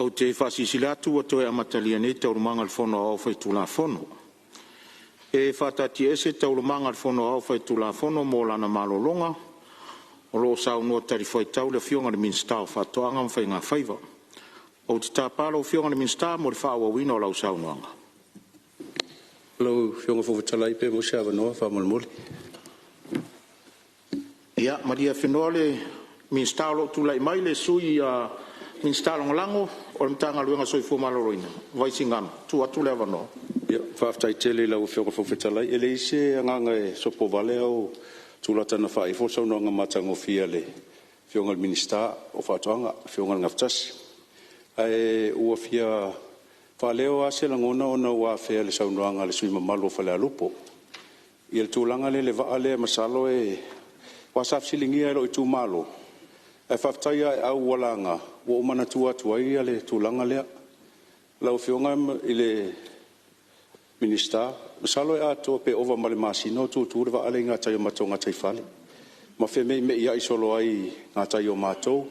Ou te faasilasila atu ua toe amatalia nei Taualumaga a le Fono Aoao Faitulafono. E faataatiaese Taualumaga a le Fono Aoao Faitulafono mo lana malologa o lo o saunoa talifuaitau le Afioga i le Minisita o Faatoaga ma Faiga Faiva. Ou te tapa lau Afioga i le Minisita mo le faaauauina o lau saunoaga. Lau Afioga i le Fofoga Fetalai pe maua se avanoa faamolemole. Ia malie afenoa le Minisita o lo o tulai mai, le Sui Minisita Lagolago o le Matagaluega o le Soifua Maloloina, Vaisigano e tuu atu le avanoa. Faafetai tele i lau Afioga i le Fofoga Fetalai. E leai se agaga e sopovale ae ou tulata na faaifo le saunoaga matagofie a le Afioga i le Minisita o Faatoaga, le Afioga i le Gafatasi. Ae ua fia faaleo lava se lagona ona ua afea i le saunoaga a le sui usufono mamalu o Falealupo le tulaga lea i le vaa lea masalo e… Aua sa fesiligia e lou itumalo, ae faafetai ia Aeau ua laga, ua ou manatua atu ai le tulaga lea. Lau Afioga i le Minisita, masalo e atoa pe ova ma le masina o tutu le vaa lea i gatai o le matou gataifale ma femeimeiai solo ai i gatai o matou,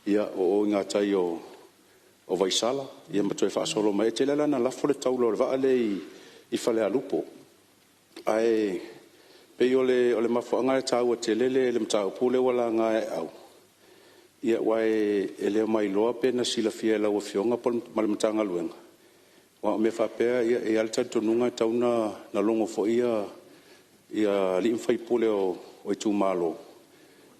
ia o o i gatai o Vaisala ma toe faasolo mai ai. E tele lava ina lafo le taula o le vaa lea i Falealupo. Ae pei o le mafuaaga lea e taua tele le mataupu lea ua laga e Aeau, aua e le ma iloa pe na silafia e lau Afioga ma le Matagaluega, aua o mea faapea e i ai lava le talitonuga e tatau ona logo foi alii ma faipule o itumalo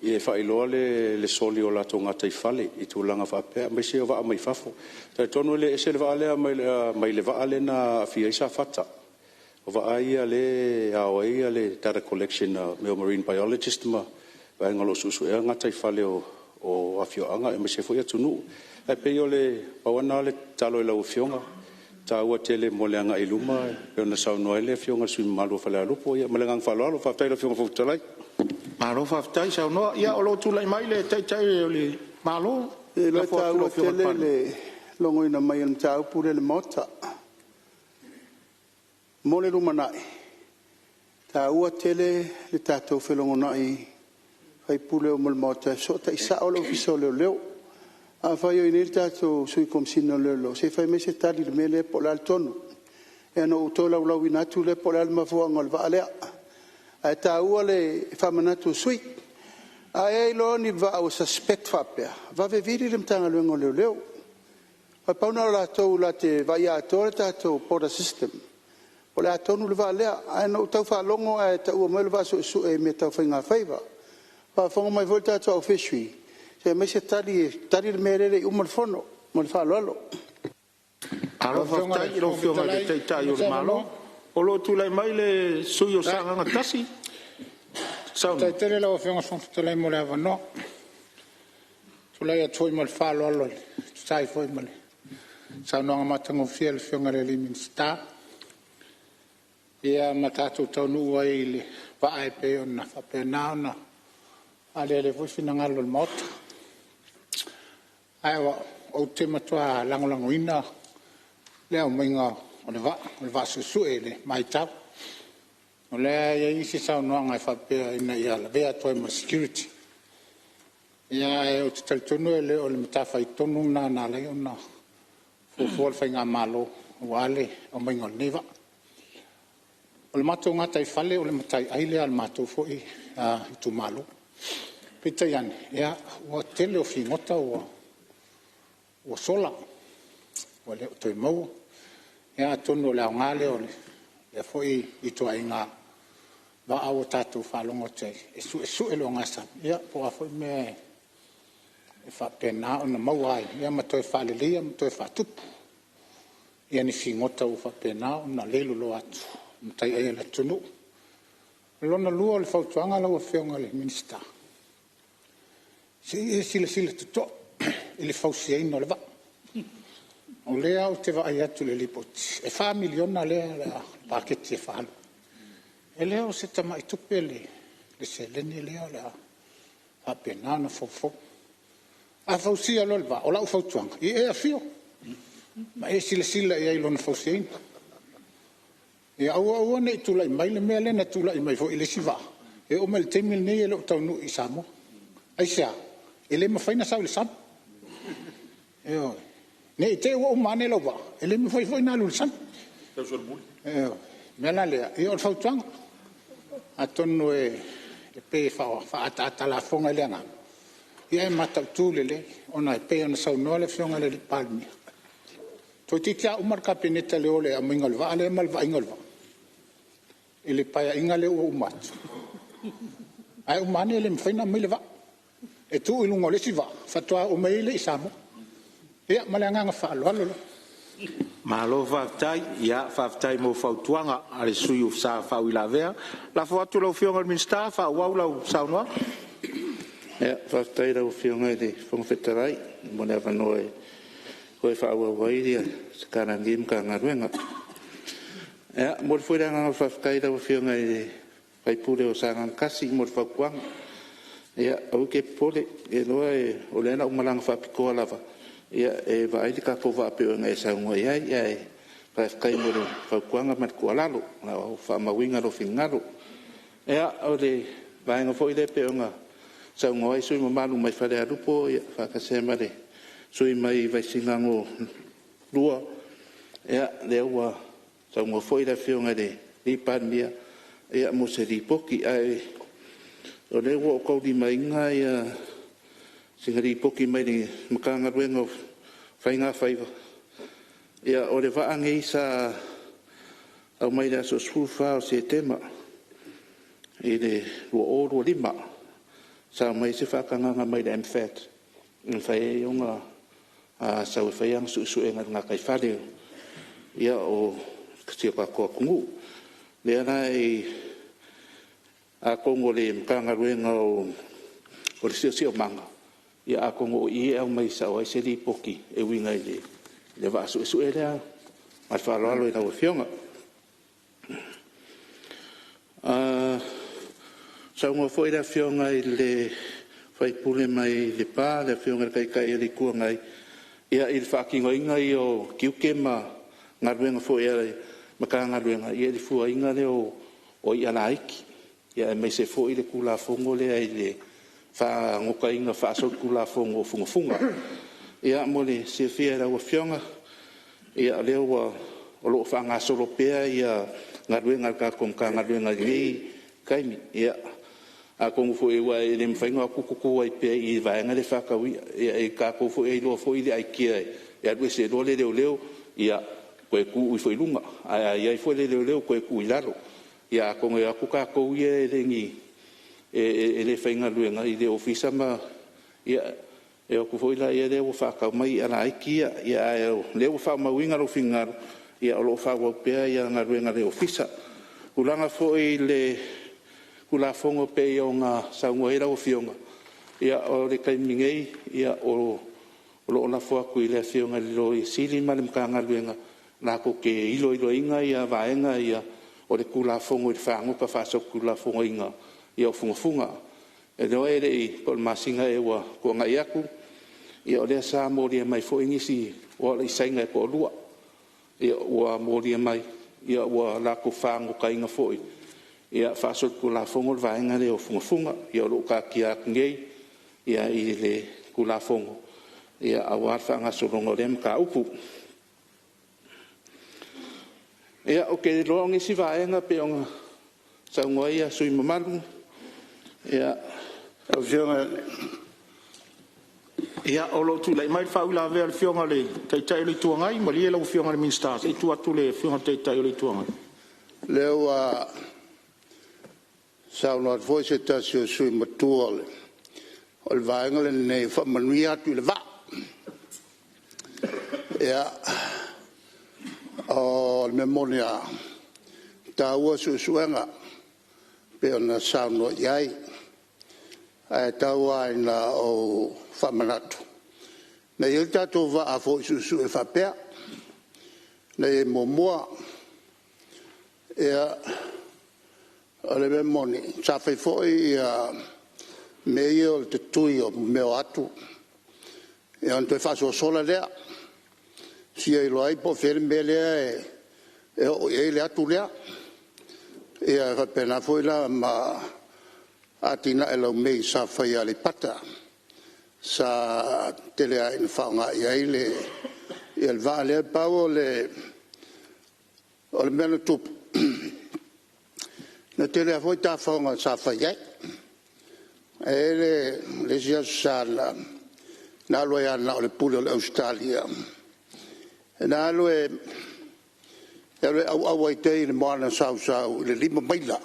e faailoa le soli o latou gataifale i tulaga faapea, aemaise o vaa mai fafo. E talitonu e le ese le vaa lea mai le vaa lea na aafia ai Safata. O vaa ia lea e ao ai le data collection a mea o marine biologist ma vaega o lo o suesuea gataifale o afioaga aemaise foi atunuu. Ae pei na pau lava lena o le tatalo i lau Afioga, e taua tele mo le agai i luma pei ona saunoa ai le Afioga i le sui usufono mamalu o Falealupo. Ia ma le agaga faaaloalo. Faafetai i lau Afioga i le Fofoga Fetalai. Malo faafetai saunoa. Ia o lo o tulai mai le Taitai o le Malo. Ou te iloa e taua tele le logoina mai o le mataupu lea i le Maota. Mo le lumanai, e taua tele le tatou felogonai sui usufono uma o le Maota e fesootai sao le Ofisa o Leoleo. Afai o i inei le tatou Sui Komesina o Leoleo, se i fai mai se tali i le mea lea po o le a le tonu. Ia ona ou tolaulauina atu lea po o le a le mafuaaga o le vaa lea. Ae taua le faamanatu i sui usufono. A e iloa o ni vaa ua suspect faapea, vave vili le Matagaluega o Leoleo. Na pau lena o latou latou te vaaia atoa le tatou border system po o le a tonu le vaa lea. Ae na ou tau faalogo a e taua mai o le vaa suesue i mea tau faigafaiva. Faafofoga mai foi le tatou au Fishery, se i aumai se tali e tali le mea lea e le i uma le fono. Ma le faaaloalo. Malo faafetai i lau Afioga i le Taitai o le Malo. O lo o tulai mai le sui usufono mo Sagaga 1. Saunoa. Faafetai tele lau Afioga i le Fofoga Fetalai mo le avanoa. E tulai atu foi ma le faaaloalo e tusa ai foi ma le saunoaga matagofie a le Afioga i le Minisita, ia ma tatou taunuu ai i le vaa e pei ona faapena ona faaaliali ai foi finagalo o le Maota. Ae o au, ou te matua lagolagoina le aumaiga o le vaa, o le vaa suesue i le matau. O lea e i ai isi saunoaga e faapea ina ia lavea atu ai ma le security. Ae ou te talitonu e le o le matafaioi tonu lena na ala ai ona fuafua le faigamalo aua le aumaiga o lenei vaa. O le matou gataifale o le mataiai lea a le matou foi itumalo. Peitai ane, ua tele o figota ua sola ua le o toe maua. Ia atonu o le aoga lea o lea foi ituaiga vaa ua tatou faalogo atu ai e suesue le ogasami po o a foi mea e faapena ona maua ai ma toe faaleleia ma toe faatupu ni figota ua faapena ona leiloloa atu i mataiai a le atunuu. O lona lua o le fautuaga lau Afioga i le Minisita, se i e silasila totoa i le fausiaina o le vaa. O lea ou te vaai atu i le Lipoti e $4 miliona lea o le paketi e faaalu ai. E le o se tamai tupe le seleni lea o le a faapena ona foufou. A fausia loa le vaa, o lau fautuaga, ia e afio ma e silasila i ai i lona fausiaina. Ia aua aua ne i tulai mai le mea lea na tulai mai foi i le isi vaa, e oo mai i le taimi lenei e le o taunuu i Samoa. Aisea? E le mafai ona sau i le sami. Ioe. Ne i te i ua uma ane lou vaa, e le mafai foi ona alu i le sami. O le mea la lea, o le fautuaga, atonu e pei e faaataata a lafoga i le agaga, ae mataitu lelei, ona e pei ona saunoa le Afioga i le Palemia, toeitiiti lava uma le Kapeneta i le o i le aumaiga o le vaa lea ma le vaaiga o le vaa i le Paeaiga lea ua uma atu, ae uma ane e le mafai ona aumai le vaa, e tuu i luga o le isi vaa faatoa oo mai ai lea i Samoa. Ia ma le agaga faaaloalo lava. Malo faafetai. Ia faafetai mo fautuaga a le sui usufono sa faauilavea. Lafo atu i lau Afioga i le Minisita e faaauau lau saunoaga. Faafetai i lau Afioga i le Fofoga Fetalai mo le avanoa e toe faaauau ai se tala a lenei Matagaluega. E momoli foi le agaga faafetai i lau Afioga i le sui usufono o Sagaga 1 mo le fautuaga. Aua e te popole, ou te iloa o lea na ou malaga faapitoa lava e vaai le tatou vaa pei ona e saunoa i ai. Ae faafetai mo le fautuaga ma le tuualalo, o le a ou faamauina lou finagalo. Ia, o le vaega foi lea pei ona saunoa ai le sui usufono mamalu mai Falealupo faatasi ai ma le sui usufono mai Vaisigano 2, ia lea ua saunoa foi le Afioga i le Palemia mo se lipoti. Ae o lea ua ou taulimaina sina lipoti mai le Matagaluega o Faiga Faiva. O le vaa lenei sa aumai i le aso 14 o Setema i le 2025, sa aumai ai se faatagaga mai le MFAT e mafai ai ona sau e fai ana suesuega i le gataifale o si o tatou atunuu. O lea la atonu o le Matagaluega o le Siosiomaga, atonu o i e aumai sao ai se lipoti e uiga i le vaa suesue lea. Ma le faaaloalo i lau Afioga. Saunoa foi le Afioga i le sui usufono mai Lepa le Afioga i le Taitai o le Itu Agai i le faatinoina ia o tiute ma galuega foi a le Matagaluega i le fuaina lea o i'a laiti, aemaise foi le Tulafono lea i le fagotaina faasolitulafono o fugafuga. Ia mo le silafia e lau Afioga, o lea o lo o faagasolo pea galuega a le tatou Matagaluega i lenei taimi. Ia, atonu foi aua e le mafai ona o atu tutu ai pea i i i le vaega lea e faatau i'a. O tatou foi e iloa foi le aitia e alu ese loa le leoleo, ia toe tuu ifo i luga, ae a i ai foi le leoleo toe tuu i lalo. Ia atonu e o atu tatou ia e le faigaluega i le ofisa ma… ia e o atu foi lea ua faatau mai i'a laiti ia. Ae o lea ua faamauina lou finagalo, o lo o faaauau pea galuega a le Ofisa. O tulaga foi i le Tulafono e pei ona saunoa i ai lau Afioga, o le taimi nei, o lo o lafo atu i le Afioga i le Loia Sili ma le Matagaluega latou te iloiloina vaega ia o le Tulafono i le fagota faasolitulafonoina o fugafuga. E iloa e le i… po o le masina ea ua tuanai atu, o lea sa molia mai foi nisi o alo i Saina e toalua ua molia mai ua latou fagotaina foi faasolitulafono le vaega lea o fugafuga. Ia o lo o taatia atu nei i le Tulafono aua le faagasologa o lea mataupu. Ia, ou te iloa o nisi vaega pei ona saunoa ai sui usufono mamalu, ia… Lau Afioga i le… Ia, o lo o tulai mai le faauilavea a le Afioga i le Taitai o le Itu Agai. Malie lau Afioga i le Minisita, se i tuu atu i le Afioga i le Taitai o le Itu Agai. O lea ua saunoa atu foi se tasi o sui usufono matua o le Vaega lenei e faamanuia atu i le vaa. Ia, o le mea moni lava, e taua suesuega pei ona saunoa i ai. Ae tau lava ina ou faamanatu, na i ai le tatou vaa foi suesue faapea na i ai muamua. Ia, o le mea moni, sa fai foi mea ia o le tatui o mea o atu ona toe faasoasola lea, e fia iloa ai po o fea le mea lea e oo i ai le atu lea. Ia e faapena foi la ma atinae laumei sa fai i Aleipata, sa tele lava ina faaaoga i ai le vaa lea. Pau o le mea na tupu, na tele lava foi tafaoga sa fai ai. E i ai le isi Aso Sa na alu ai lava na o le Pule o le Ausetalia, na alu e auau ai i tai i le moana sausau i le 5 maila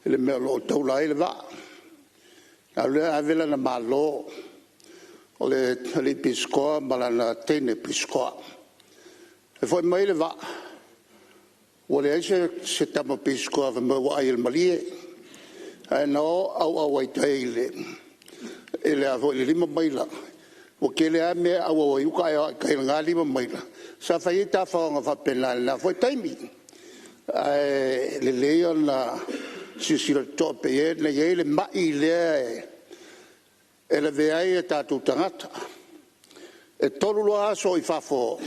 i le mea o lo o taula ai le vaa. Ona alu lea ave lana malo, o le alii pisikoa ma lana teine pisikoa. E foi mai le vaa ua leai se tama pisikoa fai mai ua ai e le malie. Ae na o auau ai i tai i le 5 maila, ua tele lava mea e auau ai i uta ae o lava i tai i lena 5 maila. Sa fai ai tafaoga faapena i lena foi taimi. Ae lelei ona silasila totoa pei ona i ai le mai lea e lavea ai tatou tagata. E 3 loa aso o i fafo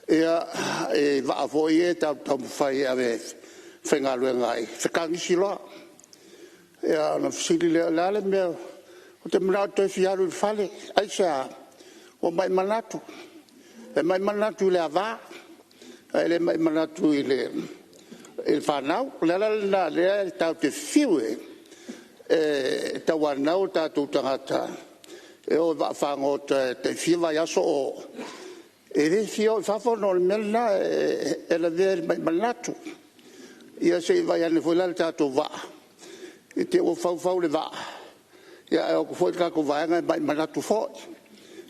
i vaa foi ia tatou te taumafai e ave e faigaluega ai, fetagisi loa. Ia ona fesili lea, o le a le mea… Ou te manao ou te toe fia alu i le fale. Aisea? Ua mai manatu. E mai manatu i le ava, ae le mai manatu i le fanau. O le ala lena o lea tatou te fiu e tauanau o tatou tagata e o i vaafagota e tai fia vaiaso o o, e le fia o i fafo ona o le mea lena, e lavea i le mai manatu. Ia se i vaai ane foi la i le tatou vaa, i te i ua fau fau le vaa, ae o atu foi le tatou vaega e mai manatu foi.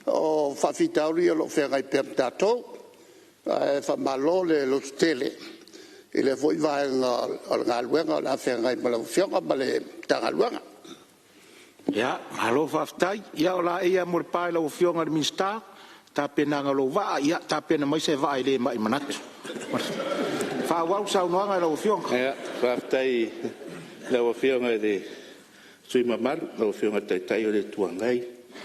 O faafitauli ia o lo o feagai pea ma tatou, ae faamalo le lototele i lea foi vaega o le galuega o le a feagai ma lau Afioga ma le Matagaluega. Malo faafetai. Ia o laei lava mo le pa i lau Afioga i le Minisita i le tapenaga o lou vaa. Ia tapena mai se vaa e le mai manatu. Faaauau le saunoaga a lau Afioga. Faafetai i lau Afioga i le sui usufono mamalu lau Afioga i le Taitai o le Itu Agai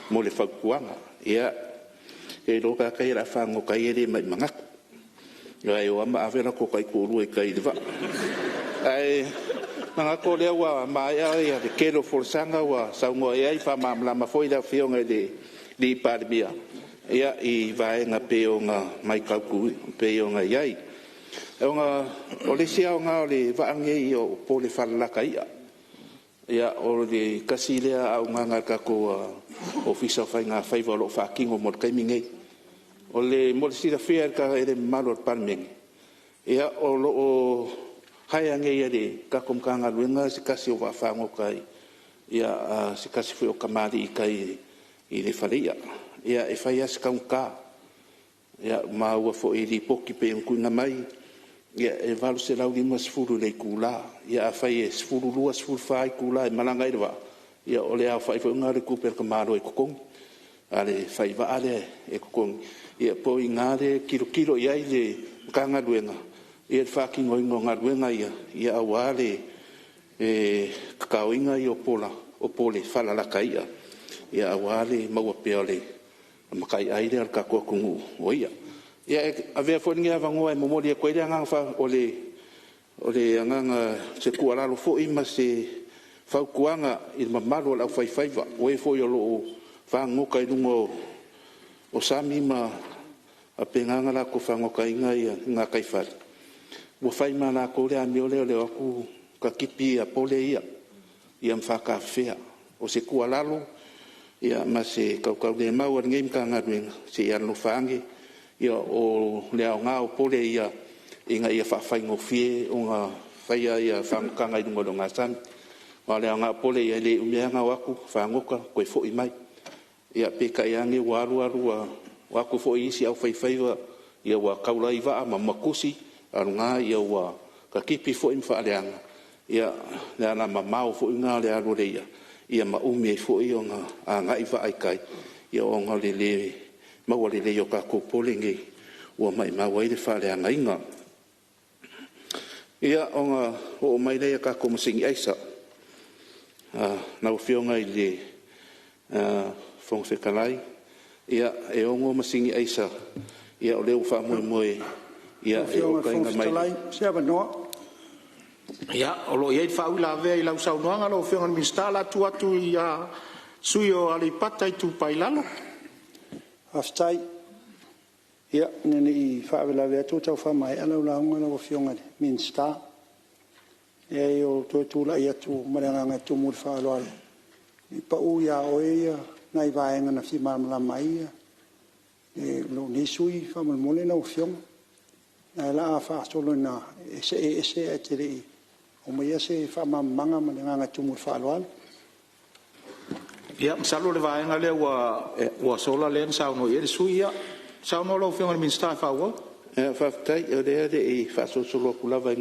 mo le fautuaga. Ia, ou te iloa o tagata ia o le a fagota ai e le mai manatu, aua e o lava ma ave latou taitoalua i tai i le vaa. Ae manatu o lea ua maea le tele o folasaga ua saunoa i ai faamalamalama foi le Afioga i le Palemia i vaega pei ona i ai. O le isi aoga o le vaa lenei o pole falalata i'a. O le tasi lea auaunaga a le tatou Ofisa o Faiga Faiva o lo o faatino mo le taimi lenei. Mo le silafia e le mamalu o le Palemene, o lo o hire nei e le tatou Matagaluega se tasi o vaafagota a se tasi foi o tamalii i tai i le fale i'a. E fai lava si taugata. Ua maua foi i lipoti pei ona tuuina mai, e $850 i le itula. Ia afai e 12, 14 itula e malaga ai le vaa, ia o le aofai foi lena o le tupe a le tamaloa e totogi, a le fai vaa lea e totogi. Ia pei o i ina lea e tilotilo i ai le Matagaluega i le faatinoina o galuega ia aua le tataoina ia o pole falalata i'a, aua le maua pea o le mataiai lea a le tatou atunuu o i'a. Ia, e avea foi lenei avanoa e momoli atu ai le agaga o se tuualalo foi ma se fautuaga i le mamalu o le aufaifaiva, o e foi o lo o fagota i luga o sami ma faapena ona latou fagotaina gataifale, ua fai ma latou le amio lea o le o atu tatipi pole ia ma faatafefea. O se tuualalo ma se tautaulemau a lenei Matagaluega, se i alolofa ane, o le aoga o pole ia ina ia faafaigofie ona faia fagotaga i luga o le ogasami. Aua o le aoga o pole ia, e le umi lava ona o atu fagota toe foi mai. Ia peitai ane ua alu alu ua o atu foi isi aufaifaiva ua taula i vaa ma tusi, a o lena ua tatipi foi ma faaleaga le alamamao foi lena o le alu o le i'a, ma umi ai foi ona agai vaa i tai ona o le le maua lelei o tatou pole nei ua maumau ai le faaleagaina. Ia, ona oo mai lea i tatou masini aisa. Lau Afioga i le Fofoga Fetalai, e 6 masini aisa o lea ua faamoemoe e Lau Afioga i le okaina Fofoga mai. Fetalai mo se avanoa. Ia, o lo o i ai le faauilavea i lau saunoaga lau Afioga i le Minisita. O le a tuu atu i le sui usufono mo Aleipata Itupa i Lalo. Faafetai. Ia, ina ne i faalavelave atu a o tau faamaea lau lauga lau Afioga i le Minisita. Leai, ua ou toe tulai atu ma le agaga e tumu i le faaaloalo, se i pau ia oe nai vaega na fia malamalama ai lou nei sui usufono faamolemole lau Afioga. Ae o le a faasolo ina e see ese ae e te le i aumaia se faamalamalamaga. Ma le agaga e tumu i le faaaloalo. Ia masalo o le vaega lea ua sola lea na saunoa i ai le sui usufono. Ia saunoa lau Afioga i le Minisita e faaauau. Faafetai. O lea e le i faasolosolo atu lava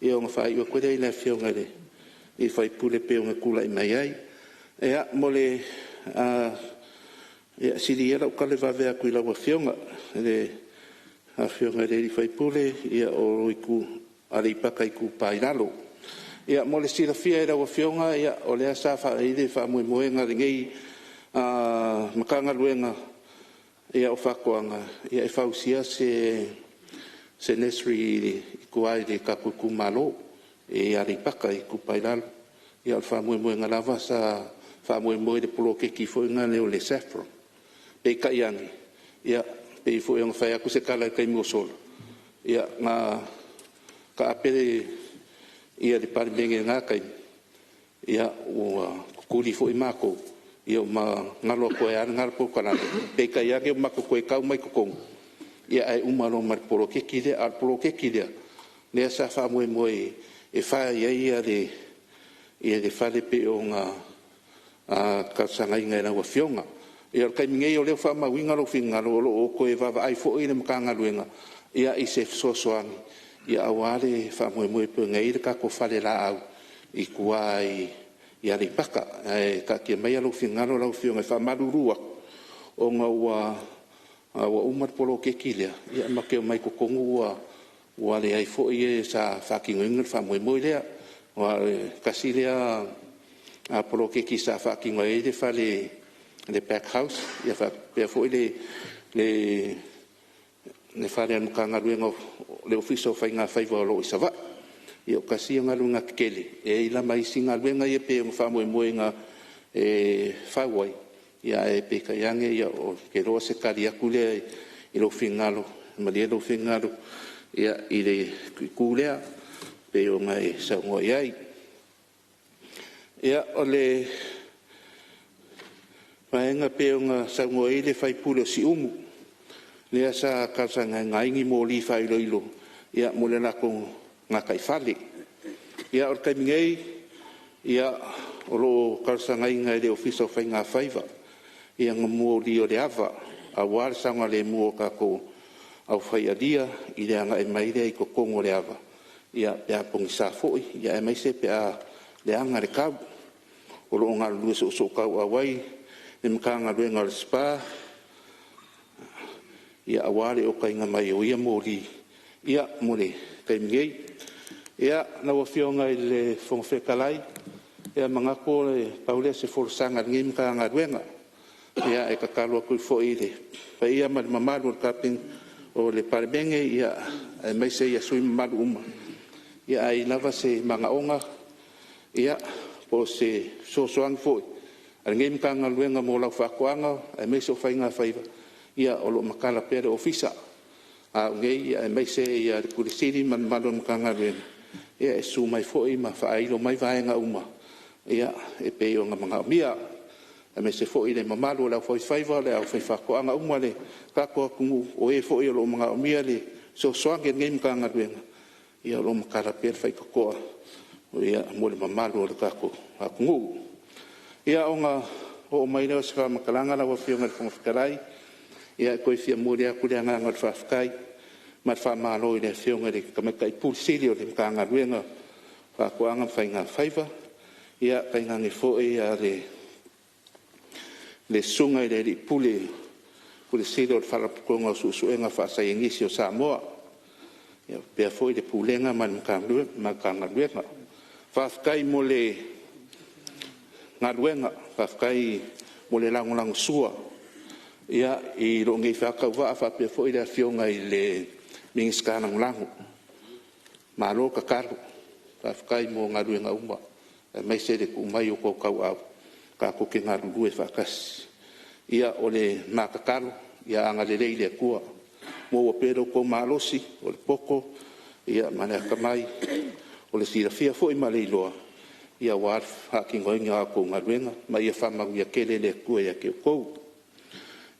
ia ona faaiu atu lea i le Afioga i le sui usufono e pei ona tulai mai ai. Ia, sili ia lau tala vave atu i lau Afioga i le Afioga i le sui usufono o Aleipata Itupa i Lalo. Ia, mo le silafia e lau Afioga, o lea sa i ai le faamoemoega o lenei Matagaluega o Faatoaga e fausia se nursery i tua i le tatou itumalo i Aleipata Itupa i Lalo. Ia o le faamoemoega lava sa faamoemoe i le poloketi foi lea o le SAFPROM. Peitai ane, ia pei foi ona fai atu se tala i le taimi ua sola, ia na taape le Palemene i lena taimi, ia ua tutuli foi matou, ma galo atu ai lava lena polokalame. Peitai ane ua matou toe tau mai i totonu, ae uma loa ma le poloketi lea. A o le poloketi lea, lea sa faamoemoe e fai ai le fale pei ona talosagaina e lau Afioga. Ia o le taimi nei o lea ua faamauina lou finagalo, o lo o toe vaavaai foi le Matagaluega i se fesoasoani aua le faamoemoe pei ona i ai le tatou falelaau i tua i Aleipata. Ae taatia maia lou finagalo lau Afioga, e faamalulu atu ona ua uma le poloketi lea, ia matou te omai i totonu ua leai foi e sa faatinoina le faamoemoe lea. Aua o le tasi lea poloketi sa faatino ai le fale, le pack house, faapea foi le fale o le Matagaluega o le Ofisa o Faigafaiva o lo o i Savaii. Ia tasi ia galuega tetele, e i ai la ma isi galuega ia pei ona faamoemoeina e fau ai, ae peitai ane ou te iloa o se tali atu lea i lou finagalo, malie lou finagalo i le itu lea pei ona e saunoa i ai. Ia, o le vaega pei ona saunoa i ai le sui usufono o Siumu, lea sa talosagaina ai ni moli faailoilo mo le latou gataifale. Ia o le taimi nei, o lo o talosagaina e le Ofisa o Faigafaiva ni moli o le ava aua le saogalemu o tatou aufai alia i le agai mai lea i totonu o le ava pe a pogisa foi, aemaise pe a leaga le tau. O lo o galulue soosootauau ai le Matagaluega o le SPA aua le okaina mai o ia moli mo le taimi nei. Ia, lau Afioga i le Fofoga Fetalai, e manatu e pau lea o se folasaga a lenei Matagaluega. Ae tatalo atu ai foi i le paia ma le mamalu o le Palemene aemaise sui usufono mamalu uma, a i ai lava se manaoga po o se fesoasoani foi a lenei Matagaluega mo lau faatoaga aemaise o faigafaiva, ia o lo o matala pea le Ofisa, a au nei aemaise le Ofisa Sili ma le mamalu o le Matagaluega e susu mai foi ma faailo mai vaega uma e pei ona manaomia. Aemaise foi le mamalu o le aufaifaiva, le aufaifaatoaga uma a le tatou atunuu, o e foi o lo o manaomia le fesoasoani a lenei Matagaluega, ia o lo o matala pea le faitotoa mo le mamalu o le tatou atunuu. Ia, ona oo mai lea o se faamatalaga lau Afioga i le Fofoga Fetalai, e toe fia momoli atu le agaga o le faafetai ma le faamalo i le Afioga i le Tamaitai Ofisa Sili o le Matagaluega o Faatoaga ma Faigafaiva, tainane foi le Susuga i le Alii Pule, Pule Sili o le Faalapotopotoga o Suesuega Faasaienisi o Samoa, faapea foi le Pulega ma le Matagaluega. Faafetai mo le galuega, faafetai mo le lagolagosua i lou nei faatauvaa faapea foi le Afioga i le Minisita Lagolago. Malo tatalo, faafetai mo galuega uma aemaise le tuu mai o outou tauaao tatou te galulue faatasi. Ia, o le ma tatalo, Ia agalelei le Atua, maua pea lo outou malosi o le poto ma le atamai, o le silafia foi ma le iloa aua le faatinoina o a outou galuega, ma ia faamanuia tele le Atua ia te outou.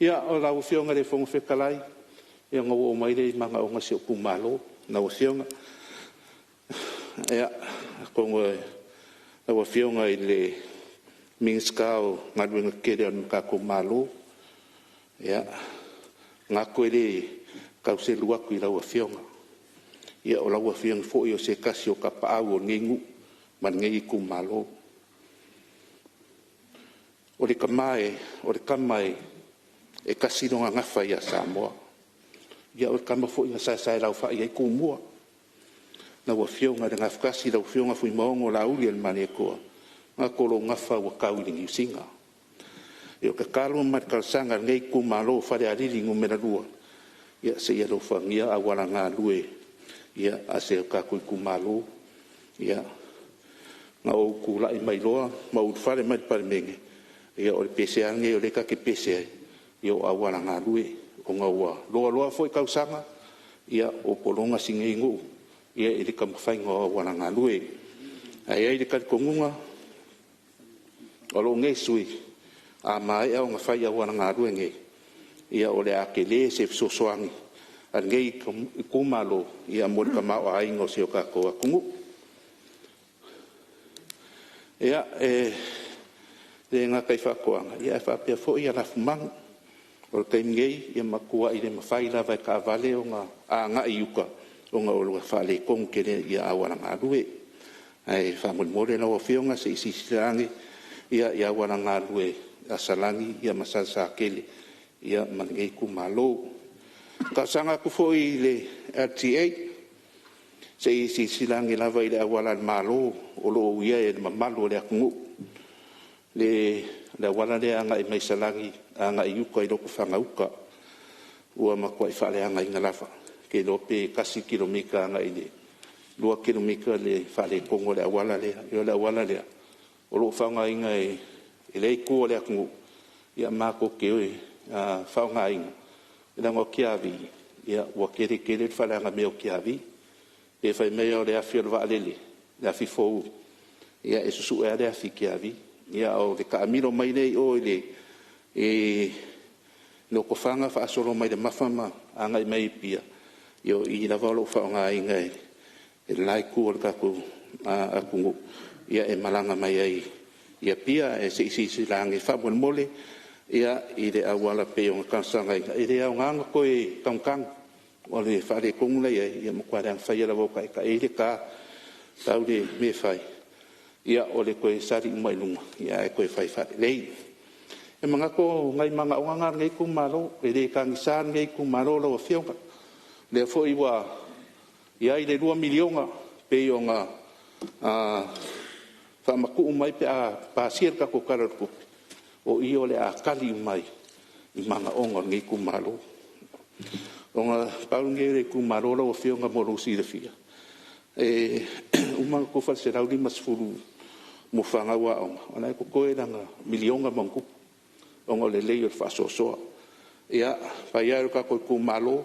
Ia, lau Afioga i le Fofoga Fetalai, ia ona ou oo mai lea i manaoga o si ou itumalo lau Afioga. Ia, atonu lau Afioga i le Minisita o Galuega Tetele a le tatou Malo, ia, e manatu e le tau selu atu i lau Afioga, o lau Afioga foi o se tasi o tapaau o lenei nuu ma lenei itumalo. O le tama e tasi lona gafa ia Samoa. Ia o le tama foi na saesaelauai ai Tumua, lau Afioga i le Gafatasi, lau Afioga Fuimaono Laaulialemalietoa, e manatu o lou gafa ua tau i le niusina. Ia, o le tatalo ma le talosaga a lenei itumalo o Falealili 2, ia se i alofagia auala galue a si o tatou itumalo. Na ou tulai mai loa ma ou ulufale mai i le Palemene, ia o le pese lava lenei o lea ta te pese ai, o auala galue, ona ua loaloa foi tausaga o pologa si nei nuu i le taumafaiga o auala galue. Ae i ai le talitonuga o lou nei sui usufono, a maea ona fai auala galue nei, ia o le a tele se fesoasoani a lenei itumalo mo le tamaoaiga o si o tatou atunuu. Ia, e le gata i faatoaga, ae faapea foi lafumanu. O le taimi nei, e matuai le mafai lava e taavale ona agai i uta ona o le faaletonu tele i auala galue. Ae faamolemole lau Afioga se i silasila ane i auala galue a Salani ma Salesatele ma lenei itumalo. E talosaga atu foi i le LTA, se i silasila ane lava i le auala a le Malo o lo o uia e le mamalu o le atunuu, le auala lea e agai mai Salani agai i uta i Lotofaga uta, ua matuai faaleagaina lava. Ou te iloa pe 1 kilomita agai i le 2 kilomita le faaletonu o le auala lea. O le auala lea o lo o faaaogaina e lea itu o le atunuu matou te faaaogaina, leaga o Tiavi ua tele tele le faaleaga mea o Tiavi. Pe fai mai o le afi o le vaalele, le afi fou, ia e susue lava le afi i Tiavi. A o le taamilo mai lea i o i Lotofaga faasolo mai i le Mafa ma agai mai Apia, ia o i lava o lo o faaaogaina e le la itu o le tatou atunuu e malaga mai ai i Apia. Ae se i silasila ane faamolemole i le auala pei ona talosagaina. E le aoga ona toe tanutanu, o le faaletonu la e i ai, ua matua leaga faia lava ua taetae ai le ta. Pau le mea e fai, o le toe sali uma i luga ae toe fai faalelei. E manatu o nai manaoga na o lenei itumalo, e le tagisa lenei itumalo lau Afioga. O lea foi ua i ai le $2 miliona pei ona faamatuu mai pe a pasia le tatou Tala o le Tupe, o i o le a tali uma ai i manaoga o lenei itumalo. Ona pau lenei o le itumalo lau Afioga mo lou silafia, e uma ona tofa le $150 mo fanau aoga, o la e totoe lana $1miliona ma ona tupu ona o le lelei o le faasoasoa. Ia, le paia e o le tatou itumalo,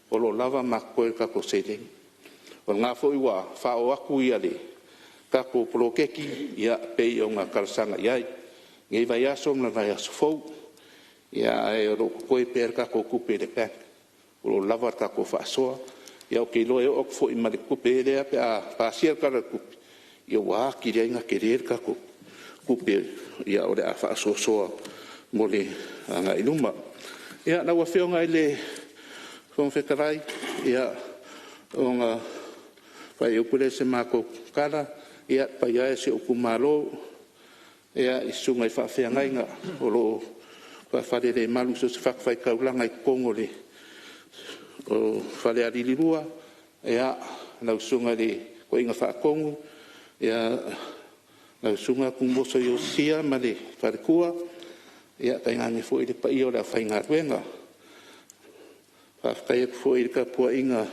o lo o lava ma totoe le tatou seleni. O lena foi ua faaoo atu le tatou poloketi pei ona talosaga i ai i lenei vaiaso ma le vaiaso fou, ae o lo o totoe pea le tatou tupe i le bank, o lo o lava le tatou faasoa. Ia ou te iloa e oo atu foi ma le tupe lea pe a pasia le Tala o le Tupe, ia ua atili ai ona tele le tatou tupe o le a faasoasoa mo le agai i luma. Ia, lau Afioga i le Fofoga Fetalai, ona faaiuiu lea o se matou tala. Ia, le paia e o si ou itumalo i susuga i faafeagaiga o lo o faafalelemalu i so o se fatafaitaulaga i totonu o Falealili 2, lau Susuga i le Toeaina Faatonu, lau Susuga Tumoso Iosia ma le faletua, tainane foi le paia o le aufaigaluega. Faafetai atu foi i le tapuaiga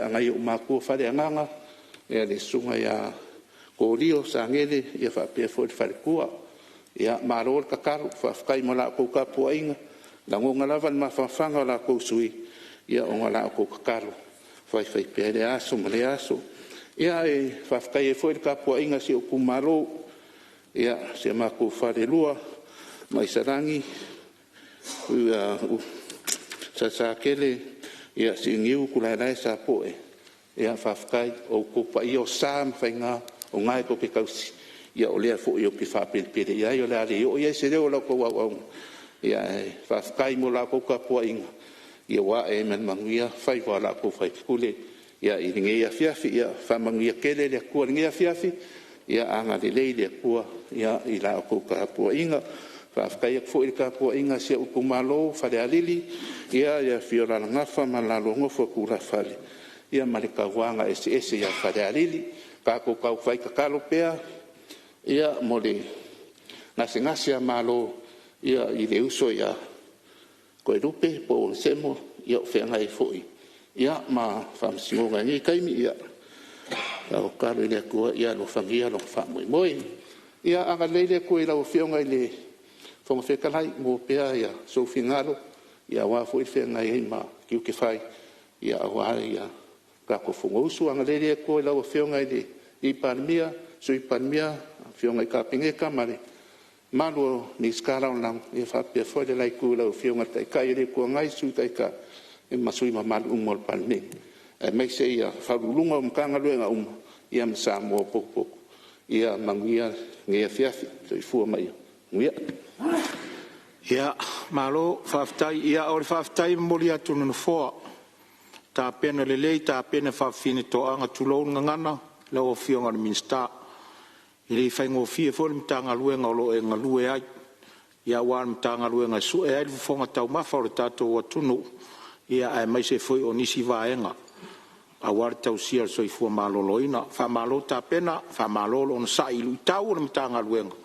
a nai ou matua faaleagaga, le Susuga ia Kolia Sagele faapea foi le faletua. Malo le tatalo, faafetai mo la outou tapuaiga. lagona lava le mafanafana o la outou sui usufono ona o la outou tatalo faifaipea i lea aso ma lea aso. Ia, e faafetai ai foi i le tapuaiga a si ou itumalo, si o matou falelua, Maisalagi, Salesatele, Siuniu, Utulaelae, Sapoe, faafetai. O outou paia, o sa ma faiga o lena tou te tausi, o lea foi ou te faapelepele i ai. O le a le oo i ai se leo o la outou auauna, ae faafetai mo la outou tapuaiga ua ae ai ma le manuia faiva o la outou sui usufono i lenei afiafi. Ia faamanuia tele le Atua i lenei afiafi, ia agalelei le Atua i la outou tapuaiga. Faafetai atu foi i le tapuaiga a si ou itumalo o Falealili, i le afio o Alalagafa ma le la nofo a tulafale, ia ma le tauaga eseese ia Falealili. Tatou taufai tatalo pea mo le gasegase a malo i le uso ia Toelupe Poulu Semo o feagai ai foi ma faamasinoga i lenei taimi. Ia tatalo i le Atua ia alofagia lona faamoemoe. Ia agalelei le Atua i lau Afioga i le Fofoga Fetalai, maua pea sou finagalo aua foi le feagai ai ma tiute fai aua le tatou Fonousu. Agalelei le Atua i lau Afioga i le Palemia, Sui Palemia, Afioga i le Kapeneta ma le mamalu o Minisita Lagolago, ia faapea foi le la Itu i lau Afioga i le Taitai o le Itu Agai, Sui Taitai ma sui usufono mamalu uma o le Palemene, aemaise Ofisa Sili o Pulega o Matagaluega uma ma Samoa ua potopoto. Ia manuia lenei afiafi. Soifua ma ia manuia. Ia, malo faafetai. Ia o le faafetai e momoli atu e le Nofoa, tapena lelei tapena faafefine toaga, tulou le gagana lau Afioga i le Minisita. E le faigofie foi le Matagaluega o lo o e galue ai, aua o le Matagaluega e sue ai le fofoga taumafa o le tatou atunuu, aemaise foi o nisi vaega aua le tausia o le soifua maloloina. Faamalo tapena, faamalo le onosai i luitau o le Matagaluega.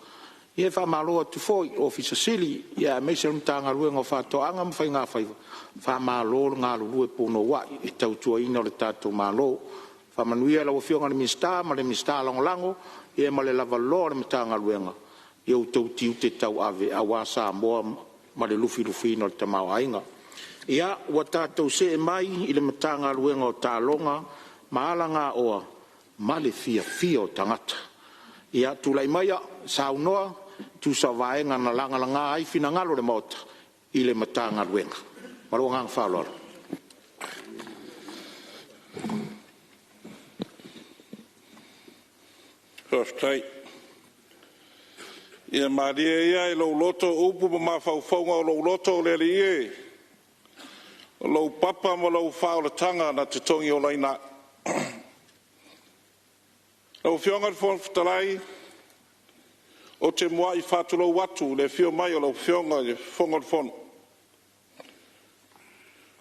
E faamalo atu foi i le Ofisa Sili aemaise o le Matagaluega o Faatoaga ma Faigafaiva, faamalo le galulue punouai i le tautuaina o le tatou Malo. Faamanuia i lau Afioga i le Minisita ma le Minisita Lagolago ma le lavaloa o le Matagaluega i outou tiute tauave aua Samoa ma le lufilufiina o le tamaoaiga. Ia, ua tatou see mai i le Matagaluega o Taaloga ma Alagaoa ma le Fiafia o Tagata. Ia, tulai maia, saunoa e tusa o vaega na lagalaga ai finagalo o le Maota i le Matagaluega. Ma lou agaga faaaloalo. Faafetai. Ia malie ia i lou loto upu ma mafaufauga o lou loto le Alii e, o lou papa ma lou faaolataga na te togiolaina au. Lau Afioga i le Fofoga Fetalai, ou te muai faatulou atu i le afio mai o lau Afioga i le Fofoga o le Fono.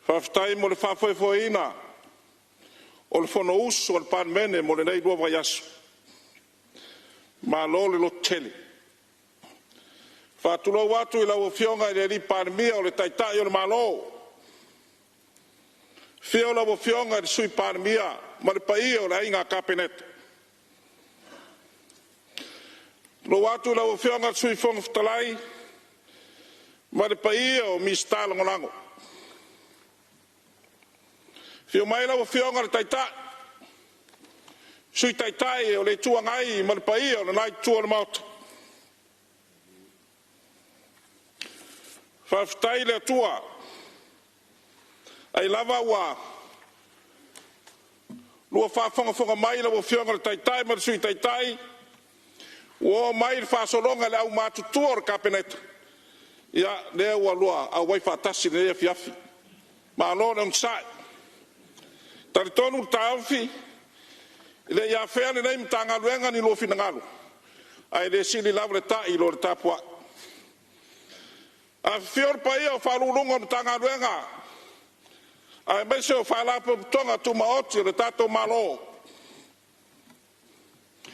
Faafetai mo le faafoefoeina o le Fonousu a le Palemene mo lenei 2 vaiaso. Malo le lototele. E faatulou atu i lau Afioga i le Palemia o le Taitai o le Malo, afio lau Afioga i le Sui Palemia ma le paia o le Aiga Kapeneta. E faatulou atu i lau Afioga i le Sui Fofoga Fetalai ma le paia o Minisita Lagolago. Afio mai lau Afioga i le Taitai, Sui Taitai o le Itu Agai ma le paia o lena Itu o le Maota. Faafetai i le Atua, ai lava ua lua faafogafoga mai lau Afioga i le Taitai ma le Sui Taitai, ua oo mai le faasologa i le aumatutua o le Kapeneta, ia, lea ua lua auai faatasi i lenei afiafi. Malo le onosai. E talitonu le taofi, e le i afea lenei Matagaluega i ni lua finagalo, ae le sili lava le ta'i i lo le tapuai. Afifio le paia o Ofisa Sili o Pulega o Matagaluega aemaise o Faalapotopotoga Tumaoti a le tatou Malo. E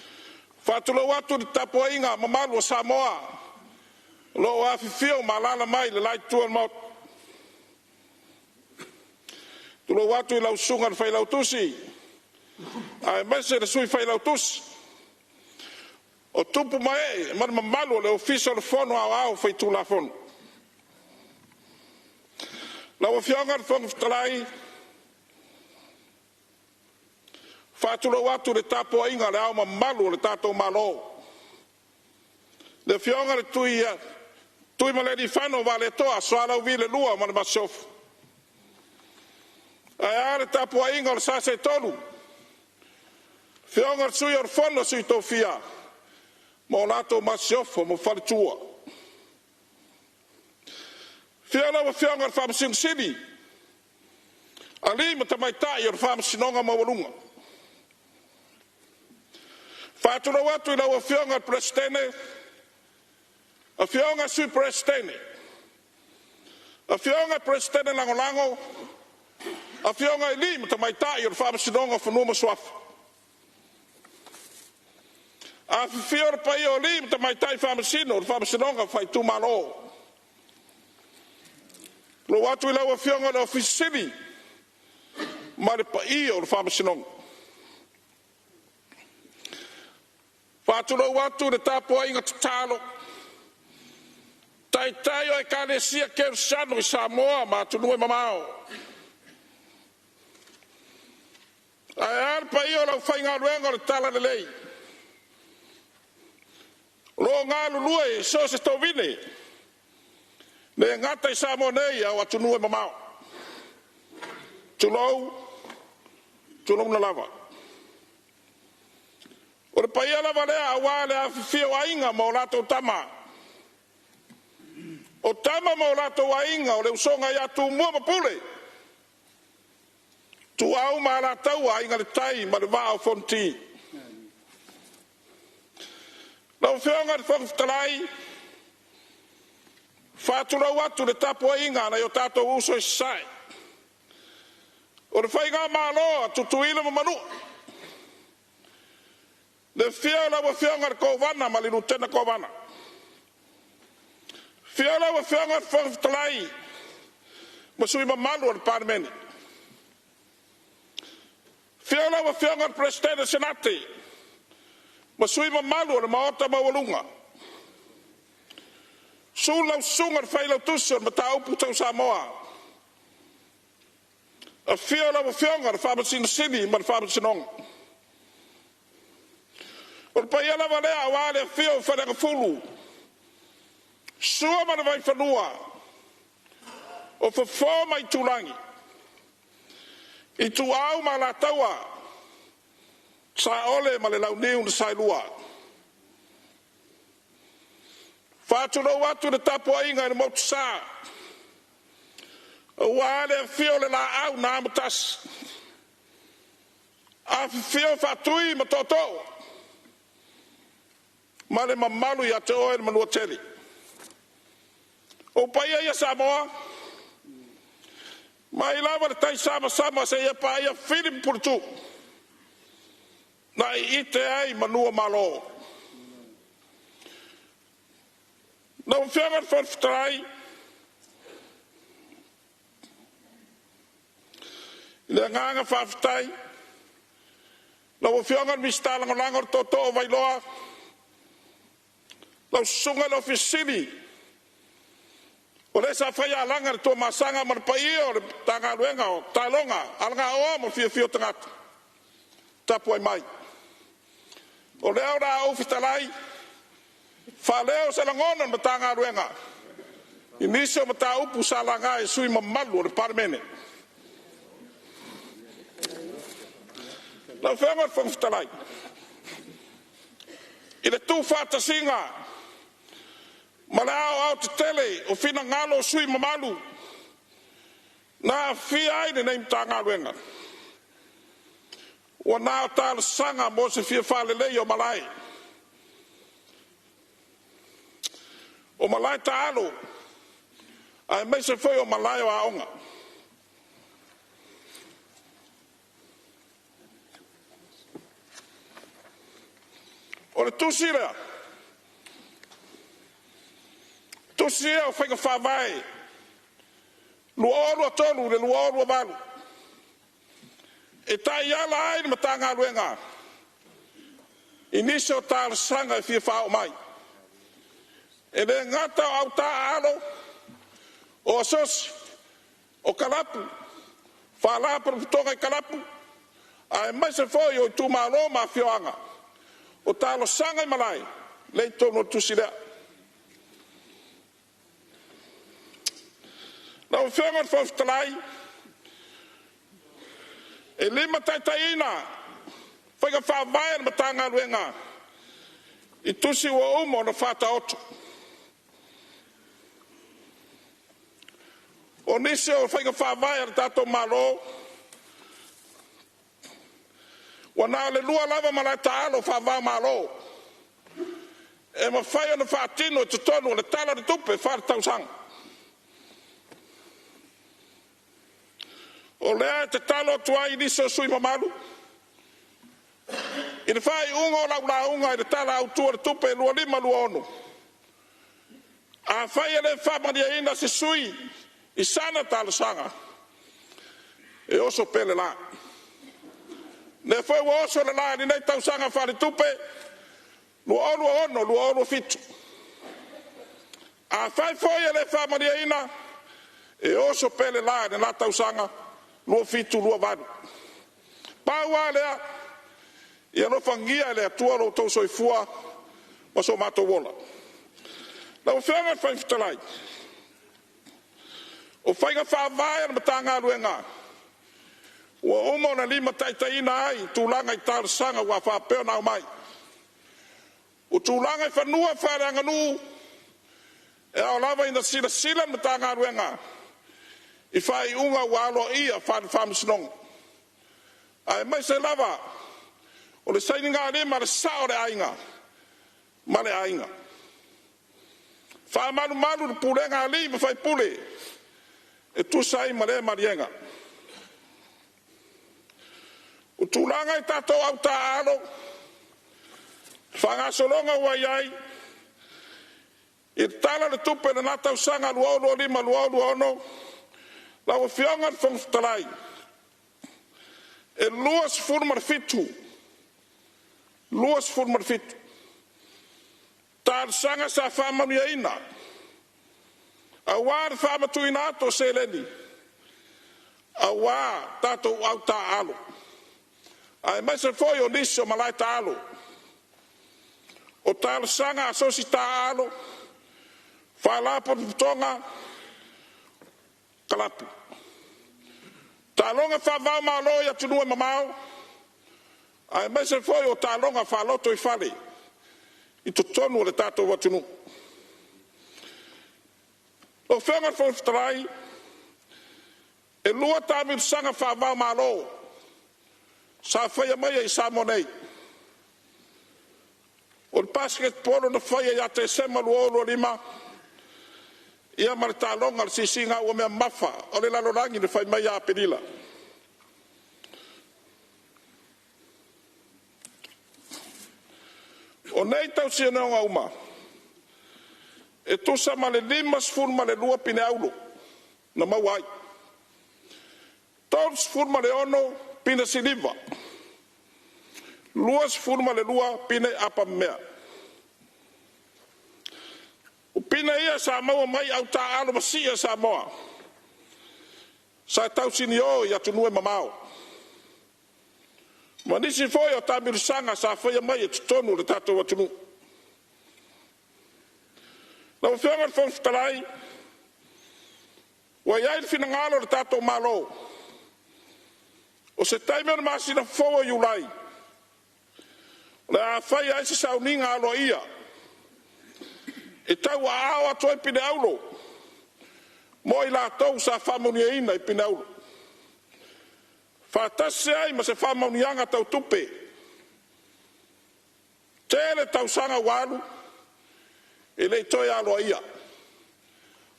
faatulou atu i le tapuaiga mamalu a Samoa o lo o afifio ma alaala mai i le la Itu o le Maota. Tulou atu i lau Susuga i le Failautusi aemaise le Sui Failautusi, o tupu ma ee ma le mamalu o le Ofisa o le Fono Aoao Faitulafono. Lau Afioga i le Fofoga Fetalai, faatulou atu i le tapuaiga a le Ao Mamalu o le tatou Malo, le Afioga i le Tuimalealiifano Vaaletoa Sualauvi II ma le Masiofo. Ae a le tapuaiga o le sa seetolu, Afioga i le Sui o le Fono a Sui Tofia ma o latou Masiofo ma Faletua. Afio lau Afioga i le Faamasino Sili, alii ma tamaitai o le Faamasinoga Maualuga. Faatulou atu i lau Afioga i le Peresetene, Afioga i Sui Peresetene, Afioga i Peresetene Lagolago, Afioga i alii ma tamaitai o le Faamasinoga o Fanua ma Suafa. Afifio le paia o alii ma tamaitai faamasino o le Faamasinoga Faaitumalo. Tulou atu i lau Afioga i le Ofisa Sili ma le paia o le Faamasinoga. Faatulou atu i le tapuaiga tatalo, Taitai o Ekalesia Kerisiano i Samoa ma atunuu e mamao. Ae a le paia o le aufaigaluega o le Talalelei, o lo o galulue i so o se tovine, le gata i Samoa nei a o atunuu e mamao. Tulou, tulouna lava. O le paia lava lea aua le afifio o Aiga ma o latou Tama, o Tama ma o latou Aiga, o le usoga ia Tumua ma Pule, Ituau ma Alataua, Aiga i le Tai ma le Vaa o Fonoti. Lau Afioga i le Fofoga Fetalai, faatulou atu i le tapuaiga a nai o tatou uso i Sasae, o le Faigamalo a Tutuila ma Manua, le afio o lau Afioga i le Kovana ma le Lutena Kovana, afio lau Afioga i le Fofoga Fetalai ma sui usufono mamalu o le Palemene, afio lau Afioga i le Peresetene o le Senate ma sui usufono mamalu o le Maota maualuga. Susu lau Susuga i le Failautusi o le Mataupu tau Samoa, afio lau Afioga i le Faamasino Sili ma le Faamasinoga. O le paia lava lea aua le afio o Faleagafulu, Sua ma le Vaifanua, o Fofo ma Aitulagi, Ituau ma Alataua, Saole ma le Launiu na Saelua. Faatulou atu i le tapuaiga i le Motusa, aua le afio o le Laau na Amotasi, afifio Faatui ma Tootoo ma le mamalu ia te oe le Manuatele. O paia ia Samoa, mai lava le taisamasama seia paia Fili ma Puletuu, na iite ai manu o Malo. Lau Afioga i le Fofoga Fetalai, i le agaga faafetai, lau Afioga i le Minisita Lagolago le Tootoo Vailoa, lau Susuga i le Ofisa Sili, o le sa faialaga i le Tuamasaga ma le paia o le Matagaluega o Taaloga, Alagaoa ma Fiafia o Tagata, tapuai mai. O lea o le a ou fetalai, faaleo se lagona o le Matagaluega i nisi o mataupu sa laga e sui usufono mamalu o le Palemene. Lau Afioga i le Fofoga Fetalai, i le tuufaatasiga ma le aoaotetele o finagalo o sui usufono mamalu na aafia ai lenei Matagaluega, ua na o talosaga mo se fia faaleleia o malae, o malae taalo, aemaise foi o malae o aoga. O le tusi lea, tusi ia o Faiga Faavae 2023 i le 2028 e taiala ai le Matagaluega i nisi o talosaga e fia faaoo mai. E le gata o au taaalo, o asosi, o kalapu, faalapotopotoga i kalapu, aemaise foi o itumalo ma afioaga, o talosaga i malae, lea e i totonu o le tusi lea. Lau Afioga i le Fofoga Fetalai, e limataitaiina faiga faavae a le Matagaluega i tusi ua uma ona faataoto. O nisi o faiga faavae a le tatou Malo, ua na o le 2 lava malae taalo faava-o-Malo e mafai ona faatino i totonu o le Tala o le Tupe Faaletausaga. O lea e tatalo atu ai i nisi o sui usufono mamalu, i le faaiuga o lau lauga i le Tala Autu o le Tupe 2025/2026, afai e le faamalieina se sui usufono i sana talosaga, e oso pea le la. O lea foi ua oso le la i lenei tausaga faaletupe 2026/2027. Afai foi e le faamalieina, e oso pea le la i lena tausaga 2027/2028. Pau lava lea, ia alofagia e le Atua lo outou soifua ma so matou ola. Lau Afioga i le Fofoga Fetalai, o faiga faavae a le Matagaluega ua uma ona limataitaiina ai tulaga i talosaga ua faapea ona aumai. O tulaga i fanua faaleaganuu, e ao lava ina silasila le Matagaluega i faaiuga ua aloaia faale-Faamasinoga, aemaise lava o le sainigalima a le sao o le aiga ma le aiga. Faamalumalu le pulega a alii ma faipule e tusa ai ma lea maliega. O tulaga i tatou au taaalo, faagasologa ua i ai i le Tala o le Tupe i lena tausaga 2025/2026, lau Afioga i le Fofoga Fetalai, e 27 talosaga sa faamanuiaina aua le faamatuuina atu o seleni aua tatou au taaalo, aemaise foi o nisi o malae taalo. O talosaga a asosi taaalo, faalapotopotoga, kalapu. Taaloga faava-o-Malo i atunuu e mamao aemaise foi o taaloga faalotoifale i totonu o le tatou atunuu. Lau Afioga i le Fofoga Fetalai, e 2 taamilosaga faava-o-Malo sa faia maia i Samoa nei. O le basketball na faia ia Tesema 2025 ia ma le taaloga o le siisiigau mamafa o le lalolagi na fai mai ia Aperila. O nei tausinioga uma, e tusa ma le 52 pine auro na maua ai, 36 pine siliva, 22 pine apamemea. O pine ia sa maua mai au taaalo masii a Samoa sa tausinio i atunuu e mamao ma nisi foi o taamilosaga sa faia mai i totonu o le tatou atunuu. Lau Afioga i le Fofoga Fetalai, ua i ai le finagalo o le tatou Malo, o se taimi o le masina fou o Iulai o le a faia ai se sauniga aloaia e tauaao atu ai pine auro mo i latou sa faamanuiaina i pine auro, faatasi ai ma se faamanuiaga tau tupe. Tele tausaga ua alu e le i toe aloaia,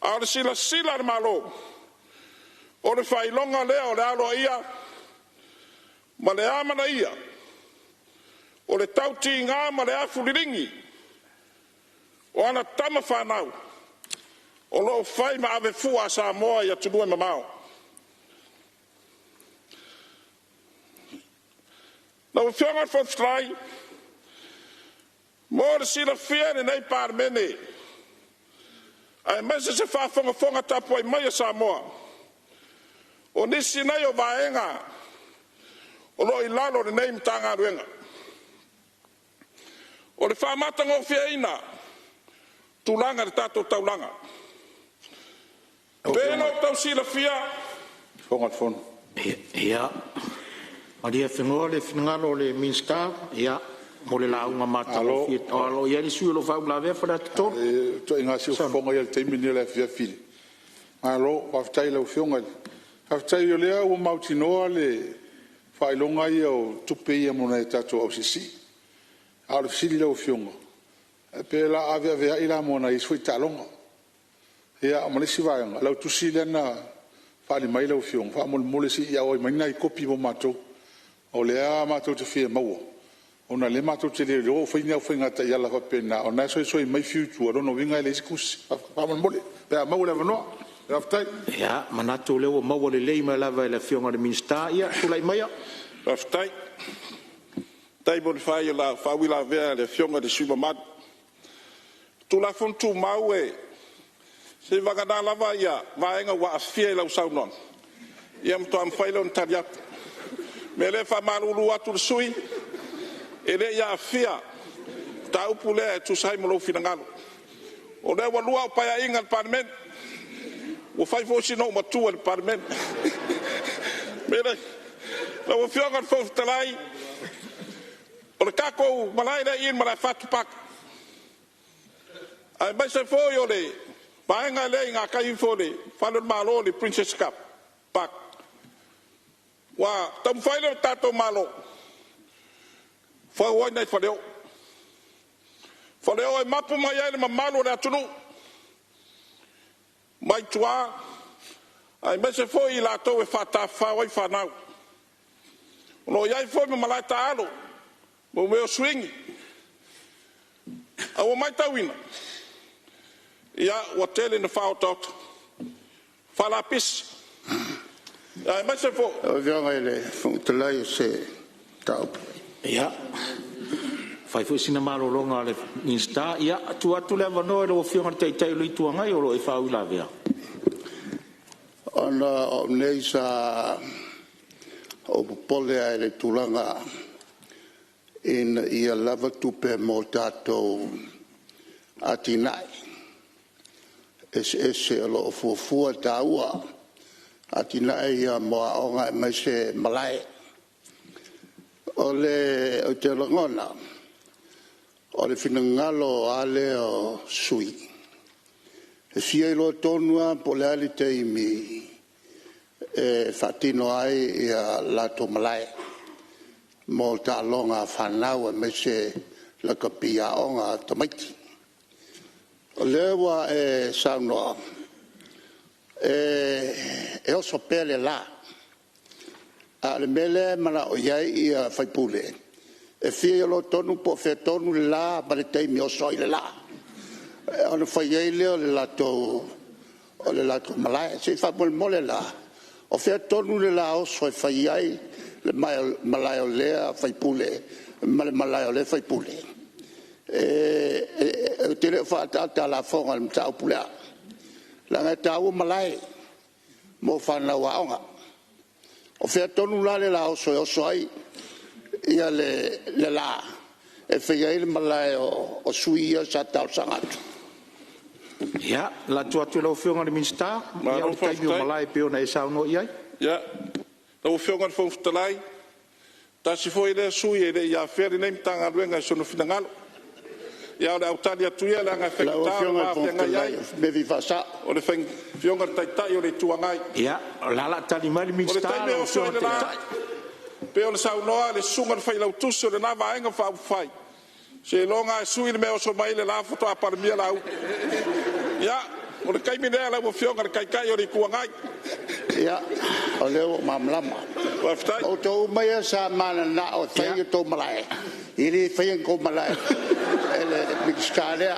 a o le silasila a le Malo, o le faailoga lea o le aloaia ma le amanaia o le tautiga ma le afu liligi o ana tama fanau o lo o fai ma avefua a Samoa i atunuu e mamao. Lau Afioga i le Fofoga Fetalai, mo le silafia e lenei Palemene, aemaise se faafogafoga tapuai mai a Samoa, O nisi nei o vaega o lo o i lalo o lenei Matagaluega, o le faamatagofieina tulaga i le tatou taulaga. E pei ona outou silafia. Ia, malie Fenoa le finagalo o le Minisita mo le lauga matagofie, o lo o i ai le sui usufono o lo o faauilavea Faleata 3. O ituaiga siufofoga ia i le taimi lenei o le afiafi. Malo faafetai i lau Afioga. Faafetai o lea ua mautinoa le faailoga ia o tupe ia mo nai a tatou au siisii. A o le fesili i lau Afioga, pe o le a aveaveai la mo nai isi foi taaloga? Ia ma le isi vaega, o lau tusi lea na faaali mai lau Afioga, faamolemole se i auai mai ni nai kopi mo matou, o lea matou te fia maua, ona o lea matou te le iloa o fai ni faiga taiala faapena, o lena e soisoi mai fiu i tua, o lona uiga e leai se tusi. Faamolemole pe a maua le avanoa. Faafetai. Ia, manatu o lea ua maua lelei mai lava e le Afioga i le Minisita. Ia, tulai maia. Faafetai. Faafetai mo le faauilavea a le Afioga i le sui usufono mamalu. O Tulafono Tumau, seivagana lava vaega ua aafia i lau saunoaga, ia ona faatoa mafai lea ona tali atu. O le mea lea e faamalulu atu i le sui usufono, e le i aafia le mataupu lea e tusa ai ma lou finagalo. O lea ua lua au Paeaiga i le Palemene, ua fai foi sina ou matua i le Palemene. O le mea lea, lau Afioga i le Fofoga Fetalai, o le tatou malae lea i i le Malaefatu Park, aemaise foi o le vaega lea i gatai ifo o le fale o le Malo le Princess Park, ua taumafai le tatou Malo e fau ai nai faleoo, faleoo e mapu mai ai le mamalu o le atunuu mai tua aemaise foi i latou e faatafafao ai fanau. O lo o i ai foi ma malae taalo mo mea o suigi. Ae ua matauina, ua tele ina faaotaota, faalapisi, aemaise foi… Lau Afioga i le Fofoga Fetalai o se mataupu. Ia, fai foi sina malologa a le Minisita. Ia, tuu atu le avanoa i lau Afioga i le Taitai o le Itu Agai o lo o e faauilavea. Ona o au nei sa ou popole lava i le tulaga ina ia lava tupe mo tatou atinae eseese o lo o fuafua e taua, atinae ia mo aoga aemaise malae. Ou te lagona, o le finagalo lava lea o sui usufono, e fia iloa tonu lava po o le a le taimi e faatino ai latou malae mo taaloga a fanau aemaise lakapi aoga a tamaiti. O lea ua e saunoa e oso pea le la, a o le mea lea e manao i ai sui usufono, e fia iloa tonu po o fea tonu le la ma le taimi e oso ai le la, ona fai ai lea o le latou malae. Se i faamolemole la, o fea tonu le la oso e fai ai le malae o lea sui usufono ma le malae o lea sui usufono? Ou te le o faaataata a lafoga i le mataupu lea, leaga e taua malae mo fanau aoga. O fea tonu la le la oso e oso ai le la e fai ai le malae o sui ia sa talosaga atu? Ia, lafo atu i lau Afioga i le Minisita o le taimi o malae pei ona e saunoa i ai. Malo faafetai. Lau Afioga i le Fofoga Fetalai, tasi foi lea sui usufono e le i afea lenei Matagaluega i sona finagalo. Ia, o le a ou tali atu ia leaga e Lau faigata le Afioga i le va Fofoga feagai Fetalai, ai o se mea e fia faasao. o le Afioga i le Taitai o le Itu Agai. Ia, o la e o le a tali mai le O le Minisita taimi e lau oso Afioga ai i le le la, Taitai. pei ona saunoa le Susuga i le Failautusi o lena Vaega Faaupufai, seiloga lava e sui le mea e oso mai ai le la faatoa Palemia Laauli. Ia, o le taimi lea lau Afioga i le Taitai o le Itu Agai. Ia, o lea ua ou malamalama. Faafetai. O outou uma ia sa mananao e fai ni a outou malae, e le faia ni tou malae e le Minisita lea.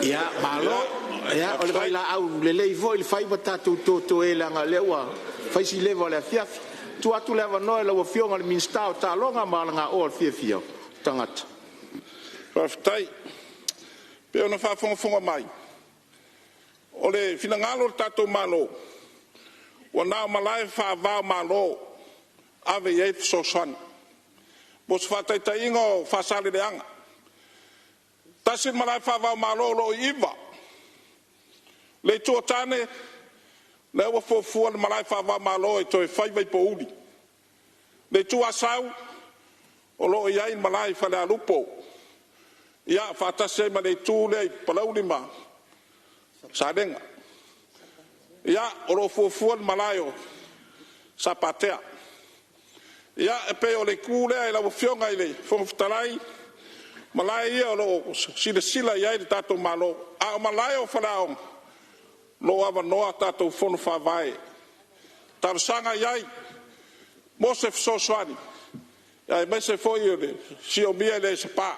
Ia, malo. O le vailaau lelei foi le fai ma tatou totoe leaga o lea ua fai si leva o le afiafi. Tuu atu le avanoa i lau Afioga i le Minisita o Taaloga ma Alagaoa i le Fiafia o Tagata. Faafetai. E pei ona faafogafoga mai, o le finagalo o le tatou Malo, Ua na o malae faava-o-Malo ave i ai fesoasoani. Mo se faataitaiga o Faasaleleaga, tasi le malae faava-o-Malo o lo o i Iva. Le Itu o Tane, lea ua fuafua le malae faava-o-Malo e toe fai Vaipouli. Le Itu Asau, o lo o i ai le malae i Falealupo, ia faatasi ai ma le itu lea i Palauli ma Salega. Ia, o lo o fuafua le malae o Sapatea. Ia, e pei o le itu lea i lau Afioga i le Fofoga Fetalai, o malae ia o lo o silasila i ai le tatou Malo, a o malae o faleaoga, o lo o avanoa tatou Fono Faavae e talosaga i ai mo se fesoasoani, aemaise foi o le siomia e le SPA.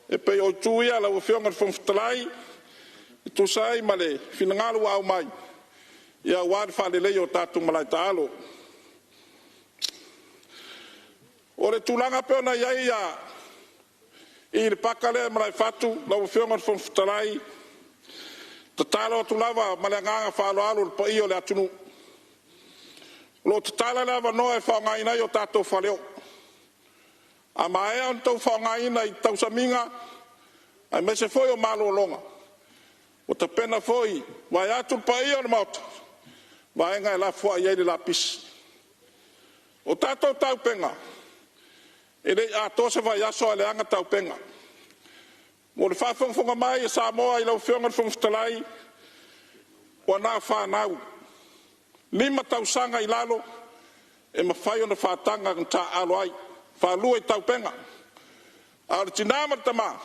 E pei o itu ia lau Afioga i le Fofoga Fetalai e tusa ai ma le finagalo ua aumai aua le faaleleia o tatou malae taalo. O le tulaga e pei ona i ai le paka lea i Malaefatu lau Afioga i le Fofoga Fetalai, e tatalo atu lava ma le agaga faaaloalo i le paia o le atunuu, o lo o tatala le avanoa e faaaogaina ai o tatou faleoo. A maea ona outou faaaogaina i tausamiga aemaise foi o malologa, ua tapena foi vaeatu le paia o le Maota, vaega e lafoai ai le lapisi. O tatou taupega, e le i atoa se vaiaso ae leaga taupega. Mo le faafogafoga mai a Samoa i lau Afioga i le Fofoga Fetalai, ua na o fanau 5 tausaga i lalo e mafai ona faataga ona taaalo ai, faalua i taupega. A o le tina ma le tama,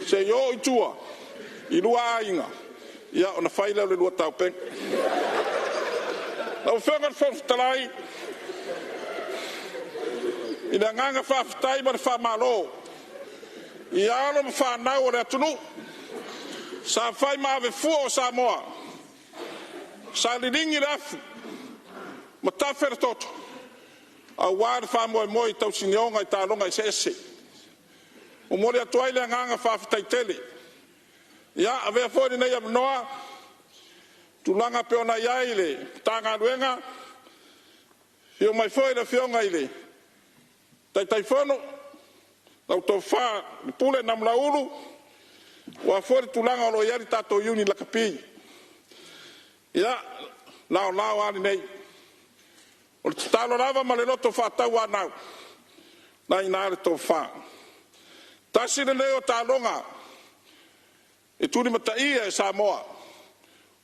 se i o i tua i lua aiga ona fai lea o le lua taupega. Lau Afioga i le Fofoga Fetalai, i le agaga faafetai ma le faamalo i alo ma fanau a le atunuu sa fai ma ave fua o Samoa, sa liligi le afu ma tafe le toto aua le faamoemoe i tausinioga i taaloga eseese. E momoli atu ai le agaga faafetai tele. Ia, avea foi lenei avanoa i tulaga e pei ona i ai le Matagaluega, afio mai foi le Afioga i le Taitaifono lau Tofa Pule Namulauulu, aua foi le tulaga o lo o i ai le tatou Iuni Lakapi. Ia, laolao lava lenei. O le tatalo lava ma le loto faatauanau, o lena e i ina le tofa. Tasi lenei o taaloga e tulimataia e Samoa,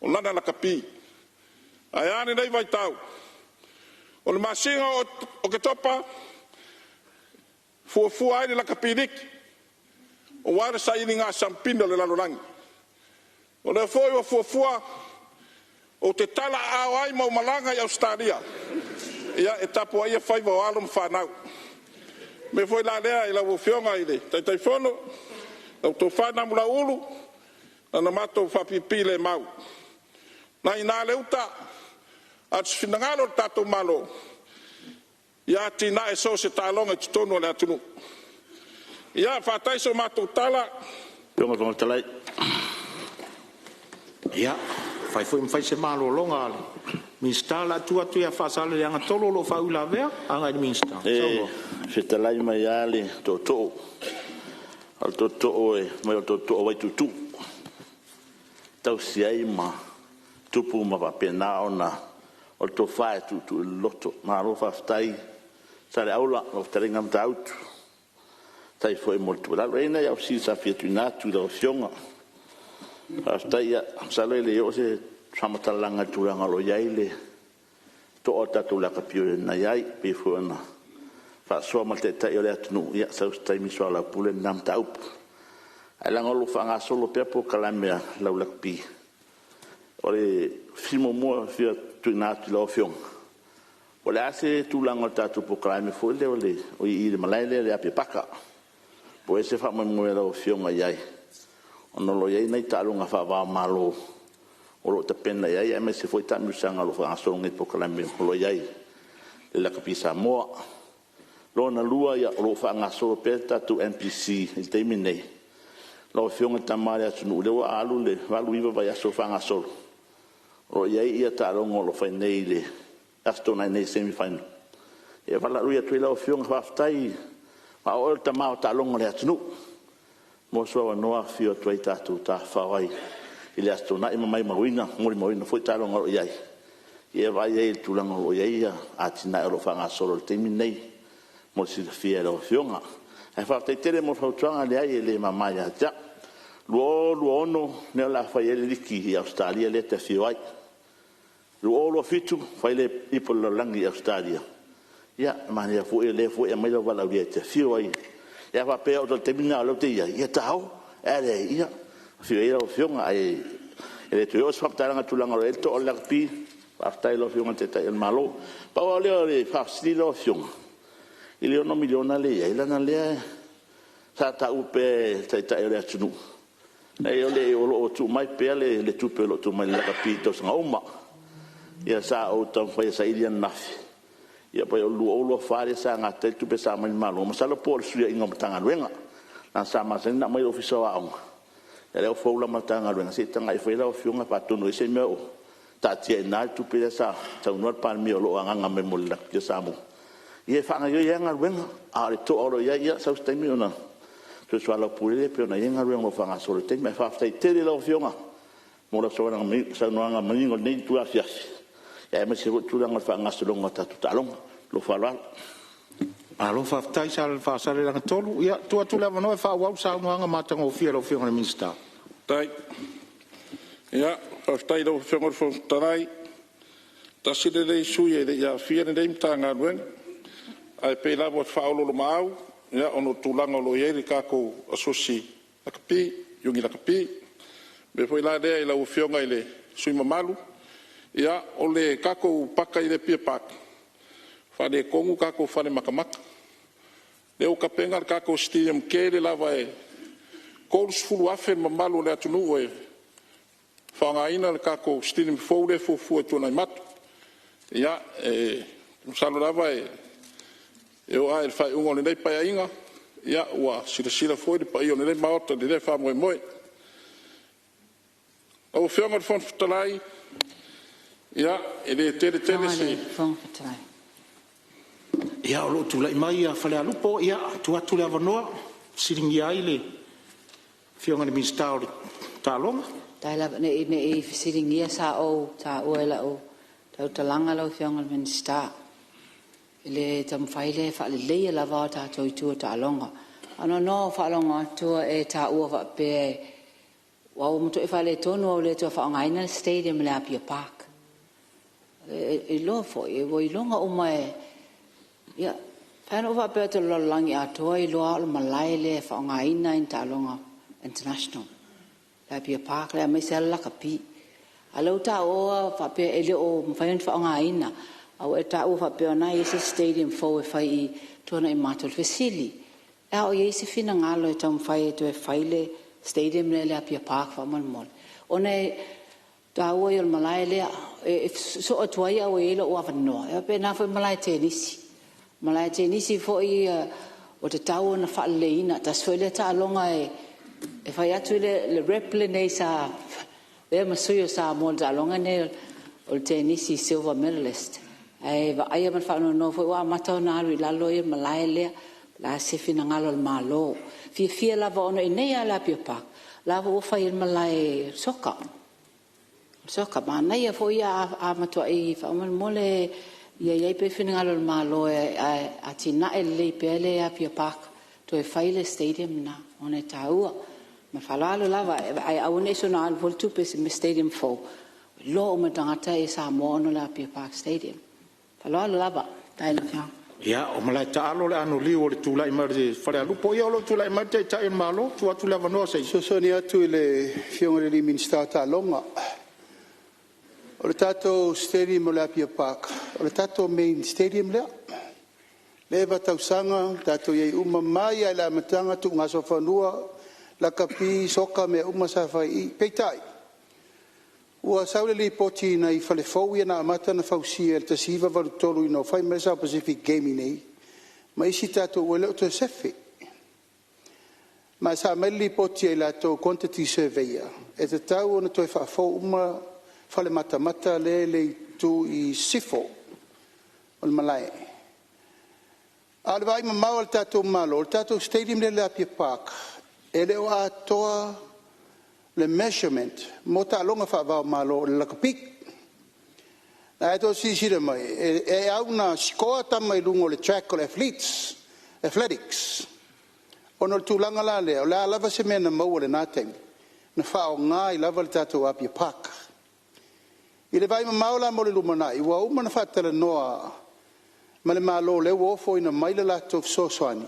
o lana lakapi. Ae a lenei vaitau? O le masina o Oketopa, fuafua ai le lakapi liki aua le sailiga siamupini o le lalolagi. O lea foi ua fuafua ou te talaaao ai ma ou malaga i Ausetalia e tapuaia faiva o alo ma fanau. O le mea foi la lea i lau Afioga i le Taitaifono, lau Tofa Namulauulu, na ona matou faapiipii le mau. O lena e i ina le uta, a o se finagalo o le tatou Malo, ia atinae so o se taaloga i totonu o le atunuu. Ia, faata'i so matou tala. Lau Afioga i le Fofoga Fetalai… Ia, fai foi ma fai se malologa a le Minisita. O le a tuu atu ia Faasaleleaga 3 o lo o faauilavea agai i le Minisita. E fetalai mai lava le tootoo, o le tootoo fai mai o le tootoo o Vaituutuu e tausi ai ma tupu ma faapena ona… O le tofa e tuutuu i le loto. Malo faafetai Saleaula lau fetalaiga Matautu, faafetai foi mo le tuualalo. E i ai nai au fesili sa fia tuuina atu i lau Afioga. Faafetai. Masalo e le i oo se faamatalaga i le tulaga o lo o i ai le toa o le tatou lakapi na i ai, pei foi ona faasoa ma le Taitai o le atunuu, ia sau se taimi soalaupule lena mataupu. Ae leaga o lo o faagasolo pea polokalame a lau lakapi, o le fesili muamua e fia tuuina atu i lau Afioga, po o le a se tulaga o le tatou polokalame foi lea i le malae lea i le Apia Paka? Po o i ai se faamoemoe o lau Afioga i ai, ona o lo o i ai nai taaloga faava-o-Malo o lo o tapena i ai, aemaise foi taamilosaga o lo o faagasolo nei polokalame o lo o i ai i le Lakapi Samoa. Lona lua, o lo o faagasolo pea le tatou NPC i le taimi lenei. Lau Afioga i le tama a le atunuu, o lea ua alu le 8, 9 vaiaso o faagasolo, o i ai taaloga o lo o fai nei i le Aso Toonai nei i semi final. E valaaulia atu ai lau Afioga, faafetai aua o oe o le tama o taaloga i le atunuu. Mo sou avanoa e afifio atu ai tatou tafafao ai i le Aso Toonai ma molimauina foi taaloga o lo o i ai, e vaai ai i le tulaga o i ai atinae o lo o faagasolo i le taimi lenei mo le silafia e lau Afioga. Ae faafetai tele mo fautuaga, e leai e le mama ia te au. 2026 lea o le a fai ai le liki i Ausetalia lea e te afio ai, 2027 fai le Ipu o le Lalolagi i Ausetalia, ia manaia foi o lea foi e aumai lou valaaulia e te afio ai. A faapea e oo atu i le taimi lena o lea ou te i ai, ia ta o, ae a leai, ia afio ia lau Afioga. Ae le toe oo se faamatalaga i le tulaga o i ai le toa o le lakapi, faafetai i lau Afioga i le Taitai o le Malo. Pau lava lea o le faafesili lau Afioga i le $6 miliona lea e i ai, leaga o lea sa taua pea e le Taitai o le atunuu, o lo o tuu mai pea le tupe o lo o tuu mai i le lakapi i tausaga uma. Ia sa ou taumafai e saili ananafi, ia pei o le 2024 lea sa gata ai le tupe sa aumai i le Malo, masalo po o le fesuiaiga o Matagaluega, leaga sa masani ona aumai i le Ofisa o Aoga, a o lea ua fou le Matagaluega, se i tagai ifo i ai lau Afioga pe atonu e i ai se mea o taatia ai i ina le tupe lea sa saunoa le Palemia o lo o agaaga mai mo le lakapi a Samoa, ia e faagaoioi ai lava galuega, a o le toa o lo o i ai, ia sau se taimi ona toe soalaupule lea pei ona i ai galuega o lo o faagasolo i le taimi. Ae faafetai tele i lau Afioga mo lau saunoaga manino i lenei itula afiafi, aemaise foi le tulaga o le faagasologa o tatou taaloga. Ma lou faaaloalo. Malo faafetai Faasaleleaga 3. Ia, tuu atu le avanoa e faaauau le saunoaga matagofie a lau Afioga i le Minisita. Faafetai. Ia, faafetai i lau Afioga i le Fofoga Fetalai. Tasi lenei sui usufono e le i aafia lenei Matagaluega, ae pei lava o se faaoloolomaau ona o tulaga o lo o i ai le tatou Asosi Lakapi, Iuni Lakapi. O le mea foi la lea i lau Afioga i le sui usufono mamalu, ia o le tatou paka i le Apia Park, faaletonu tatou fale matamata. Lea ua tapena le tatou stadium tele lava e 30,000 le mamalu o le atunuu e faaaogaina le tatou stadium fou lea e fuafua i Tuanaimato. Ia, e masalo lava e oo lava i le faaiuga o lenei Paeaiga ua silasila foi le paia o lenei Maota i lea faamoemoe. Lau Afioga i le Fofoga Fetalai, ia e le tele tele se… Ia, o lo o tulai mai Falealupo. Ia, tuu atu le avanoa e fesiligia ai le Afioga i le Minisita o Taaloga. Faafetai lava. Ne i fesiligia sa ou taua i lau tautalaga lau Afioga i le Minisita i le taumafai lea e faaleleia lava a tatou i tua o taaloga. Ae ona ou faalogo atu o e taua faapea ua matuai faaletonu ua le toe faaaogaina le stadium o le Apia Park. E iloa foi ua iloga uma e… Ia, e pei ona ou faapea atu o le lalolagi atoa e iloa lava o le malae lea e faaaogaina i ni taaloga international le Apia Park aemaise lava le lakapi. A o lea ua taua faapea e le o mafai ona faaaogaina, a ua e taua faapea o lena e i ai se isi stadium fou e fai i Tuanaimato. O le fesili; a o i ai se finagalo e taumafai e toe fai le stadium lea i le Apia Park faamolemole? Ona o le taua ia o le malae lea, e sosoo atu ai ae ua i ai lou avanoa. E faapena foi i le malae tenisi. O le malae tenisi foi ua tatau ona faaleleia, tasi foi lea taaloga e fai atu le rep lenei sa avea ma sui o Samoa i le taaloga lenei o le tenisi silver medalist. Ae vaaia ma le faanoanoa foi ua amata ona alu i lalo le malae lea. O le a se finagalo o le Malo? E fiafia lava ona o i inei lava i le Apia Park la foi ua fai ai le malae soka. Manaia foi a matuai… faamolemole ia i ai pea le finagalo o le Malo e atinae lelei pea le Apia Park, toe fai le stadium lena ona e taua. Ma le faaaloalo lava, ae aua ne i soona alu foi le tupe i se stadium fou, ua iloa uma e tagata Samoa ona o le Apia Park Stadium. Faaaloalo lava. Faafetai i lau Afioga. Ia, o malae taalo le anoliu o le tulai mai o Falealupo. Ia o lo o tulai mai le Taitai o le Malo, tuu atu le avanoa se i… Fesoasoani atu i le Afioga i le Minisita o Taaloga. O le tatou stadium o le Apia Park, o le tatou main stadium lea. Leva tausaga tatou i ai uma mai lava i le amataga, tuugasofanua, lakapi, soka, mea uma sa fai i i. Peitai, ua sau le lipoti i nai fale fou ia na amata ona fausia i le 1983 ina ua fai mai le South Pacific Games i inei ma isi tatou, ua le o toe sefe. Ma sa aumai le lipoti a i latou quantity surveyor, e tatau ona toe faafou uma fale matamata lea e i le itu i sisifo o le malae. A o le vaai mamao a le tatou Malo, o le tatou stadium lea i le Apia Park, e le o atoa le measurement mo taaloga faava-o-Malo o le lakapi. O lena tou te silasila mai, e au ina score tama i luga o le track o le athletics, ona o le tulaga la lea, o le a lava se mea na maua i lena taimi, na faaaoga ai lava le tatou Apia Park. I le vaai mamao la mo le lumanai, ua uma ona faatalanoa ma le Malo o lea ua ofoina mai le latou fesoasoani,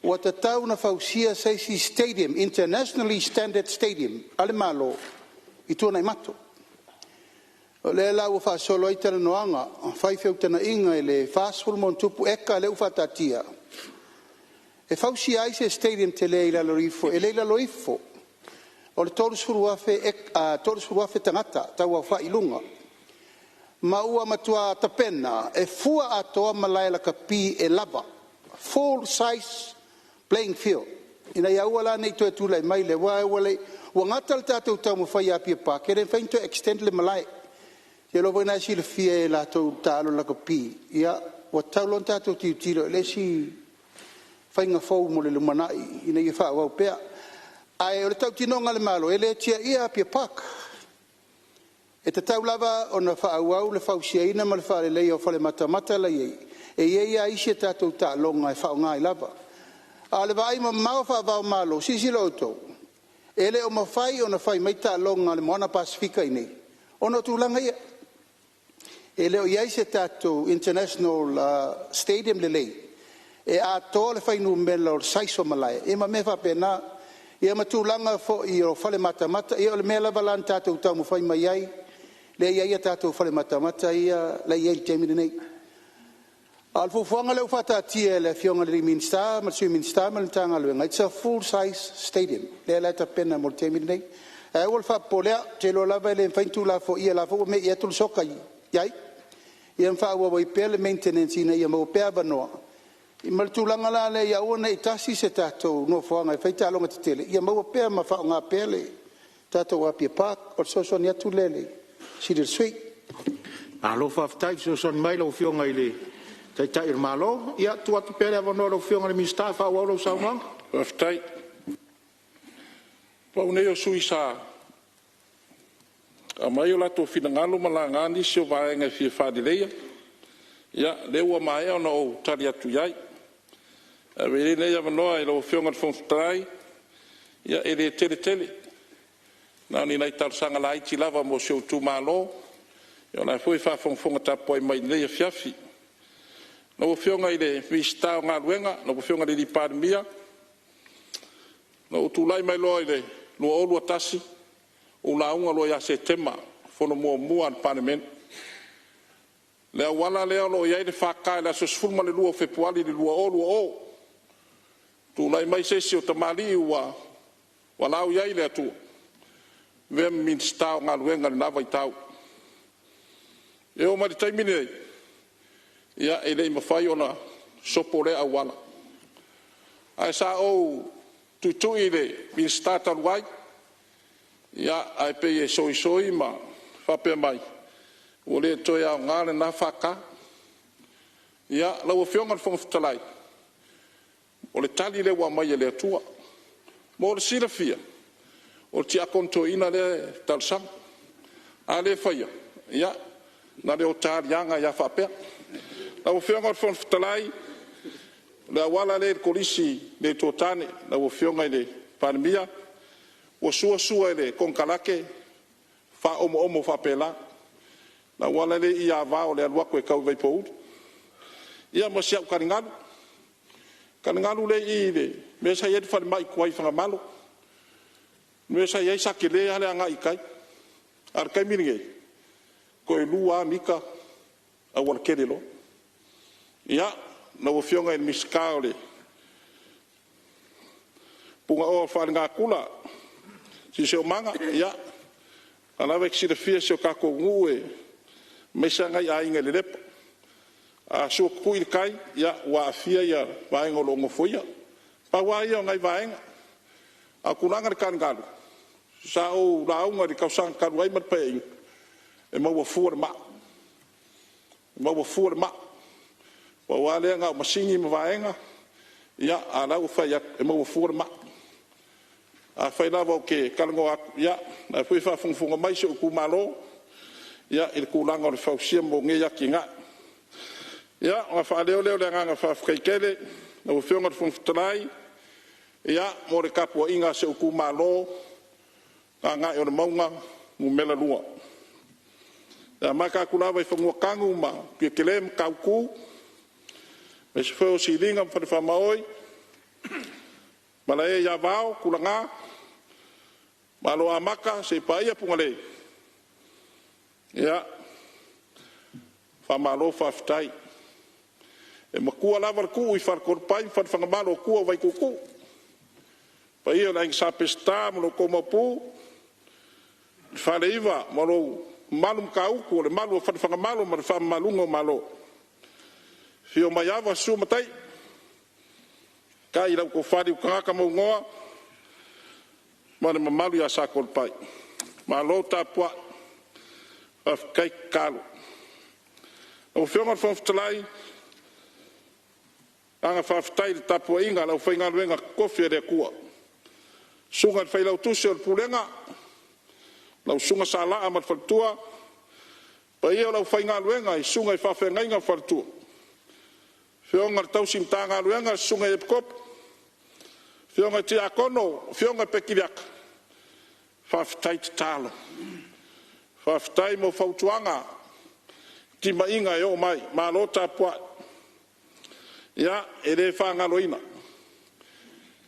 ua tatau ona fausia se isi stadium, internationally standard stadium a le Malo i Tuanaimato. O lea la ua faasolo ai talanoaga ma fai feutagaiga i le 40+ eka lea ua faataatia e fausia ai se stadium tele i lalo ifo, e le i lalo ifo o le 30,000 tagata tau aofai i luga, ma ua matua tapena e fua atoa malae lakapi e lava, full size playing field, ina ia aua la ne i toe tulai mai le… aua ua gata le tatou taumafai i Apia Park, e le mafai ona toe extend le malae. Ou te iloa foi o lena e silafia e i latou e taalo i le lakapi, ia ua tatau loa ona tatou tilotilo i le isi faiga fou mo le lumanai ina ia faaauau pea. Ae o le tautinoga a le Malo, e le tiaia Apia Park, e tatau lava ona faaauau le fausiaina ma le faaleleia o fale matamata la e i ai, e i ai lava isi a tatou taaloga e faaaoga ai lava. A o le vaai mamao faava o Malo, silasila outou, e le o mafai ona fai mai taaloga a le Moana Pasefika i inei ona o tulaga ia. E le o i ai se tatou international stadium lelei e atoa le fuainumera o le size o malae ia ma mea faapena. Ia ma tulaga foi o fale matamata, ia o le mea lava la na tatou taumafai mai ai lea e i ai a tatou fale matamata ia la e i ai i le taimi lenei. A o le fuafuaga lea ua faataatia e le Afioga i le Minisita ma le Sui Minisita ma le Matagaluega, it's a full size stadium lea la e tapena mo le taimi lenei. Ae aua le faapopoleina, ou te iloa lava e le mafai ona tuulafoaia o la e foi ua me'i atu le soka i ai, ia ma faaauau ai pea le maintenance ina ia maua pea avanoa, ma le tulaga la lea ia aua ne i tasi se tatou nofoaga e fai ai taaloga tetele, ia maua pea ma faaaoga pea le tatou Apia Park. O le fesoasoani atu lea i le fesili a le sui usufono. Malo faafetai fesoasoani mai i lau Afioga i le Taitai o le Malo. Ia, tuu atu pea le avanoa i lau Afioga i le Minisita e faaauau lau saunoaga. Faafetai. Pau nei o sui usufono sa aumai o latou finagalo ma laga nisi o vaega e fia faaleleia. Ia, lea ua maea ona ou tali atu i ai. Ae avea ia lenei avanoa i lau Afioga i le Fofoga Fetalai, ia e le tele tele, na o ni nai talosaga laiti lava mo si ou itumalo, o la e foi e faafogafoga tapuai mai i lenei afiafi. Lau Afioga i le Minisita o Galuega lau Afioga i le Palemia, na ou tulai mai loa i le 2021, ou lauga loa ia Setema i le fono muamua a le Palemene. Le auala lea o lo o i ai le FK i le aso 12 o Fepuari 2020, tulai mai se isi o tamalii ua valaau i ai le Atua, avea ma Minisita o Galuega i lena vaitau. E oo mai i le taimi lenei, ia e le i mafai ona sopo lea auala. Ae sa ou tuitui i le Minisita talu ai, ae pei e soisoi ma faapea mai, ua le toe aoga lena FK. Ia, lau Afioga i le Fofoga Fetalai, o le tali lea ua aumai e le Atua. Mo le silafia, o le tiakono toeaina lea e talosaga, a le faia, ia, na o le ota aliaga ai lava faapea. Lau Afioga i le Fofoga Fetalai, o le auala lea i le Kolisi i Leitoatane lau Afioga i le Palemia, ua sua sua e le konekarate faaomoomo faapela, le auala lea i Avao i le alu atu e tau i Vaipouli. Ia ma si au taligalu, taligalu lea e i i le mea sa i ai le falemai tuai i Fagamalo, le mea sa i ai sa tele lava le agai i tai, a o le taimi lenei, toe 2 lava mita aualatele loa. Ia, lau Afioga i le Minisita o le Punaoa Faalenatura ma le Siosiomaga, ia, o lena lava e te silafia si o tatou nuu aemaise lava nai aiga i Lelepa, a sua tutui le tai, ua aafia vaega o lo o nofoia. Pau lava ia o nai vaega. A o le tulaga i le taligalu, sa ou lauga i le tausaga talu ai ma le Paeaiga, E maua fua le maa, e maua fua le maa. Pau lava lea na o masini ma vaega, a o la e ua fai atu e maua fua le maa. Afai lava ou te talanoa atu, ia o la e foi e faafogafoga mai si ou itumalo i le tulaga o le fausia o nei atinae. Ia, ona faaleo lea o le agaga faafetai tele lau Afioga i le Fofoga Fetalai mo le tapuaiga a si ou itumalo Gagaemauga 2. E amata atu lava i Fanuatanu ma Mutiatele ma Matautu, aemaise foi o Siliga ma Falefaamaoi, Malae ia Vao, Tulaga, Maloamata seia paia Fugalei. Ia, faamalo faafetai. E matua lava le tuu i Faletoalepai ma Falefagamalo o tua o Vaituutuu. Le paia o le Aiga Sa Peseta ma lo outou Maopu, le Faleiva ma lou mamalu Matautu o le malu o Falefagamalo ma le faamamaluga o Malo. Afio Maiava susu Mataia, tai lau Tofa Aliiutagata Mauigoa ma le mamalu ia Satoalepai. Malo tapuai, faafetai tatalo. Lau Afioga i le Fofoga Fetalai, o le agaga faafetai i le tapuaiga a le aufaigaluega totofi a le Atua, susuga i le Failautusi o le Pulega, lau Susuga Salaa ma le faletua, le paia o le aufaigaluega i susuga i faafeagaiga ma faletua, afioga i le tausi Matagaluega le susuga ia Epikopo, afioga i Tiakono, afioga i Petiliaka, faafetai tatalo, faafetai mo fautuaga, timaiga e oo mai, malo tapuai. Ia, e le faagaloina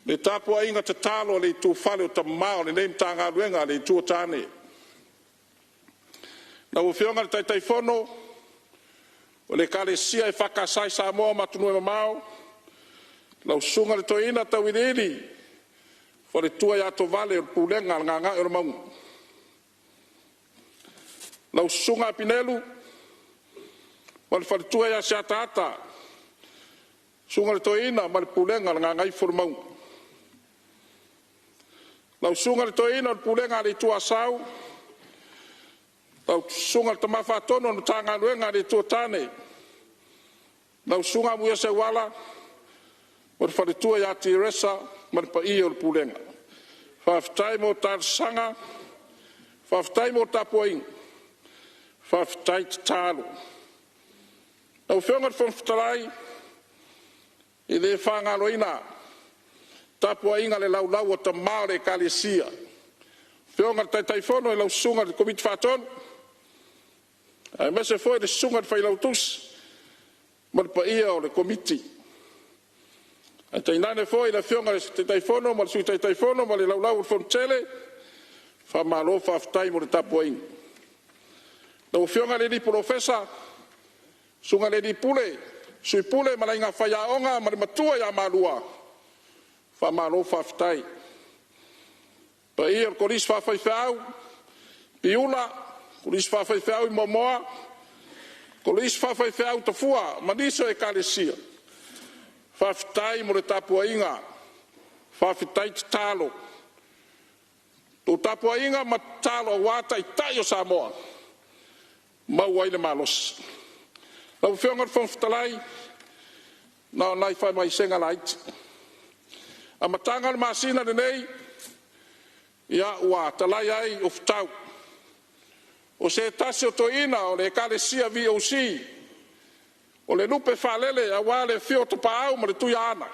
le tapuaiga tatalo a le itufale o tama o lenei Matagaluega le Itu o Tane. Lau Afioga i le Taitaifono o le Ekalesia EFKS i Samoa ma atunuu e mamao, lau Susuga i le Toeaina Tauiliili, faletua ia Tovale o le Pulega a le Gagaeolemauga. Lau Susuga Apinelu ma le faletua ia Seataata, susuga i le Toeaina ma le Pulega a le Gagaifolemauga. Lau Susuga i le Toeaina o le Pulega a le Itu o Asau, lau Susuga i le Tama Faatonu o le Matagaluega a le Itu o Tane, lau Susuga Amuia Seuala ma le faletua ia Tiresa ma le paia o le Pulega. Faafetai mo talosaga, faafetai mo tapuaiga, faafetai tatalo. Lau Afioga i le Fofoga Fetalai, e le faagaloina le tapuaiga a le laulau a tama o le Ekalesia, afioga i le Taitaifono lau susuga i le Komiti Faatonu, aemaise foi le susuga i le Failautusi ma le paia o le Komiti, ae tainane foi le Afioga i le Taitaifono ma le Sui Taitaifono ma le laulau a le Fonotele, faamalo faafetai mo le tapuaiga. Lau Afioga i le Polofesa, susuga i le alii Pule, Sui Pule ma le aiga faiaoga ma le matua ia Malua, faamalo faafetai. Le paia o le Kolisi Faafaifeau i Piula, Kolisi Faafaifeau i Moamoa, Kolisi Faafaifeau i Tafua ma nisi o Ekalesia, faafetai mo le tapuaiga, faafetai tatalo. Le tou tapuaiga ma tatalo aua Taitai o Samoa, e maua ai le malosi. Lau Afioga i le Fofoga Fetalai, na o nai faamaisega laiti. Amataga o le masina lenei, ia ua talai ai ufutau o se tasi o toeaina o le Ekalesia VOC, o le lupe faalele aua le afio o Tapaau ma le Tuiaana,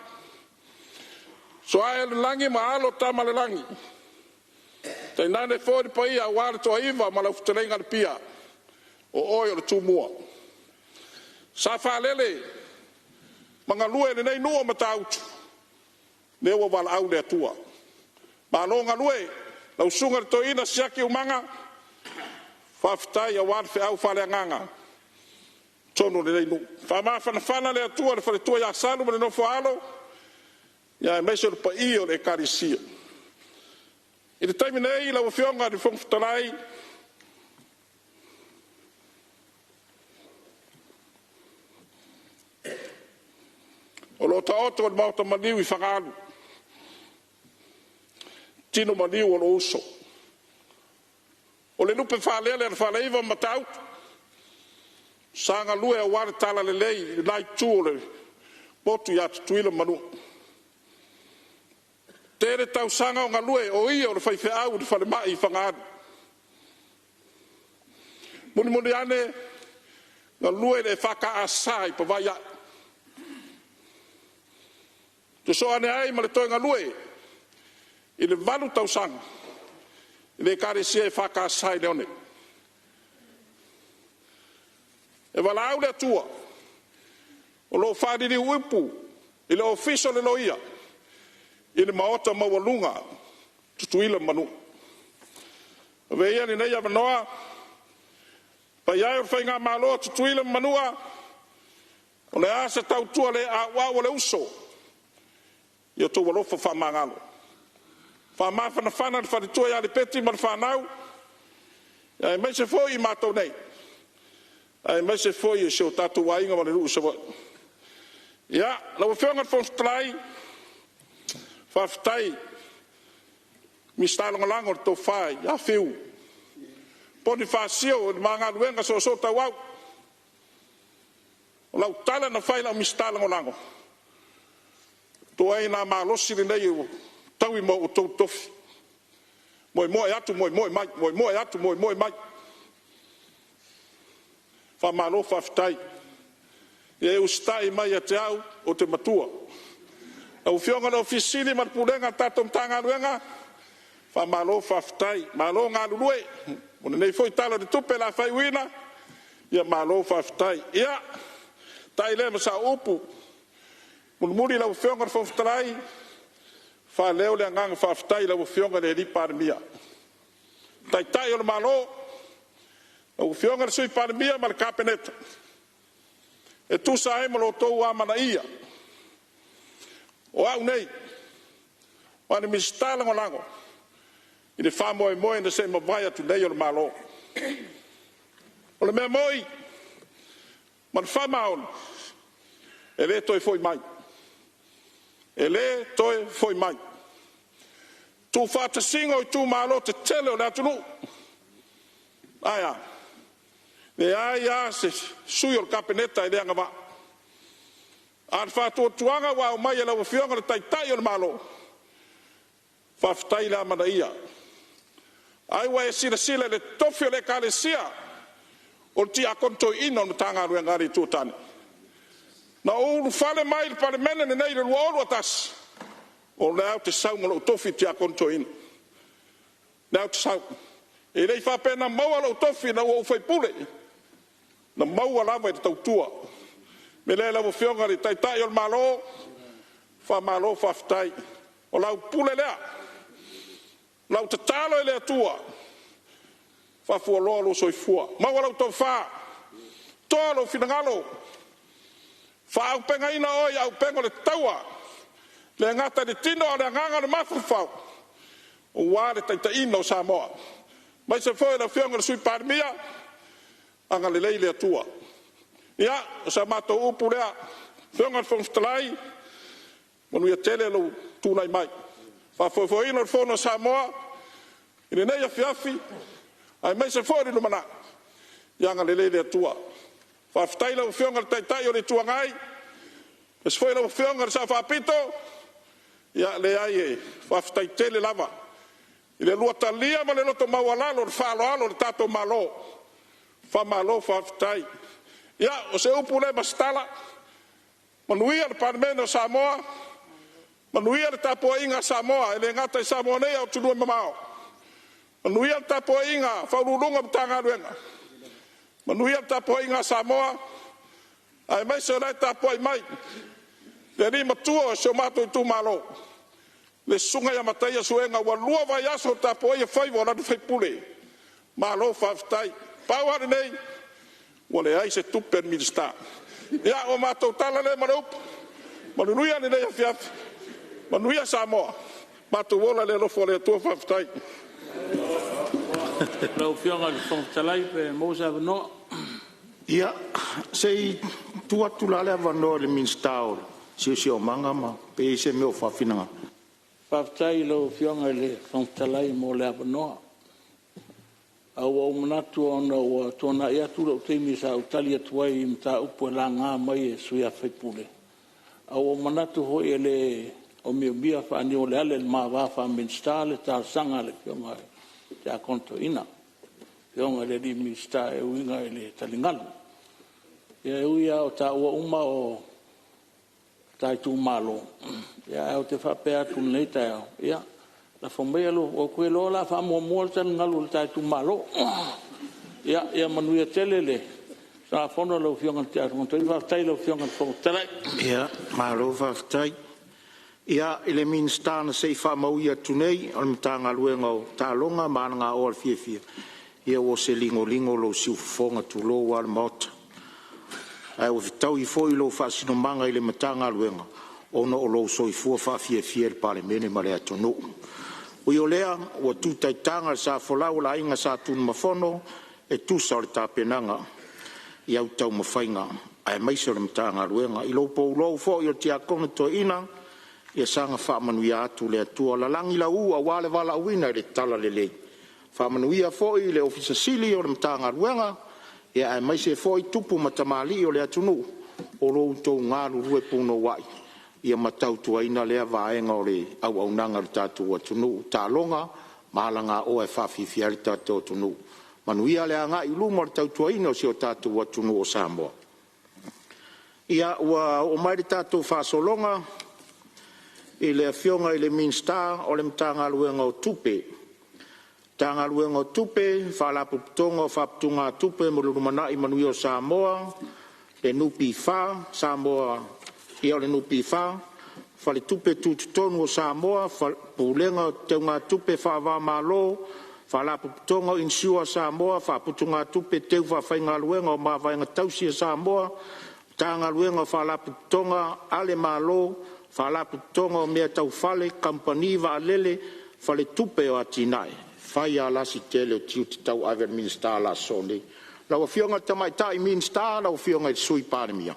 Soaealelagi ma alo o Tamaalelagi, tainane foi le paia aua le Toaiva ma lau fetalaiga Alepia, o oe o le Tumua. Sa faalele ma galue i lenei nuu o Matautu, lea ua valaau le Atua. Malo galue lau susuga i le Toeaina Siaki Umaga, faafetai aua le feau faaleagaga i totonu o lenei nuu. Faamafanafana le Atua i le faletua ia Salu ma le nofo a alo, aemaise o le paia o le Ekalesia. I le taimi nei lau Afioga i le Fofoga Fetalai, o lo o taoto i le maota maliu i Fagaalu tino maliu o lou uso. O le lupe faalele a le Faleiva ma Matautu, sa galue aua le talalelei i le la itu o le motu ia Tutuila ma Manua. Tele tausaga o galue o ia o le faifeau i le falemai i Fagaalu. Mulimuli ane, galue i le EFKS i Pavaai. Sosoo ane ai ma le toe galue i le 8 tausaga i le Ekalesia EFKS i Leone. E valaau le Atua o lo o faaliliu upu i le Ofisa o le Loia i le Maota maualuga Tutuila ma Manua. Avea ia lenei avanoa, le paia e o le Faigamalo a Tutuila ma Manua, o le a se tautua le auau a le uso, ia outou alofa faamagalo. Faamafanafana le faletua ia Lipeti ma le fanau, aemaise foi i matou nei, aemaise foi o si o tatou aiga ma le nuu i Savaii. Ia, lau Afioga i le Fofoga Fetalai, faafetai i le Minisita Lagolago le tofa ia Fiu Ponifasio i le ma galuega soosootauau. O lau tala na fai i lau Minisita Lagolago, ituaiga malosi lenei ua taui ma outou tofi, moemoe atu moemoe mai, moemoe atu moemoe mai. Faamalo faafetai. Ia e usitai mai ia te au, ou te matua. Lau Afioga i le Ofisa Sili o Pulega ma le Pulega a le tatou Matagaluega, faamalo faafetai, malo galulue mo lenei foi Tala o le Tupe o le a faaiuina, malo faafetai. Ia, ta i lea ma sau upu mulimuli lau Afioga i le Fofoga Fetalai, faaleo le agaga faafetai i lau Afioga i le Palemia, Taitai o le Malo, lau Afioga i le Sui Palemia ma le Kapeneta, e tusa ai ma lo outou amanaia o au nei ma le Minisita Lagolago i le faamoemoe na se i mavae atu nei o le Malo. O le mea moi ma le faamaoni, e le toe foi mai, e le toe foi mai. Tuufaatasiga o itumalo tetele o le atunuu. Ae a? Leai lava se sui o le Kapeneta e le agavaa. A o le faatuatuaga ua aumai e lau Afioga i le Taitai o le Malo, faafetai le amanaia. Ai ua e silasila i le tofi o le Ekalesia o le Tiakono Toeaina o le Matagaluega a le Itu o Tane? Na ou ulufale mai i le Palemene lenei i le 2021, o lea ou te sau ma lou tofi Tiakono Toeaina. O lea ou te sau. E le i faapea na maua lou tofi ina ua ou faipule, na maua lava i le tautua. O le mea lea lau Afioga i le Taitai o le Malo, faamalo faafetai. O lau pule lea. O lau tatalo i le Atua, faafualoa lou soifua, maua lau tofa, toa lou finagalo, faaauupegaina oe i auupega o le taua, e le gata i le tino a o le agaga o le mafaufau, aua le taitaiina o Samoa. Aemaise foi o le Afioga i le Sui Palemia, agalelei le Atua. Ia, o sa matou upu lea, lau Afioga i le Fofoga Fetalai, manuia tele lou tulai mai. Faafoefoeina o le Fono a Samoa i lenei afiafi aemaise foi le lumanai, ia agalelei le Atua. Faafetai i lau Afioga i le Taitai o le Itu Agai, aemaise foi lau Afioga i le Sao Faapito, ia leai e faafetai tele lava i le lua talia ma le loto maualalo i le faaaloalo o le tatou Malo. Faamalo faafetai. Ia, o se upu lea ma se tala, manuia le Palemene o Samoa, manuia le tapuaiga a Samoa e le gata i Samoa nei a o atunuu e mamao. Manuia le tapuaiga a Ofisa Sili o Pulega o Matagaluega, manuia le tapuaiga a Samoa, aemaise o la e tapuai mai le alii matua o si o matou itumalo, le Susuga ia Mataia Suega ua 2 vaiaso o tapuaia faiva o lana sui usufono. Malo faafetai. Pau lava lenei, ua leai se tupe a le Minisita. Ia, o matou tala lea ma le upu, manuia lenei afiafi, manuia Samoa, matou ola i le alofa o le Atua. Faafetai. Lau Afioga i le Fofoga Fetalai pe maua se avanoa. Ia, se i tuu atu la le avanoa i le Minisita o le Siosiomaga pe i ai se mea o faafinagalo. Faafetai i lau Afioga i le Fofoga Fetalai mo le avanoa. Ae ua ou manatu ona ua tuanai atu lou taimi sa ou tali atu ai i mataupu e laga mai e sui usufono, ae ua ou manatu foi e le omiomia faaniuoleale i le ma va faa-Minisita le talosaga a le Afioga i le Tiakono Toeaina, le Afioga i le Minisita e uiga i le taligalu. E ui lava o taua uma o ta itumalo, ae ou te faapea atu i lenei taeao, ia, lafo maia, ou te iloa o le a faamuamua le taligalu i le ta itumalo. Ia manuia tele le usugafono a lau Afioga i le Tiakono Toeaina. Faafetai i lau Afioga i le Fofoga Fetalai. Malo faafetai. Ia, i le Minisita na se i faamauia atu nei o le Matagaluega o Taaloga ma Alagaoa i le Fiafia, ia ua se ligoligo lou siufofoga, tulou lava le Maota, ae ua fetaui foi lou faasinomaga i le Matagaluega ona o lou soifua faafiafia i le Palemene ma le atunuu. Ui o lea, ua tu taitaga le sa folau a le Aiga Sa Tunumafono e tusa o le tapenaga i au taumafaiga aemaise o le Matagaluega. I lou pulou foi o le Tiakono Toeaina, ia saga faamanuia atu le Atua, lalagi lau aua le valaauina i le talalelei. Faamanuia foi i le Ofisa Sili o le Matagaluega aemaise foi tupu ma tamalii o le atunuu o lo o outou galulue punouai ma tautuaina lea vaega o le auaunaga i le tatou atunuu, taaloga ma alagaoa e faafiafia ai le tatou atunuu. Manuia le agai i luma o le tautuaina o si o tatou atunuu o Samoa. Ia, ua oo mai le tatou faasologa i le Afioga i le Minisita o le Matagaluega o Tupe, Matagaluega o Tupe, Faalapotopotoga o Faaputugatupe mo le Lumanai Manuia o Samoa, le NPF, Faletupe Tutotonu o Samoa, Pulega o Teugatupe Faava-o-Malo, Faalapotopotoga o Inisiua a Samoa, Faaputugatupe Teu Faafaigaluega o Mavaega Tausi a Samoa, Matagaluega o Faalapotopotoga a le Malo, Faalapotopotoga o Mea Tau Fale, Kamupani Vaalele, Faletupe o Atinae. E fai lava la si tele o tiute tauave a le Minisita i le aso nei. Lau Afioga i le Tamaitai Minisita, lau Afioga i le Sui Palemia.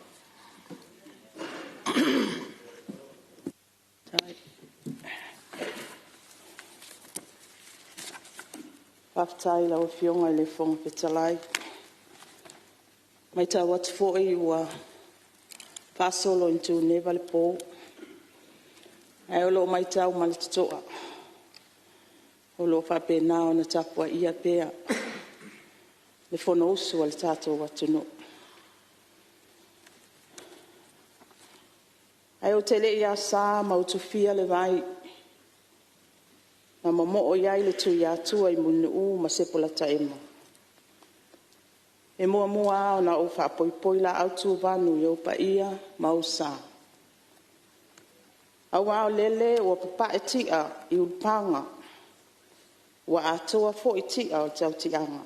Faafetai i lau Afioga i le Fofoga Fetalai. E matau atu foi ua faasolo ina tuneva le po, ae o lo o matau ma le totoa o lo o faapena ona tapuaia pea le Fonousu a le tatou atunuu. Ae ou te le i asa ma utufia le vai na momoo i ai le Tuiatua i Mulinuu ma Sepolataemo, e muamua lava ona ou faapoipoi laau tuvanu i ou paia ma ou sa, aua o lele ua papae tia i ulupaga ua atoa foi tia o le tautiaga,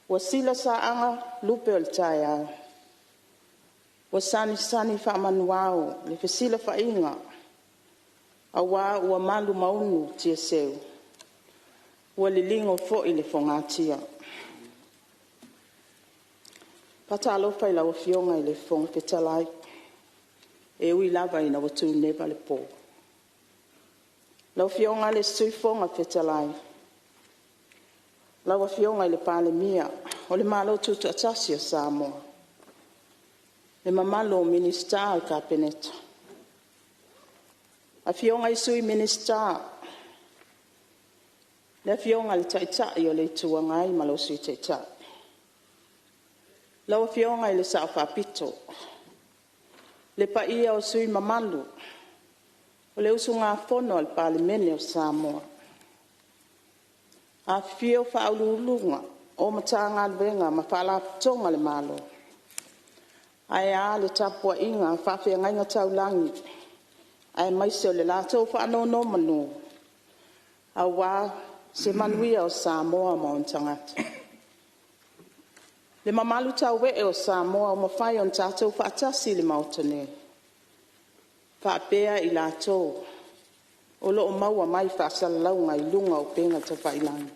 ua silasaaga lupe o le taeao, ua sanisani faamanuao le fesilafaiga aua ua malu maunu tiaseu, ua liligo foi le fogatia. E faatalofa i lau Afioga i le Fofoga Fetalai, e ui lava ina ua tuneva le po. Lau Afioga i le Sui Fofoga Fetalai, lau Afioga i le Palemia o le Malo Tutoatasi o Samoa, le mamalu o Minisita o le Kapeneta, Afioga i Sui Minisita, le Afioga i le Taitai o le Itu Agai ma lou Sui Taitai, lau Afioga i le Sao Faapito, le paia o sui usufono mamalu o le usugafono a le Palemene o Samoa. Afifio Faauluuluga o Matagaluega ma Faalapotopotoga a le Malo, ae a le tapuaiga a faafeagaiga taulagi aemaise o le latou faanonomanu aua se manuia o Samoa ma ona tagata. Le mamalu tauee o Samoa ua mafai ona tatou faatasi i le Maota nei, faapea i latou o lo o maua mai faasalalauga i luga o upega tafailagi.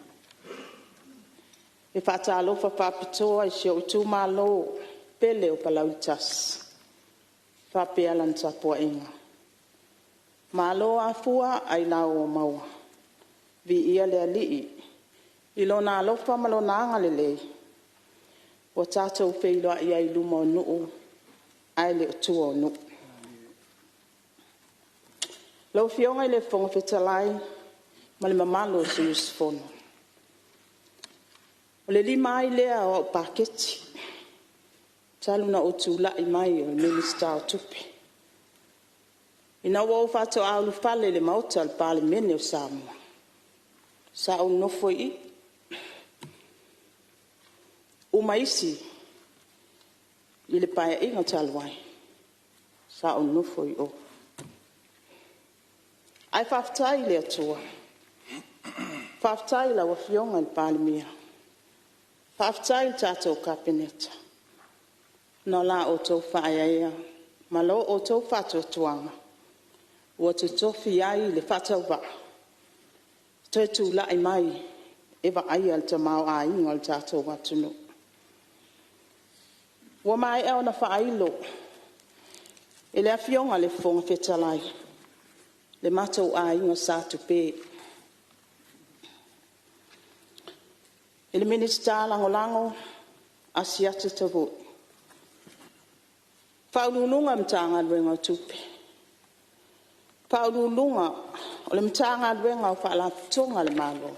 E faatalofa faapitoa i si ou itumalo pele o Palauli 1 faapea lana tapuaiga, malo afua ailao ua maua, viia le Alii I Lona alofa ma Lona agalelei ua tatou feiloai ai i luma o nuu ae le o tua o nuu. Lau Afioga i le Fofoga Fetalai ma le mamalu o sui usufono, O le 5 ai lea o au Paketi talu ona ou tulai mai o le Minisita o Tupe, ina ua ou faatoa ulufale i le Maota o le Palemene o Samoa, sa ou nofo i i, uma isi i le Paeaiga talu ai sa ou nofo i o. Ae faafetai i le Atua, faafetai i lau Afioga i le Palemia, faafetai i le tatou Kapeneta ona o la outou faaeaea ma lo outou faatuatuaga ua totofi ai le faatauvaa e toe tulai mai e vaaia le tamaoaiga o le tatou atunuu. Ua maea ona faailo e le Afioga i le Fofoga Fetalai le matou aiga Sa Tupe. I le Minisita Lagolago Asiata Tavui, Ofisa Sili o Pulega o le Matagaluega o Tupe, Ofisa Sili o Pulega o le Matagaluega o Faalapotopotoga a le Malo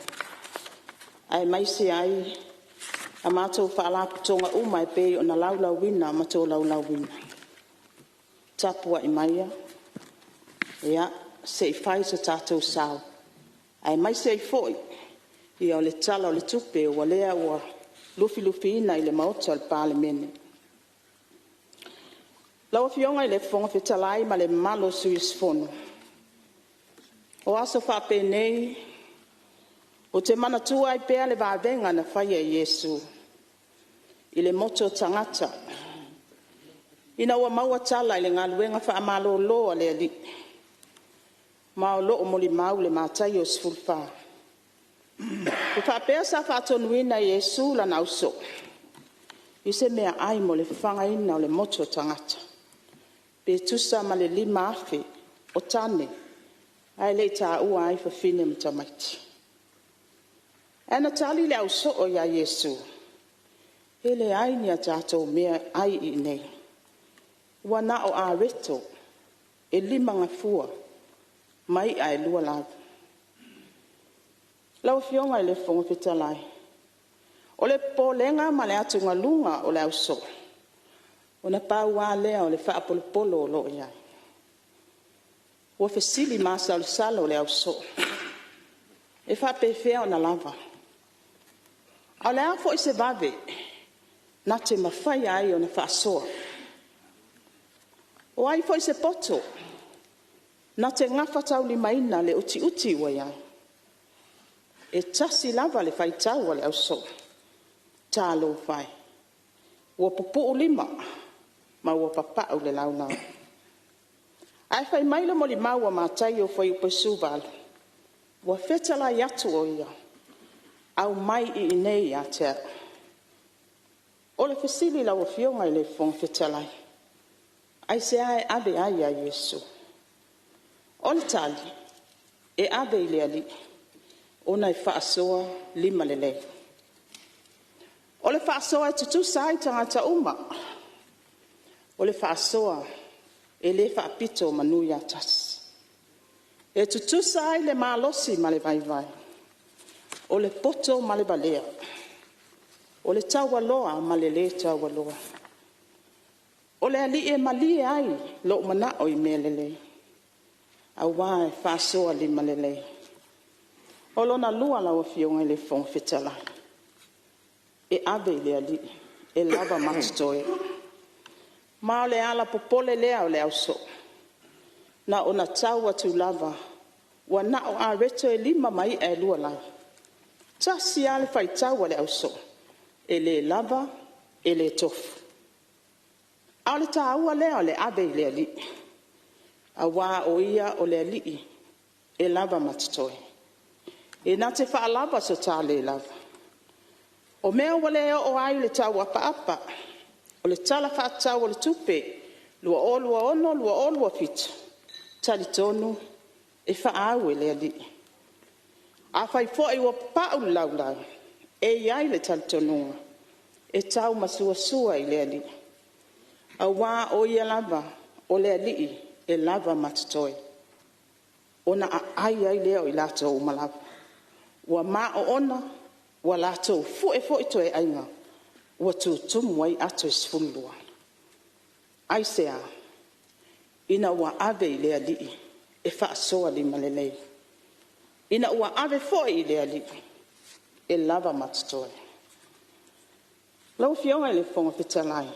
aemaise ai a matou Faalapotopotoga uma e pei ona laulauina ma tolaulauina. Tapuai maia se i fai so tatou sao aemaise ai foi o le Tala o le Tupe o lea ua lufilufiina i le Maota o le Palemene. Lau Afioga i le Fofoga Fetalai ma le mamalu o sui usufono, O aso faapenei ou te manatua ai pea le vavega na faia e Iesu i le motu o tagata ina ua maua tala i le galuega faamalolo a le Alii, ma o lo o molimau le Mataio 14. E faapea sa faatonuina e Iesu lana Ausoo i se meaai mo le fafagaina o le motu o tagata, pe tusa ma le 5000 o tane ae le i taua ai fafine ma tamaiti. Ae na tali le Ausoo ia Iesu, “E leai ni a tatou meaai iinei, ua na o areto e 5 gafua ma i'a e 2 lau.” Lau Afioga i le Fofoga Fetalai, o le popolega ma le atugaluga o le Ausoo, ona pau lava lea o le faapolopolo o lo o i ai. Ua fesili masalosalo le Ausoo, e faapefea ona lava? A o le a foi se vave na te mafaia ai ona faasoa? O ai foi se poto na te gafataulimaina le utiuti ua i ai? E tasi lava le faitau a le Ausoo, “Talofa e, ua pupuu lima ma ua papau le laulau.” Ae fai mai le molimau a Mataio Fuaiupu 18, ua fetalai atu o Ia, “Aumai iinei ia te au.” O le fesili i lau Afioga i le Fofoga Fetalai, aisea e ave ai ia Iesu? O le tali, e ave i le Alii ona e faasoa limalelei. O le faasoa e tutusa ai tagata uma. O le faasoa e le faapito manu ia tasi. E tutusa ai le malosi ma le vaivai, o le poto ma le valea, o le taualoa ma le le taualoa. O le Alii e malie ai lou manao i mea lelei aua e faasoa limalelei. O lona lua lau Afioga i le Fofoga Fetalai, e ave i le Alii e lava ma totoe. Ma o le ala popole lea o le Ausoo, na ona tau atu lava ua na o areto e 5 ma i'a e 2 lau. E tasi lava le faitau a le Ausoo, e le lava e le tofu. A o le taua lea o le ave i le Alii aua o Ia o le Alii e lava ma totoe. E na te faalava so ta le lava. O mea ua le oo ai le tauapaapa o le Tala Faatatau o le Tupe 2026/2027, e talitonu e faaau e le Alii. Afai foi ua papau le laulau, E i ai le talitonuga e tau masuasua i le Alii, aua o Ia lava o le Alii e lava ma totoe, ona aai ai lea o i latou uma lava. Ua ma oona ua latou fue foi toeaiga ua tutumu ai ato e 12. Aisea? Ina ua ave i le Alii e faasoa limalelei, ina ua ave foi i le Alii e lava ma totoe. Lau Afioga i le Fofoga Fetalai,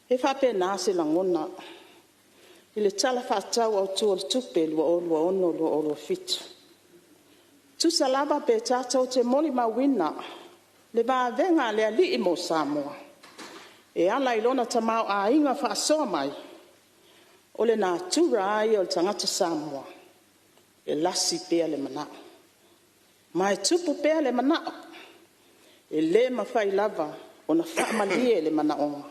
e faapena se lagona i le Tala Faatatau Autu o le Tupe 2026/2027. E tusa lava pe tatou te molimauina le vavega a le Alii mo Samoa e ala i lona tamaoaiga faasoa mai, o le natura lava ia o le tagata Samoa e lasi pea le manao, ma e tupu pea le manao. E le mafai lava ona faamalie le manaoga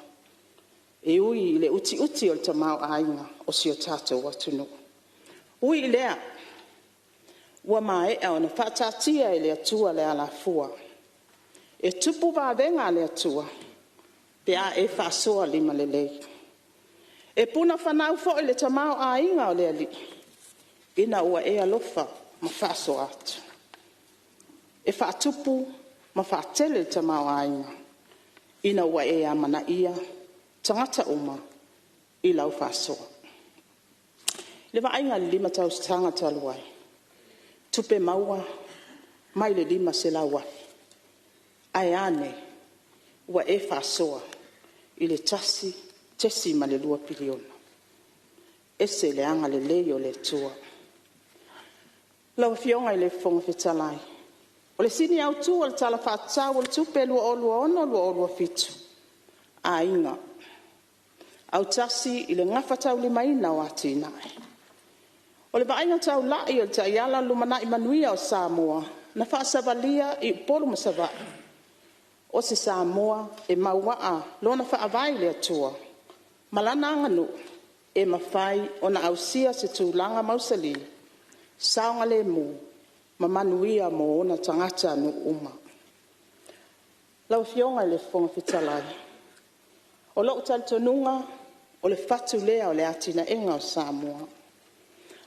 e ui i le utiuti o le tamaoaiga o si o tatou atunuu. E ui i lea, ua maea ona faataatia e le Atua le alafua, e tupu vavega a le Atua pe a e faasoa limalelei. E puna fanau foi le tamaoaiga o le Alii ina ua e alofa ma faasoa atu. E faatupu ma faatele le tamaoaiga ina ua e amanaia tagata uma i lau faasoa. I le vaaiga i le 5 tausaga talu ai, tupe maua mai le $500,000 ae a nei? Ua e faasoa i le $1.2 piliona. E ese le agalelei o le Atua. Lau Afioga i le Fofoga Fetalai, o le sini autu o le Tala Faatatau o le Tupe 2026/2027, Aiga, Autasi i le gafataulimaina o Atinae. O le vaaiga taulai o le Taiala o le Lumanai Manuia o Samoa na faasavalia i Upolu ma Savaii, o se Samoa e mauaa lona faavae i le Atua ma lana aganuu e mafai ona ausia se tulaga mausali, saogalemu ma manuia mo ona tagatanuu uma. Lau Afioga i le Fofoga Fetalai, o lou talitonuga o le fatu lea o le atinaeina o Samoa.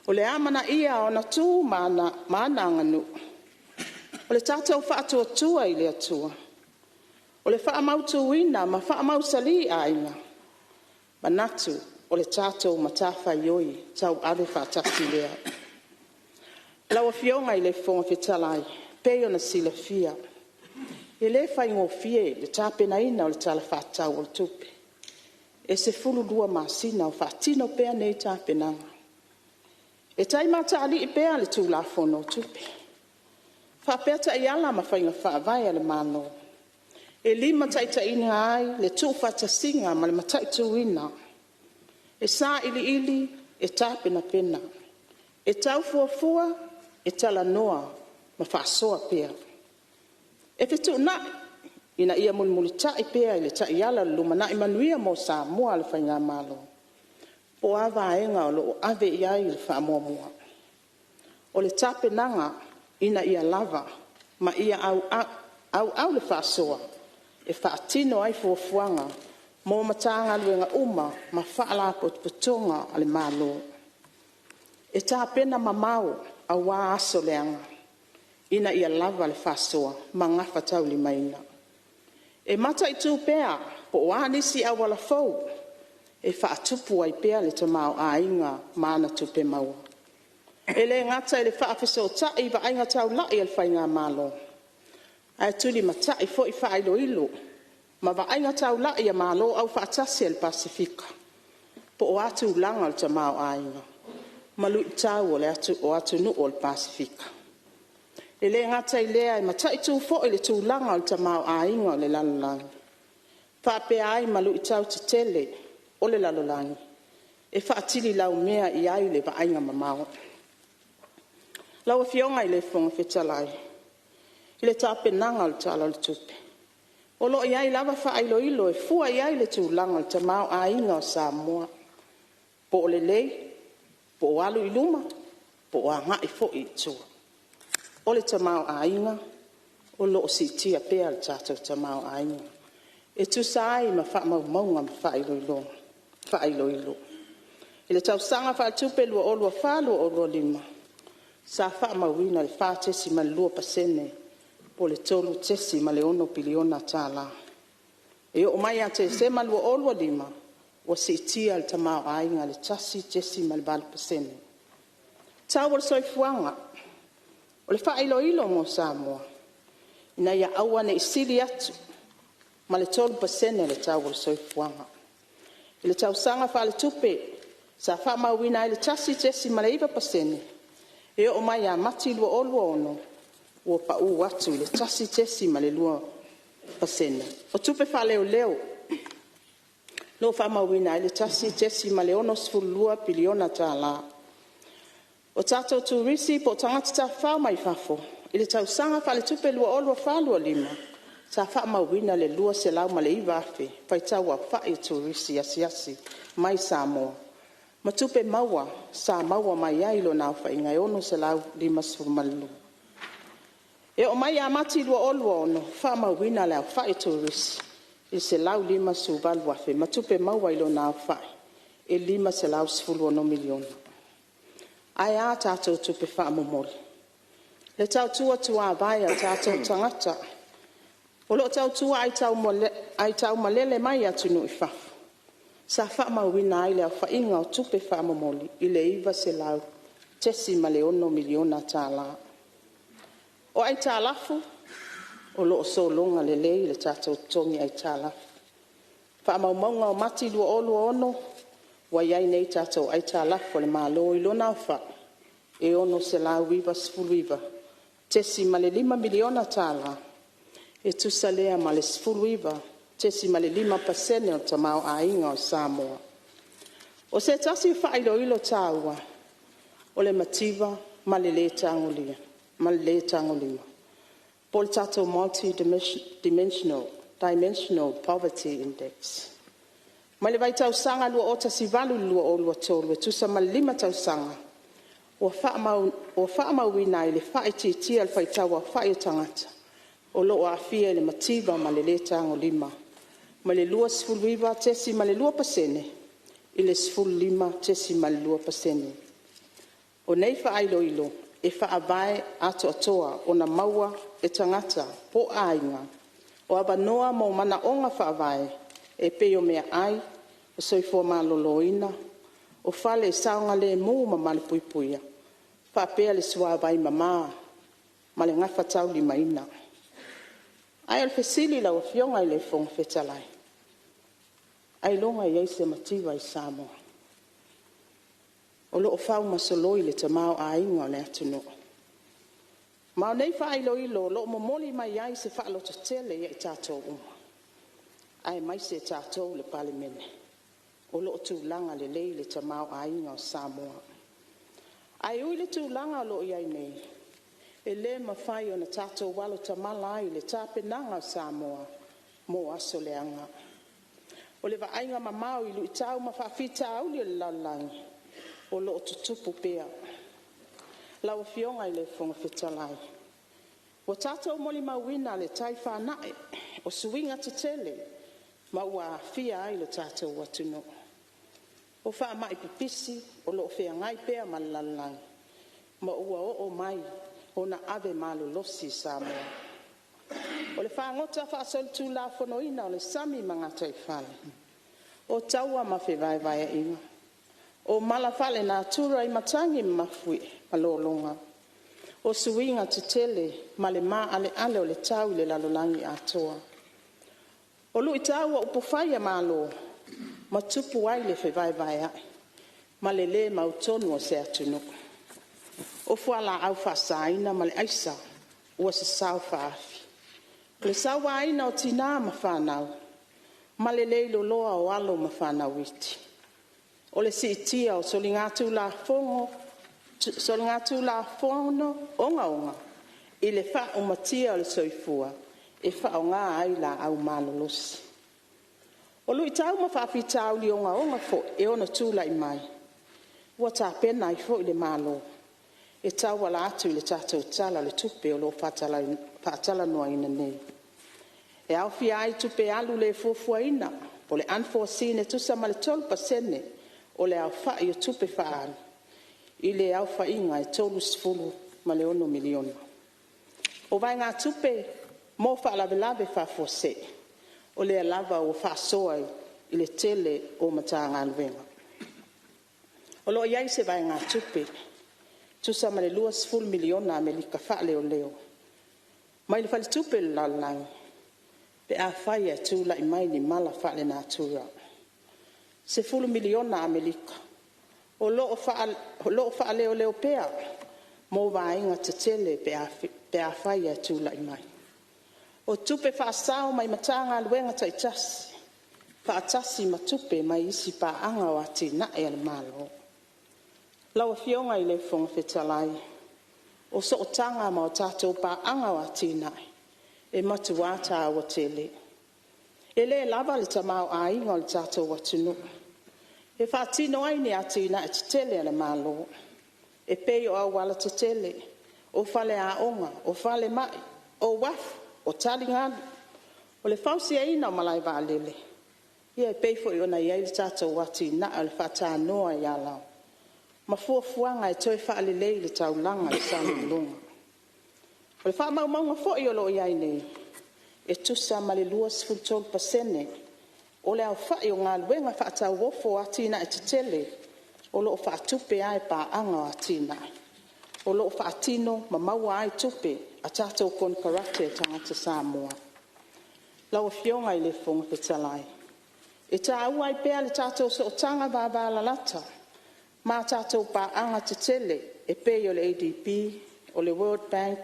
O le amanaia o ona tu ma ana aganuu, o le tatou faatuatua i le Atua, o le faamautuina ma faamausali aiga, manatu o le tatou matafaioi tauave faatasi lea. Lau Afioga i le Fofoga Fetalai, e pei ona silafia e le faigofie le tapenaina o le Tala Faatatau o le Tupe. E 12 masina o faatino pea nei tapenaga. E taimataalii pea le Tulafono o Tupe, faapea taiala ma faiga faavae a le Malo e limataitaiina ai le tuufaatasiga ma le mataituina. E sailiili, e tapenapena, e tau fuafua, e talanoa ma faasoa pea. E fetuunai ina ia mulimulitai pea i le taiala o le lumanai manuia mo Samoa a le Faigamalo, po o a vaega o lo o ave i ai le faamuamua. O le tapenaga ina ia lava ma ia auau le faasoa e faatino ai fuafuaga mo Matagaluega uma ma Faalapotopotoga a le Malo. E tapena mamao aua aso leaga ina ia lava le faasoa ma gafataulimaina. E mataitu pea po o a nisi auala fou e faatupu ai pea le tamaoaiga ma ana tupe maua. E le gata i le faafesootai i vaaiga taulai a le Faigamalo, ae tulimatai foi faailoilo ma vaaiga taulai a Malo Aufaatasi a le Pasefika, po o a tulaga o le tamaoaiga ma luitau o atunuu o le Pasefika. E le gata i lea e mataitu foi le tulaga o le tamaoaiga o le lalolagi, faapea ai ma luitau tetele o le lalolagi e faatililaumea i ai le vaaiga mamao. Lau Afioga i le Fofoga Fetalai, i le tapenaga o le Tala o le Tupe, o lo o i ai lava faailoilo e fua i ai le tulaga o le tamaoaiga o Samoa, po o lelei, po o alu i luma, po o agai foi i tua. O le tamaoaiga O lo o siitia pea le tatou tamaoaiga e tusa ai ma faamaumauga ma faailoilo. I le tausaga faaletupe 2024/2025 sa faamauina le 4.2% po o le $3.6 piliona. E oo mai ia Tesema 2025 ua siitia le tamaoaiga i le 1.8%. Tau o le soifuaga: O le faailoilo mo Samoa ina ia aua nei sili atu ma le 3% le tau o le soifuaga. I le tausaga faaletupe sa faamauina ai le 1.9% e oo mai ia Mati 2026 ua pa'u atu i le 1.2%. O tupe faaleoleo o loo faamauina ai le $1.62 piliona. O tatou Turisi poo tagata tafafao mai fafo i le tausaga faaletupe 2024/2025 sa faamauina le 209 afe faitau aofai o Turisi asiasi mai i Samoa ma tupe maua sa maua mai ai i lona aofaiga e $652. E oo mai ia Mati 2026, faamauina le aofai o Turisi i le 158,000 ma tupe maua i lona aofai e $516 miliona. Ae a tatou tupe faamomoli? Le tautua tuavae a tatou tagata o loo tautua aitaumalele mai i atunuu i fafo, sa faamauina ai le aofaiga o tupe faamomoli i le $900.6 miliona. O aitalafu, o loo sologa lelei le tatou totogi aitalafu. O faamaumauga o Mati 2026 ua iai nei tatou aitalafu a le Malo i lona aofai e $699.5 miliona e tusa lea ma le 19.5% o le tamaoaiga o Samoa. O se tasi o faailoilo taua o le mativa ma le le tagolima poo le tatou Multi Dimensional Poverty Index. Mai le vaitausaga 2018-2023 e tusa ma le 5 tausaga ua faamauina ai le faaitiitia o le faitau aofai o tagata o loo aafia i le mativa ma le le tagolima mai le 29.2% i le 15.2%. O nei faailoilo e faavae atoatoa ona maua e tagata poo aiga o avanoa mo manaoga faavae e pei o meaai, o soifua maloloina, o fale saogalemu ma malu puipuia faapea le suavai mama ma le gafataulimaina. Ae o le fesili lau Afioga i le Fofoga Fetalai, ailoga e iai se mativa i Samoa? O loo faumasoloi le tamaoaiga o le atunuu. Ma o nei faailoilo o loo momoli mai ai se faalototele ia i tatou uma aemaise tatou le Palemene o loo tulaga lelei le tamaoaiga o Samoa. Ae ui i le tulaga o loo iai nei, e le mafai ona tatou alo tamala ai i le tapenaga a Samoa mo aso leaga. O le vaaiga mamao i luitau ma faafitauli o le lalolagi o loo tutupu pea. Lau Afioga i le Fofoga Fetalai, ua tatou molimauina le tai fanae o suiga tetele ma ua aafia ai lo tatou atunuu. O faamai pipisi o loo feagai pea ma le lalolagi ma ua oo mai ona ave malolosi i Samoa. O le fagota faasolitulafonoina o le sami ma gataifale, o taua ma fevaevaeaiga, o mala faalenatura i matagi ma mafuie ma lologa, o suiga tetele ma le maaleale o le tau i le lalolagi atoa. O luitau o upufai a Malo ma tupu ai le fevaevaeai ma le le mautonu o se atunuu. O fualaau faasaina ma le aisa ua sasao faaafi. O le sauaina o tina ma fanau ma le leiloloa o alo ma fanau iti. O le siitia o soligatulafono ogaoga i le faaumatia o le soifua e faaaoga ai laau malolosi. O luitau ma faafitauli ogaoga foi e ono tulai mai ua tapena ai foi le Malo e tauala atu i le tatou Tala o le Tupe o loo faatalanoaina nei. E aofia ai tupe alu le fuafuaina poo le unforeseen e tusa ma le 3% o le aofai o tupe faaalu i le aofaiga e $36 miliona. O vaegatupe mo Faalavelave Faafuasei o lea lava ua faasoa i le tele o Matagaluega. O loo iai se vaegatupe e tusa ma le 20 miliona Amerika faaleoleo mai le Faletupe o le Lalolagi pe afai e tulai mai ni mala faalenatura. 10 miliona Amerika o loo faaleoleo pea mo vaega tetele pe afai e tulai mai. O tupe faasao mai Matagaluega taitasi faatasi ma tupe mai isi paaga o atinae a le Malo. Lau Afioga i le Fofoga Fetalai, o sootaga ma tatou paaga o atinae e matua taua tele. E le lava le tamaoaiga o le tatou atunuu e faatino ai ni atinae tetele a le Malo e pei o aualatetele, o faleaoga, o falemai, o uafu, o taligalu, o le fausiaina o malaevaalele e pei foi ona iai le tatou atinae o le faatanoa i Alaoa ma fuafuaga e toe faalelei le taulaga i Salelologa. O le faamaumauga foi o loo iai nei e tusa ma le 23% o le aofai o galuega faatauofo o atinae tetele o loo faatupe a e paaga o atinae o loo faatino ma maua ai tupe a tatou konekarate a tagata Samoa. Lau Afioga i le Fofoga Fetalai, e taua ai pea le tatou sootaga vavalalata ma tatou paaga tetele e pei o le ADB, o le World Bank,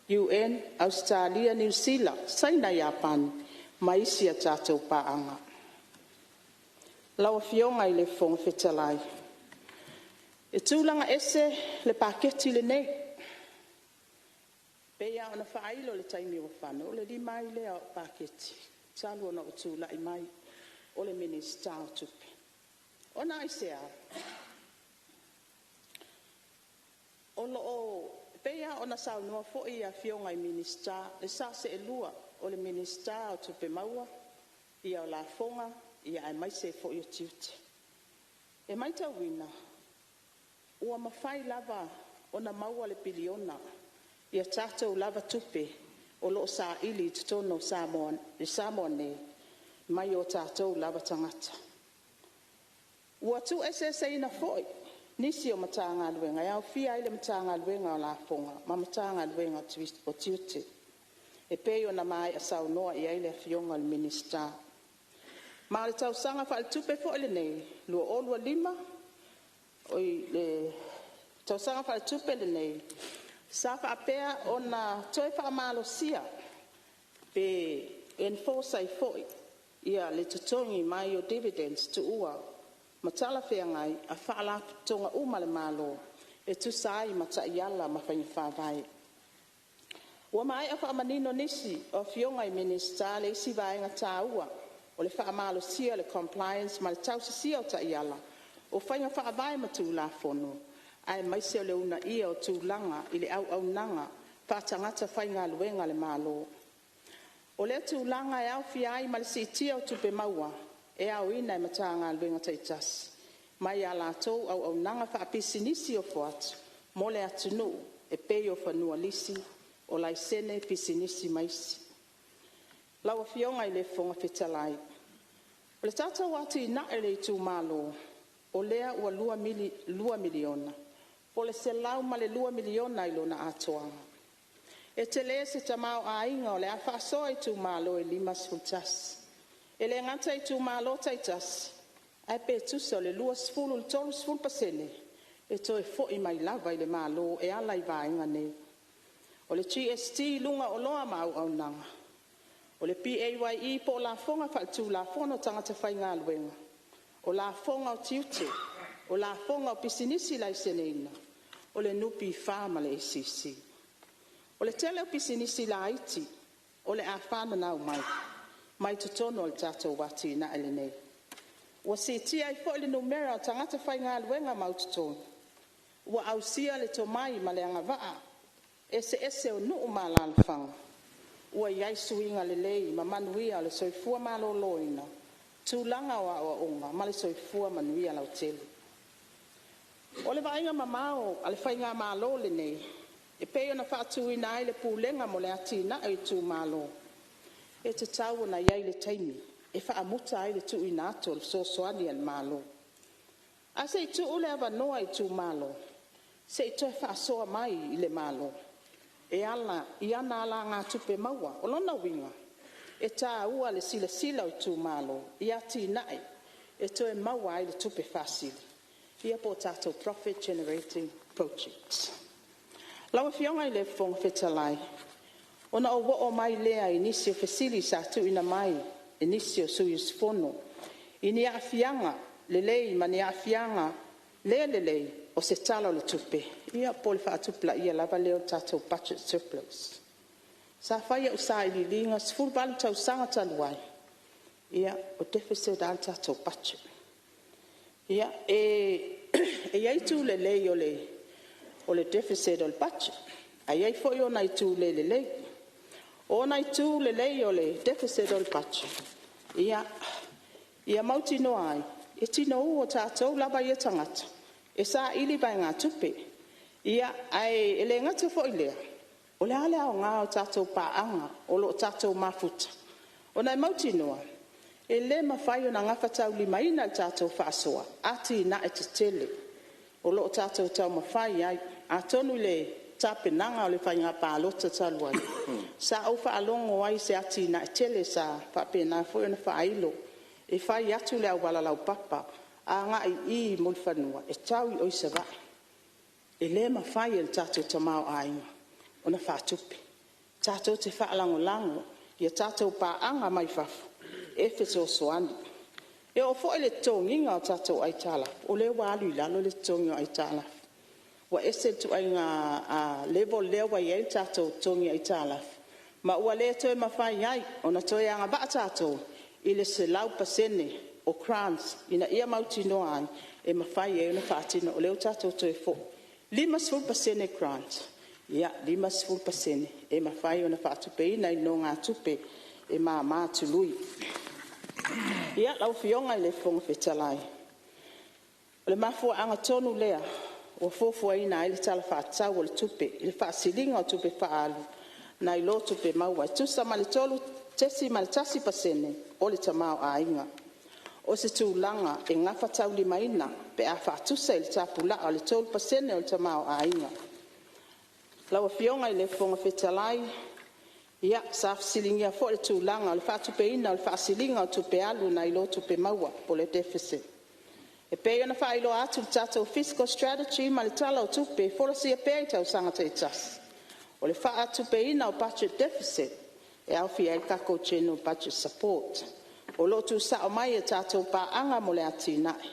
UN, Ausetalia, Niu Sila, Saina, Iapani ma isi a tatou paaga. Lau Afioga i le Fofoga Fetalai, e tulaga ese le Paketi lenei e pei a ona faailo i le taimi ua fano o le 5 ai lea o au Paketi talu ona ou tulai mai o le Minisita o Tupe. Ona aisea? E pei a ona saunoa foi Afioga i Minisita i le sa seelua o le Minisita o Tupe Maua, o Lafoga aemaise foi o Tiute. E matauina ua mafai lava ona maua le piliona i a tatou lava tupe o loo saili i totonu o Samoa nei mai o tatou lava tagata. Ua tuueseeseina foi nisi o Matagaluega e aofia ai le Matagaluega o Lafoga ma Matagaluega o Tiute e pei ona maea saunoa iai le Afioga i le Minisita. Ma o le tausaga faaletupe foi lenei 2025 tausaga faaletupe lenei sa faapea ona toe faamalosia pe enforce ai foi ia le totogi mai o dividends tuua ma talafeagai a Faalapotopotoga uma a le Malo e tusa ai ma taiala ma faiga faavae. Ua maea faamanino nisi o Afioga i Minisita le isi vaega taua o le faamalosia o le compliance ma le tausisia o taiala o faiga faavae ma Tulafono aemaise o le uunaia o tulaga i le auaunaga faatagata faigaluega a le Malo. O lea tulaga e aofia ai ma le siitia o tupe maua e aoina e Matagaluega taitasi mai a latou auaunaga faapisinisi ofo atu mo le atunuu e pei o fanua lisi, o laisene pisinisi ma isi. Lau Afioga i le Fofoga Fetalai, O le tatou atinae o le itumalo o lea ua $2 miliona po o le $102 miliona i lona atoaga. E tele se tamaoaiga o le a faasoa i itumalo e 51. E le gata i itumalo taitasi ae pe tusa o le 20 i le 30% e toe foi mai lava i le Malo e ala i vaega nei. O le GST i luga o oloa ma auaunaga, o le PAYE po o lafoga faaletulafono a tagata faigaluega, o lafoga o tiute, o lafoga o pisinisi laiseneina, o le NPF ma le ACC. O le tele o pisinisi laiti o le a fananau mai totonu o le tatou atinae lenei. Ua siitia ai foi le numera o tagata faigaluega mautotogi. Ua ausia le tomai ma le agavaa eseese o nuu ma alalafaga. Ua iai suiga lelei ma manuia o le soifua maloloina, tulaga o aoaoga ma le soifua manuia lautele. O le vaaiga mamao a le Faigamalo lenei e pei ona faatuina ai le Pulega mo le Atinae o Itumalo, e tatau ona iai le taimi e faamuta ai le tuuina atu o le fesoasoani a le Malo, ae sei tuu le avanoa i itumalo sei toe faasoa mai i le Malo e ala i ana alagatupe maua. O lona uiga e taua le silasila o itumalo i atinae e toe maua ai le tupe faasili ia poo tatou profit generating projects. Lau Afioga i le Fofoga Fetalai, ona ou oo mai lea i nisi o fesili sa tuuina mai e nisi o sui usufono i ni aafiaga lelei ma ni aafiaga le lelei o se Tala o le Tupe poo le faatupulaia lava lea o le tatou Budget Surplus. Sa fai au sailiiliga 18 tausaga talu ai o deficit a le tatou budget. E i ai itu lelei o le deficit o le budget ae i ai foi ona itu le lelei. O ona itu lelei o le deficit o le budget ia mautinoa ai e tinou o tatou lava ia tagata e saili vaegatupe. Ae le gata foi i lea, o le a le aoga o tatou paaga o loo tatou mafuta ona e mautinoa e le mafai ona gafataulimaina e le tatou faasoa atinae tetele o loo tatou taumafai ai. Atonu i le tapenaga o le faiga palota talu ai sa ou faalogo ai i se atinae tele sa faapena foi ona faailo e fai atu le auala laupapa agai i Mulifanua e tau i Savaii. E le mafai e le tatou tamaoaiga ona faatupe, tatou te faalagolago i a tatou paaga mai fafo e fesoasoani. E oo foi i le totogiina o tatou aitalafu o lea ua alu i lalo le totogi o aitalafu ua ese le ituaiga level lea ua iai le tatou totogi aitalafu ma ua le toe mafai ai ona toe agavaa tatou i le 100% o grants ina ia mautinoa ai e mafai ai ona faatino. O lea ua tatou toe foi 50% grant, 50% e mafai ona faatupeina i nonogatupe e mama tului. Lau Afioga i le Fofoga Fetalai, o le mafuaaga tonu lea ua fuafuaina ai le Tala Faatatau o le Tupe i le faasiliga o tupe faaalu nai lo tupe maua e tusa ma le 3.1% o le tamaoaiga. O se tulaga e gafataulimaina pe a faatusa i le tapulaa o le 3% o le tamaoaiga. Lau Afioga i le Fofoga Fetalai, sa fesiligia foi le tulaga o le faatupeina o le faasiliga o tupe alu nai lo tupe maua poo le deficit. E pei ona faailoa atu i le tatou fiscal strategy ma le Tala o Tupe e folasia pea i tausaga taitasi, o le faatupeina o budget deficit e aofia ai le tatou general budget support o loo tuusao mai e tatou paaga mo le atinae.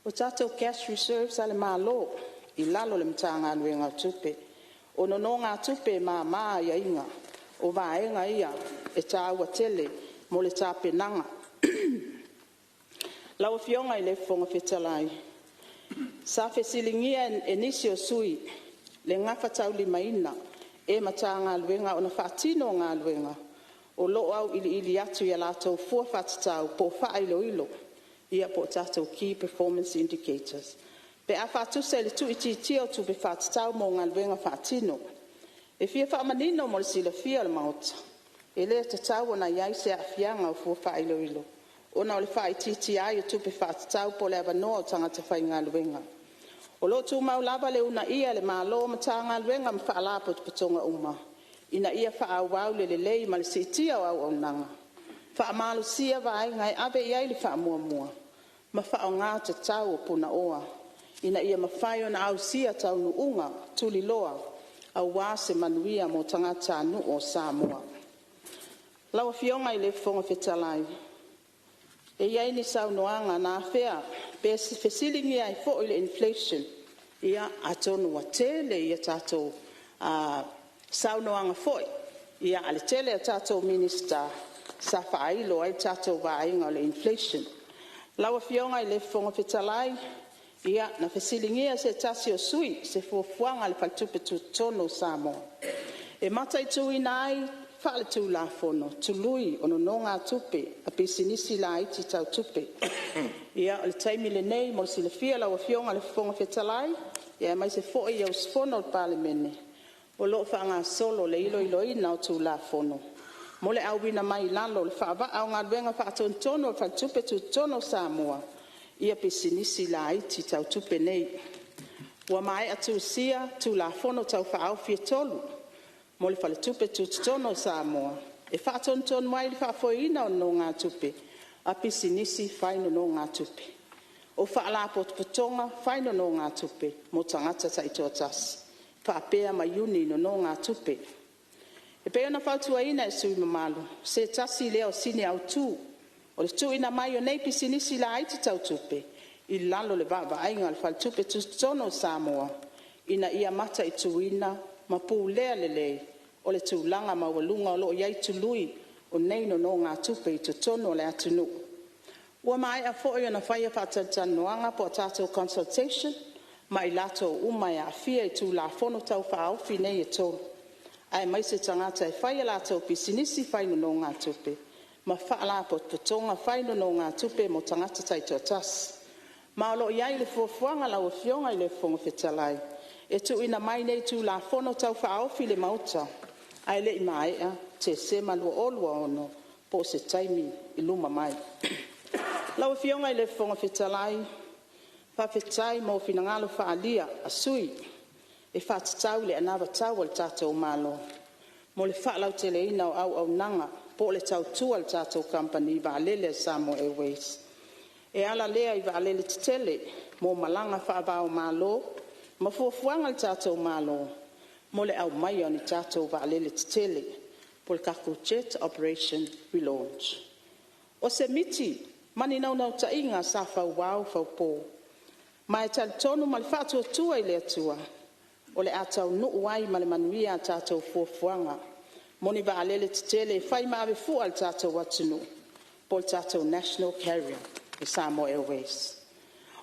O tatou cash reserves a le Malo i lalo o le Matagaluega o Tupe. O nonogatupe e mama aiaiga o vaega ia e taua tele mo le tapenaga. Lau Afioga i le Fofoga Fetalai, sa fesiligia e nisi o sui le gafataulimaina e Matagaluega ona faatino galuega o loo auiliili atu ia latou fua faatatau poo faailoilo poo tatou key performance indicators pe a faatusa i le tuuitiitia o tupe faatatau mo galuega faatino. E fia faamanino mo le silafia e le Maota e le tatau ona iai se aafiaga o fua faailoilo ona o le faaitiitia ai o tupe faatatau poo le avanoa o tagata faigaluega. O loo tumau lava le uunaia e le Malo o Matagaluega ma Faalapotopotoga uma ina ia faaauau le lelei ma le siitia o auaunaga, faamalosia vaega e ave iai le faamuamua ma faaaoga tatau o punaoa ina ia mafai ona ausia taunuuga tuliloa aua se manuia mo tagatanuu o Samoa. Lau Afioga i le Fofoga Fetalai, e iai ni saunoaga na afea pe fesiligia ai foi le inflation. Atonu ua tele ia tatou saunoaga foi a le tele o tatou Minisita sa faailo ai le tatou vaaiga o le inflation. Lau Afioga i le Fofoga Fetalai, Na fesiligia e se tasi o sui se fuafuaga a le Faletupe Tutotonu o Samoa e mataituina ai faaletulafono tului o nonogatupe a pisinisi laiti tau tupe. O le taimi lenei mo le silafia e lau Afioga i le Fofoga Fetalai aemaise foi o le Palemene, o loo faagasolo le iloiloina o Tulafono mo le auina mai i lalo o le faavaa o galuega faatonutonu a le Faletupe Tutotonu o Samoa ia pisinisi laiti tau tupe nei. Ua maea tusia Tulafono Tau Faaofi e 3 mo le Faletupe Tutotonu o Samoa e faatonutonu ai le faafoeina o nonogatupe a pisinisi fai nonogatupe, o Faalapotopotoga fai nonogatupe mo tagata taitoatasi, faapea ma iuni nonogatupe. E pei ona fautuaina e sui usufono mamalu, o se tasi lea o sini autu o le tuuina mai o nei pisinisi laiti tau tupe i lalo o le vaavaaiga a le Faletupe Tutotonu o Samoa, ina ia mataituina ma pulea lelei o le tulaga maualuga o loo iai tului o nei nonogatupe i totonu o le atunuu. Ua maea foi ona faia faatalatalanoaga poo tatou consultation ma i latou uma e aafia i Tulafono Tau Faaofi nei e 3, aemaise tagata e fai a latou pisinisi fai nonogatupe ma Faalapotopotoga fai nonogatupe mo tagata taitoatasi. Ma o loo i ai le fuafuaga lau Afioga i le Fofoga Fetalai e tuuina mai nei Tulafono Tau Faaofi i le Maota ae lei maea Tesema 2026 poo se taimi i luma mai. Lau Afioga i le Fofoga Fetalai, faafetai mo finagalo faaalia a sui e faatatau i le anavatau a le tatou Malo mo le faalauteleina o auaunaga poo le tautua a le tatou Kamupani Vaalele a le Samoa Airways. E ala lea i vaalele tetele mo malaga faavaomalo ma fuafuaga a le tatou Malo mo le aumaia o ni tatou vaalele tetele poo le tatou Jet Operation Relaunch. O se miti ma ni naunautaiga sa fauao faupo ma e talitonu ma le faatuatua i le Atua o le a taunuu ai ma le manuia a tatou fuafuaga mo ni vaalele tetele e fai ma ave fua a le tatou atunuu poo le tatou National Carrier le Samoa Airways.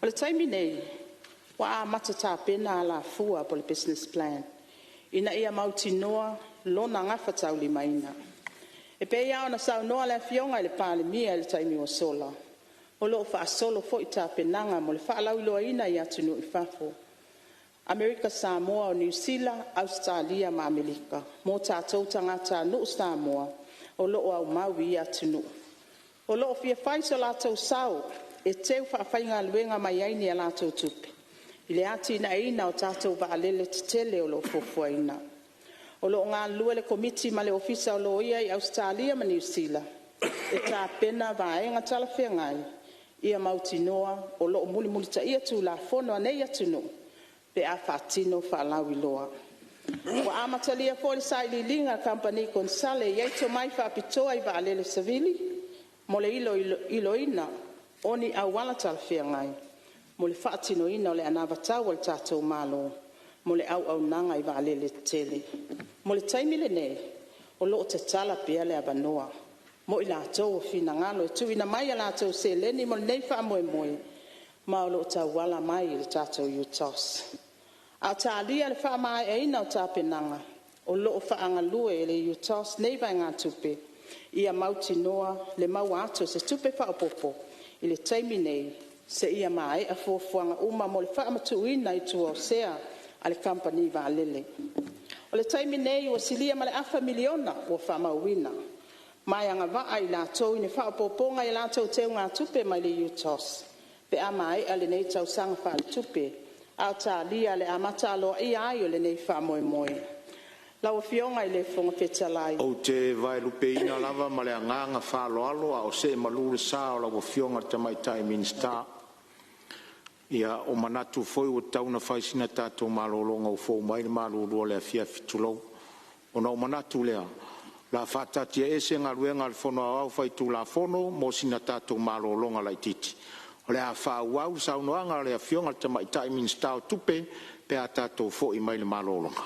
O le taimi lenei ua amata tapena alafua poo le business plan ina ia mautinoa lona gafataulimaina. E pei a ona saunoa le Afioga i le Palemia i le taimi ua sola, o loo faasolo foi tapenaga mo le faalauiloaina i atunuu i fafo, Amerika Samoa, Niu Sila, Ausetalia ma Amerika mo tatou tagatanuu Samoa o loo aumau i ia atunuu, o loo fia fai so latou sao e teu faafaigaluega mai ai ni latou tupe i le atinaeina o tatou vaalele tetele o loo fuafuaina. O loo galulue le Komiti ma le Ofisa o Loia i Ausetalia ma Niu Sila e tapena vaega talafeagai ia mautinoa o loo mulimulitaia tulafono a nei atunuu pe a faatino faalauiloa. Ua amatalia foi le sailiiliga a kamupani konesale e iai tomai faapitoa i vaalele savili mo le iloiloina o ni auala talafeagai mo le faatinoina o le anavatau a le tatou Malo mo le auaunaga i vaalele tetele. Mo le taimi lenei o loo tatala pea le avanoa mo i latou ua finagalo e tuuina mai a latou seleni mo lenei faamoemoe ma o loo tauala mai i le tatou UTOS. Ao talia le faamaeaina o tapenaga o loo faagalue e le UTOS nei vaega tupe ia mautinoa le maua atu o se tupe faaopopo i le taimi nei seia maea fuafuaga uma mo le faamatuuina i tua o sea a le Kamupani Vaalele. O le taimi nei ua silia ma le afa miliona ua faamauina ma e agavaa i latou i ni faaopopoga i a latou teugatupe mai le UTOS pe a maea lenei tausaga faaletupe, ao talia le amata aloaia ai o lenei faamoemoe. Lau Afioga i le Fofoga Fetalai. Ou te vaelupeina lava ma le agaga faaaloalo a o see malu le sa o lau Afioga i le Tamaitai Minisita. Ia, ua manatu foi ua tatau ona fai sina tatou malologa ua fou mai le malulu o le afiafi, tulou. Ona ou manatu lea, o le a faataatiaese Galuega a le Fono Aoao Faitulafono mo sina tatou malologa laitiiti. O le a faaauau le saunoaga a le Afioga i le Tamaitai Minisita o Tupe pe a tatou foi mai le malologa.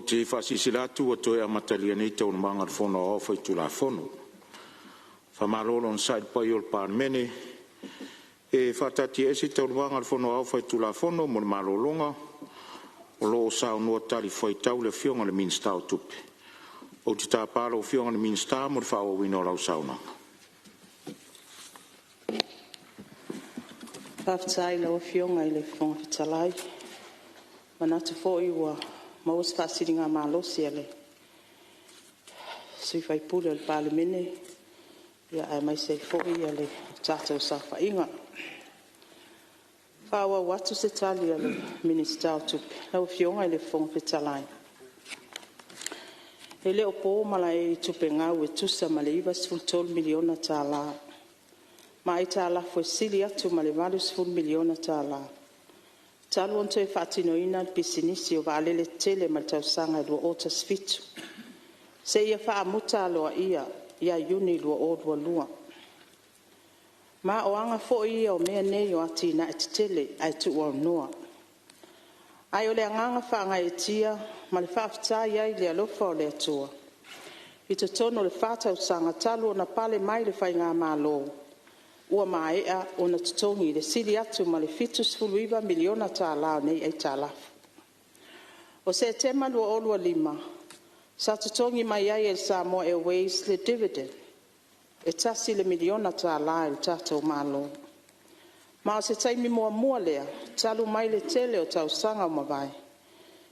te faasilasila atu ua toe amatalia nei Taualumaga a le Fono Aoao Faitulafono. Faamalo le onosai i le paia o le Palemene. E faataatiaese Taualumaga a le Fono Aoao Faitulafono mo le malologa o lo o saunoa talifuaitau le Afioga i le Minisita o Tupe. Ou te tapa lau Afioga i le Minisita mo le faaauauina o lau saunoaga. Faafetai i lau Afioga i le Fofoga Fetalai. E manatu foi ua maua se faasiligamalosi a le sui usufono o le Palemene aemaise ai foi le tatou saofaiga. E faaauau atu se tali a le Minisita o Tupe. Lau Afioga i le Fofoga Fetalai, e le o po malae i tupe gau e tusa ma le $93 miliona ma aitalafu e sili atu ma le $80 miliona talu ona toe faatinoina le pisinisi o vaalele tetele mai le tausaga e 2017 seia faamuta aloaia ia Iuni 2022. Ma o aga foi ia o mea nei o atinae tetele ae tuuaunoa. Ae o le agaga faagaeetia ma le faafetai ai i le alofa o le Atua, i totonu o le fa tausaga talu ona pale mai le faigamalo, ua maea ona totogi le sili atu ma le $79 miliona o nei aitalafu. O Setema 2025 sa totogi mai ai e le Samoa Airways le dividend e $1 miliona i le tatou Malo. Ma o se taimi muamua lea talu mai le tele o tausaga ua mavae,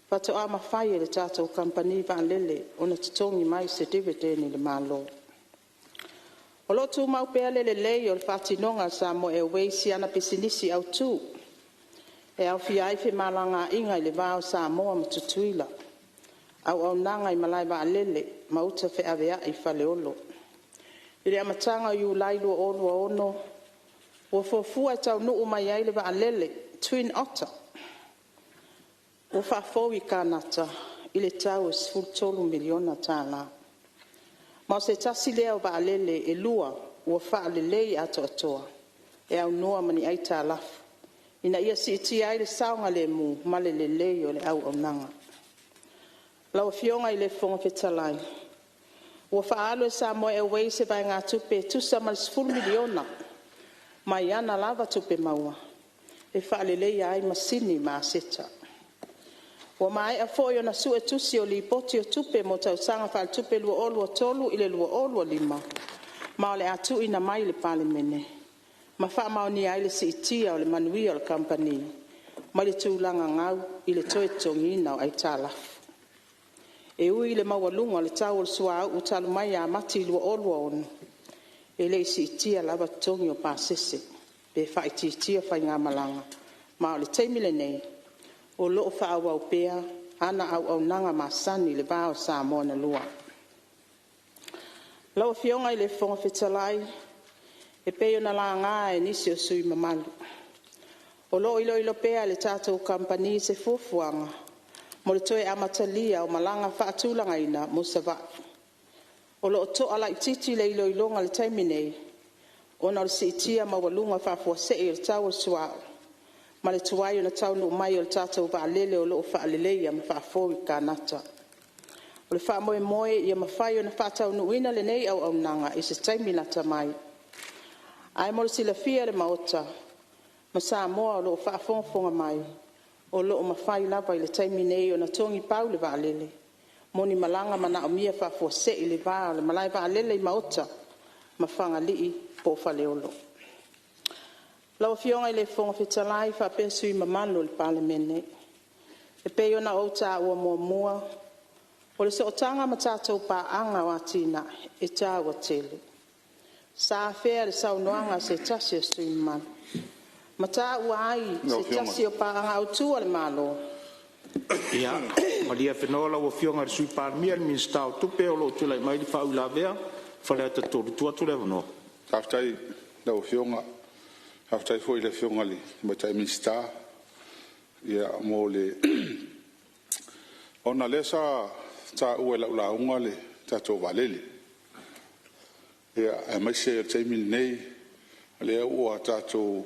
faatoa mafai e le tatou Kamupani vaalele ona totogi mai se dividend i le Malo. O loo tumau pea le lelei o le faatinoga a le Samoa Airways i ana pisinisi autu, e aofia ai femalagaiga i le va o Samoa ma Tutuila, auaunaga i malae vaalele ma uta feaveai i Faleolo. I le amataga o Iulai 2026, ua fuafua e taunuu mai ai le vaalele Twin Otter, ua faafou i Kanata i le tau e $13 miliona. Ma o se tasi lea o vaalele e lua ua faalelei atoatoa e aunoa ma ni aitalafu, ina ia siitia ai le saogalemu ma le lelei o le auaunaga. Lau Afioga i le Fofoga Fetalai, ua faaalu e le Samoa Airways se vaegatupe e tusa ma le $10 miliona mai ana lava tupe maua e faaleleia ai masini ma aseta. Ua maea foi ona suetusi o Lipoti o Tupe mo tausaga faaletupe 2023/2025 ma o le a tuuina mai i le Palemene ma faamaonia ai le siitia o le manuia o le Kamupani mai le tulaga gau i le toe totogiina o aitalafu. E ui i le maualuga o le tau o le suauu talu mai ia Mati 2026, e lei siitia lava totogi o pasese pe faaitiitia faigamalaga, ma o le taimi lenei, o loo faaauau pea ana auaunaga masani i le va o Samoa na lua. Lau Afioga i le Fofoga Fetalai, e pei ona laga e nisi o sui usufono mamalu, o loo iloilo pea e le tatou Kamupani se fuafuaga mo le toe amatalia o malaga faatulagaina mo Savaii. O loo to'a laitiiti le iloiloga i le taimi nei, ona o le siitia maualuga faafuasei o le tau o le suauu ma le tuai ona taunuu mai o le tatou vaalele o loo faaleleia ma faafou i Kanata. O le faamoemoe ia mafai ona faataunuuina lenei auaunaga i se taimi lata mai. Ae mo le silafia e le Maota ma Samoa o loo faafogafoga mai, o loo mafai lava i le taimi nei ona togi pau le vaalele mo ni malaga manaomia faafuasei i le va o le malaevaalele i Maota ma Fagalii poo Faleolo. Lau Afioga i le Fofoga Fetalai faapea sui usufono mamalu o le Palemene, E pei ona ou taua muamua, o le sootaga ma tatou paaga o atinae e taua tele. Sa afea i le saunoaga a se tasi o sui usufono mamalu, ma taua ai se tasi o paaga autu a le Malo. Ia malie afenoa lau Afioga i le Sui Palemia, le Minisita o Tupe, o lo o tulai mai le faauilavea a Faleata 3. E tuu atu le avanoa. Faafetai i lau Afioga, faafetai foi i le Afioga i le Tamaitai Minisita mo le… Ona o lea sa taua i lau lauga le tatou vaalele, aemaise o le taimi lenei o lea ua tatou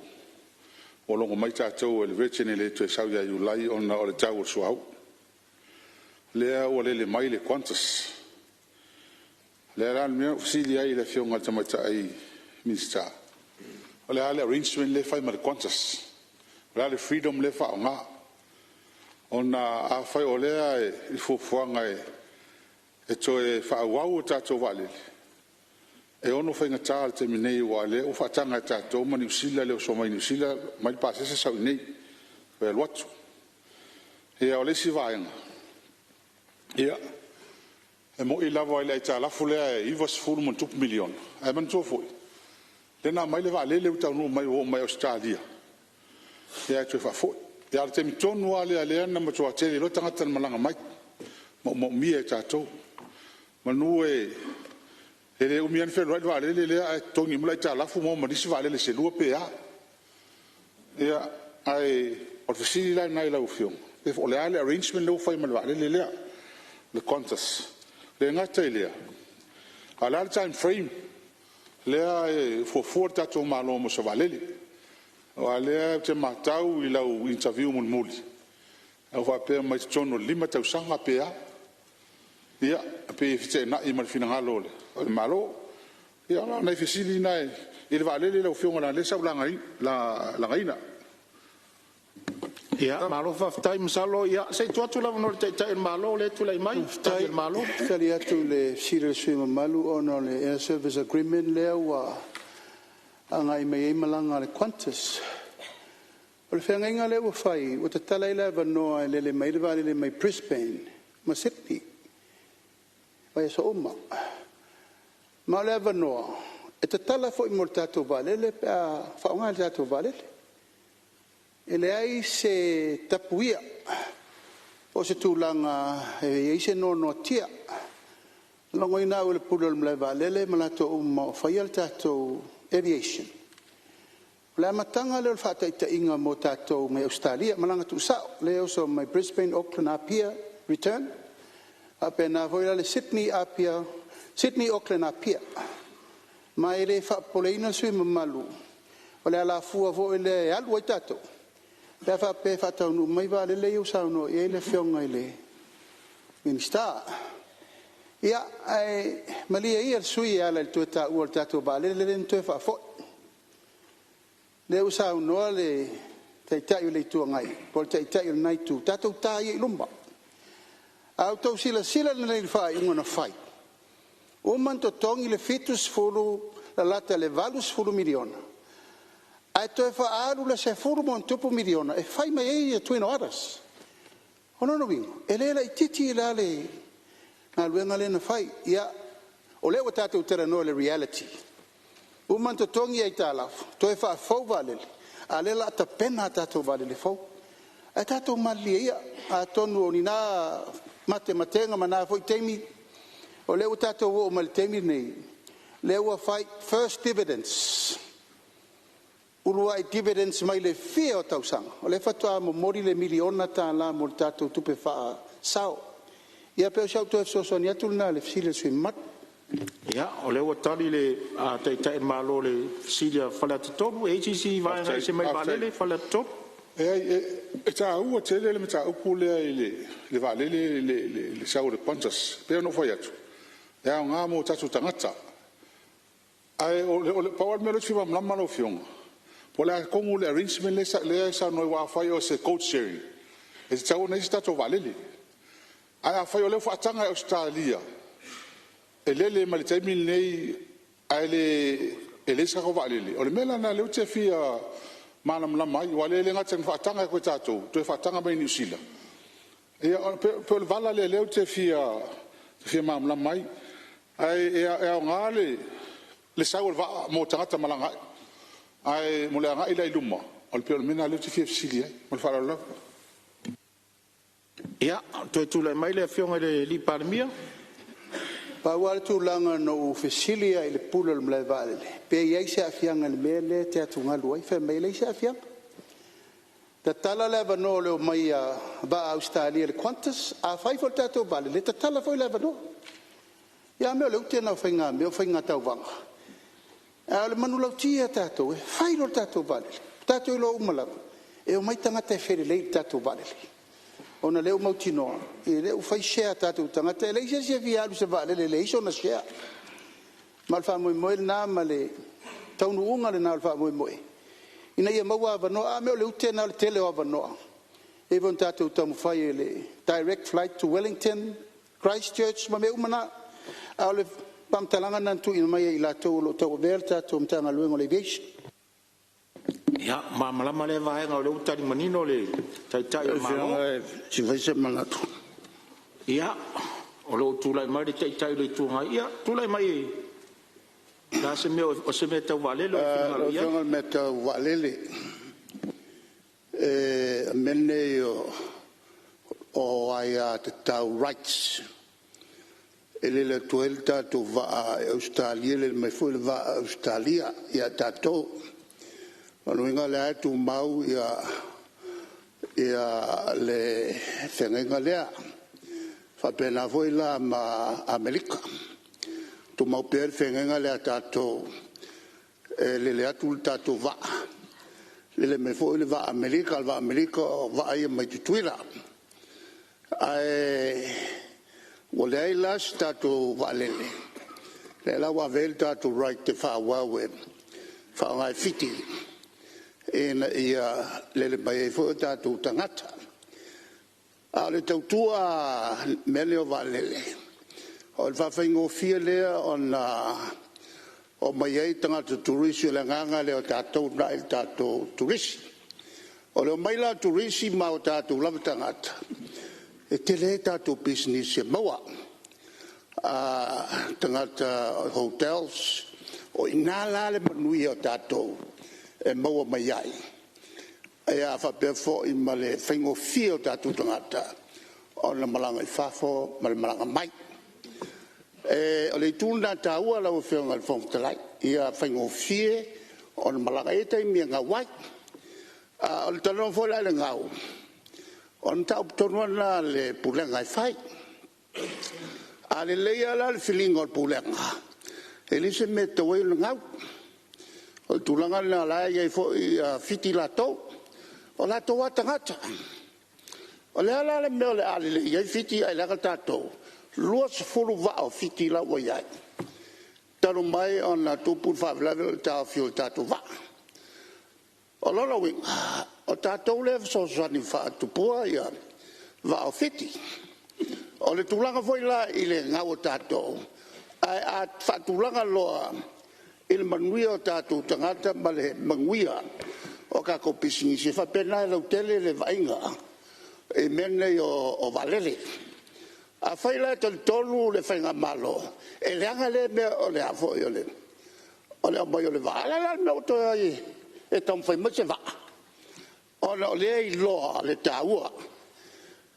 logo mai tatou e le Virgin e le toe sau ia Iulai ona o le tau o le suauu. lea ua lele mai le Qantas. O le a la le mea na ou fesili ai i le Afioga i le Tamaitai Minisita, o le a le arrangement lea e fai ma le Qantas? O le a le freedom lea e faaaoga? Ona afai o lea e i fuafuaga e toe faaauau a tatou vaalele, e ono faigata i le taimi nei aua o lea ua faataga e tatou ma Niu Sila le oso mai Niu Sila aumai le pasese sau i inei toe alu atu. Ia o le isi vaega, e moni lava i le aitalafu lea e $90+ miliona, ae manatua foi, lea na aumai le vaalele ua taunuu mai ua oo mai Ausetalia, ae toe faafoi. A o le taimi tonu lava lea lea na matua toatele ai loa tagata na malaga mai, maumaumia e tatou. Meamanu e le umi lava ona fealuai le vaalele lea ae totogi uma le aitalafu maua ma nisi vaalele se lua pe a. Ia, ae o le fesili la lena i lau Afioga, po o le a le arrangement lea ua fai ma le vaalele lea le Qantas. E le gata i lea, a o le a le time frame lea e fuafua le tatou Malo mo se vaalele? Aua o lea ou te matau i lau interview mulimuli na e faapea mai totonu o le 5 tausaga pe a. Ia, e pei e feteenai ma le finagalo o le Malo. Ia o nai fesili na i le vaalele lau Afioga leaga o lea sa ou lagaina. Ia, malo faafetai. Masalo se i tuu atu le avanoa i le Taitai o le Malo lea e tulai mai e tali a le Malo. Faafetai. E tali atu i le fesili a le sui usufono mamalu ona o le Air Service Agreement lea ua agai mai ai malaga a le Qantas. O le feagaiga lea ua fai ua tatala ai le avanoa e lele mai ai le vaalele mai Brisbane ma Sydney i vaiaso uma. Ma o le avanoa e tatala foi mo le tatou vaalele pe a faaaoga e le tatou vaalele. E leai se tapuia po o se tulaga e i ai se noanoatia. E logoina au e le Pule o le malaevaalele ma latou uma o faia le tatou aviation, o le amataga lea o le faataitaiga mo tatou mai Ausetalia, malaga tuusao lea e oso mai Brisbane Auckland Apia return, faapena foi la le Sydney Auckland Apia. Ma e le faapopoleina le sui usufono mamalu o le alafua foi lea e alu ai tatou pe a faapea e faataunuu mai vaalele ia ua saunoa i ai le Afioga i le Minisita. Ia, ae malie ia le sui usufono e ala i le toe taua o le tatou vaalele lea na toe faafoi. Lea ua saunoa le Taitai o le Itu Agai po o le Taitai o lena Itu, tatou ta ia i luma. A outou silasila lelei i le faaiuga na fai, ua uma ona totogi le 70 lalata i le $80 miliona ae toe faaalu le $10+ miliona e fai mai ai Twin Otters. O lona uiga e le laitiiti la le galuega lea na fai. Ia, o lea ua tatou talanoa i le reality, uma ona totogi aitalafu, toe faafou vaalele, a o lea o le a tapena a tatou vaalele fou. Ae tatou malilie ia, atonu o ni na matematega ma na foi taimi, o lea ua tatou oo mai i le taimi lenei, lea ua fai first dividends, uluai dividends mai le fia o tausaga, o lea faatoa momoli le $1 miliona mo le tatou tupe faasao. Ia pei o si au toe fesoasoani atu lena i le fesili a le sui usufono mamalu. Ia, o lea ua tali le Taitai o le Malo i le fesili a Faleata 3. E i ai se isi vaega e ese mai le vaalele Faleata 3? Leai, e taua tele le mataupu lea i le vaalele, le sau o le Qantas. E pei ona ou fai atu, e aoga mo tatou tagata. Ae pau lava le mea lea ou te fia malamalama lau Afioga, po o le a tonu le arrangement lea e saunoa ai, aua afai o se code sharing, e tatau ona i ai se tatou vaalele. Ae afai o lea ua faataga e Ausetalia e lele mai le taimi lenei ae leai se tatou vaalele, o le mea la lena o lea ou te fia malamalama ai, aua o lea e le gata ina faataga atu e tatou, toe faataga mai e Niu Sila. Ia pei o le vala lea o lea ou te fia malamalama ai. Ae aoga le sau o le vaa mo tagata malaga ai. Ae mo le agai la i luma, pei o le mea lena o lea ou te fia fesili ai. Ma le faaaloalo lava. Ia, toe tulai mai le Afioga i le Palemia. Pau lava le tulaga na ou fesili ai i le Pule o le malaevaalele pe i ai se aafiaga i le mea lea e te atugalu ai, fai mai e leai se aafiaga. Tatala le avanoa o le omai a vaa a Ausetalia le Qantas, afai foi o le tatou vaalele, e tatala foi le avanoa. Ia a mea o le ute lena o faigamea o faiga tauvaga. A o le manulauti a tatou, e fai loa le tatou vaalele, tatou te iloa uma lava e omai tagata e felelei i le tatou vaalele. Ona o lea ua mautinoa o lea ua fai share a tatou tagata. E leai se isi e fia alu i se vaalele e leai sona share. Ma o le faamoemoe lena ma le taunuuga lena o le faamoemoe, ina ia maua avanoa. A mea o le ute lena o le tele o avanoa, e pei foi ona tatou taumafai i le direct flight to Wellington, Christchurch ma mea uma na. A o le faamatalaga lena na tuuina mai e i latou o lo o tauavea le tatou Matagaluega o le Aviation. Ia, malamalama lea vaega o lea ua tali manino le Taitai o le Malo. Se i fai se manatu. Ia, o lo o tulai mai le Taitai o le Itu Agai. Ia, tulai mai, o le a se mea o se mea tau vaalele ua e finagalo Lau i ai? Afioga o le mea tau vaalele, o mea nei o aiatatau, rights e lele atu ai le tatou vaa i Ausetalia, lele mai foi le vaa a Ausetalia ia tatou. O lona uiga o lea lava e tumau le feagaiga lea. E faapena foi la ma Amerika, tumau pea le feagaiga lea a tatou, e lele atu le tatou vaa, lele mai foi le vaa a Amerika. O le vaa a Amerika o vaa ia mai Tutuila. Ae ua leai la se tatou vaalele, lea la ua ave ai le tatou right e faaauau e faaaoga e Fiti ina ia lele mai ai foi o tatou tagata. A o le tautua i mea nei o vaalele, o le faafaigofie lea ona omai ai tagata turisi. O le agaga lea o tatou e uunai le tatou turisi. O le omai la o turisi ma o tatou lava tagata, e tele ai tatou pisinisi e maua, tagata hotels. O i ina la le manuia o tatou e maua mai ai, ia faapea foi ma le faigofie o tatou tagata ona malaga i fafo ma le malaga mai. O le itu lena e taua lau Afioga i le Fofoga Fetalai, ia faigofie ona malaga. E i ai taimi e gau ai. A o le talanoa foi la i le gau, o le mataupu tonu lava lena a le Pulega e fai. A lelei lava la le filiga o le Pulega, e leai se mea e tatau ai ona gau. O le tulaga lena o la e i ai foi Fiti latou, o latou lava tagata. O le a la le mea o le a lelei ai Fiti ae leaga tatou? E 20 vaa o Fiti la ua i ai, talu mai ona tupu le faalavelave o le taofi o tatou vaa. O lona uiga, o tatou lea e fesoasoani e faatupuina ia vaa o Fiti. O le tulaga foi la i le gau o tatou, ae a faatulaga loa i le manuia o tatou tagata ma le manuia o tatou pisinisi, e faapena e lautele le vaaiga i mea nei o vaalele. Afai la e talitonu le Faigamalo e leaga lea mea o le a foi o le aumai o le vaa, a o le a la le mea ua toe o ai e taumafai mai se vaa? Ona o lea e iloa le taua.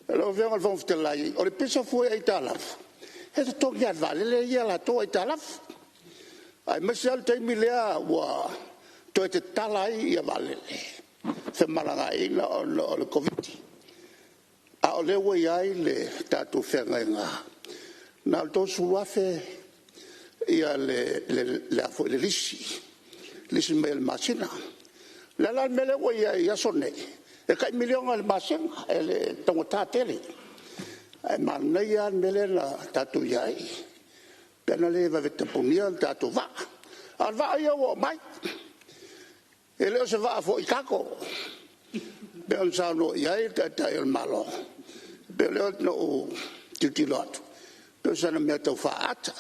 Lau Afioga i le Fofoga Fetalai, o le pisa fua i aitalafu, e totogi lava e le vaalele ia a latou aitalafu. Aemaise lava le taimi lea ua toe tatala ai vaalele i femalagaaiga ona o le Koviti-19, a o lea ua i ai le tatou feagaiga, na o le $30,000 le lisi, lisi mai i le masina. O le a la le mea lea ua i ai i aso nei? E tai $1 miliona i le masina. E taugata tele. Ae manaia lava le mea lea na tatou i ai, pe ana le vave tapunia le tatou vaa. A o le vaa ia ua aumai, e le o se vaa foi cargo pei ona saunoa i ai le Taitai o le Malo. E pei o lea na ou tilotilo atu, pei o sana mea tau faaata.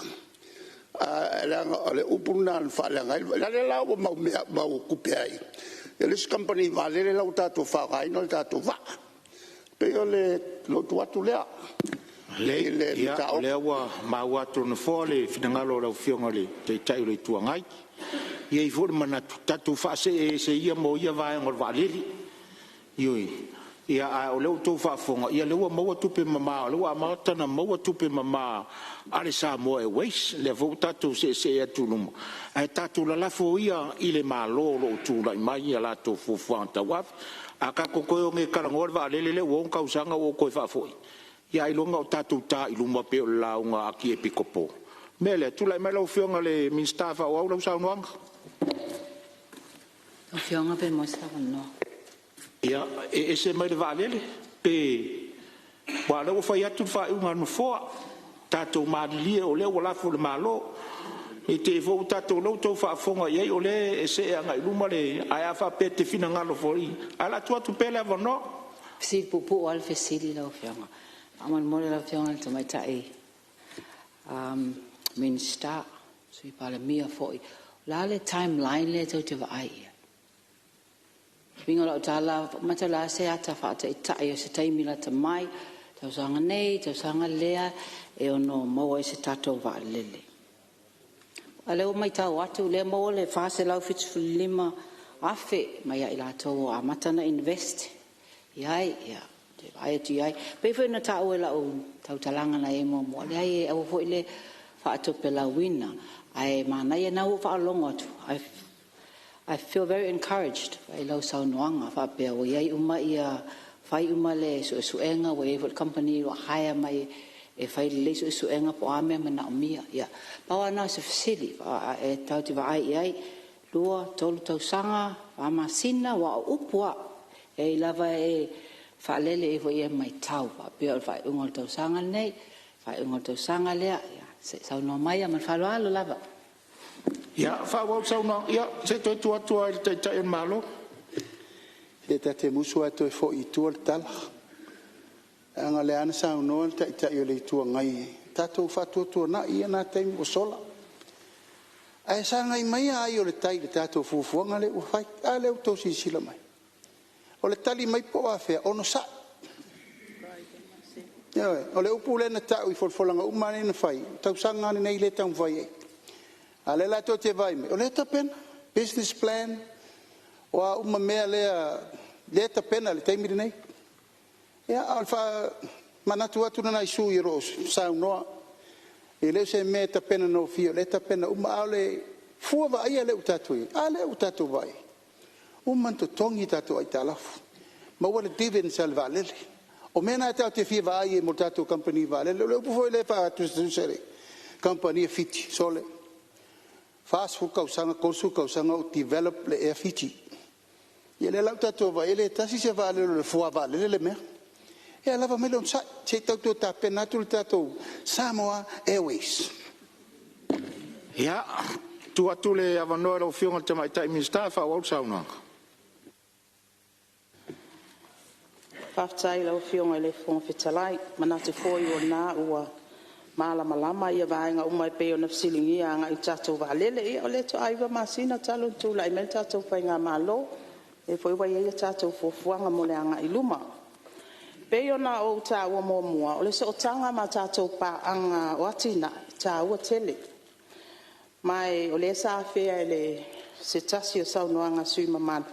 Ae leaga o le upu lena na faaleaga ai le vaa. O lea la ua mau tupe ai e le isi kamupani vaalele la ua tatou faaaogaina le tatou vaa. E pei o lou tu atu lea i le Lelei, o mataupu. lea ua maua atu e le Nofoa le finagalo o lau Afioga i le Taitai o le Itu Agai. E i ai foi le manatu, tatou faasee ese ia ma ia vaega o le vaalele. Ioe. Ia, a o lea ua outou faafofoga, o lea ua maua tupe mama o lea ua amata ona maua tupe mama a le Samoa Airways, lea foi ua tatou seesee atu i luma, ae tatou lalafo ia i le Malo o lo o tulai mai a latou fuafuaga tauave. A tatou toe o nei e talanoa le vaalele lea ua 6 tausaga ua ou toe faafoi, ia ailoga o tatou ta i luma pei o le lauga a Epikopo. O le mea lea, tulai mai lau Afioga i le Minisita e faaauau lau saunoaga. Lau Afioga pe maua se avanoa. Ia, e ese mai le vaalele pe… Aua o lea ua fai atu le faaiuga a le Nofoa, tatou malilie o lea ua lafo i le Malo. Ne i te i foi ua tatou… o lea ua outou faafofoga i ai o lea e see agai i luma le… Ae a faapea e te finagalo foi, ae o le a tuu atu pea le avanoa. Fesili puupuu lava le fesili lau Afioga. Faamolemole lau Afioga i le Tamaitai Minisita, Sui Palemia foi, o le a le timeline lea tou te vaai i ai? Le uiga o lau tala, mata o le a se ata faataitai o se taimi lata mai, tausaga nei, tausaga lea, e ono maua ai se tatou vaalele? A o lea ua matau atu o lea ua maua le $475 afe mai ia i latou ua amata ona invest i ai. Ia, ou te vaai atu i ai. E pei foi ona taua i lau tautalaga na i ai muamua, leai aua foi le faatopelauina, ae manaia lena ua ou faalogo atu, I feel very encouraged i lau saunoaga faapea ua i ai uma ia, fai uma le suesuega ua i ai foi le kamupani ua hire mai e fai lelei suesuega po o a mea e manaomia. Ia, pau lava lena o se fesili, tatou te vaai i ai, 2, 3 tausaga, fa masina? Aua o upu lava, e ui lava e faalele i ai foi e matau faapea o le faaiuga o le tausaga lenei, faaiuga o le tausaga lea. Ia se i saunoa mai ma le faaaloalo lava. Ia, faaauau le saunoaga. Ia, se i toe tuu atu lava i le Taitai o le Malo. Se ta te musu lava e toe foi i tua le tala, leaga o lea lava na saunoa le Taitai o le Itu Agai, tatou faatuatuanai ia na taimi ua sola. Ae sagai maia ai o le tai i le tatou fuafuaga lea ua fai. A lea ua outou silasila mai? O le tali mai po o afea, onosai. Ioe. O le upu lea na tau i folafolaga uma lava lea na fai, o le tausaga lava lenei lea e taumafai ai. A o lea la tou te vaai mai, o lea e tapena, business plan, o a uma mea lea e tapena i le taimi lenei. Ia, a o le faamanatu atu lena i sui usufono o lo o saunoa, e le o se mea e tapenagofie, o lea e tapena uma. A o le fua vaaia lea ua tatou i ai, a lea ua tatou vaai i ai? Ua uma ona totogi a tatou aitalafu, maua le dividends a le vaalele. O mea na tatou te fia vaai ai mo le tatou kamupani vaalele. O le upu foi lea e faatusatusa i le kamupani a Fiti, sole, 40 tausaga, 30 tausaga o develop le Air Fiji. Ia lea la ua tatou vaai i ai e le tasi se vaalele o le fuavaalele le mea. Ia lava mai le onosai se i tatou tapena atu le tatou Samoa Airways. Ia, tuu atu le avanoa i lau Afioga i le Tamaitai Minisita e faaauau le saunoaga. Faafetai i lau Afioga i le Fofoga Fetalai. E manatu foi o lena ua malamalama vaega uma e pei ona fesiligia agai i le tatou vaalele. Ia o lea faatoa 9 masina talu ona tulai mai le tatou faigamalo, o lea foi ua i ai a tatou fuafuaga mo le agai i luma. E pei ona ou taua muamua, o le sootaga ma tatou paaga o atinae e taua tele. Ma o lea sa afea e se tasi o saunoaga a sui usufono mamalu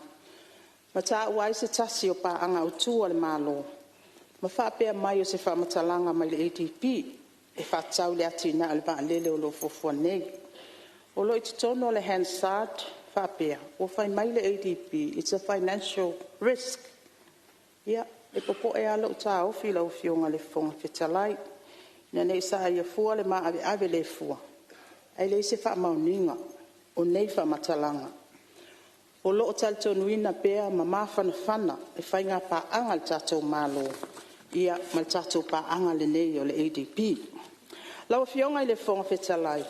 ma taua ai se tasi o paaga autu a le Malo ma faapea mai, o se faamatalaga mai le ADB e faatatau i le atinae o le vaalele o lo o fuafua nei. O lo o i totonu o le Hansard e faapea, ua fai mai le ADB its a financial risk. Ia, e popoe lava lou taofi lau Afioga i le Fofoga Fetalai, ina ne i saia fua le maaveave le fua ae leai se faamaoniga o nei faamatalaga. O lo o talitonuina pea ma mafanafana le faigapaaga a le tatou Malo ma le tatou paaga lenei o le ADB. Lau Afioga i le Fofoga Fetalai,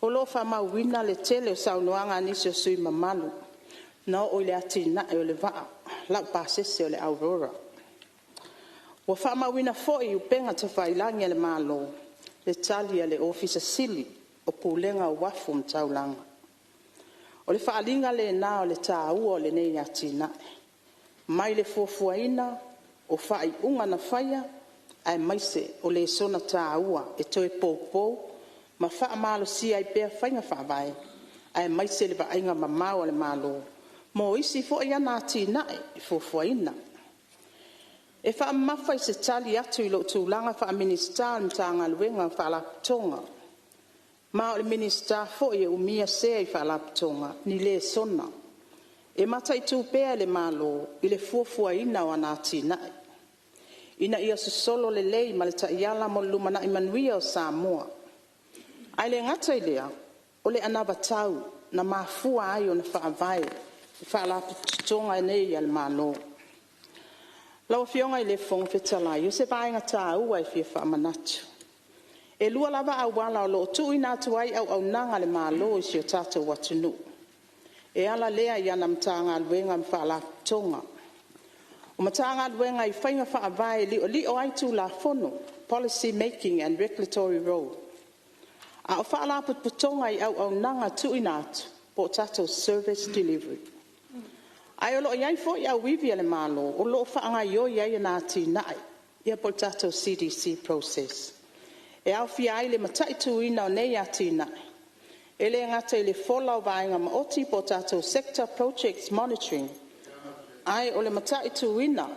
o lo o faamauina le tele o saunoaga a nisi o sui usufono mamalu na oo i le atinae o le vaa laupasese o le Aurora. Ua faamauina foi i upega tafailagi a le Malo le tali a le Ofisa Sili o Pulega o Uafu ma Taulaga. O le faaaliga lena o le taua o lenei atinae mai le fuafuaina o faaiuga na faia aemaise o lesona taua e toe poupou ma faamalosia ai pea faiga faavae aemaise le vaaiga mamao a le Malo mo isi foi ana atinae e fuafuaina. E faamamafa i se tali atu i lou tulaga faa-Minisita o le Matagaluega o Faalapotopotoga, ma o le Minisita foi e umia sea i Faalapotopotoga ni lesona e mataitu pea e le Malo i le fuafuaina o ana atinae, ina ia sosolo lelei ma le taiala mo le lumanai manuia o Samoa. Ae le gata i lea, o le anavatau na mafua ai ona faavae Faalapotopotoga nei a le Malo. Lau Afioga i le Fofoga Fetalai o se vaega taua e fia faamanatu, e lua lava auala o lo o tuuina atu ai auaunaga a le Malo i si o tatou atunuu, e ala lea i ana Matagaluega ma Faalapotopotoga. O Matagaluega i faiga faavae e liolio ai Tulafono (Policy Making and Regulatory Role) A o Faalapotopotoga i auaunaga tuuina atu po o tatou service delivery. Ae o lo o i ai foi auivi a le Malo o lo o faagaioi ai ana atinae po o le tatou CDC process. E aofia ai le mataituina o nei atinae, e le gata i le fola o vaega maoti po o tatou sector projects monitoring, ae o le mataituina…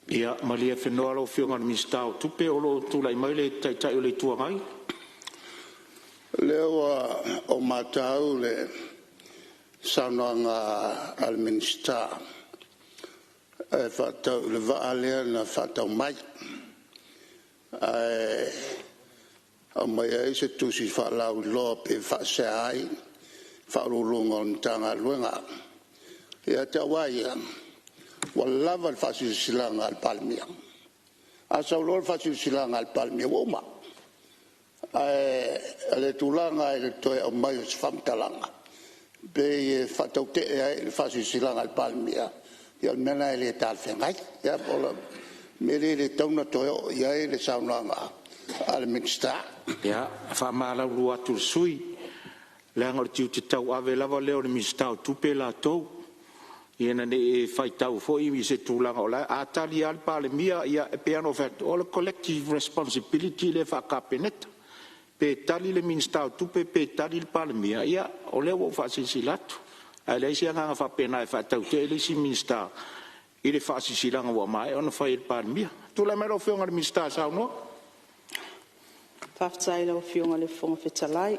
Ia malie lau Afioga i le Minisita o Tupe, o lo o tulai mai le Taitai o le Itu Agai. O lea ua ou matau i le saunoaga a le Minisita e faatatau i le vaa lea na faatau mai, ae aumai ai se tusi faalauiloa pei e faasea ai Ofisa Sili o Pulega o le Matagaluega. Ia te au lava ia, ua lava le faasilasilaga a le Palemia. A sau loa le faasilasilaga a le Palemia, ua uma. Ae o le tulaga i le toe aumai o se faamatalaga pei e faatautee ai le faasilasilaga a le Palemia, ia o le mea lena e le talafeagai. Ia po o le mea lea e le tatau ona toe oo i ai le saunoaga a le Minisita. Ia, e faamalulu atu i le sui usufono, leaga o le tiute tauave lava lea o le Minisita o Tupe latou, ina ne i e faitau foi i se tulaga o la e… A tali lava le Palemia, ia e pei lava ona ou fai atu, o le collective responsibility lea faa-Kapeneta. Pe tali le Minisita o Tupe pe tali le Palemia, ia o lea ua ou faasilasila atu. Ae leai se agaga faapena e faatautee le isi Minisita i le faasilasilaga ua maea ona fai e le Palemia. Tulai mai lau Afioga i le Minisita e saunoa. Faafetai i lau Afioga i le Fofoga Fetalai.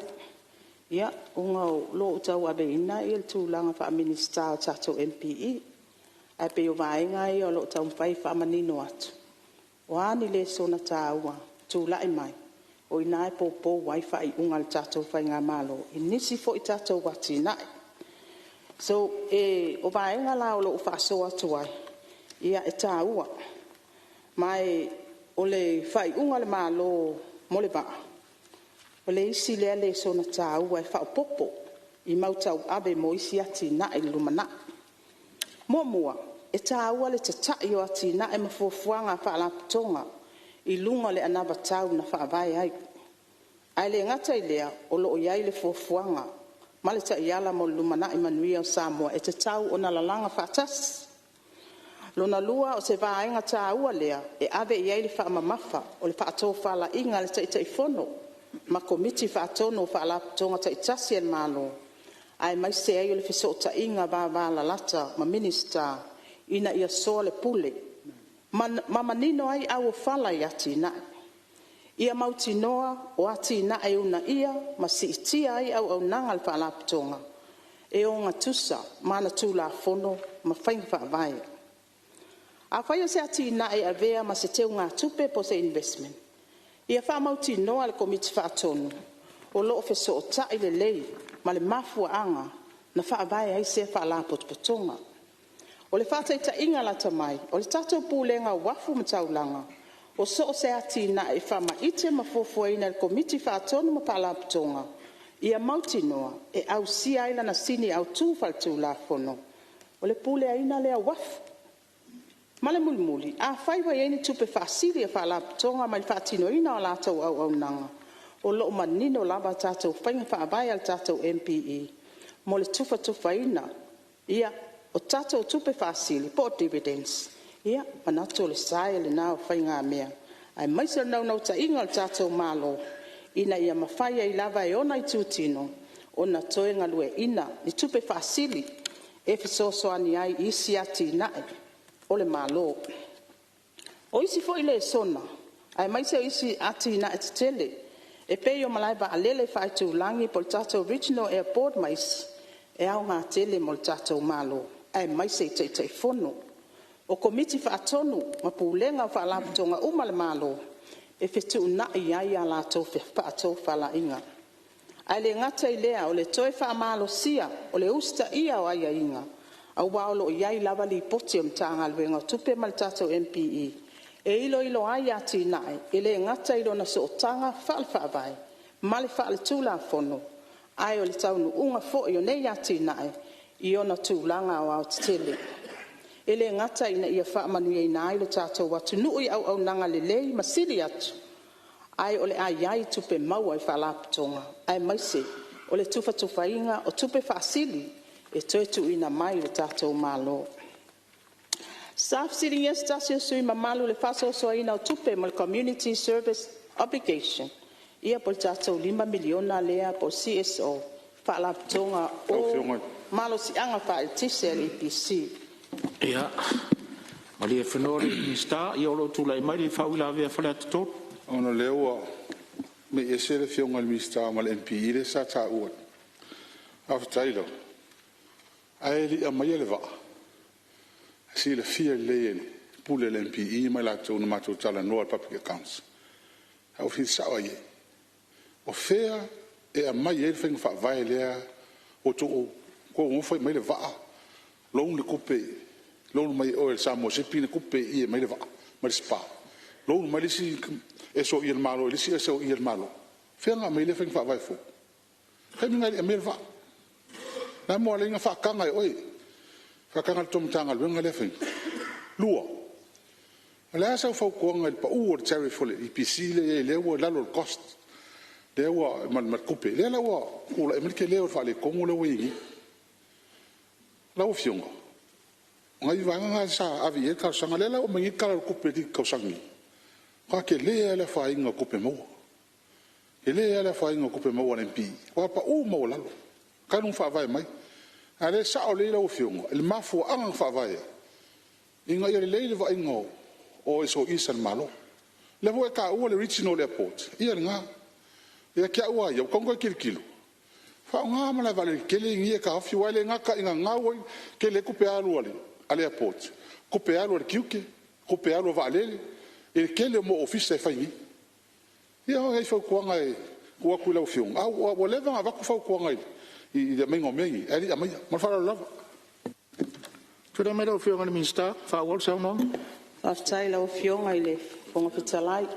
Ia, ona o lo o tauaveina le tulaga faa-Minisita o le tatou MPE, ae pei o vaega ia o lo o taumafai e faamanino atu, o a ni lesona taua e tulai mai, o i ina e poupou ai faaiuga a le tatou faigamalo i nisi foi tatou atinae. So, o vaega la o lo o faasoa atu ai, e taua. Ma o le faaiuga a le Malo mo le vaa, o le isi lea lesona taua e faaopoopo i mau tauave mo isi atinae i le lumanai. Muamua, e taua le tatai o atinae ma fuafuaga a Faalapotopotoga i luga o le anavatau na faavae ai. Ae le gata i lea, o lo o i ai le fuafuaga ma le taiala mo le lumanai manuia o Samoa e tatau ona lalaga faatasi. Lona lua o se vaega taua lea e ave i ai le faamamafa o le faatofalaiga a le Taitaifono ma Komiti Faatonu o Faalapotopotoga taitasi a le Malo, aemaise ai o le fesootaiga vavalalata ma Minisita ina ia soalepule ma manino ai auofala i atinae. Ia mautinoa o atinae e uunaia ma siitia ai auaunaga a le Faalapotopotoga, e ogatusa ma ana Tulafono ma Faiga Faavae. Afai o se atinae e avea ma se teugatupe po o se investment, ia faamautinoa e le Komiti Faatonu o lo o fesootai lelei ma le mafuaaga na faavae ai sea Faalapotopotoga. O le faataitaiga lata mai, o le tatou Pulega o Uafu ma Taulaga, o so o se atinae e faamaite ma fuafuaina e le Komiti Faatonu ma Faalapotopotoga, ia mautinoa e ausia ai lana sini autu faaletulafono, o le puleaina lea o uafu. Ma le mulimuli, afai ua i ai ni tupe faasili a Faalapotopotoga mai le faatinoina o a latou auaunaga, o lo o manino lava a tatou faiga faavae a le tatou MPE mo le tufatufaina o tatou tupe faasili po o dividends. E manatu o le sae lena o faigamea aemaise o le naunautaiga o le tatou Malo ina ia mafai ai lava e ona itutino ona toe galueaiina ni tupe faasili e fesoasoani ai i isi atinae o le Malo. O isi foi lesona aemaise o isi atinae tetele e pei o malae vaalele faaitulagi po o le tatou regional airport ma isi, e aoga tele mo le tatou Malo aemaise i Taitaifono. O Komiti Faatonu ma Pulega o Faalapotopotoga uma a le Malo e fetuunai ai a latou faatofalaiga. Ae le gata i lea o le toe faamalosia o le usitaia o aiaiga. Aua o lo o i ai lava Lipoti a le Matagaluega o Tupe ma le tatou MPE e iloilo ai atinae e le gata i lona sootaga faale-Faavae ma le faale-Tulafono, ae o le taunuuga foi o nei atinae i ona tulaga aoaotetele. E le gata ina ia faamanuiaina ai lo tatou atunuu i auaunaga lelei ma sili atu, ae o le a i ai tupe maua i Faalapotopotoga aemaise o le tufatufaina o tupe faasili e toe tuuina mai i le tatou Malo. Sa fesiligia se tasi o sui usufono mamalu i le faasoasoaina o tupe mo le Community Service Obligation po o le tatou $5 miliona lea po o le CSO Faalapotopotoga o Malosiaga Faaeletise a le EPC. Ia malie le Minisita o lo o tulai mai le faauilavea a Faleata 3. Ona o lea ua mei ese le Afioga i le Minisita ma le MPE lea sa taua. Faafetai lava, ae le i aumaia le vaa, e silafia lelei e le Pule a le MPE ma i latou na matou talanoa i le Public Accounts, sa ou fesili sao lava i ai. O fea e aumai ai le faiga faavae lea ua outou o fai mai le vaa, loan le tupe, loan mai e oe i le Samoa Shipping le tupe i i e aumai ai le vaa mai le SPA, loan mai le isi SOE a le Malo i le isi SOE a le Malo. O fea na aumai ai lea faiga faavae fou? O le taimi lena e le i aumaia le vaa. O le a le mea ua ala ai ona faataga e oe, faataga e le tou Matagaluega lea faiga? Lua, o le a sau fautuaga i le pau o le tariff o le EPC lea e i ai lea ua i lalo o le cost ma le tupe, lea la ua tulai mai ai le tele o le faaletonu lea ua i ai nei? Lau Afioga, o nai vaega na sa ave i ai le talosaga. O lea la ua aumai nei le Tala o le Tupe i le tausaga nei, e matua tele lava le afaina o tupe maua. Tele lava le afaina o tupe maua a le MPE, matua pau maualalo talu ona faavae mai. A o lea e sao lelei lau Afioga i le mafuaaga na faavae ai, ina ia lelei le vaaiga o SOEs a le Malo. O lea foi ua e taua le Regional Airport, ia lena. Ia te au lava ia, ua tatau ona toe tilotilo, faaaoga malaevaalele tetele ia e taofi aua e le gata ina gau ai, tele ai tupe alu a le airport, tupe alu a le tiute, tupe alu a vaalele i le tele o mau ofisa e fai nei. Ia o nai fautuaga e tuu atu i lau Afioga, ae ua leva ona avatu fautuaga i le aumaiga o mea nei, ae le i aumaia. Ma le faaaloalo lava. Tulai mai lau Afioga i le Minisita e faaauau le saunoaga. Faafetai i lau Afioga i le Fofoga Fetalai.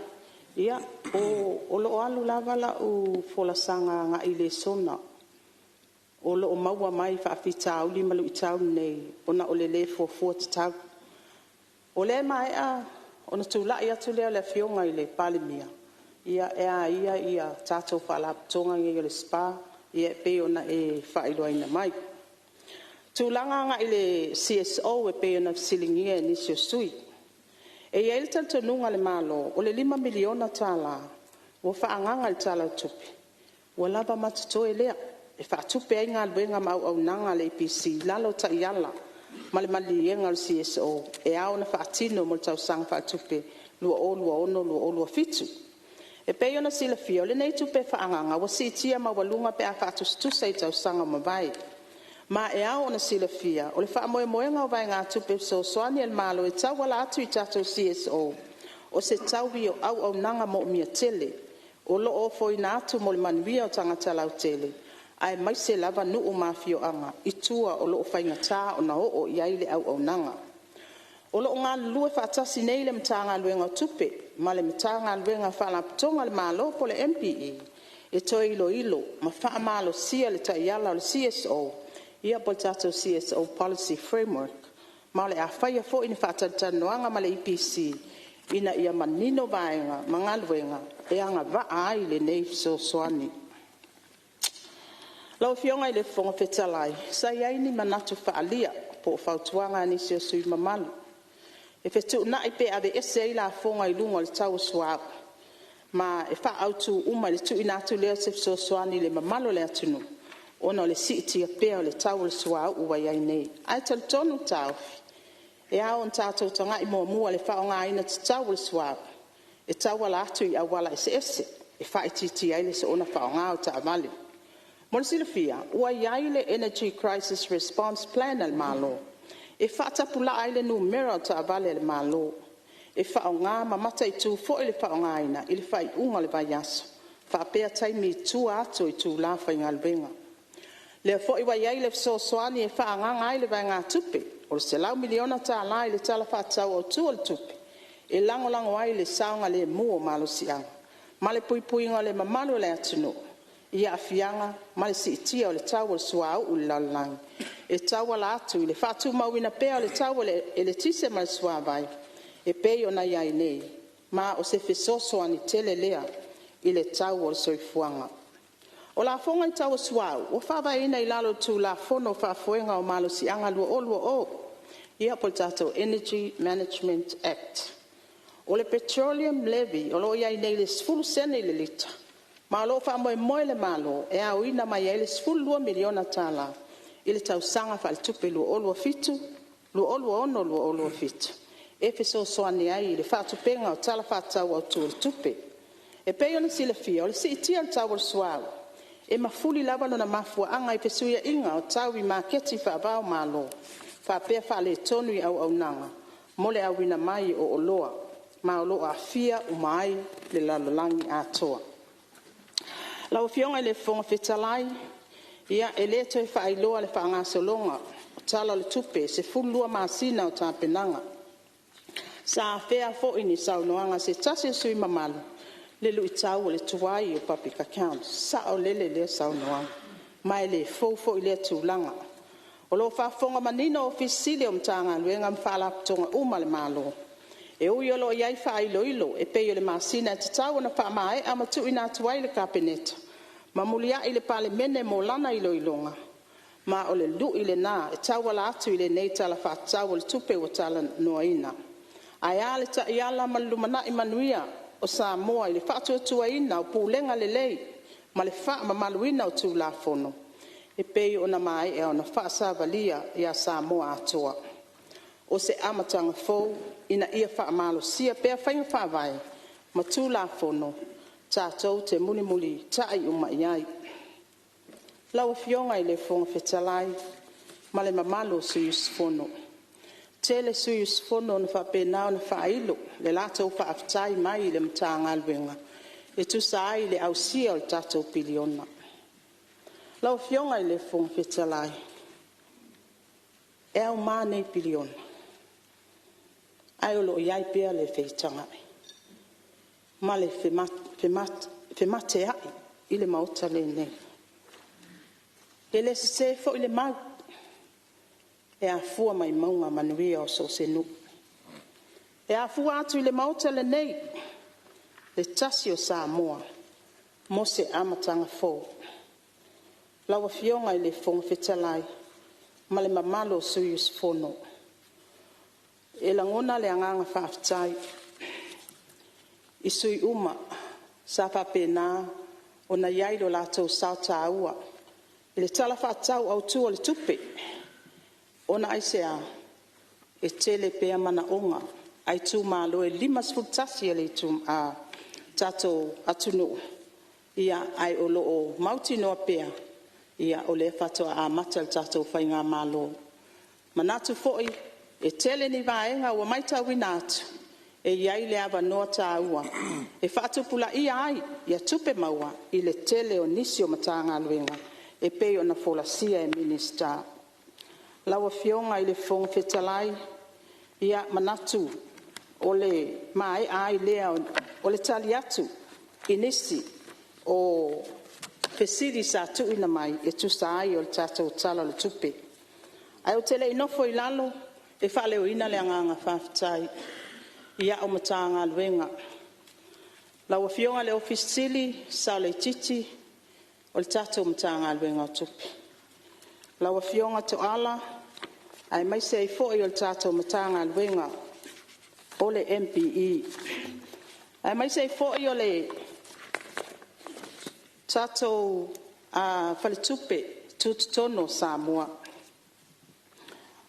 Ia, o lo o alu lava lau folasaga agai i lesona o lo o maua mai faafitauli ma luitau nei ona o le le fuafua tatau. O lea e maea ona tulai atu lea o le Afioga i le Palemia e a ia tatou Faalapotopotoga nei o le SPA e pei ona e faailoaina mai. Tulaga agai i le CSO e pei ona fesiligia e nisi o sui usufono. E i ai le talitonuga a le Malo o le $5 miliona ua faaagaga i le Tala o le Tupe ua lava ma totoe lea e faatupe ai galuega ma auaunaga a le EPC i lalo o taiala ma le maliliega a le CSO e ao ona faatino mo le tausaga faaletupe 2026/2027. E pei ona silafia o lenei tupe faaagaga ua siitia maualuga pe a faatusatusa i tausaga ua mavae. Ma e ao ona silafia o le faamoemoega o vaegatupe fesoasoani a le Malo e tauala atu i tatou CSO o se taui o auaunaga moomia tele o loo ofoina atu mo le manuia o tagata lautele aemaise lava nuu ma afioaga i tua o loo faigata ona oo iai le auaunaga. O loo galulue faatasi nei le Matagaluega o Tupe ma le Matagaluega o Faalapotopotoga a le Malo poo le MPE e toe iloilo ma faamalosia le taiala o le CSO poo le tatou CSO Policy Framework. Ma o le a faia foi ni faatalatalanoaga ma le EPC ina ia manino vaega ma galuega e agavaa ai lenei fesoasoani. Lau Afioga i le Fofoga Fetalai, sa iai ni manatu faaalia poo fautuaga a nisi o sui usufono mamalu e fetuunai pe aveese ai lafoga i luga o le tau o le suauu ma e faaautu uma i le tuuina atu lea o se fesoasoani i le mamalu o le atunuu ona o le siitia pea o le tau o le suauu ua iai nei. Ae talitonu le taofi, e ao ona tatou tagai muamua i le faaaogaina tatau o le suauu e tauala atu i auala eseese e faaitiitia ai le soona faaaoga o taavale. Mo le silafia ua iai le Energy Crisis Response Plan a le Malo e faatapulaa ai le numera o taavale a le Malo e faaaoga ma mataitu foi le faaaogaina i le faaiuga o le vaiaso faapea taimi i tua atu o itula faigaluega. Lea foi ua iai le fesoasoani e faaagaga ai le vaegatupe o le $100 miliona tala i le Tala Faatatau Autu o le Tupe e lagolago ai le saogalemu o malosiaga ma le puipuiga o le mamalu o le atunuu i aafiaga ma le siitia o le tau o le suauu i le lalolagi, e tauala atu i le faatumauina pea o le tau o le eletise ma le suavai e pei ona iai nei, ma o se fesoasoani tele lea i le tau o le soifuaga. O lafoga i tau o suauu ua faavaeina i lalo o le Tulafono o Faafoega o Malosiaga 2020 poo le tatou Energy Management Act. O le petroleum levy o loo iai nei i le 10sene i le lita ma o loo faamoemoe le Malo e aoina mai ai le $12 miliona tala i le tausaga faaletupe 2026/2027 e fesoasoani ai i le faatupega o Tala Faatatau Autu o le Tupe. E pei ona silafia o le siitia o le tau o le suauu e mafuli lava lona mafuaaga i fesuiaiga o tau i maketi faavaomalo faapea faaletonu i auaunaga mo le auina mai o oloa ma o loo aafia uma ai le lalolagi atoa. Lau Afioga i le Fofoga Fetalai, e le toe faailoa le faagasologa o Tala o le Tupe 12 masina o tapenaga. Sa afea foi i saunoaga a se tasi o sui usufono mamalu le luitau o le tuai o public accounts. Saolele lea saunoaga ma e le fou foi lea tulaga. O loo faafofoga manino Ofisa Sili o Matagaluega ma Faalapotopotoga uma a le Malo. E ui o loo iai faailoilo e pei o le masina e tatau ona faamaea ma tuuina atu ai i le Kapeneta ma muliai i le Palemene mo lana iloiloga, ma o le lui lena e tauala atu i lenei Tala Faatatau o le Tupe ua talanoaina. Ae a le taiala mo le lumanai manuia o Samoa i le faatuatuaina o pulega lelei ma le faamamaluina o Tulafono e pei ona maea ona faasavalia ia Samoa atoa. O se amataga fou ina ia faamalosia pea faiga faavae ma Tulafono tatou te mulimulitai uma iai. Lau Afioga i le Fofoga Fetalai ma le mamalu o sui usufono, tele sui usufono na faapena ona faailo le latou faafetai mai i le Matagaluega e tusa ai le ausia o le tatou piliona. Lau Afioga i le Fofoga Fetalai, e auma nei piliona ae o loo iai pea le feitagai ma le femateai i le Maota lenei. E le sese foi le mau e afua mai mauga manuia o soo se nuu. E afua atu i le Maota lenei le tasi o Samoa mo se amataga fou. Lau Afioga i le Fofoga Fetalai ma le mamalu o sui usufono, e lagona le agaga faafetai i sui usufono uma sa faapena ona iai lo latou sao taua i le Tala Faatatau Autu o le Tupe, ona aisea? E tele pea manaoga a itumalo e 51 o le tatou atunuu, ae o loo mautinoa pea o lea faatoa amata le tatou faigamalo. Manatu foi e tele ni vaega ua matauina atu e iai le avanoa taua e faatupulaia ai tupe maua i le tele o nisi o Matagaluega e pei ona folasia e Minisita. Lau Afioga i le Fofoga Fetalai, manatu o le maea ai lea o le tali atu i nisi o fesili sa tuuina mai e tusa ai o le tatou Tala o le Tupe. Ae ou te lei nofo i lalo e faaleoina le agaga faafetai i a'u Matagaluega, lau Afioga i le Ofisa Sili Saulaititi o le tatou Matagaluega o Tupe, lau Afioga Toala aemaise ai foi o le tatou Matagaluega o le MPE, aemaise ai foi o le tatou Faletupe Tutotonu o Samoa.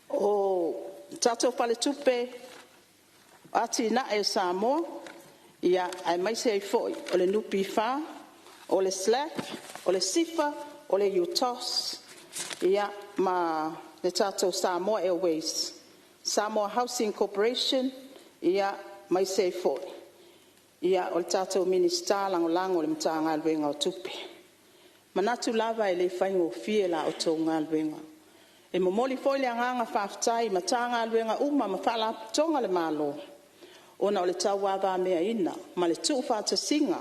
O le tatou Faletupe o Atinae o Samoa aemaise ai foi o le NPF, o le SLAC, o le SIFA, o le UTOS ma le tatou Samoa Airways, Samoa Housing Corporation aemaise ai foi o le tatou Minisita Lagolago i le Matagaluega o Tupe. Manatu lava e le faigofie la outou galuega. E momoli foi le agaga faafetai i Matagaluega uma ma Faalapotopotoga a le Malo ona o le tauavameaina ma le tuufaatasiga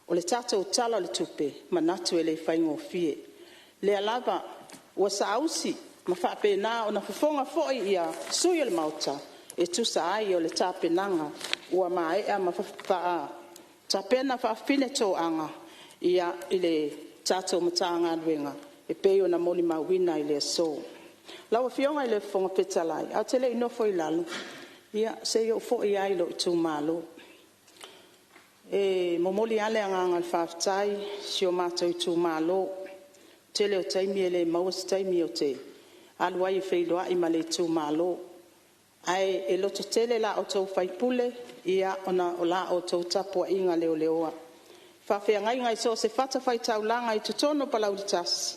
o le tatou Tala o le Tupe, manatu e le faigofie. Lea lava ua saausi ma faapena ona fofoga foi sui o le Maota e tusa ai o le tapenaga ua maea ma tapena faafafine toaga i le tatou Matagaluega e pei ona molimauina i le aso. Lau Afioga i le Fofoga Fetalai ae ou te le i nofo i lalo, se i ou foi lava i lou itumalo. E momoli lava le agaga o le faafetai i si o matou itumalo. O le tele o taimi e le maua se taimi ou te alu ai e feiloai ma le itumalo, ae lototele la outou sui usufono ona o la outou tapuaiga leleoa. Faafeagaiga i so o se fatafaitaulaga i totonu o Palauli 1,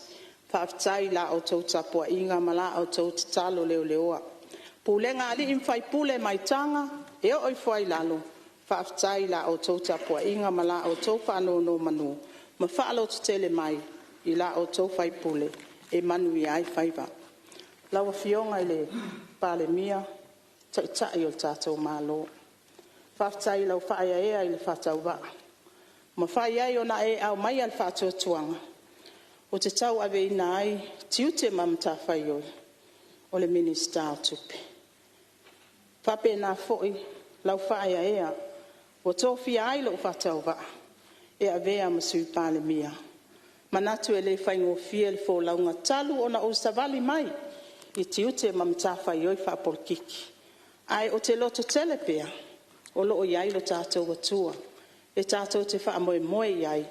faafetai i la outou tapuaiga ma la outou tatalo leleoa. Pulega a alii ma faipule mai Taga e oo i Foailalo, faafetai i la outou tapuaiga ma la outou faanonomanu ma faalototele mai i la outou sui usufono e manuia ai faiva. Lau Afioga i le Palemia, Taitai o le tatou Malo, faafetai i lau faaeaea i le faatauvaa ua mafai ai ona e aumaia le faatuatuaga ou te tauaveina ai tiute ma matafaioi o le Minisita o Tupe. E faapena foi lau faaeaea ua tofia ai lou faatauvaa e avea ma Sui Palemia. E manatu e le faigofie le folauga talu ona ou savali mai i tiute ma matafaioi faapolokiki, ae ou te lototele pea o lo o i ai lo tatou Atua e tatou te faamoemoe i ai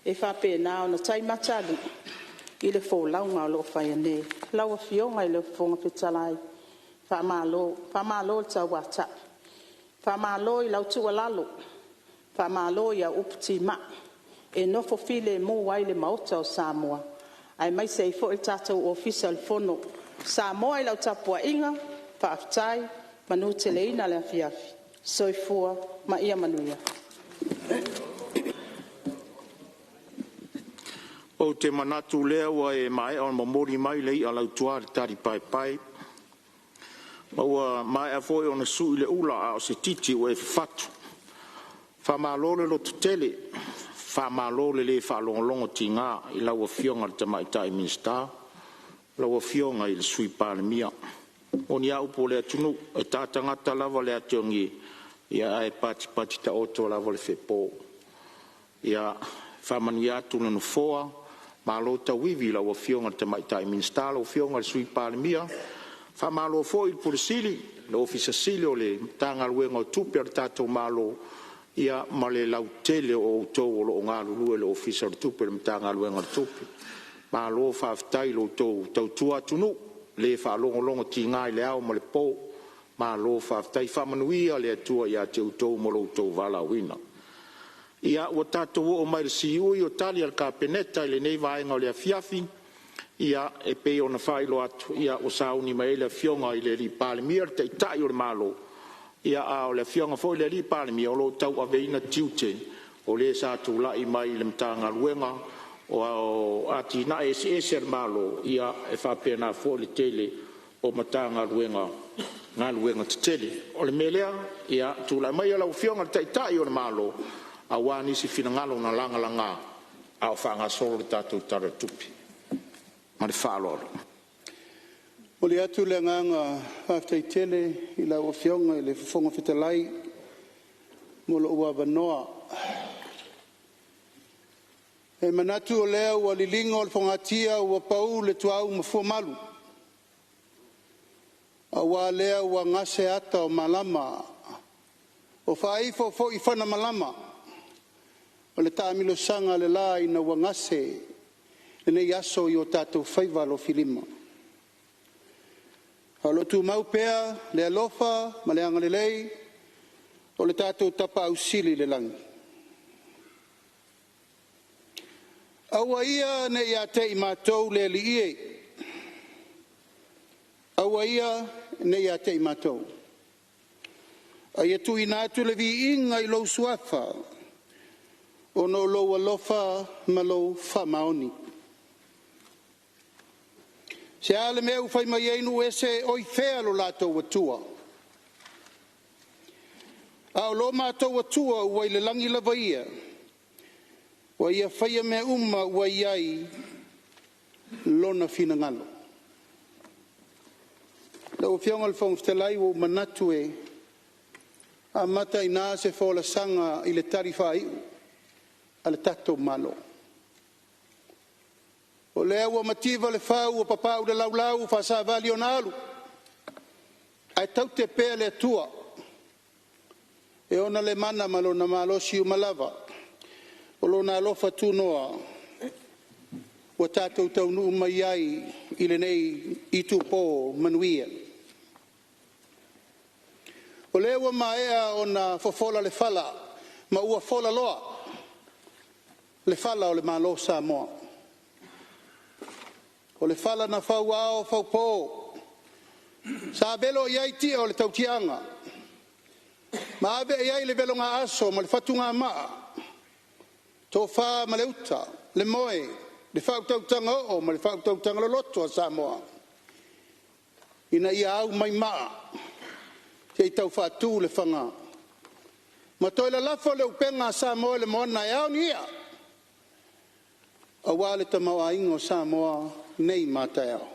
e faapena ona taimata alii i le folauga o lo o faia nei. Lau Afioga i le Fofoga Fetalai, faamalo, faamalo le tauatai, faamalo i lau tuualalo, faamalo i au upu timai e nofo filemu ai le Maota o Samoa aemaise ai foi le tatou Ofisa o le Fono. Samoa i lau tapuaiga, faafetai, manuteleina le afiafi. Soifua ma ia manuia. Ou te manatu o lea ua e maea ona momoli mai le i'a lautua a le talipaepae, ma ua maea foi ona sui le ula a o se titi ua e fafatu. Faamalo le lototele, faamalo le le faalogologotiga i lau Afioga i le Tamaitai Minisita, lau Afioga i le Sui Palemia. E moni lava upu a le atunuu, e ta tagata lava le ati ae patipati taoto lava le fepo. Ia faamanuia atu le Nofoa, malo tauivi i lau Afioga i le Tamaitai Minisita, lau Afioga i le Sui Palemia, faamalo foi i le Ofisa Sili o Pulega o le Matagaluega o Tupe a le tatou Malo, ia ma le lautele o outou o lo o galulue i le Ofisa o le Tupe, le Matagaluega o le Tupe. Malo faafetai i lo outou tautua atunuu, le faalogologotiga i le ao ma le po. Malo faafetai. Faamanuia le Atua ia te outou mo lo outou valaauina. Ia, ua tatou oo mai i le siui o Tali a le Kapeneta i lenei vaega o le afiafi. Ia, e pei ona faailoa atu, ua sauni mai ai le Afioga i le Palemia, le Taitai o le Malo, a o le Afioga foi i le Palemia o lo o tauaveina tiute o le sa tulai mai i le Matagaluega o Atinae Eseese a le Malo, e faapena foi le tele o Matagaluega galuega tetele. O le mea lea, ia tulai maia lau Afioga i le Taitai o le Malo aua nisi finagalo na lagalaga a o faagasolo le tatou Tala i le Tupe. Ma le faaaloalo. E momoli atu le agaga faafetai tele i lau Afioga i le Fofoga Fetalai mo lou avanoa. E manatu o lea ua liligo le fogatia ua pau le tuaau ma fuamalu, aua lea ua gase ata o malama ua faaifo foi fana malama o le taamilosaga le la ina ua gase lenei aso i o tatou faiva alofilima. A o lo o tumau pea le alofa ma le agalelei o le tatou Tapaau Sili i le lagi. Aua ia ne i ia te i matou le Alii e, aua ia ne i ia te i matou, a ia tuuina atu le viiga i lou Suafa. ona o lou alofa ma lou faamaoni. Se a le mea ua fai mai ai nuu ese, ‘O i fea lo latou Atua?’ A o lo matou Atua ua i le lagi lava ia, ua Ia faia mea uma ua i ai Lona finagalo. Lau Afioga i le Fofoga Fetalai, ua ou manatu e amata i ina se folasaga i le tali faaiu a le tatou Malo. O lea ua mativa le fau ua papau le laulau, faasavali ona alu, ae taute pea le Atua e ona le mana ma lona malosi uma lava, o lona alofa tunoa ua tatou taunuu mai ai i lenei itupo manuia. O lea ua maea ona fofola le fala ma ua folaloa le fala o le Malo o Samoa. O le fala na fauao faupo, sa velo i ai tia o le tautiaga ma ave i ai le velogaaso ma le fatugamaa, tofa ma le uta, le moe, le faautautaga oo ma le faautautaga loloto a Samoa ina ia au mai maa se i tau faatu le faga ma toe lalafo le upega a Samoa i le moana e ao ni i'a aua le tamaoaiga o Samoa nei ma a taeao.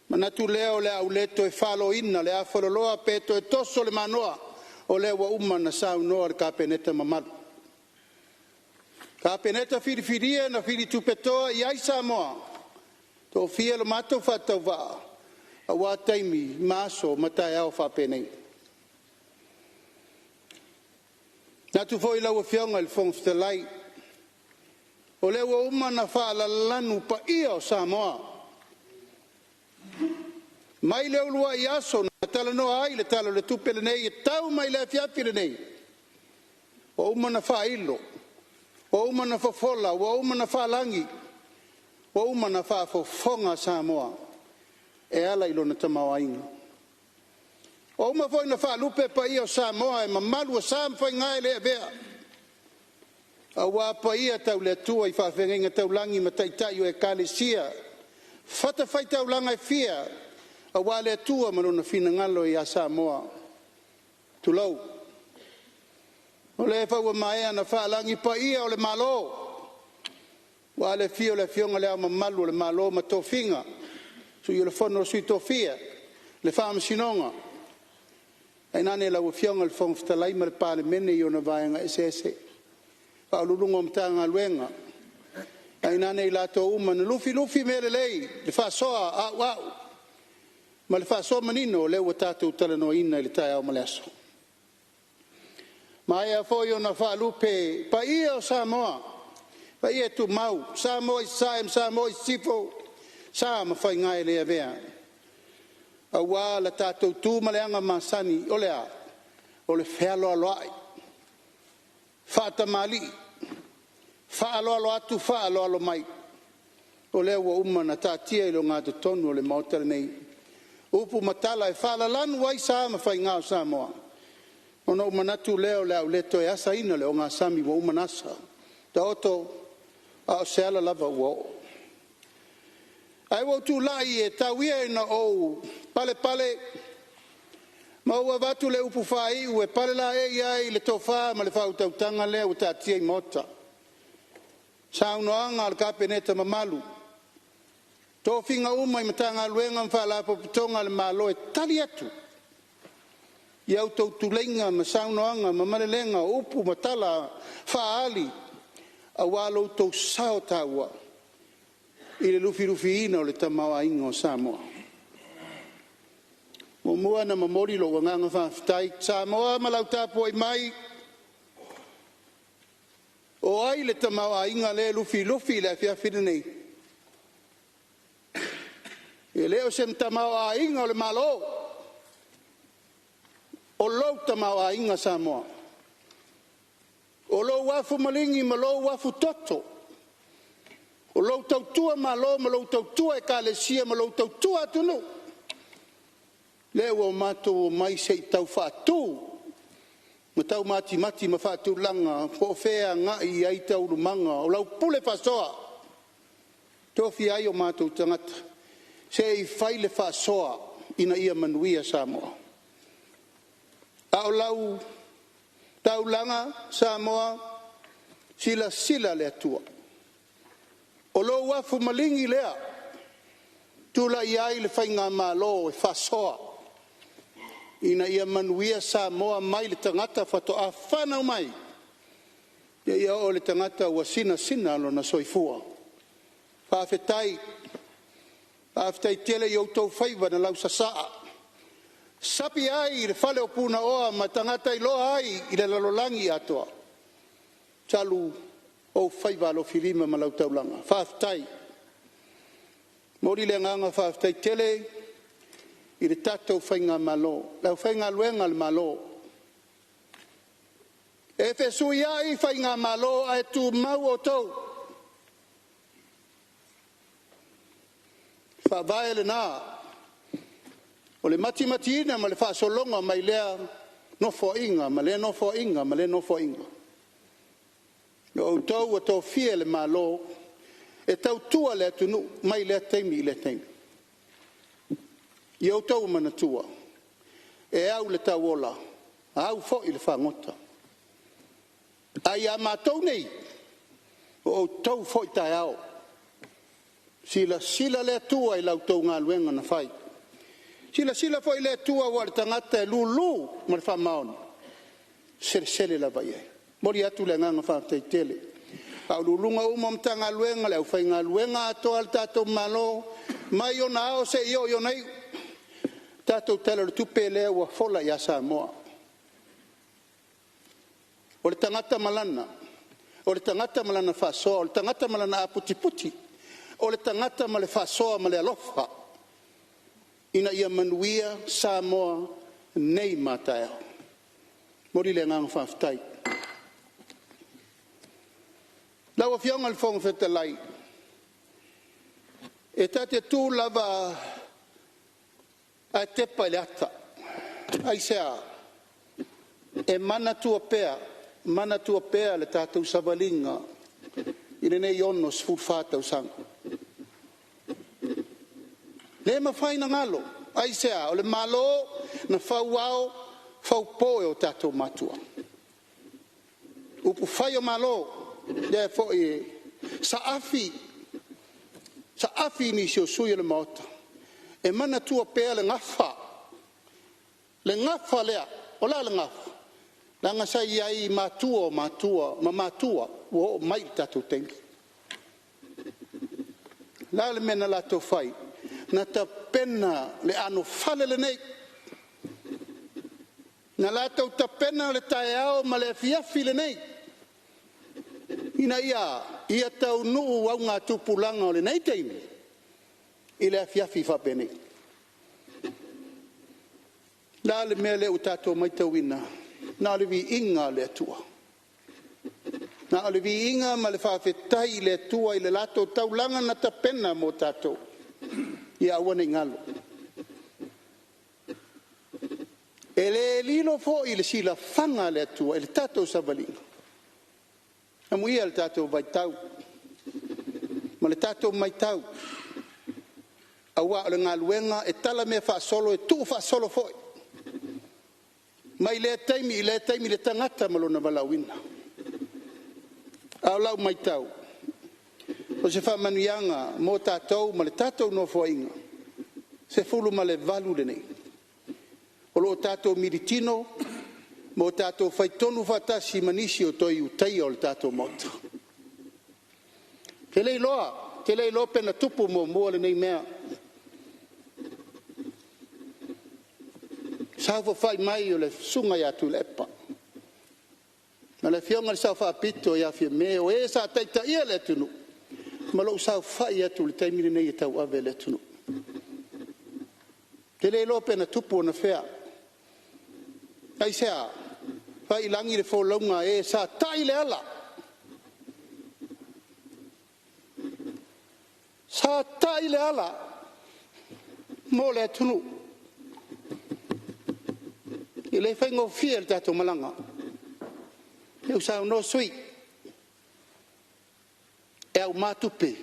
Manatu lea o le a ou le toe faloina le afaloloa pe toe toso le manoa, o lea ua uma ona saunoa le Kapeneta mamalu. Kapeneta filifilia na fili tupetoa i ai Samoa, tofia lo matou faatauvaa aua taimi ma aso ma taeao faapenei. Manatu foi lau Afioga i le Fofoga Fetalai, o lea ua uma ona faalalanu paia o Samoa mai le uluai aso na talanoa ai le Tala o le Tupe lenei e tau mai le afiafi lenei, ua uma ona faailo, ua uma ona fofola, ua uma ona faalagi, ua uma ona faafofoga Samoa e ala i lona tamaoaiga. Ua uma foi ona faalupe paia o Samoa e mamalu o sa ma faiga e le avea, aua paia tau le Atua i faafeagaiga taulagi ma taitai o ekalesia fatafaitaulaga e fia aua le Atua ma lona finagalo ia Samoa. Tulou. O lea foi ua maea ona faalagi paia o le Malo, aua le afio o le Afioga i Le Ao Mamalu o le Malo ma Tofiga, Sui o le Fono a Sui Tofia, le Faamasinoga, tainane lau Afioga i le Fofoga Fetalai ma le Palemene i ona vaega eseese, Faauluuluga o Matagaluega, tainane i latou uma na lufilufi mea lelei le faasoa auau ma le faasoa manino o lea ua tatou talanoaina i le taeao ma le aso. Maea foi ona faalupe paia o Samoa, paia tumau, Samoa i Sasae ma Samoa i Sisifo, sa ma faiga e le avea, aua le tatou tu ma le aga masani, o le a? O le fealoaloai, faatamalii, faaaloalo atu faaaloalo mai. O lea ua uma ona taatia i le ogatotonu o le Maota lenei upu ma tala e faalalanu ai sa ma faiga o Samoa, ona ou manatu lea o le a ou le toe asaina le ogasami ua uma ona asa, taoto a o se ala lava ua oo. Ae ua ou tulai e tau ia ina ou palepale ma ou avatu le upu faaiu e palelaei ai le tofa ma le faautautaga lea ua taatia i maota, saunoaga a le Kapeneta mamalu, tofiga uma i Matagaluega ma Faalapotopotoga a le Malo e tali atu i a outou tuleiga ma saunoaga ma malelega o upu ma tala faaali aua lo outou sao taua i le lufilufiina o le tamaoaiga o Samoa. Muamua ona momoli lou agaga faafetai Samoa ma lau tapuai mai. O ai le tamaoaiga lea e lufilufi i le afiafi lenei? E le o se tamaoaiga o le Malo, o lou tamaoaiga Samoa, o lou afu maligi ma lou afu toto, o lou tautua Malo ma lou tautua ekalesia ma lou tautua atunuu, lea ua matou omai se i tau faatu Ma taumatimati ma faatulaga po o fea e agai i ai taualumaga o lau pule faasoa, tofia ai o matou tagata se i fai le faasoa ina ia manuia Samoa. A o lau taulaga Samoa, silasila le Atua, o lou afu maligi lea, tulai ai le Faigamalo e faasoa ina ia manuia Samoa mai le tagata faatoa fanau mai seia oo i le tagata ua sinasina lona soifua. Faafetai, faafetai tele i outou faiva na lausasaa, sapi ai le fale o Punaoa ma tagata iloa ai i le lalolagi atoa, talu ou faiva alofilima ma lau taulaga. Faafetai. E momoli le agaga faafetai tele i le tatou Faigamalo, le aufaigaluega a le Malo. E fesuiai Faigamalo ae tumau outou. Faavae lena o le matimatiina ma le faasologa mai lea nofoaiga ma lea nofoaiga ma lea nofoaiga. O outou ua tofia e le Malo e tautua le atunuu mai lea taimi i lea taimi. Ia outou manatua, e au i le tauola, au foi i le fagota. Ae ia matou nei, o outou foi taeao. Silasila le Atua i la outou galuega na fai. Silasila foi le Atua aua o le tagata e lulu ma le faamaoni, e selesele lava i ai. E momoli atu le agaga faafetai tele i Ofisa Sili o Pulega uma o Matagaluega, le aufaigaluega atoa a le tatou Malo mai ona ao seia oo i ona iu, le tatou Tala o le Tupe lea ua fola ia Samoa. O le tagata ma lana, o le tagata ma lana faasoa, o le tagata ma lana aputiputi, o le tagata ma le faasoa ma le alofa ina ia manuia Samoa nei ma a taeao. E momoli le agaga faafetai. Lau Afioga i le Fofoga Fetalai, e ta te tu lava ae tepa i le ata. Aisea? E manatua pea, manatua pea le tatou savaliga i lenei 64 tausaga. Le mafai ona galo. Aisea? O le Malo na fauao faupo e o tatou matua. Upufai o Malo lea foi e saafi, saafi i nisi o sui usufono o le Maota e manatua pea le gafa, le gafa lea. O le a le gafa? Leaga sa i ai i matua o matua ma matua ua oo mai i le tatou taimi. O le a le mea na latou fai? Na tapena le anofale lenei, na latou tapena le taeao ma le afiafi lenei ina ia a? Ia taunuu augatupulaga o lenei taimi i le afiafi faapenei. O le a le mea lea ua tatou matauina? Na o le viiga o le Atua. Na o le viiga ma le faafetai i le Atua i le latou taulaga na tapena mo tatou, ia aua ne i galo. E le lilo foi i le silafaga a le Atua i le tatou savaliga, amuia le tatou vaitau ma le tatou matau, aua o le galuega e tala mea faasolo e tuu faasolo foi, mai lea taimi i lea taimi i le tagata ma lona valaauina. A o lau matau, o se faamanuiaga mo tatou ma le tatou Nofoaiga 18 lenei, o lo o tatou militino ma o tatou faitonu faatasi ma nisi o Toe Ulutaia o le tatou Maota. Ou te le iloa pe na tupu muamua lenei mea, saofafai mai o le Susuga ia Tuilaepa ma le Afioga i le Sao Faapito ia Fiame, o e sa taitaia le atunuu, ma lou saofai atu i le taimi lenei e tauave le atunuu. Ou te le iloa pe na tupu anafea. Aisea? Fai i lagi le folauga a e sa tai le ala, sa tai le ala mo le atunuu. E le faigofie le tatou malaga. Lea ua saunoa sui usufono, e auma tupe,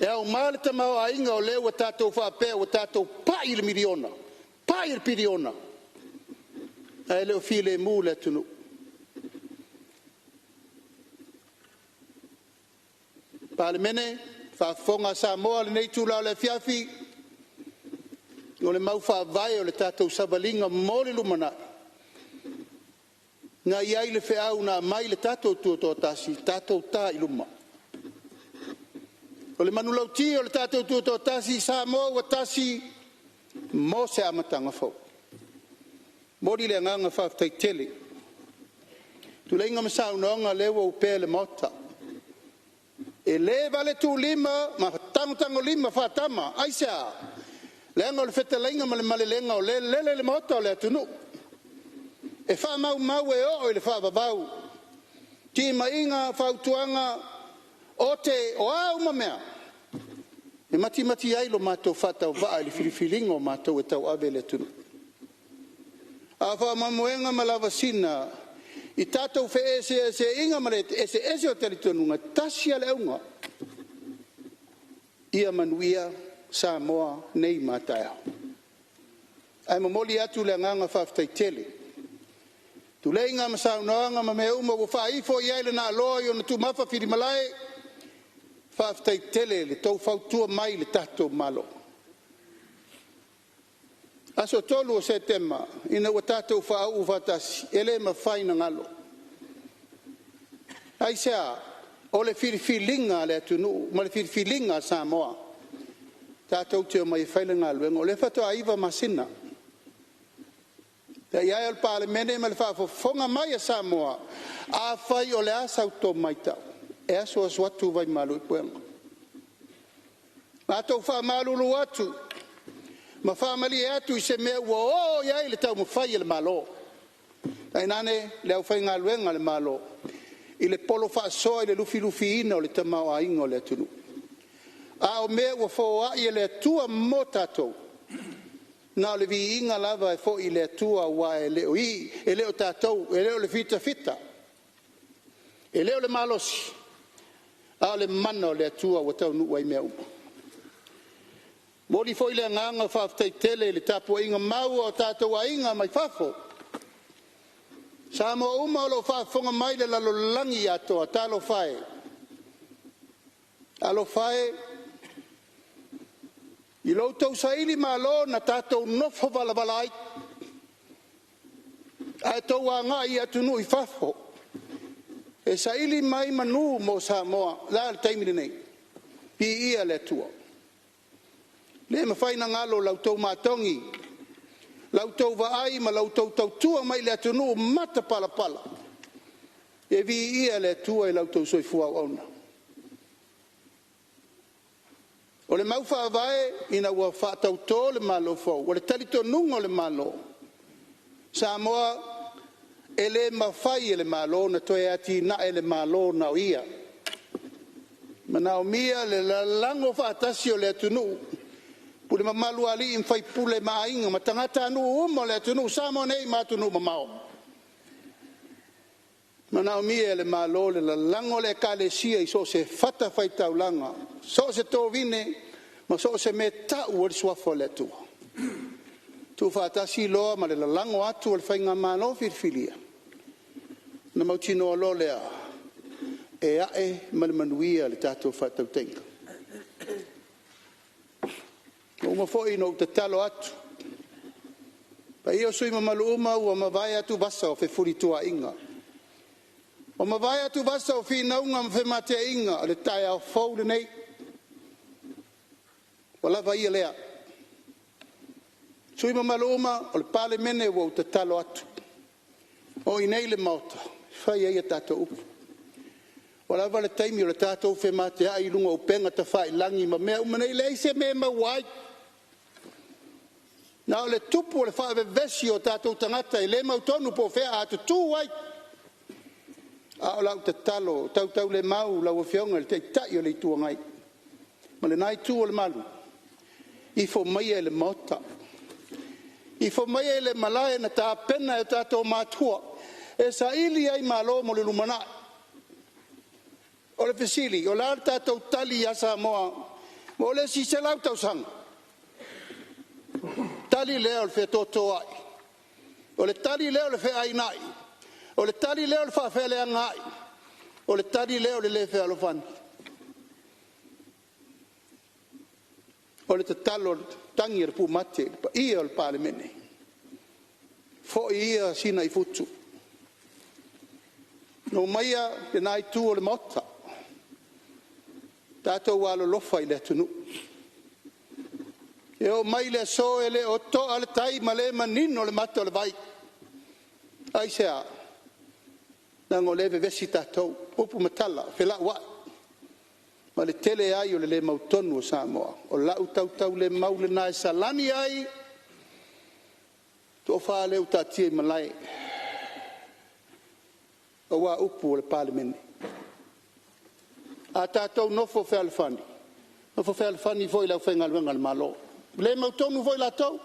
e auma le tamaoaiga o lea ua tatou faapea ua tatou pai i le miliona, pai i le piliona, ae le o filemu le atunuu. Palemene, faafofoga Samoa i lenei itula o le afiafi, o le mau faavae o le tatou savaliga mo le lumanai, na i ai le feau na aumai i le tatou Tutoatasi, tatou ta i luma. O le manulauti o le tatou Tutoatasi, Samoa ua tasi mo se amataga fou. E momoli le agaga faafetai tele i tuleiga ma saunoaga lea ua opea i le Maota. E le valetuulima ma tagotagolima faatama. Aisea? Leaga o le fetalaiga ma le malelega o lea e lele i le Maota o le atunuu, e faamaumau e oo i le faavavau timaiga, fautuaga, o a uma mea e matimati ai lo matou faatauvaa i le filifiliga o matou e tauave le atunuu. A o faamoemoega ma lavasiga i tatou feeseeseaiga ma le eseese o talitonuga, e tasi lava le auga, ia manuia Samoa nei ma a taeao. Ae momoli atu le agaga faafetai tele i tuleiga ma saunoaga ma mea uma ua faaifo i ai le naaloa i ona tumafa filimalae, faafetai tele i le tou fautua mai i le tatou Malo. Aso 3 o Setema ina ua tatou faauu faatasi, e le mafai ona galo. Aisea? O le filifiliga a le atunuu ma le filifiliga a Samoa tatou te omai e fai le galuega. O lea faatoa 9 masina. Le paia e o le Palemene ma le faafofoga mai a Samoa, afai o le a sa outou matau, e asuasu atu vaimalu i puega. Matou faamalulu atu ma faamalie atu i se mea ua oo i ai le taumafai a le Malo, tainane le aufaigaluega a le Malo i le polo faasoa i le lufilufiina o le tamaoaiga o le atunuu. A o mea ua foai e le Atua mo tatou, na o le viiga lava e foi i le Atua, aua e le o tatou, e le o le fitafita, e le o le malosi, a o le mana o le Atua ua taunuu ai mea uma. E momoli foi le agaga faafetai tele i le tapuaiga mau a o tatou aiga mai fafo, Samoa uma o lo o faafofoga mai i le lalolagi atoa, talofa e, talofa e i lo outou sailimalo na tatou nofo valavala ai, ae outou agai i atunuu i fafo e saili mai manu mo Samoa. O le a le taimi lenei? Viia le Atua. E le mafai ona galo la outou matogi, la outou vaai ma la outou tautua mai i le atunuu matapalapala. E viia le Atua i la outou soifua auauna. O le mau faavae ina ua faatauto le Malo fou, o le talitonuga o le Malo, Samoa, e le mafai e le Malo ona toe atinae le Malo na o ia. E manaomia le lalago faatasi o le atunuu, pule mamalu a alii ma faipule ma aiga ma tagatanuu uma o le atunuu Samoa nei ma atunuu mamao. E manaomia e le Malo le lalago o le Ekalesia i so o se fatafaitaulaga, so o se tovine ma so o se mea e tau ai le Suafa o le Atua. Tuufaatasi loa ma le lalago atu o le Faigamalo filifilia, ona mautinoa loa lea e ae ma le manuia le tatou faatautaiga. Ua uma foi ona ou tatalo atu, paia o sui usufono mamalu uma ua mavae atuvasa o fefulituaaiga, ua mavae atuvasa o finauga ma femateaiga, o le taeao fou lenei, ua lava ia lea. Sui usufono mamalu uma o le Palemene, ua ou tatalo atu, o i inei le Maota e fai ai a tatou upu. Ua lava le taimi o le tatou femateai i luga o upega tafailagi ma mea uma nei, e leai se mea e maua ai. Na o le tupu o le faavevesi o tatou tagata e le mautonu po o fea a tutu ai. A o lau tatalo tautaulemau i lau Afioga i le Taitai o le Itu Agai ma lena Itu o le Malu, ifo maia i le Maota, ifo maia i le malae na tapena e o tatou matua e saili ai malo mo le lumanai. O le fesili, o le a le tatou tali ia Samoa mo le isi 100 tausaga? Tali lea o le fetotoai, o le tali lea o le feainai, o le tali lea o le faafeleagaai, o le tali lea o le le fealofani. O le tatalo i le tagi a le pumate i le paia o le Palemene, foi ia Sina i futu, omaia lena itu o le Maota, tatou alolofa i le atunuu. E oo mai i le aso e le o toa le tai ma le manino le mata o le vai. Aisea? Leaga o lea e vevesi tatou, upu ma tala, felauai ma le tele ai o le le mautonu o Samoa. O lau tautaulemau lena e salani ai toafa lea ua taatia i malae aua upu o le Palemene. A tatou nofo fealofani, nofo fealofani foi le aufaigaluega a le Malo, ua le mautonu foi latou.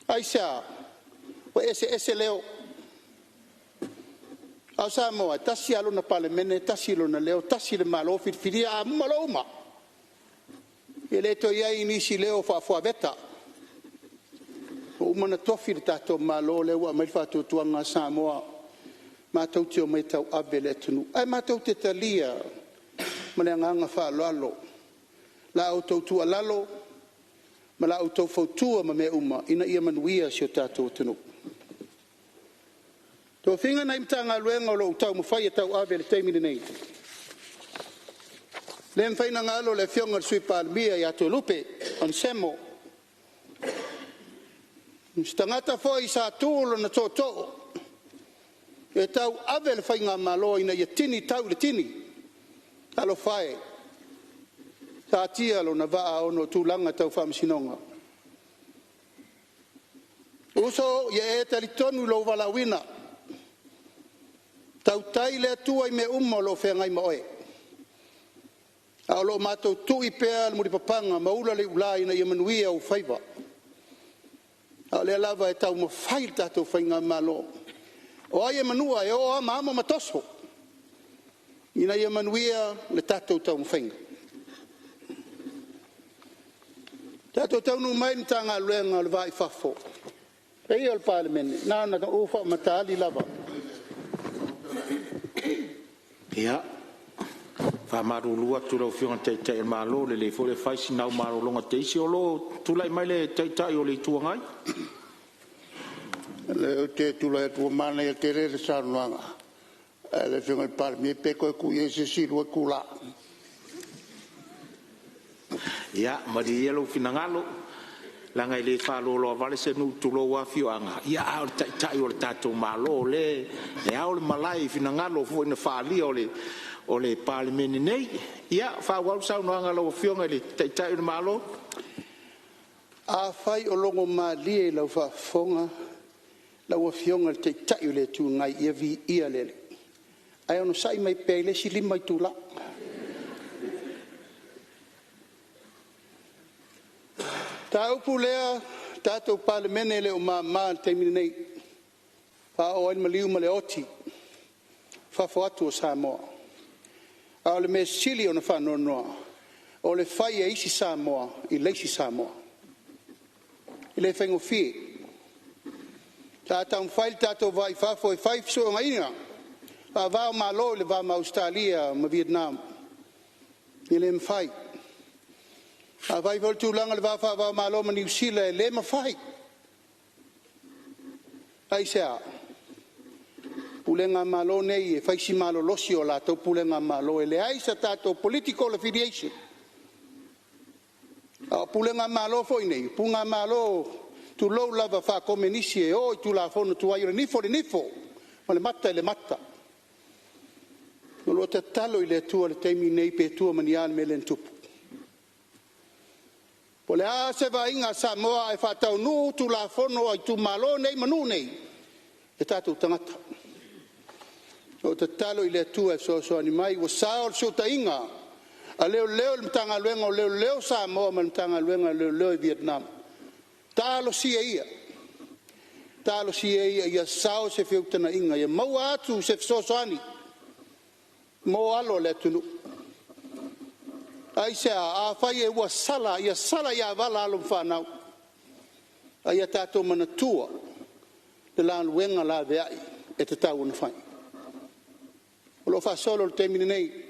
Aisea? Ua eseese leo, a o Samoa e tasi lava lona Palemene, tasi lona leo, tasi le Malo filifilia. A uma loa uma, e le toe i ai nisi leo faafuaveta, ua uma ona tofi le tatou Malo lea ua aumai le faatuatuaga Samoa matou te omai e tauave le atunuu. Ae matou te talia ma le agaga faaaloalo la outou tuualalo ma la outou fautua ma mea uma ina ia manuia si o tatou atunuu. Tofiga nai Matagaluega o lo o taumafai e tauave i le taimi lenei, e le mafai ona galo le afioga i le Sui Palemia ia Toelupe Onesemo, o se tagata foi sa tu lona tootoo e tauave le faigamalo ina ia tini tau i le tini. Talofa e, satia lona vaa ona o tulaga tau faamasinoga. Uso ia e talitonu i lou valaauina, tautai le Atua i mea uma o lo o feagai ma oe, a o lo o matou tui pea le mulipapaga ma ula le iula ina ia manuia ou faiva. A o lea lava e taumafai le tatou faigamalo, o ai e manua e o lava ma amo ma toso ina ia manuia le tatou taumafaiga. Tatou taunuu mai i le Matagaluega o le Va i Fafo, le paia o le Palemene, na ona ou faamatai lava. Ia, e faamalulu atu i lau Afioga i le Taitai o le Malo, lelei foi le fai sina au malologa teisi o lo o tulai mai le Taitai o le Itu Agai. O lea ou te tulai atu ua manaia tele le saunoaga a le Afioga i le Palemia, pe toe tuu i ai se isi 2 itula. Ia, malie ia lou finagalo, leaga e le faaloaloa se nuu tulou lava afioaga, a o le Taitai o le tatou Malo o lea e ao le malae i finagalo foi na faaalia o le Palemene nei. Ia, faaauau le saunoaga a lau Afioga i le Taitai o le Malo. Afai o logomalie i lau faafofoga lau Afioga i le Taitai o le Itu Agai, ia viia le Alii, ae onosai mai pea i le isi 5 itula. O le mataupu lea le tatou Palemene e le o mama i le taimi lenei, e faaoo ai le maliu ma le oti i fafo atu o Samoa. A o le mea sili ona faanoanoa, o le fai e isi Samoa i le isi Samoa. E le faigofie. Sa taumafai le tatou va i fafo e fai fesootaiga faava-o-Malo i le va ma Ausetalia ma Vietnam, e le mafai. Sa fai foi le tulaga i le va faava-o-Malo ma Niu Sila, e le mafai. Aisea? O pulega a Malo nei e fai si malolosi o latou pulega malo, e leai se tatou political affiliation. A o pulega malo foi nei, o pulega malo, tulou lava, faakomenisi e o i tulafono tuai, o le nifo i le nifo ma le mata i le mata. O lo o tatalo i le Atua i le taimi lenei pe tua ma ni a le mea lea na tupu. Po o le a se vaaiga a Samoa ae faataunuu Tulafono a itumalo nei ma nuu nei i o tatou tagata. O lo o tatalo i le Atua e fesoasoani mai, ua sao le fesootaiga a Leoleo i le Matagaluega o Leoleo a Samoa ma le Matagaluega o Leoleo i Vietnam, talosia ia Talosia ia ia sao se feutagaiga ia maua atu se fesoasoani mo alo o le atunuu. Aisea? Afai ua sala, ia sala ia vala alo ma fanau, a ia tatou manatua le galuega laveai e tatau ona fai. O lo o faasolo i le taimi lenei.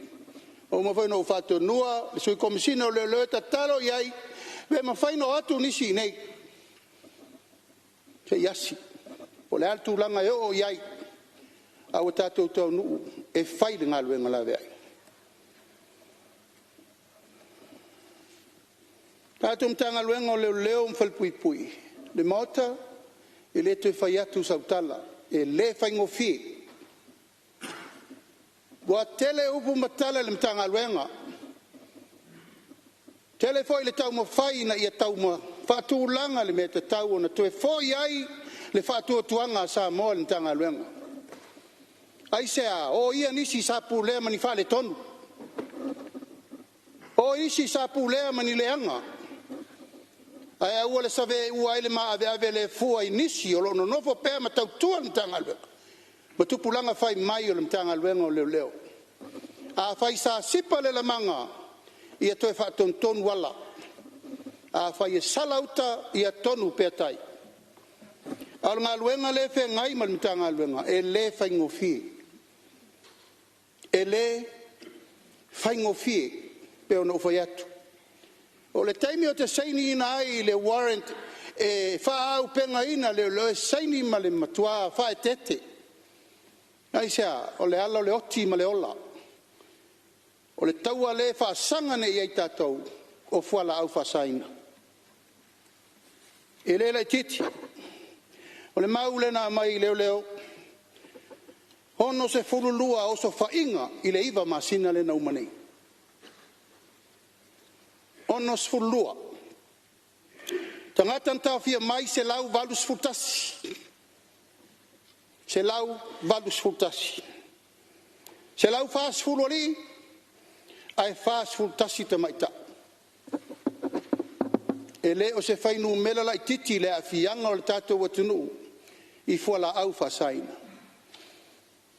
Ua uma foi ona ou faatonuina le Sui Komesina o Leoleo e tatalo i ai, pe mafai ona o atu nisi i inei se i asi po o le a le tulaga e oo i ai, ae ua tatou taunuu e fai le galuega laveai. Le tatou Matagaluega o Leoleo ma Falepuipui, le Maota, e le toe fai atu sau tala, e le faigofie. Ua tele upu ma tala i le Matagaluega, tele foi le taumafai ina ia faatulaga le mea e tatau ona toe foi ai le faatuatuaga a Samoa i le Matagaluega. Aisea? Oia nisi sa pulea ma ni faaletonu, o isi sa pulea ma ni leaga, ae aua le saveua ai le maaveave le fua i nisi o lo o nonofo pea ma tautua le Matagaluega ma tupulaga fai mai o le Matagaluega o Leoleo. Afai sa sipa le lamaga, ia toe faatonutonu ala. Afai e sala uta, ia tonu pea tai. A o le galuega lea e feagai ma le Matagaluega, e le faigofie. E le faigofie pei ona ou fai atu. O le taimi ou te sainiina ai le warrant e faaauupegaina leoleo, e saini ma le matua faaeteete. Aisea? O le ala o le oti ma le ola. O le taua lea e faasaga nei i ai tatou, o fualaau faasaina. E le laitiiti. O le mau lea na aumai i leoleo, e 62 osofaiga i le 9 masina lea na uma nei. 62. Tagata na taofia mai, 181. 181. 140 alii ae 41 tamaitai. E le o se fuainumera laitiiti le aafiaga o le tatou atunuu i fualaau faasaina.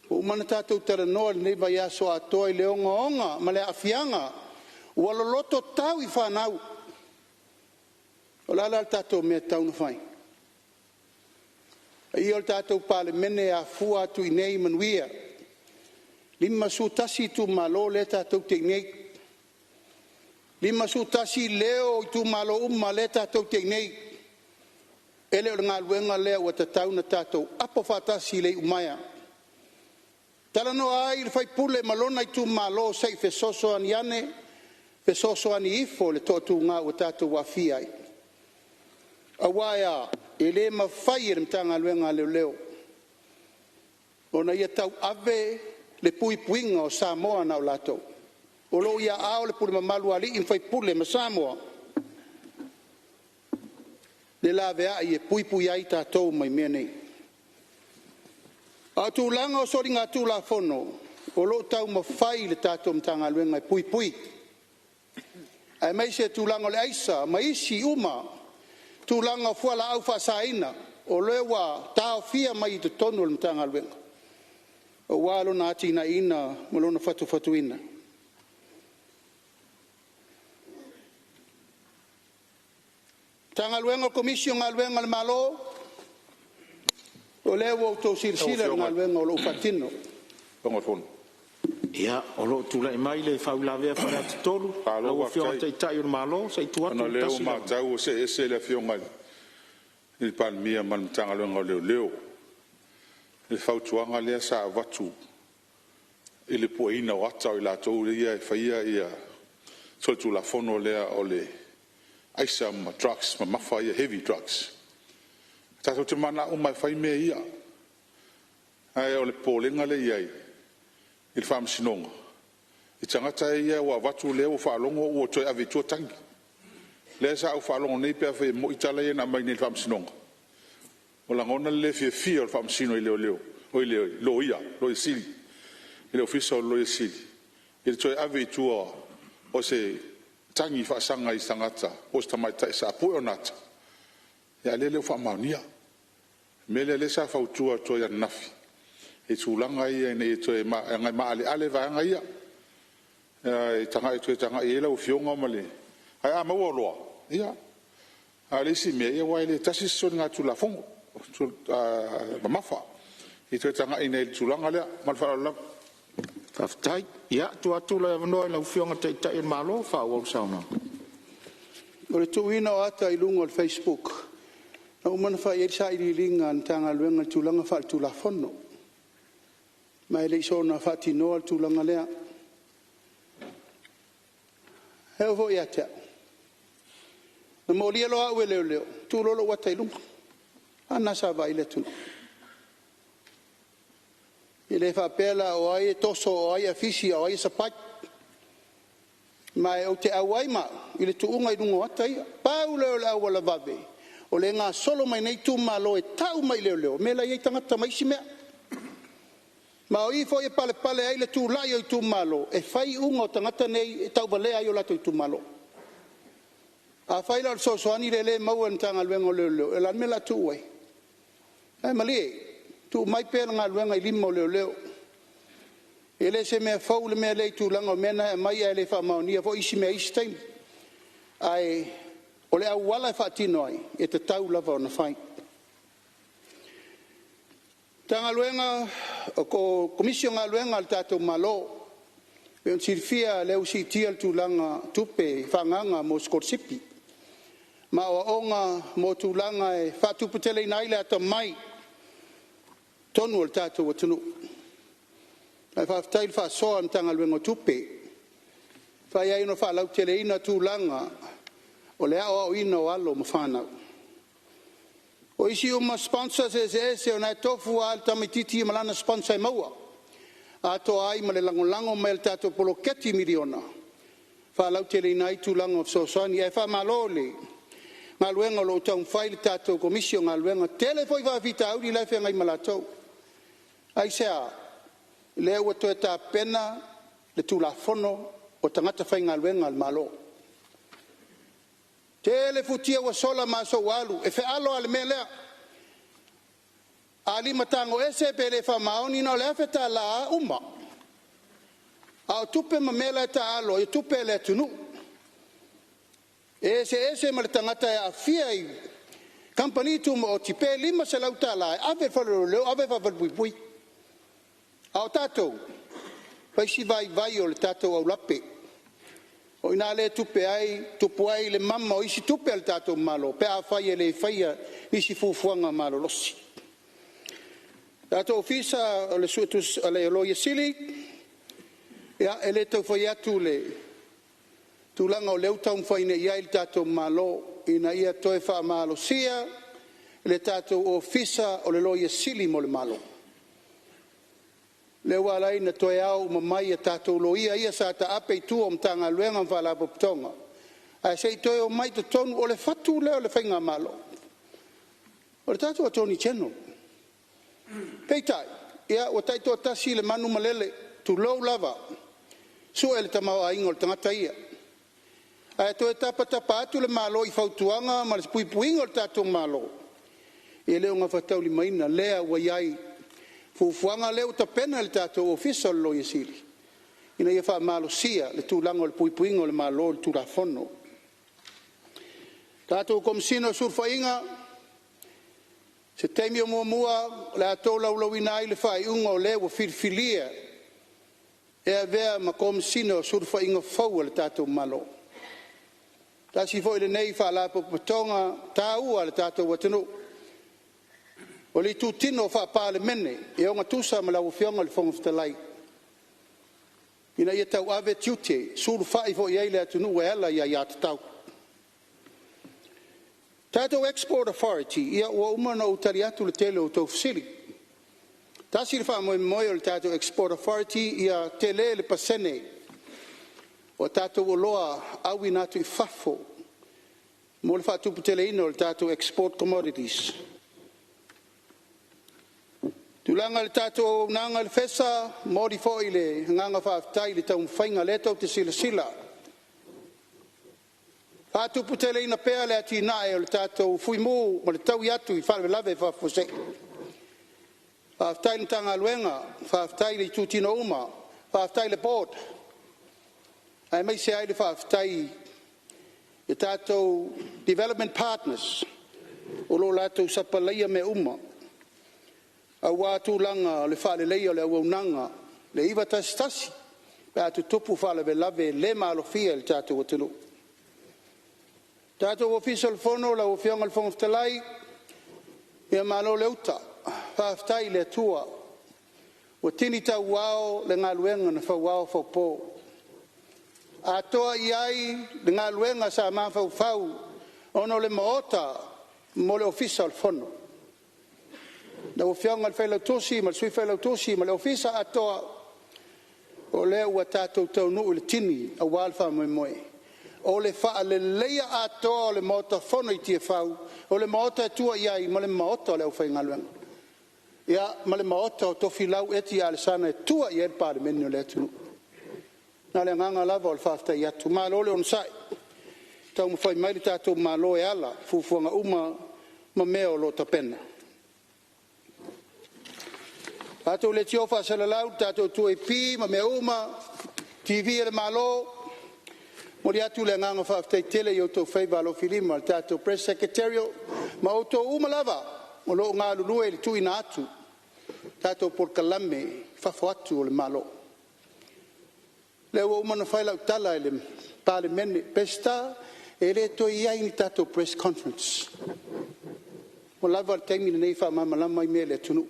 Ua uma ona tatou talanoa i lenei vaiaso atoa i le ogaoga ma le aafiaga ua loloto tau i fanau. O le a la le tatou mea e tatau ona fai? Le paia o le tatou Palemene e afua atu i inei i manuia, 51 itumalo lea tatou te i inei, 51 leo o itumalo uma lea tatou te i inei. E le o le galuega lea ua tatau ona tatou apo faatasi i le iumaea, talanoa ai le sui usufono ma lona itumalo se i fesoasoani ane, fesoasoani ifo i le toatuga ua tatou aafia ai. Aua e a? E le mafai e le Matagaluega a Leoleo ona ia tauave le puipuiga o Samoa na o latou. O lo o i aao o le pule mamalu a alii ma faipule ma Samoa le laveai e puipui ai tatou mai mea nei. A o tulaga o soligatulafono, o lo o taumafai le tatou Matagaluega e puipui, aemaise tulaga o le aisa ma isi uma tulaga o fualaau faasaina, o lea ua taofia mai i totonu o le Matagaluega aua lona atinaeina ma lona fatufatuina. Matagaluega o Komisi o Galuega a le Malo, o lea ua outou silasila i le galuega o lo o faatino. Ia, o lo o tulai mai le faauilavea a Faleata 3, lau Afioga i le Taitai o le Malo, se i tuu atu Ona o le lea ua tasi le avanoa. matau ua see ese le Afioga i le Palemia ma le Matagaluega o Leoleo i le fautuaga lea sa avatu i le pueina o ata o i latou ia e faia solitulafono lea o le aisa ma drugs mamafa ia, heavy drugs. Tatou te mananao uma e fai mea ia, ae o le popolega lea e i ai i le Faamasinoga i tagata ia ua avatu lea ua faalogo ua toe ave i tua tagi. Lea sa ou faalogo nei pe afai e moni tala ia na aumai nei i le Faamasinoga, ua lagona le le fiafia o le Faamasino i leoleo, oi le Loia Sili i le Ofisa o le Loia Sili i le toe ave i tua o se tagi faasaga i se tagata po o se tamaitai sa pue ona ata, a o lea e le o faamaonia. mea lea o lea sa fautua atu ai ananafi i tulaga ia ina ia toe… leaga e maaleale vaega ia, e toe tagai i ai lau Afioga ma le… Ae a maua loa, ia. A o le isi mea, aua e le tasi se soligatulafono mamafa, e toe tagai i ai i le tulaga lea. Ma le faaaloalo lava. Faafetai. Ia, tuu atu le avanoa i lau Afioga i le Taitai o le Malo e faaauau le saunoaga. O le tuuina o ata i luga o le facebook, na uma ona fai i ai sailiiliga a le Matagaluega i tulaga faaletulafono, ma e le i soona faatinoa le tulaga lea. E oo foi ia te au, na molia loa au e leoleo, tuu loa lou ata i luga. A lena sa vaai le atunuu. E le faapea la o ai e toso o ai e afisi a o ai e sapai. Ma ou te auai ma au i le tuuga i luga o ata ia. Pau lea o le auala vave o lea e gasolo mai nei itumalo e tau mai i leoleo le mea la e i ai tagata ma isi mea. Ma o i foi e palepale ai le tulai o itumalo e fai iuga o tagata nei e tauvalea ai o latou itumalo. Afai la o le fesoasoani lea o lea e maua e le Matagaluega o Leoleo, ia o le a le mea o le a tuu ai? Ae malie, tuu mai pea le galuega i lima o leoleo. E le o se mea fou le mea lea i tulaga o mea na e aumai ae le faamaonia foi isi mea i isi taimi. Ae o le auala e faatino ai, e tatau lava ona fai. Matagaluega o Komisi o Galuega a le tatou Malo, e pei ona silafia o lea ua siitia le tulaga o tupe faaagaaga mo sikolasipi ma aoaoga mo tulaga e faatuputeleina ai le atamai i totonu o le tatou atunuu. Ae faafetai i le faasoa a le Matagaluega o Tupe, e mafai ai ona faalauteleina tulaga o le aoaoina o alo ma fanau. O isi uma sponsors eseese o lena e tofu lava le tamaitiiti ma lana sponsor e maua, atoa ai ma le lagolago mai a le tatou poloketi miliona e faalauteleina ai tulaga o fesoasoani. Ae faamalo le galuega o lo o taumafai le tatou Komisi o Galuega. Tele foi faafitauli la e feagai ma latou. Aisea? Lea ua toe tapena le Tulafono o Tagata Faigaluega a le Malo. Tele futia ua sola ma aso ua alu, e fealo lava i le mea lea, a limatago ese pe le faamaoni, na o le $1,000 lava uma. A o tupe ma mea la e taaalo ai, o tupe a le atunuu. E eseese ma le tagata e aafia i kamupani tumaoti pe $500 e ave i le fale o leoleo ave faa-falepuipui. A o tatou, fai si vaivai o le tatou aulape. O i ina lea e tupu ai le mama o isi tupe a le tatou Malo pe afai e le faia nisi fuafuaga malolosi. Tatou Ofisa o le Loia Sili, ia e le tau fai atu le tulaga o lea ua taumafai nei i ai le tatou Malo ina ia toe faamalosia le tatou Ofisa o le Loia Sili mo le Malo. Lea ua ala ai ona toe ao uma mai a tatou loia ia sa taape i tua o Matagaluega ma Faalapotopotoga, ae se i toe omai i totonu. O le fatu lea o le faigamalo, o le tatou Attorney General. Peitai, ia ua taitoatasi le manu ma lele, tulou lava, sue le tamaoaiga o le tagata ia. Ae toe tapatapa atu le Malo i fautuaga ma le puipuiga o le tatou Malo, e le o gafataulimaina lea ua i ai fuafuaga lea ua tapena e le tatou Ofisa o le Loia Sili ina ia faamalosia le tulaga o le puipuiga o le Malo i le Tulafono. Tatou Komesina o Sulufaiga, se taimi o muamua o le a tolaulauina ai le faaiuga o le ua filifilia e avea ma Komesina o Sulufaiga fou a le tatou Malo. Tasi foi lenei Faalapotopotoga taua a le tatou atunuu, o le itutino faa-Palemene e ogatusa ma lau Afioga i le Fofoga Fetalai ina ia tauave tiute, sulufai foi i ai le atunuu e ala i aiatatau. Tatou Export Authority, ia ua uma ona ou tali atu i le tele o a outou fesili. Tasi le faamoemoe o le tatou Export Authority ia tele le pasene o tatou oloa auina atu i fafo mo le faatuputeleina o le tatou export commodities. Tulaga i le tatou auaunaga i le FESA, e momoli foi le agaga faafetai i le taumafaiga o lea tou te silasila. Faatuputeleina pea le atinae o le tatou Fuimu ma le taui atu i faalavelave faafuasei. Faafetai i le Matagaluega, faafetai i itutino uma, faafetai i le Board aemaise ai le faafetai i tatou development partners o lo o latou sapalaia mea uma aua tulaga o le faaleleia o le auaunaga le 911 pe a tutupu faalavelave le maalofia i le tatou atunuu. Tatou Ofisa o le Fono lau Afioga i le Fofoga Fetalai, ia malo le uta, faafetai i le Atua ua tini tauao le galuega na fauao faupo, atoa i ai le galuega sa mafaufau ona o le Maota mo le Ofisa o le Fono. Lau Afioga i le Failautusi ma le Sui Failautusi ma le Ofisa atoa, o lea ua tatou taunuu i le tini aua le faamoemoe o le faaleleia atoa o le Maota Fono i Tiafau o le Maota e tua i ai ma le Maota o le aufaigaluega, ma le Maota o Tofilau Eti Alesana e tua i ai le Palemene o le atunuu. Na o le agaga lava o le faafetai atu, malo le onosai, taumafai mai le tatou Malo e ala i fuafuaga uma ma mea o lo o tapena. Tatou leitio faasalalau le tatou 2AP ma mea uma, TV a le Malo, momoli atu le agaga faafetai tele i outou faiva alofilima i le tatou Press Secretariat ma outou uma lava o lo o galulue i le tuuina atu o tatou polokalame i fafo atu o le Malo. O lea ua uma ona fai lau tala i le Palemene, Peseta e le toe i ai ni tatou Press Conference, ua lava le taimi lenei e faamalamalama ai mea i le atunuu.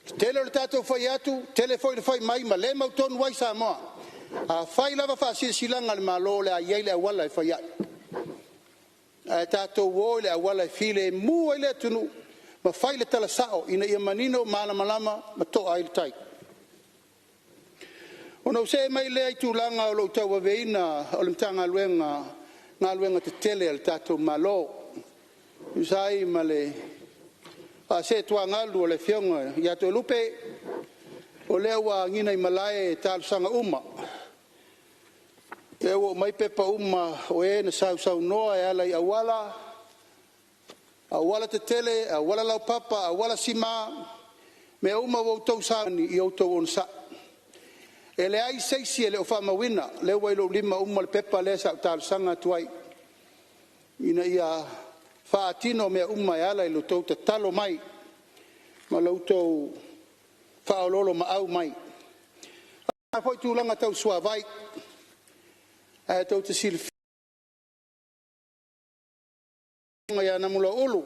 E tele o le tatou fai atu tele foi le fai mai ma le mautonu ai Samoa. A fai lava faasilasilaga a le Malo o le a i ai le auala e fai ai, ae tatou o i le auala e filemu ai le atunuu ma fai le tala sao ina ia manino ma malamalama ma to'a ai le tai. Ona ou see mai lea i tulaga o lou tauaveina o le Matagaluega o Galuega Tetele a le tatou Malo e tusa ai ma le faaseetuagalu a le Afioga ia Toelupe, o lea ua agiga i malae talosaga uma, lea ua aumai pepa uma o e na sausaunoa e ala i auala, aualatetele, auala laupapa, auala sima, mea uma ua outou sauni ia outou onosai. E leai se isi e le o faamauina, lea ua i lou lima uma le pepa lea sa ou talosaga atu ai ina ia faatino mea uma e ala i le tou tatalo mai ma la outou faaoloolomaau mai. E faapena foi tulaga tau suavai, ae tou te silafia ia Namulauulu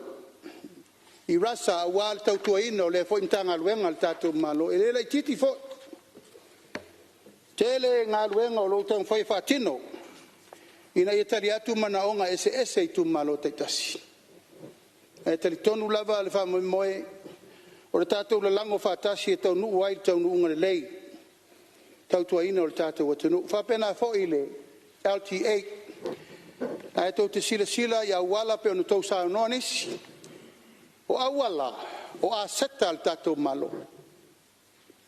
i Rasa aua le tautuaina o lea foi Matagaluega a le tatou Malo, e le laitiiti foi. Tele galuega o lo o taumafai e faatino ina ia tali atu manaoga eseese i itumalo taitasi. Ae talitonu lava le faamoemoe o le tatou lalago faatasi e taunuu ai i le taunuuga lelei le tautuaina o le tatou atunuu. E faapena foi i le LTA, ae tou te silasila i auala pei ona outou saunoa nisi, o auala o aseta a le tatou Malo,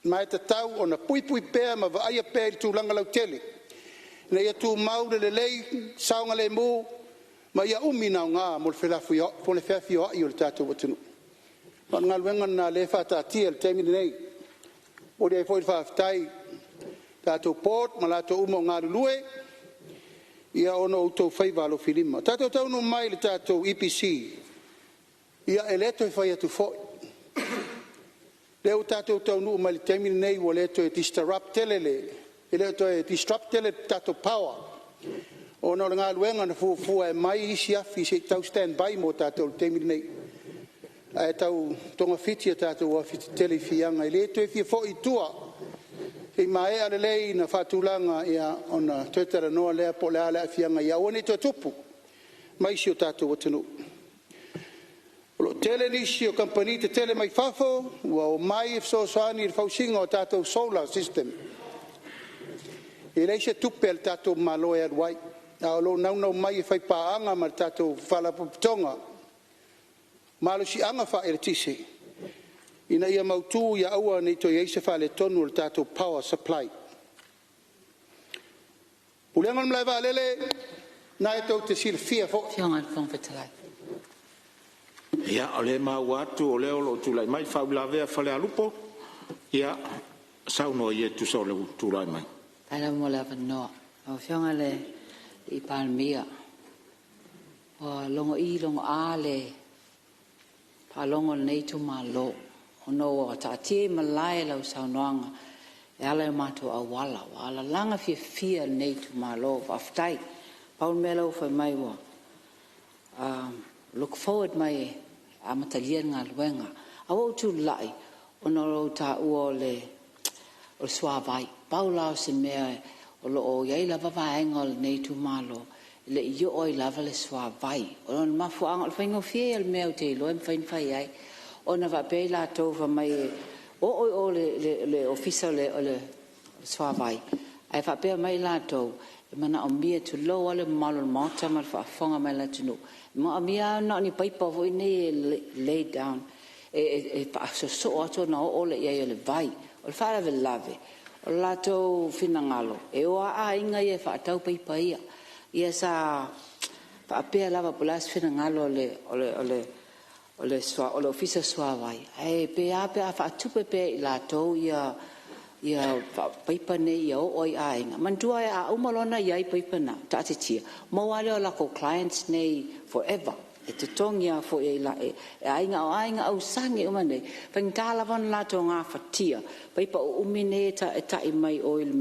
ma e tatau ona puipui pea ma vaaia pea i le tulaga lautele ina ia tumau le lelei, saogalemu ma ia umi ona aoga mo le feafioai o le tatou atunuu. Ma o le galuega lena o lea e faataatia i le taimi lenei. E momoli ai foi le faafetai i le tatou Board ma latou uma o galulue ona o outou faiva alofilima. Tatou taunuu mai i le tatou EPC, ia e le toe fai atu foi, lea ua tatou taunuu mai i le taimi lenei ua le toe disrupt tele le tatou power ona o le galuega na fuafua e aumai isi afi se i tau stand by mo tatou i le taimi lenei, ae tau togafiti a tatou afi tetele i Fiaga, e le toe fia foi i tua se i maea lelei ona faatulaga ona toe talanoa lea po o le a le aafiaga ia aua ne i toe tupu mai si o tatou atunuu. O lo o tele nisi o kamupani tetele mai fafo ua omai e fesoasoani i le fausiga o tatou solar system. E leai se tupe a le tatou Malo e alu ai, ae o lo o naunau mai e faipaaga ma le tatou Faalapotopotoga Malosiaga Faaeletise ina ia mautu ia aua ne i toe i ai se faaletonu o le tatou power supply. Pulega o le Malaevaalele Na e tou te silafia foi. Afioga i le Fofoga Fetalai. Ia, o lea e maua atu o lea o lo o tulai mai le faauilavea a Falealupo. Ia, saunoa ia e tusa o lou tulai mai. Faafetai lava mo le avanoa. Lau Afioga i le Palemia, ua logo'i logo'a le faalogo a lenei itumalo ona ua taatia i malae lau saunoaga e ala i o matou auala. Ua alalaga fiafia lenei itumalo, faafetai. Pau le mea lea ua fai mai ua look forward mai e amatalia le galuega. Ae ua ou tulai ona o lou taua o le suavai. Pau la o se mea o lo o i ai lava vaega o lenei itumalo e le i oo ai lava le suavai. O le mafuaaga, o le faigofie ia o le mea ou te iloa e mafai ona fai ai, ona faapea i latou fai mai e oo i o i le Ofisa o le Suavai ae faapea mai i latou, e manaomia, tulou lava le mamalu o le Maota ma le faafofoga mai a le atunuu, e manaomia lava na o ni paipa foi nei e lay down e faasoosoo atu ona oo lea i ai o le vai. O le faalavelave o le latou finagalo e o lava aiga ia e faatau paipa ia. Ia sa faapea lava po o le a se finagalo o le Ofisa o le Suavai, ae pe a pe a faatupe pea e i latou ia paipa nei ia oo i aiga. Manatua a uma loa ona i ai paipa na taatitia, ona maua lava lea o latou clients nei forever. E totogi lava foi e aiga, o aiga ausani uma nei, e faigata lava ona latou gafatia paipa uumi nei e tai mai o i le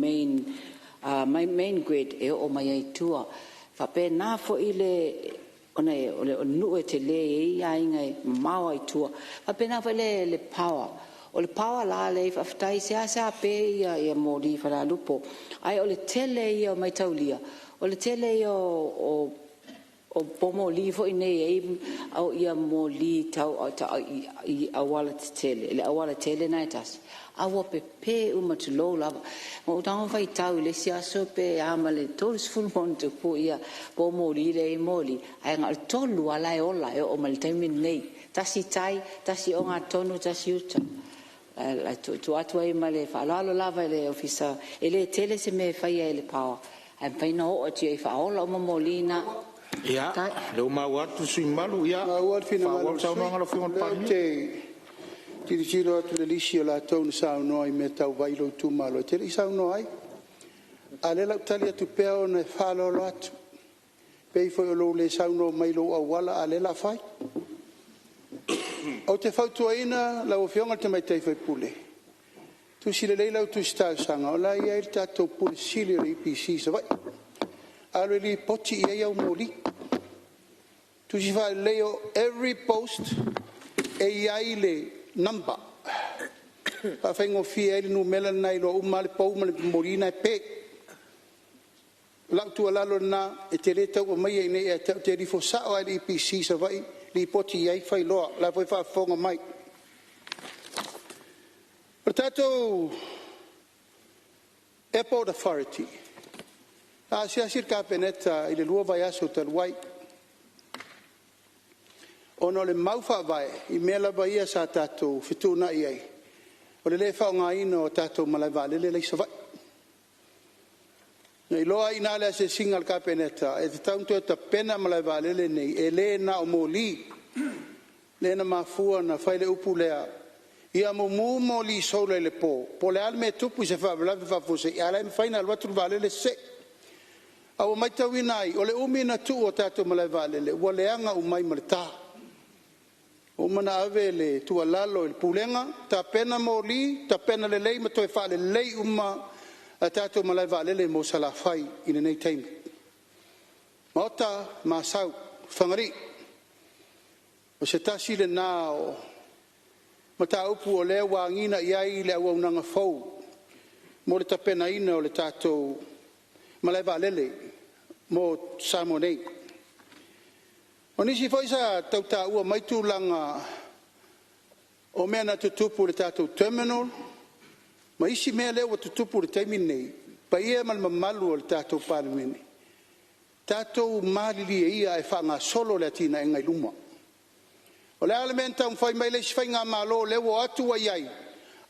main grid e oo mai ai i tua. E faapena foi ona o le nuu e tele e i ai aiga e mamao lava i tua. E faapena foi le power. O le power la lea e i ai faafetai e seasea pe moli i Falealupo, ae o le tele ia o mataulia, o le tele ia o poumoli foi nei e i ai moli i aualatetele, le aualatele lena e tasi, a ua pepe uma, tulou lava. Na ou tago faitau i le isi aso pe a ma le 30+ poumoli lea e i ai moli, ae na o le tolu lava la e ola e oo mai i le taimi lenei, tasi i tai, tasi i ogatotonu, tasi i uta. Ae tuu atu ai ma le faaaloalo lava i le Ofisa, e le tele se mea e faia e le power ae mafai ona oo atu i ai e faaola uma moli na. Ia, o lea ua maua atu le sui usufono mamalu, ia Maua le finagalo faaauau o le le sui saunoaga a lau usufono. Afioga i le O lea ou Palemia. te tilotilo atu i le lisi o i latou na saunoa i mea tau vai i lou itumalo, e te le i saunoa ai. A o lea o le a ou tali atu pea ona e faaaloalo atu, e pei foi o lou le saunoa mai i lou auala a o lea o le a fai. Ou te fautuaina lau Afioga i le Tamaitai sui usufono, tusi lelei lau tusi talosaga o la e i ai le tatou Pule Sili o le EPC i Savaii, alu e lipoti i ai au moli. Tusi faalelei, every post e i ai le number e faafaigofie ai le numera lena e iloa uma lava le pou ma le moli na e pe. O lau tuualalo lena, e te le tau aumaia iinei ia te au, e te alu ifo sao lava i le EPC i Savaii lipoti i ai, fai loa. O la e foi e faafofoga mai. O le tatou Airport Authority, na asiasi le Kapeneta i le 2 vaiaso talu ai ona o le mau faavae i mea lava ia sa tatou fetuunai ai, o le le faaaogaina o tatou malaevaalele la e i Savaii. Na iloa ai i ina i le asiasiga a le Kapeneta e tatau ona toe tapena malaevaalele nei, e le na o moli. Lea na mafua ona fai le upu lea, ia mumu moli solar i le po, po o le a le mea e tupu i se faalavelave faafuasei, a o la e mafai ona alu atu le vaalele sesee. Ae ua matauina ai, o le umi ona tuu o tatou malaevaalele ua leaga uma ai ma le ta. Ua uma ona ave le tuualalo i le Pulega, tapena moli, tapena lelei ma toe faalelei uma a tatou malaevaalele mo Salafai i lenei taimi. Maota ma Asau, Fagalii, o se tasi lena o mataupu o lea ua agiga i ai le auaunaga fou mo le tapenaina o le tatou malaevaalele mo Samoa nei. O nisi foi sa tau taua mai tulaga o mea na tutupu i le tatou terminal ma isi mea lea ua tutupu i le taimi lenei, le paia ma le mamalu o le tatou Palemene, tatou malilie ia ae faagasolo le atinaega i luma. O le a le mea na taumafai mai ai le isi faigamalo lea ua o atu ua i ai,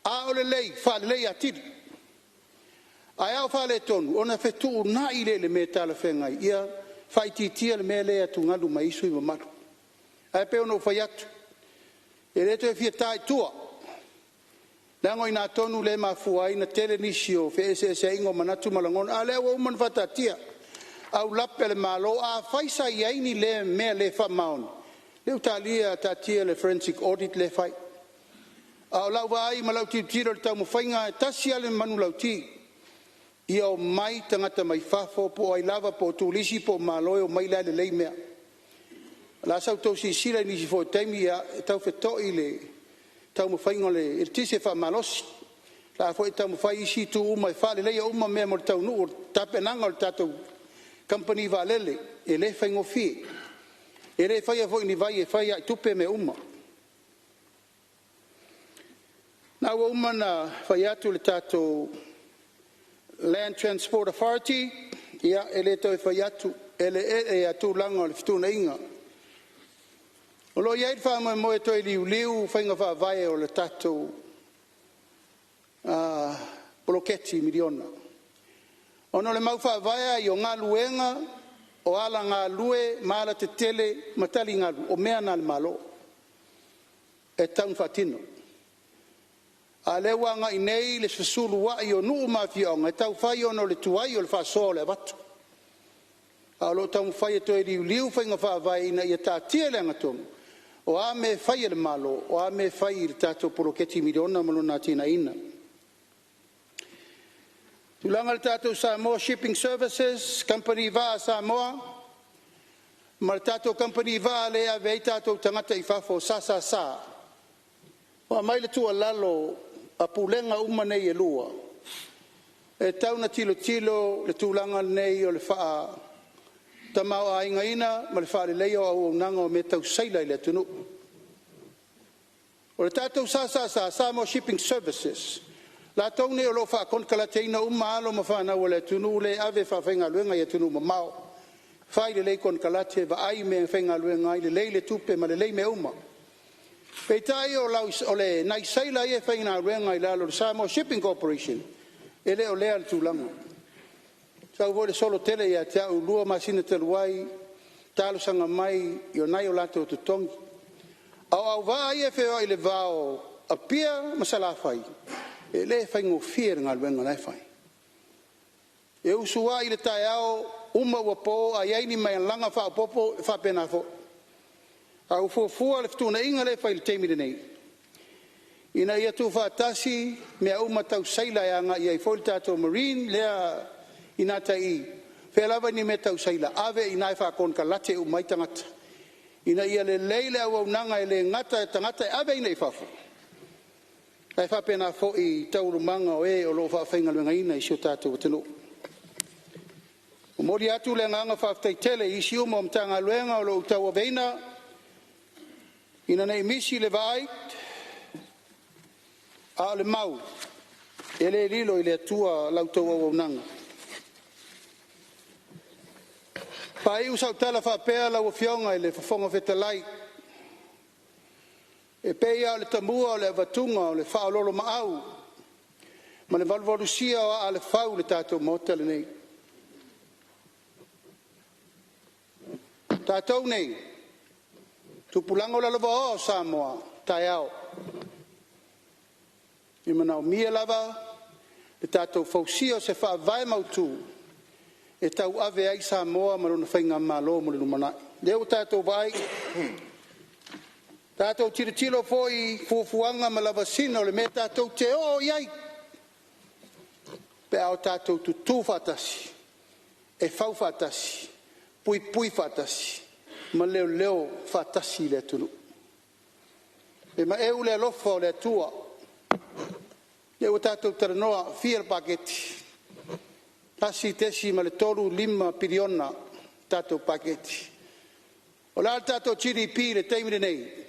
a o lelei, faalelei atili. Ae a o faaletonu, ona fetuunai lea i le mea e talafeagai. Ia faaitiitia le mea lea e atugalu mai ai sui usufono mamalu. Ae pei ona ou fai atu, e le toe fia ta i tua, leaga o i ina tonu lea e mafua ai ona tele nisi o feeseeseaiga o manatu ma lagona, a o lea ua uma ona faataatia aulape a le Malo. Afai sa i ai ni mea le faamaoni, lea ua talia taatia le forensic audit lea e fai. A o lau vaai ma lau tilotilo i le taumafaiga, e tasi lava le manulauti, ia omai tagata mai fafo po o ai lava po o turisi po o malo e omai o la e lelei mea. O le a sa outou silasila i nisi foi o taimi, ia e tau feto'i le taumafaiga o le eletise faamalosi, o la foi e taumafai isi itu uma e faaleleia uma mea mo le taunuu o le tapenaga o le tatou kamupani vaalele. E le faigofie, e le faia foi e ni vai e fai lava i tupe mea uma. O lena ua uma ona fai atu le tatou Land Transport Authority, ia e le toe fai atu, o eleele ia tulaga o le fetuunaiga. O lo o i ai le faamoemoe e toe liuliu faiga faavae o le tatou poloketi miliona, ona o le mau faavae lava ia o galuega o aualagalue ma alatetele ma taligalu, o mea na a le Malo e tatau ona faatino. A o lea ua agai nei le fesuluai o nuu ma afioaga e tau fai ona o le tuai o le faasoa o le avatu. A o lo o taumafai e toe liuliu faiga faavae ina ia taatia i le amiotonu o a mea e fai e le Malo, o a mea e fai i le tatou poloketi miliona ma lona atinaeina. Tulaga i le tatou Samoa Shipping Services, Kamupani Vaa a Samoa ma le tatou Kamupani Vaa lea e ave ai tatou tagata i fafo SSS, ua aumai le tuualalo a Pulega uma nei e lua, e tatau ona tilotilo le tulaga lenei o le faatamaoaigaina ma le faaleleia o auaunaga o mea tau seila i le atunuu. O le tatou SSS Samoa Shipping Services, latou nei o lo o faakonekarateina uma alo ma fanau a le atunuu lea e ave e faafaigaluega i atunuu mamao, fai lelei konekarate, vaai mea e faigaluega ai, lelei le tupe ma lelei mea uma. Peitai o nai seila ia e faigaluega i lalo o le Samoa Shipping Corporation, e le o lea le tulaga. Sau foi le solo tele ia te au 2 masina talu ai, talosaga mai i nai o latou totogi. A o auvaa ia e feoai i le va o Apia ma Salafai, e le faigofie le galuega la e fai. E usuai i le taeao, uma ua po, a i ai ni malaga faaopoopo e faapena foi. Ae ua fuafua le fetuunaiga lea e fai i le taimi lenei, ina ia tuufaatasi mea uma tau seila e agai ai foi le tatou marine lea i gatai i i, fea lava ni mea tau seila, ave i ina e faakonekarate uma ai tagata, ina ia lelei le auaunaga e le gata i tagata e aveina i fafo, ae faapena foi i taualumaga o e o lo o faafaigaluegaina i si o tatou atunuu. Momoli atu le agaga faafetai tele i isi uma o Matagaluega o lo o tauaveina ina nei misi le vaai, a o le mau, e le lilo i le Atua la outou auaunaga. Faaiu sau tala faapea lau Afioga i le Fofoga Fetalai, e pei lava o le tamua o le avatuga o le faaoloolomaau ma le valuvalusia o aa o le fau i le tatou Maota lenei. O tatou nei, tupulaga lalovaoa o Samoa, taeao. E manaomia lava le tatou fausia o se faavae mautu e tauave ai Samoa ma lona faigamalo mo le lumanai. Lea ua tatou vaai, tatou tilotilo foi i fuafuaga ma lavasiga o le mea tatou te oo i ai pe a o tatou tutu faatasi, e fau faatasi, puipui faatasi ma leoleo faatasi le atunuu. E maeu le alofa o le Atua, lea ua tatou talanoa, fia le paketi? $1.35 piliona tatou paketi. O le a le tatou GDP i le taimi lenei?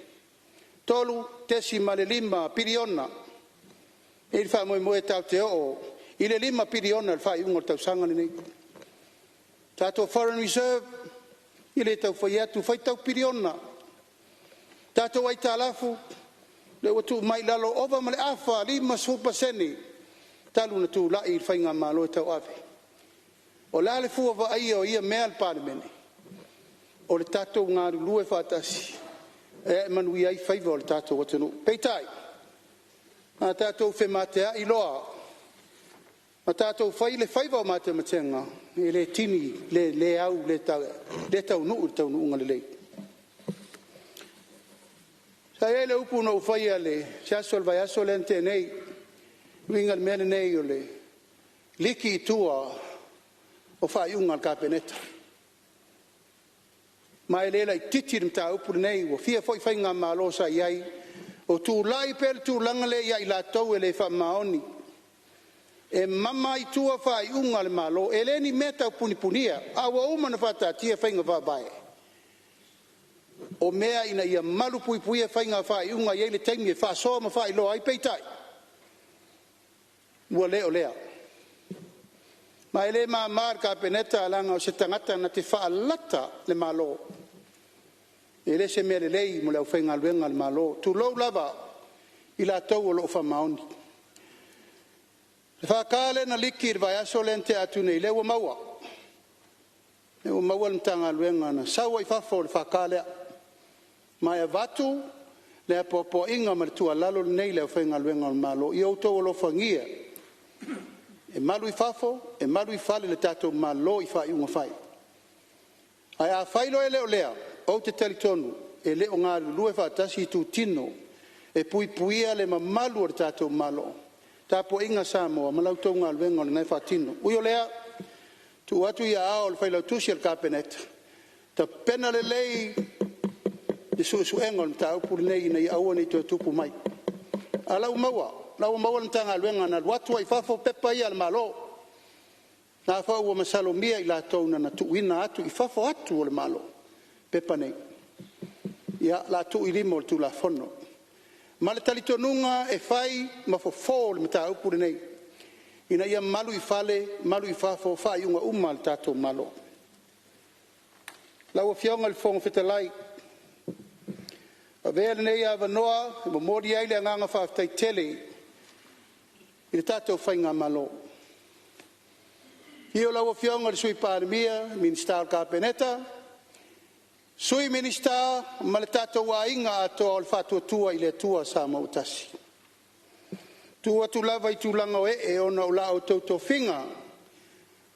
$3.5 piliona. E i ai le faamoemoe tatou te oo i le $5 piliona i le faaiuga o le tausaga lenei. Tatou foreign reserve, e le tau fai atu, faitau piliona. Tatou aitalafu, lea ua tuu mai i lalo ova ma le afa, 50% talu ona tulai le faigamalo e tauave. O le a le fua vaaia o ia mea a le Palemene? o le tatou galulue faatasi e manuia ai faiva o le tatou atunuu. Peitai, a tatou femateai loa ma tatou fai le faiva o matematega, e le tini, le au, le taunuu i le taunuuga lelei. Sa i ai le upu na ou faia i se aso o le vaiaso lea na tea nei, e uiga i le mea lenei o le liki i tua o faaiuga a le Kapeneta. Ma e le laitiiti le mataupu lenei, ua fia foi faigamalo sa i ai o tulai pea le tulaga lea ia i latou e le faamaoni, e mama i tua faaiuga a le Malo. E le ni mea taupunipunia, a ua uma ona faataatia faiga faavae, o mea ina ia malupuipuia faiga faaiuga e i ai le taimi e faasoa ma faailoa ai. Peitai, ua le o lea. Ma e le mama i le Kapeneta leaga o se tagata na te faalata le Malo, e le o se mea lelei mo le aufaigaluega a le Malo, tulou lava i latou o lo o faamaoni. Le FK lea na liki i le vaiaso lea na tea atu nei, lea ua maua, lea ua maua le Matagaluega na sau ai i fafo le FK lea, ma e avatu le apoapoaiga ma le tuualalo lenei i le aufaigaluega a le Malo, ia outou alofagia e malu i fafo e malu i fale le tatou Malo i faaiuga fai. Ae afai loa e le o lea, ou te talitonu e le o galulue faatasi itutino e puipuia le mamalu o le tatou Malo. Tapuaiga Samoa ma la outou galuega o lena e faatino. Ui o lea, tuu atu i aao o le Failautusi o le Kapeneta, tapena lelei le suesuega o le mataupu lenei ina ia aua ne i toe tupu mai. A o la ua maua, la ua maua le Matagaluega na alu atu ai i fafo pepa ia a le Malo. O lena foi ua masalomia i latou na tuuina atu i fafo atu o le Malo pepa nei. Ia, o le a tuu i lima o le Tulafono ma le talitonuga e fai ma fofo o le mataupu lenei ina ia malu i fale malu i fafo faaiuga uma a le tatou Malo. Lau Afioga i le Fofoga Fetalai, avea lenei avanoa e momoli ai le agaga faafetai tele i le tatou faigamalo. Afio lau Afioga i le Sui Palemia, Minisita o le Kapeneta, Sui Minisita ma le tatou aiga atoa o le Faatuatua i le Atua Samoa ua Tasi. Tu'u atu lava i tulaga o ee ona o la outou tofiga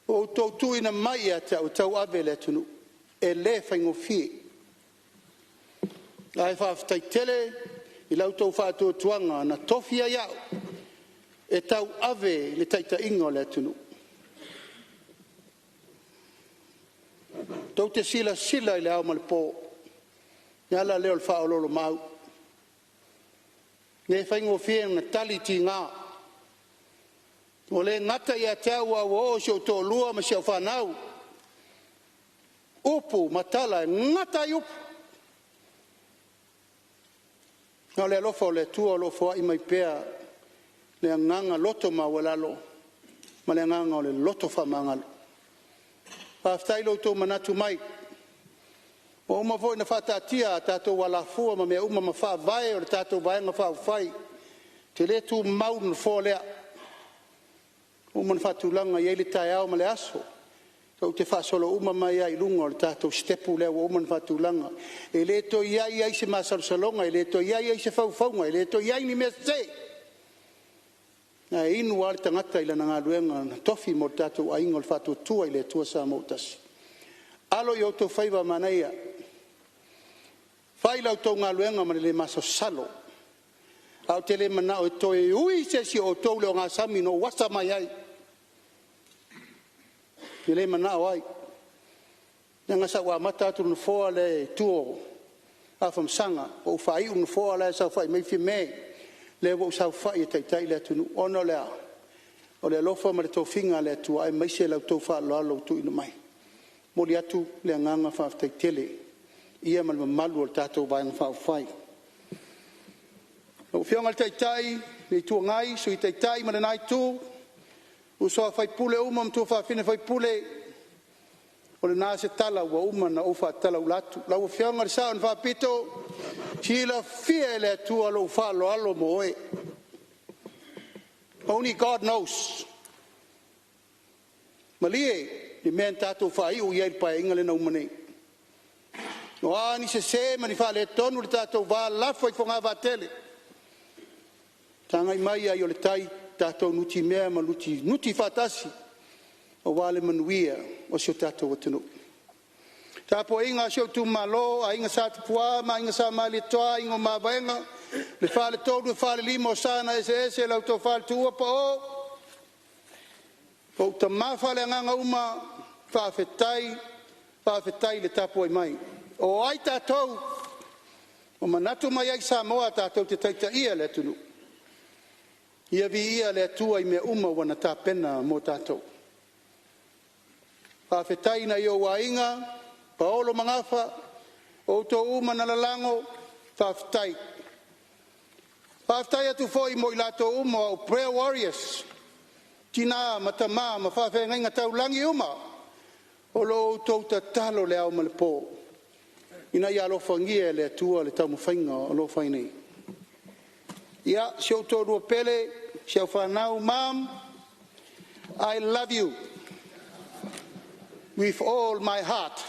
ua outou tuuina mai ia te au e tauave le atunuu. E le faigofie. Ae faafetai tele i la outou faatuatuaga na tofi ai au e tauave le taitaiga o le atunuu. Tou te silasila i le ao ma le po, o le ala lea o le faaoloolomaau. E le faigofie ona tali tiga. Ua le gata ia te au ae ua oo i si ou toalua ma si au fanau upu ma tala e gata ai upu. A o le alofa o le Atua o lo o foai mai pea le agaga loto maualalo ma le agaga o le loto faamagalo. Faafetai i lo outou manatu mai, ua uma foi ona faataatia a tatou alafua ma mea uma ma faavae o le tatou Vaega Faaupufai. Ou te le tumau i le nofoa lea, ua uma ona faatulaga e i ai le taeao ma le aso tou te faasolo uma mai lava i luga o le tatou sitepu lea ua uma ona faatulaga. E le toe i ai ai se masalosaloga, e le toe i ai se faufauga, e le toe i ai ni mea sese, ae inu lava le tagata i lana galuega na tofi mo le tatou aiga o le Faatuatua i le Atua Samoa ua Tasi. Alo i o outou faiva manaia, fai la outou galuega ma le le masalosalo, ae ou te le manao e toe ui se isi o outou i le ogasami na ou asa mai ai. Ou te le manao ai, leaga sa ou amata atu i le nofoa lea i tua o Afamasaga, ou faaiu i le nofoa la e saofai mai Fiame, lea ua ou saofai e taitai le atunuu. Ona o le a? O le alofa ma le tofiga a le Atua aemaise la outou faaaloalo ua tuuina mai. E momoli atu le agaga faafetai tele i le paia ma le mamalu o le tatou Vaega Faaupufai. Lau Afioga i le Taitai o le Itu Agai, Sui Taitai ma lena Itu, uso a sui usufono uma ma tuafafine sui usufono, o lena se tala ua uma ona ou faatalauula atu. Lau Afioga i le Sao na Faapito, silafia e le Atua lou faaaloalo mo oe. Only God knows. Malie le mea na tatou faaiu i ai i le Paeaiga lea na uma nei. O a ni sese ma ni faaletonu i le tatou va lalafo i fogavaa tele, tagai mai ai o le tai, tatou nutimea ma nuti faatasi aua le manuia o si o tatou atunuu. Le tapuaiga a si ou itumalo, Aiga Sa Tupua ma Aiga Sa Malietoa, Aiga o Mavaega, le Faletolu e Falelima o Sa na Eseese, lau Tofa i le Tuua Pao, o ou tama faaleagaga uma, faafetai, faafetai le tapuai mai. O ai tatou? Ua manatu mai ai Samoa tatou te taitaia le atunuu. Ia viia le Atua i mea uma ua na tapena mo tatou. Faafetai i nai ou aiga, Paolo ma Gafa, o outou uma na lalago, faafetai. Faafetai atu foi mo i latou uma o prayer warriors, tina ma tama ma faafeagaiga taulagi uma o lo o outou tatalo i le ao ma le po ina ia alofagia e le Atua le taumafaiga o lo o fai nei. Ia, si ou toalua pele, si au fanau, mom, I love you with all my heart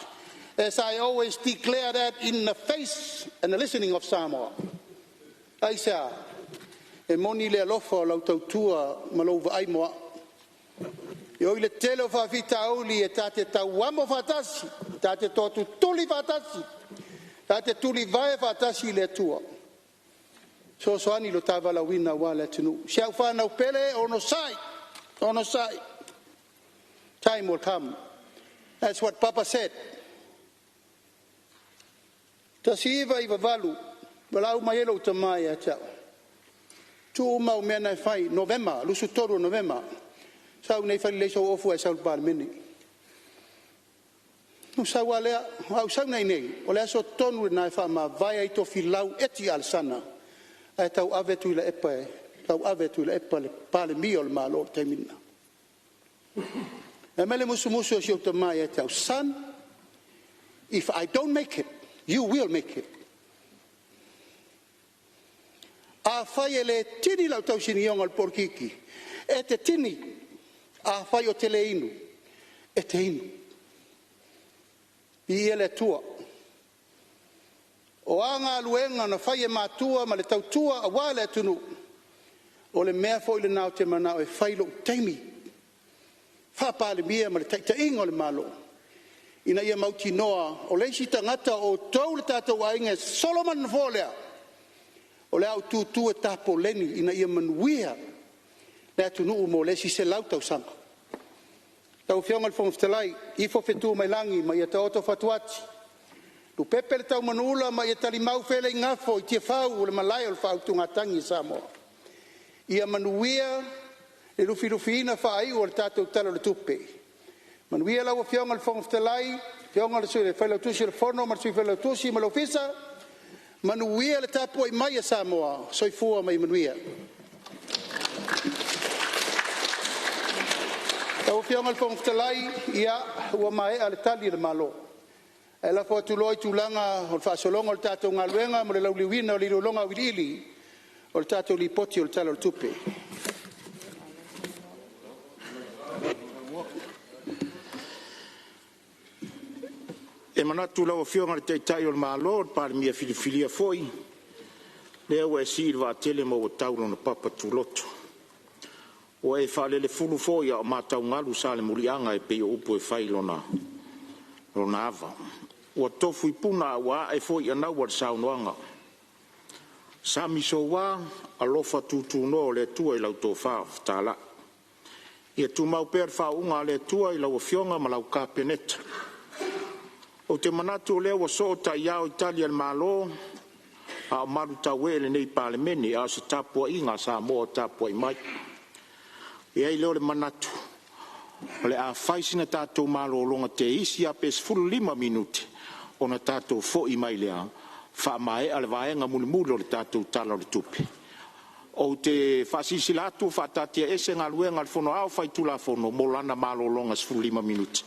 as I always declare that in the face and the listening of Samoa. Aisea? E moni le alofa o lau tautua ma lou vaai mo au. E ui i le tele o faafitauli e ta te tauamo faatasi, ta te toatutuli faatasi, ta te tulivae faatasi i le Atua, fesoasoani i lo ta valaauina aua le atunuu. Si au fanau pele, onosai, onosai, time will come. That's what papa said. 1998, valaau mai ai lou tama ia te au, tuu uma au mea na e fai, Novema, 23 o Novema, sau iinei fai lelei sou ofu ae sau i le Palemene. Ona ou sau lava lea, ae ou sau nei, o le aso tonu lena e faamavae ai Tofilau Eti Alesana ae tauave Tuilaepa e tauave e Tuilaepa le Palemia o le Malo i le taimi lena. Fai mai le musumusu a si ou tama ia te au, son, if I don't make it, you will make it. Afai e le tini lau tausinioga o le polokiki, e te tini. Afai ou te le inu, e te inu. Viia le Atua. O a galuega na fai e matua ma le tautua aua le atunuu, o le mea foi lena ou te manao e fai i lou taimi faa-Palemia ma le taitaiga o le Malo, ina ia mautinoa o le isi tagata o outou le tatou aiga e solo mai le nofoa lea, o le a ou tutu e tapoleni ina ia manuia le atunuu mo le isi 100 tausaga. Lau Afioga i le Fofoga Fetalai, ifo fetu mai lagi ma ia taoto fatuati, lupepe le taumanuula ma ia talimau feeleigafo i Tiafau o le malae o le faautugatagi a Samoa. Ia manuia le lufilufiina faaiu o le tatou Tala o le Tupe. Manuia lau Afioga i le Fofoga Fetalai, afioga i le Failautusi o le Fono ma le Sui Failautusi ma le Ofisa, manuia le tapuai mai a Samoa. Soifua ma ia manuia. Lau Afioga i le Fofoga Fetalai, ia ua maea le Tali a le Malo, ae lafo atu loa i tulaga o le faasologa o le tatou galuega mo le lauliliuina o le iloiloga auiliili o le tatou Lipoti o le Tala o le Tupe. E manatu lau Afioga i le Taitai o le Malo, o le Palemia filifilia foi, lea ua e sii i le vaatele ma ua tau i lona papa tuloto. Ua e faalelefulu foi a o mataugalu Salemuliaga e pei o upu e fai i lona ava. Ua tofu i puna ae ua ae foi anaua i le saunoaga. Sami soua, alofa tutunoa o le Atua i lau tofa fetalai. Ia tumau pea le faauuga a le Atua i lau Afioga ma lau Kapeneta. Ou te manatu o lea ua soo taiao i tali a le Malo a o malutauee lenei Palemene, a o se tapuaiga a Samoa o tapuai mai. Ona i ai lea o le manatu, o le a fai sina tatou malologa teisi lava pe 15 minute ona tatou foi mai lea faamaea le vaega mulimuli o le tatou Tala o le Tupe. Ou te faasilasila atu ua faataatiaese Galuega a le Fono Aoao Faitulafono mo lana malologa e 15 minute.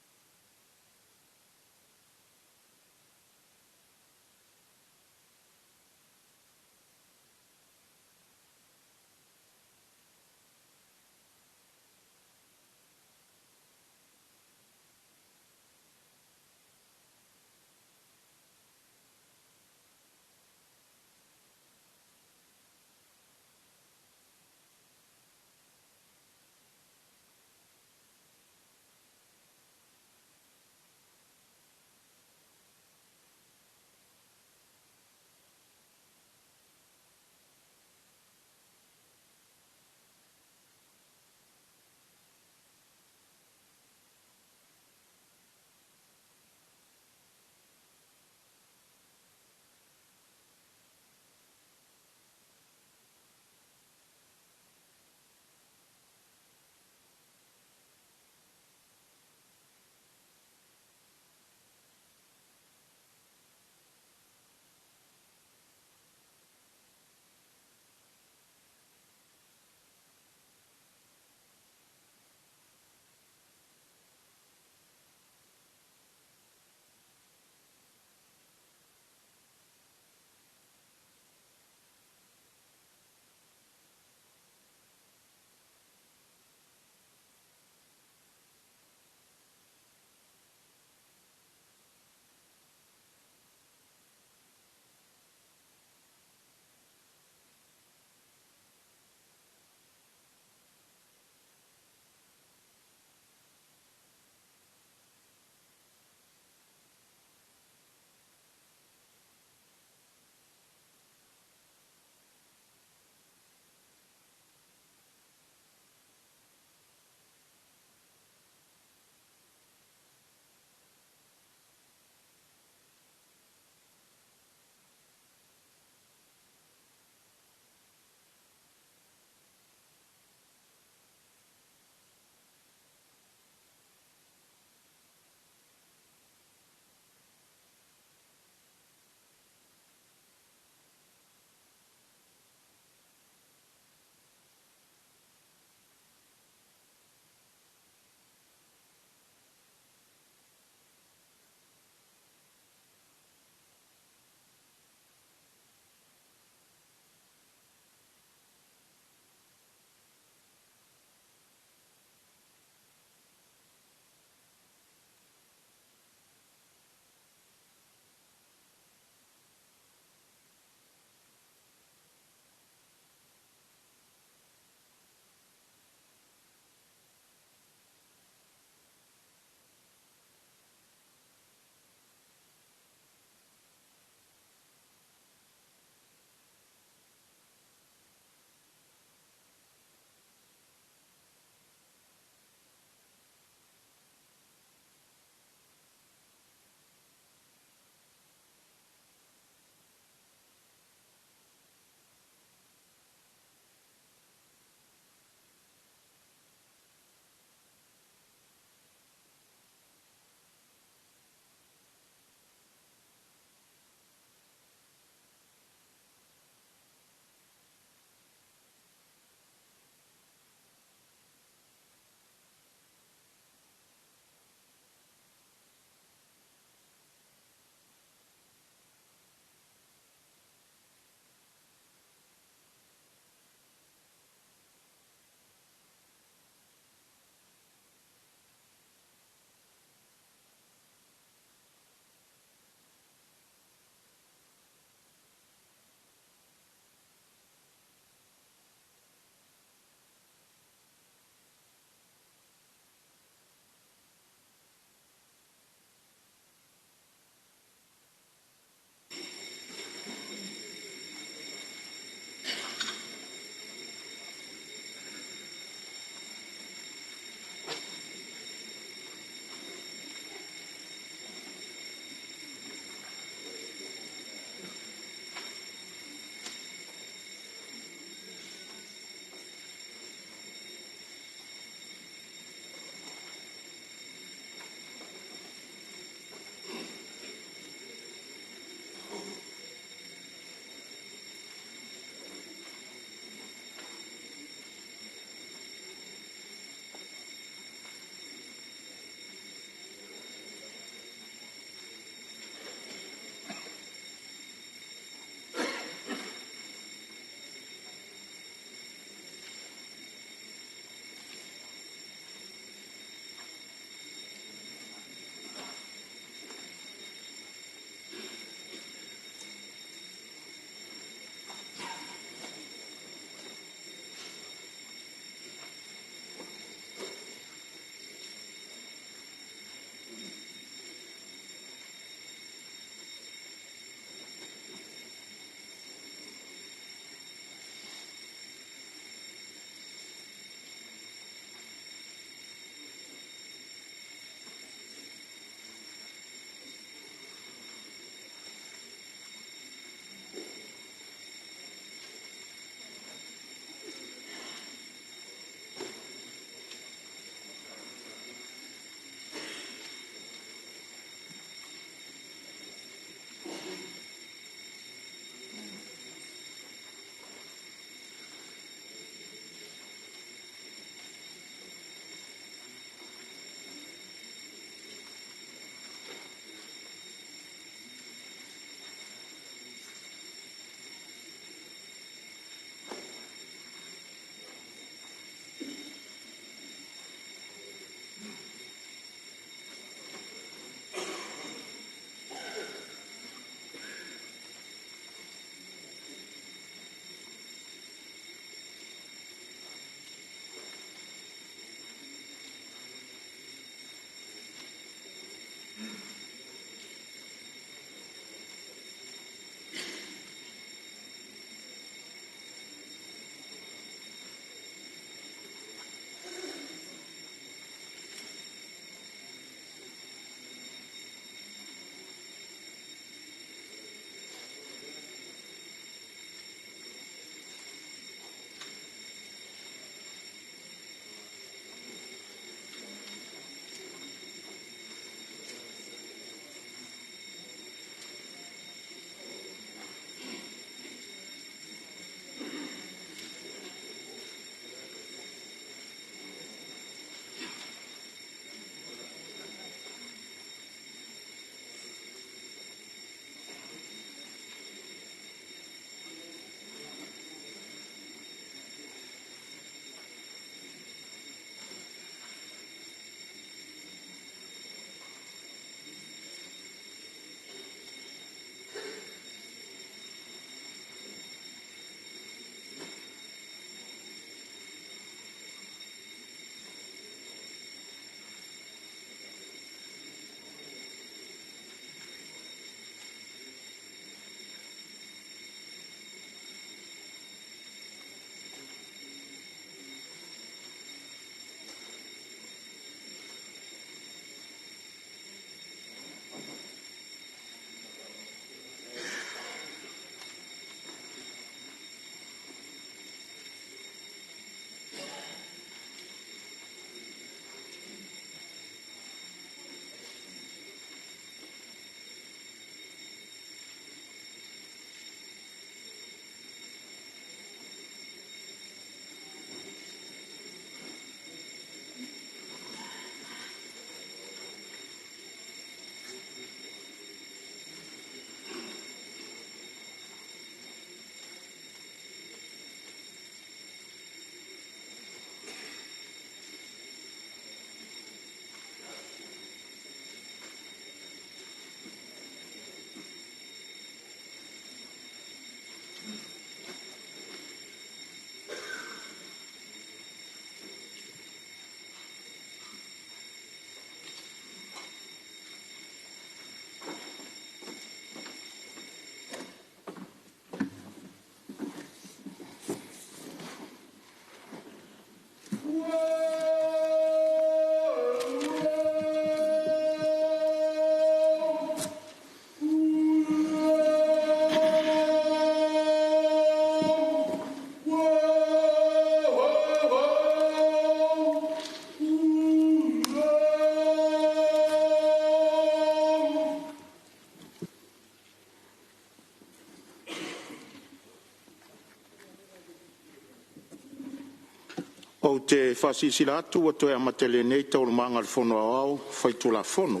Ou te faasilasila atu ua toe amatalia nei Taualumaga a le Fono Aoao Faitulafono.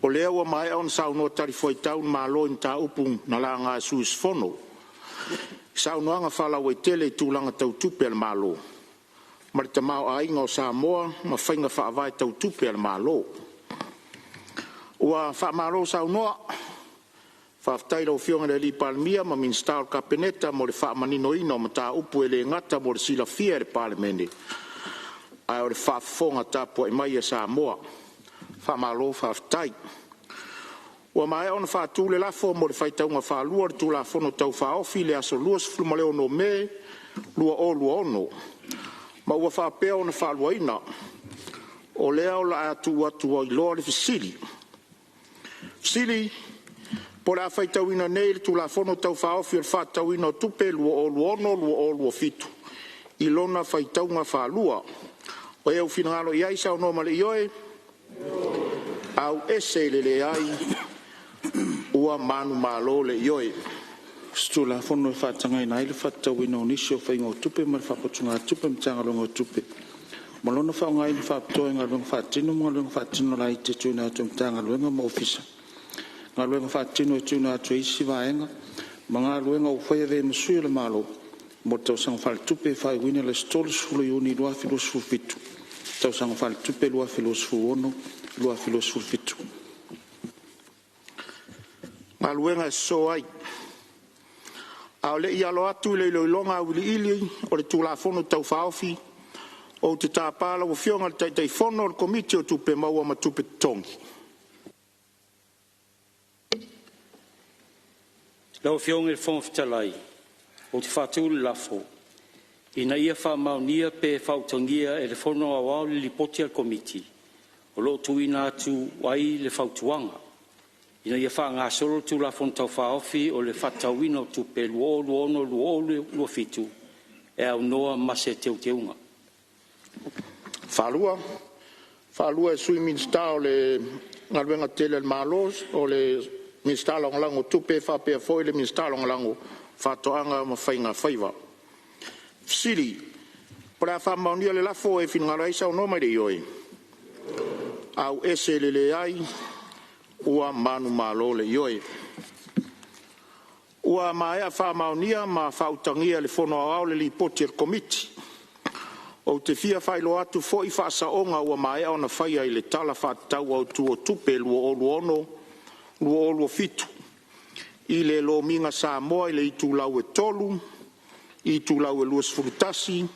O lea ua maea ona saunoa talifuaitau le Malo i mataupu na laga e sui usufono, i saunoaga faalauaitele i tulaga tau tupe a le Malo ma le tamaoaiga o Samoa ma faiga faavae tau tupe a le Malo. Ua faamalo saunoa, faafetai i lau Afioga i le Palemia ma Minisita o le Kapeneta mo le faamaninoina o mataupu e le gata mo le silafia e le Palemene, a o le faafofoga tapuai mai a Samoa. Faamalo faafetai. Ua maea ona faatu le lafo mo le faitauga faalua o le Tulafono Tau Faaofi i le aso 26 Me 2026, ma ua faapea ona faaluaina. O lea o le a tuu atu ai loa le fesili. Fesili: Po o le a faitauina nei le Tulafono Tau Faaofi o le Faatatauina o Tupe 2026/2027 i lona faitauga faalua. O e ua finagalo i ai saunoa ma le ioe, auese i le leai, ua manumalo le ioe. Se Tulafono e faatagaina ai le faatatauina o nisi o faiga o tupe ma le faaputugatupe a le Matagaluega o Tupe ma lona faaaogaina faapitoa i galuega faatino ma galuega faatino laiti e tuuina atu e Matagaluega ma Ofisa, galuega faatino e tuuina atu e isi vaega ma galuega ua faia e avea ai ma sui o le Malo mo le tausaga faaletupe e faaiuina i le aso 30 Iuni 2027, tausaga faaletupe 2026/2027. Galuega e. A o le i alo atu i le iloiloga auiliili o le Tulafono Tau Faaofi, ou te tapa lau Afioga i le Taitaifono o le Komiti o Tupe Maua ma Tupe Totogi. Lau Afioga i le Fofoga Fetalai, ou te faatu le lafo, Ina ia faamaonia pe faautagia e le Fono Aoao le Lipoti a le Komiti o lo o tuuina atu ai le Fautuaga, Ina ia faagasolo le Tulafono Tau Faaofi o le Faatatauina o Tupe 2022/2027 e aunoa ma se Teuteuga. E faatu le lafo, Galuega Tetele a le Malo, o le Minisita Lagolago o Tupe faapea foi le Minisita Lagolago o Faatoaga ma Faiga Faiva. Fesili: Po o le a faamaonia le lafo, e finagalo ai saunoa mai le ioe. Auese le leai. Ua manumalo le Ioe. Ua maea faamaonia ma faautagia e le Fono Aoao le Lipoti a le Komiti. Ou te fia faailoa atu foi faasaoga ua maea ona faia i le Tala Faatatau Autu o Tupe 2026/2027 i le Lomiga Samoa i le itulau e 3, itulau e 21,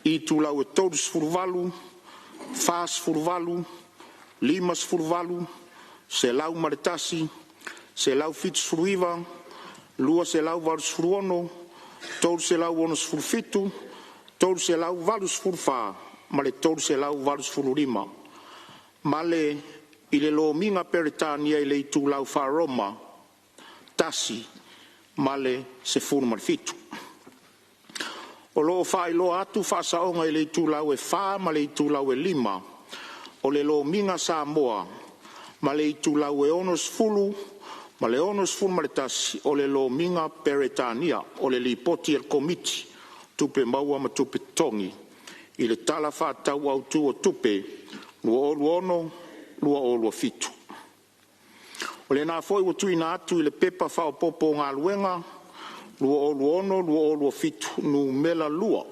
itulau e 38, 48, 58, 101, 179, 286, 367, 384 ma le 385, ma le i le Lomiga Peretania i le itulau faa-Roma 1 ma le 17. O lo o faailoa atu faasaoga i le itulau e 4 ma le itulau e 5 o le Lomiga Samoa ma le itulau e 60 ma le 61 o le Lomiga Peretania o le Lipoti a le Komiti o Tupe Maua ma Tupe Totogi i le Tala Faatatau Autu o Tupe 2026/2027. O lena foi ua tuuina atu i le Pepa Faaopoopo o Galuega 2026/2027 Nu.2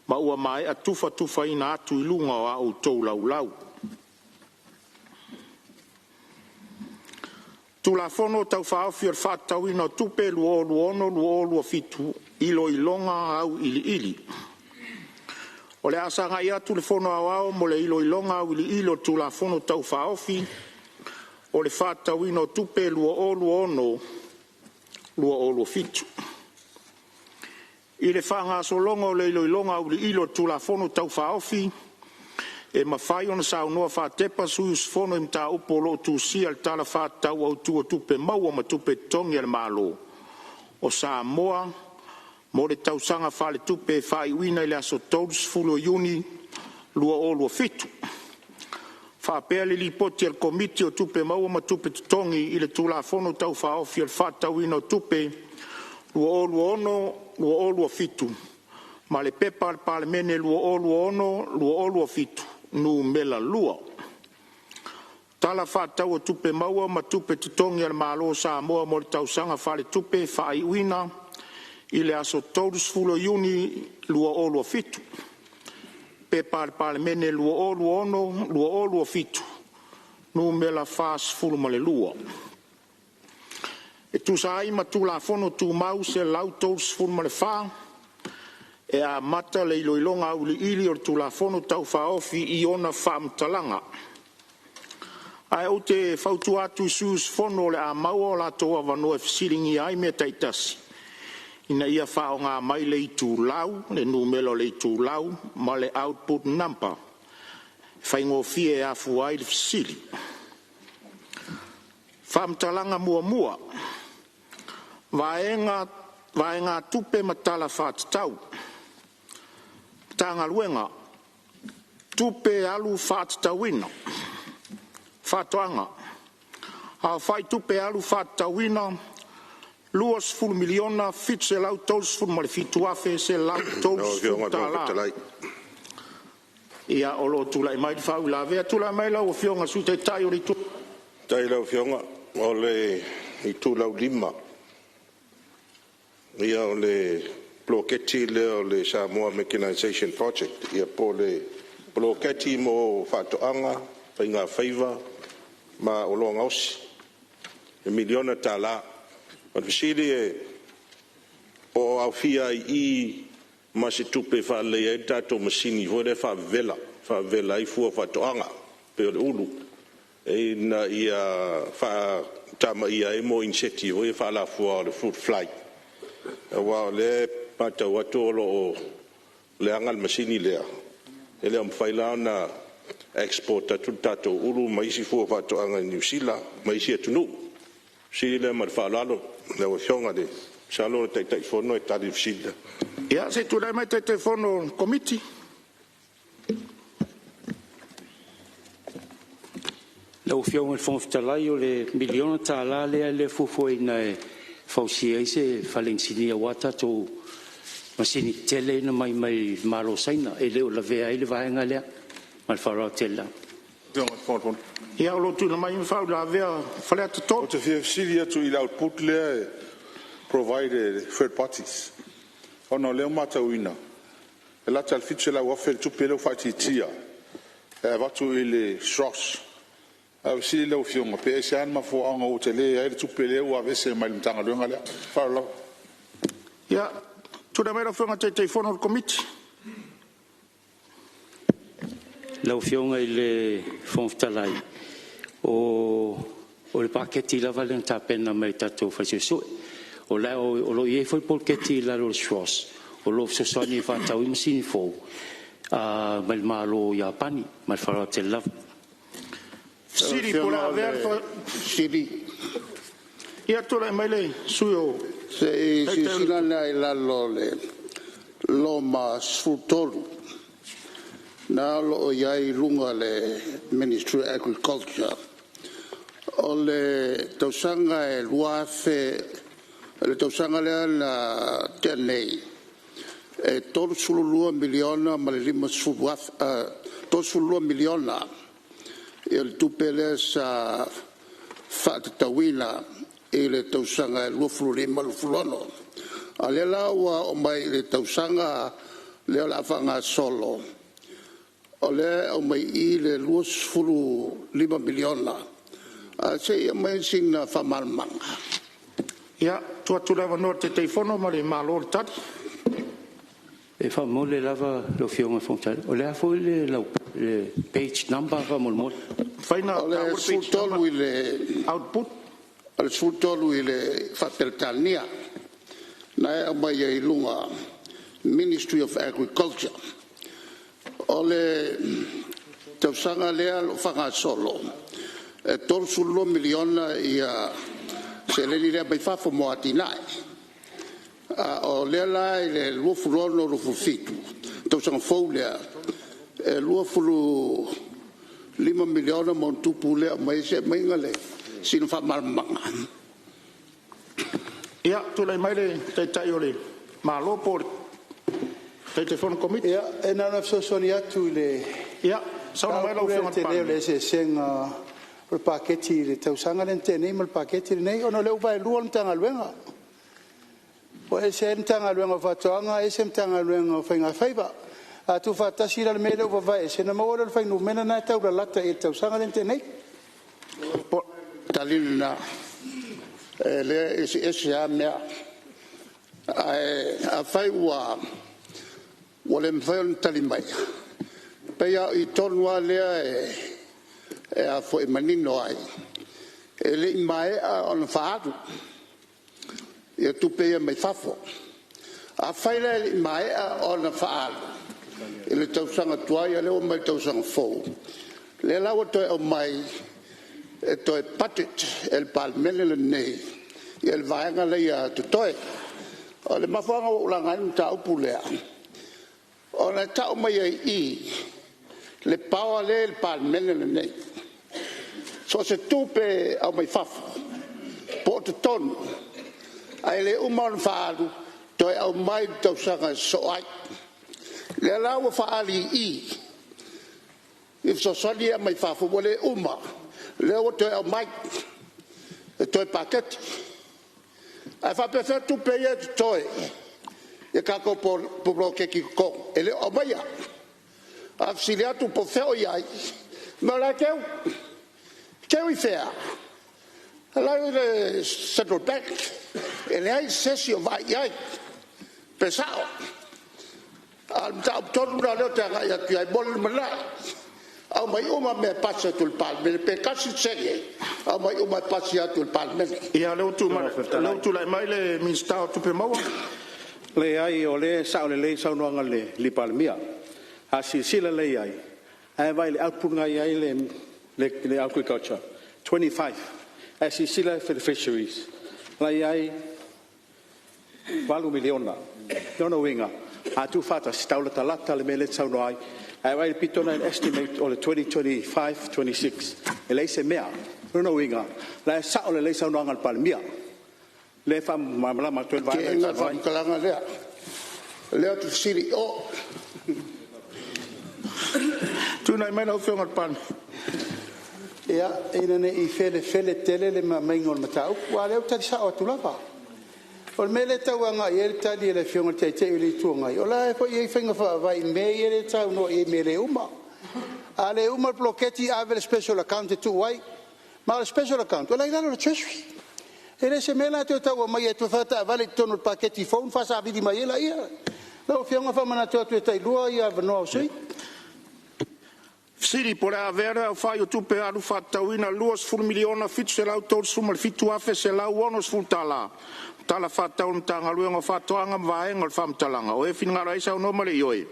ma ua maea tufatufaina atu i luga o a outou Laulau. Tulafono Tau Faaofi o le Faatatauina o Tupe 2026/2027 Iloiloga Auiliili. O le a sagai atu le Fono Aoao mo le iloiloga auiliili o le Tulafono Tau Faaofi o le Faatatauina o Tupe 2026/2027. I le faagasologa o le iloiloga auiliili o le Tulafono Tau Faaofi, e mafai ona saunoa faatepa sui usufono i mataupu o lo o tusia i le Tala Faatatau Autu o Tupe Maua ma Tupe Totogi a le Malo o Samoa mo le tausaga faaletupe e faaiuina i le aso 30 Iuni 2027, faapea le Lipoti a le Komiti o Tupe Maua ma Tupe Totogi i le Tulafono Tau Faaofi o le Faatatauina o Tupe 2026/2027 ma le P.P.2026/2027 Nu.2. Tala Faatatau o Tupe Maua ma Tupe Totogi a le Malo o Samoa mo le Tausaga Faaletupe Faaiuina i le aso 30 Iuni 2027, P.P.2026/2027 Nu.42. E tusa ai ma Tulafono Tumau 134, e amata le iloiloga auiliili o le Tulafono Tau Faaofi i ona faamatalaga. Ae ou te fautua atu i sui usufono o le a maua o latou avanoa e fesiligia ai mea taitasi, ina ia faaaoga mai le itulau, le numera o le itulau ma le output number e faigofie e afua ai le fesili. Faamatalaga Muamua Vaegatupe ma Tala Faatatau Matagaluega Tupe Alu Faatatauina Faatoaga Aofai Tupe Alu Faatatauina Lau Afioga i le $20,737,130. Fofoga Fetalai. Ia o lo o tulai mai le faauilavea. Tulai mai lau Afioga i le Sui Taitai o le Itu Faafetai i lau Afioga. O le itulau 5, o le poloketi lea o le Samoa Mechanisation Project, po o le poloketi mo faatoaga, faigafaiva ma oloa gaosi, $1 miliona. O le fesili Po o aofia ai i i ma se tupe e faaleleia ai le tatou masini foi lea e faavevela, faavevela ai fua o faatoaga pei o le ulu, ina ia faatamaia ai mo iniseti foi ia faalafua o le fruit fly, aua o lea e matau atu o lo o leaga le masini lea, e le o mafai la ona export atu le tatou ulu ma isi fua o faatoaga i Niu Sila ma isi atunuu. O le fesili lea ma le faaaloalo lau Afioga. Masalo o le Taitaifono e tali i le fesili lea. Ia, se i tulai mai le Taitaifono o le Komiti. Lau Afioga i le Fofoga Fetalai, o le $1 miliona lea e fuafuaina e fausia ai se fale inisinia aua tatou masini tetele ia na aumai mai le Malo o Saina. E le o lavea ai le vaega lea. Ma le faaaloalo tele lava. Ia, o lo o tuuina mai ma faauilavea a Faleata 3. Ou te fia fesili atu i le output lea e provide e le third parties, ona o lea ua matauina e lata i le $700,000 le tupe lea ua faaitiitia e avatu i le SROS. Ae ou te fesili i lau Afioga, pe aisea le mafuaaga ua tele ai le tupe lea ua aveese mai le Matagaluega lea? Ma le faaaloalo lava. Ia, tulai mai lau Afioga i le Taitaifono o le Komiti. Lau Afioga i le Fofoga Fetalai, o le paketi lava lea na tapena mai e le tatou Fale Suesue. O lo o i ai foi le poloketi i lalo o le SROS o lo o fesoasoani e faatau ai masini fou mai le Malo o Iapani. Ma le faaaloalo tele lava. Ia, tulai mai le sui usufono. Se i silasila ane lava i lalo o le loma 13, lena o lo o i ai i luga o le Ministry of Agriculture. O le tausaga e 2000, o le tausaga lea na tea nei, e $32 miliona ma le $50,000, $32 miliona le tupe lea sa faatatauina i le tausaga e 2025/2026. A o lea la ua oo mai i le tausaga lea o le a faagasolo, o lea e aumai i i le $25 miliona. Ae se i aumai sina faamalamalamaga. Ia, e tuu atu le avanoa i le Taitaifono ma le Malo e tali. E faamomoli lava lau Afioga i le Fofoga Fetalai, o le a foi le page number faamolemole? O le 13 i le Output? O le 13 i le faa-Peretania, lena e aumai ai i luga, Ministry of Agriculture. O le tausaga lea o lo o faagasolo, e $32 miliona seleni lea mai fafo mo atinae. A o lea la i le 2026/2027 tausaga fou lea, e $25 miliona ma ono tupu lea e aumai ai. Se i aumai sina faamalamalamaga. Ia, tulai mai le Taitai o le Malo po o le Taitaifono o le Komiti. Ia, e na ona fesoasoani atu i le Ia, saunoa mai lau mataupu Afioga lea i i le le tele o le Palemia. eseesega o le paketi i le tausaga lea na tea nei ma le paketi lenei, ona o lea ua vaelua le Matagaluega. Ua ese ai le Matagaluega o Faatoaga ese le Matagaluega o Faigafaiva. A tuufaatasi la le mea lea ua vaveese, ona maua lea o le fuainumera lena e taulalata i le tausaga lea na tea nei. O le tali lena, o lea e eseese lava mea. Ae afai ua le mafai ona tali mai, e pei lava o i tonu lava lea e manino ai, e le i maea ona faaalu tupe ia mai fafo. Afai la e le i maea ona faaalu i le tausaga tuai, a o lea ua oo mai i le tausaga fou, lea la ua toe aumai e toe budget e le Palemene lenei le vaega lea totoe. O le mafuaaga ua ou laga ai le mataupu lea, ona e tau mai ai i i le power lea e i le Palemene lenei. So o se tupe e aumai fafo po o totonu ae le uma ona faaalu, toe aumai i le tausaga e sosoo ai. O lea la ua faaali i i i fesoasoani ia e aumai fafo ua le uma, lea ua toe aumai e toe paketi. Ae faapefea tupe ia e totoe i a tatou poloketi totogi e le o aumaia? A fesili atu po o fea o i ai, fai mai o la e teu. Teu i fea? O la e i le Central Bank. E leai se isi o vaai i ai. Pe sao? A o le mataupu tonu lena o lea ou te agai atu i ai mo le lumanai. Aumai uma mea e pasi atu i le Palemene, pe tasi le sene, aumai uma e pasi atu i le Palemene. Ia, o lea ua tulai mai le Minisita o Tupe Maua. Leai, o lea e sao lelei le saunoaga a le Palemia. A silasila lelei i ai, a e vaai i le output lena e i ai le Agriculture 25, ae silasila i le Fisheries la e i ai e $8 miliona. O lona uiga a tuufaatasi e tau latalata i le mea lea e te saunoa ai. Ae vaai i le pito lena i le estimate o le 2025/2026 e leai se mea. O lona uiga o la e sao lelei le saunoaga a le Palemia, lea e faamalamalama atu ai le vaega lea e te saunoa ai. Teena le faamatalaga lea, o lea ou te fesili i o. Tulai mai lau Afioga i le Palemia. Ia, ina ne i felefele tele le aumaiga o le mataupu, a o lea ua tali sao atu lava. O le mea lea e tau agai i ai le tali a le Afioga i le Taitai o le Itu Agai, o la e foi e i ai faiga faavae i mea ia e saunoa i ai i mea e le uma. A le uma le poloketi ave i le special account e tuu ai. Ma o le special account o la e i lalo o le Treasury. E le o se mea la e toe tau aumaia e toe faataavale i totonu o le paketi fou ona faasavili mai ai laia. Lau Afioga e faamanatu atu e tailua avanoa o sui usufono. Fesili po o le a avea le aofai o Tupe Alu faatatauina $20,737,160 ma Tala Faatatau a le Matagaluega o Faatoaga ma vaega o le faamatalaga. O e finagalo ai saunoa ma le Ioe.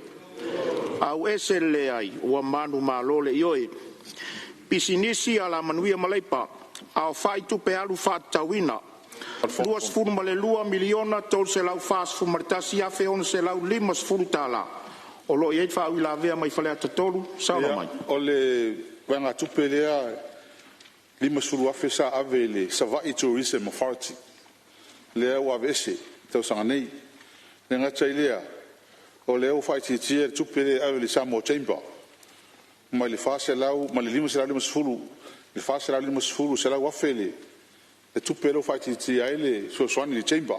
Auese le leai. Ua manumalo le Ioe. Pisinisi, Alamanuia ma Leipa, Aofai Tupe Alu Faatatauina $22,341,650. O lo o i ai le faauilavea mai Faleata 3, saunoa mai. O le vaegatupe lea e $50,000 sa ave i le Savai Tourism Authority, lea ua aveese i le tausaga nei. E le gata i lea, o lea ua faaitiitia le tupe lea e ave i le Samoa Chamber mai le $550 i le $450, $100,000 le tupe lea ua faaitiitia ai le fesoasoani i le Chamber.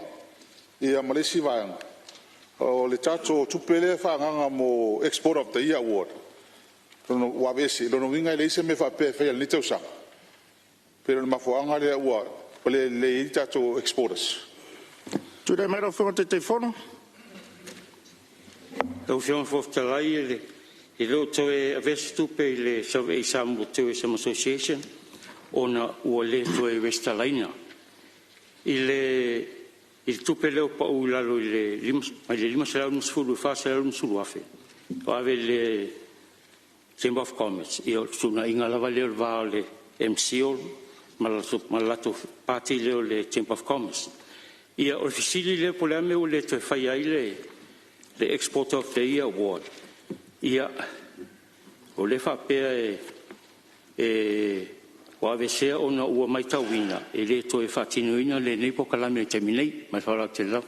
Ia ma le isi vaega, o le tatou tupe lea e faaagaaga mo Exporter of the Year Award ua aveese, o lona uiga e leai se mea faapea e faia i lenei tausaga. Pei o le mafuaaga lea ua le lelei ai tatou exporters. Tulai mai lau Afioga i le Taitaifono. Lau Afioga i le Fofoga Fetalai, e le o toe avea se tupe i le Savaii Samoa Tourism Association ona ua le toe resitalaina. I le tupe lea ua pau i lalo mai le $550 i le $450 afe ua ave i le Chamber of Commerce, ia o le fetuunaiga lava lea o le va o le MCIL ma le latou Pati lea o le Chamber of Commerce. Ia o le fesili lea po o le a le mea ua le toe faia ai le Exporter of the Year Award, ia o lea e faapea ua aveesea ona ua matauina e le toe faatinoina lenei polokalame i le taimi nei. Ma le faaaloalo tele lava.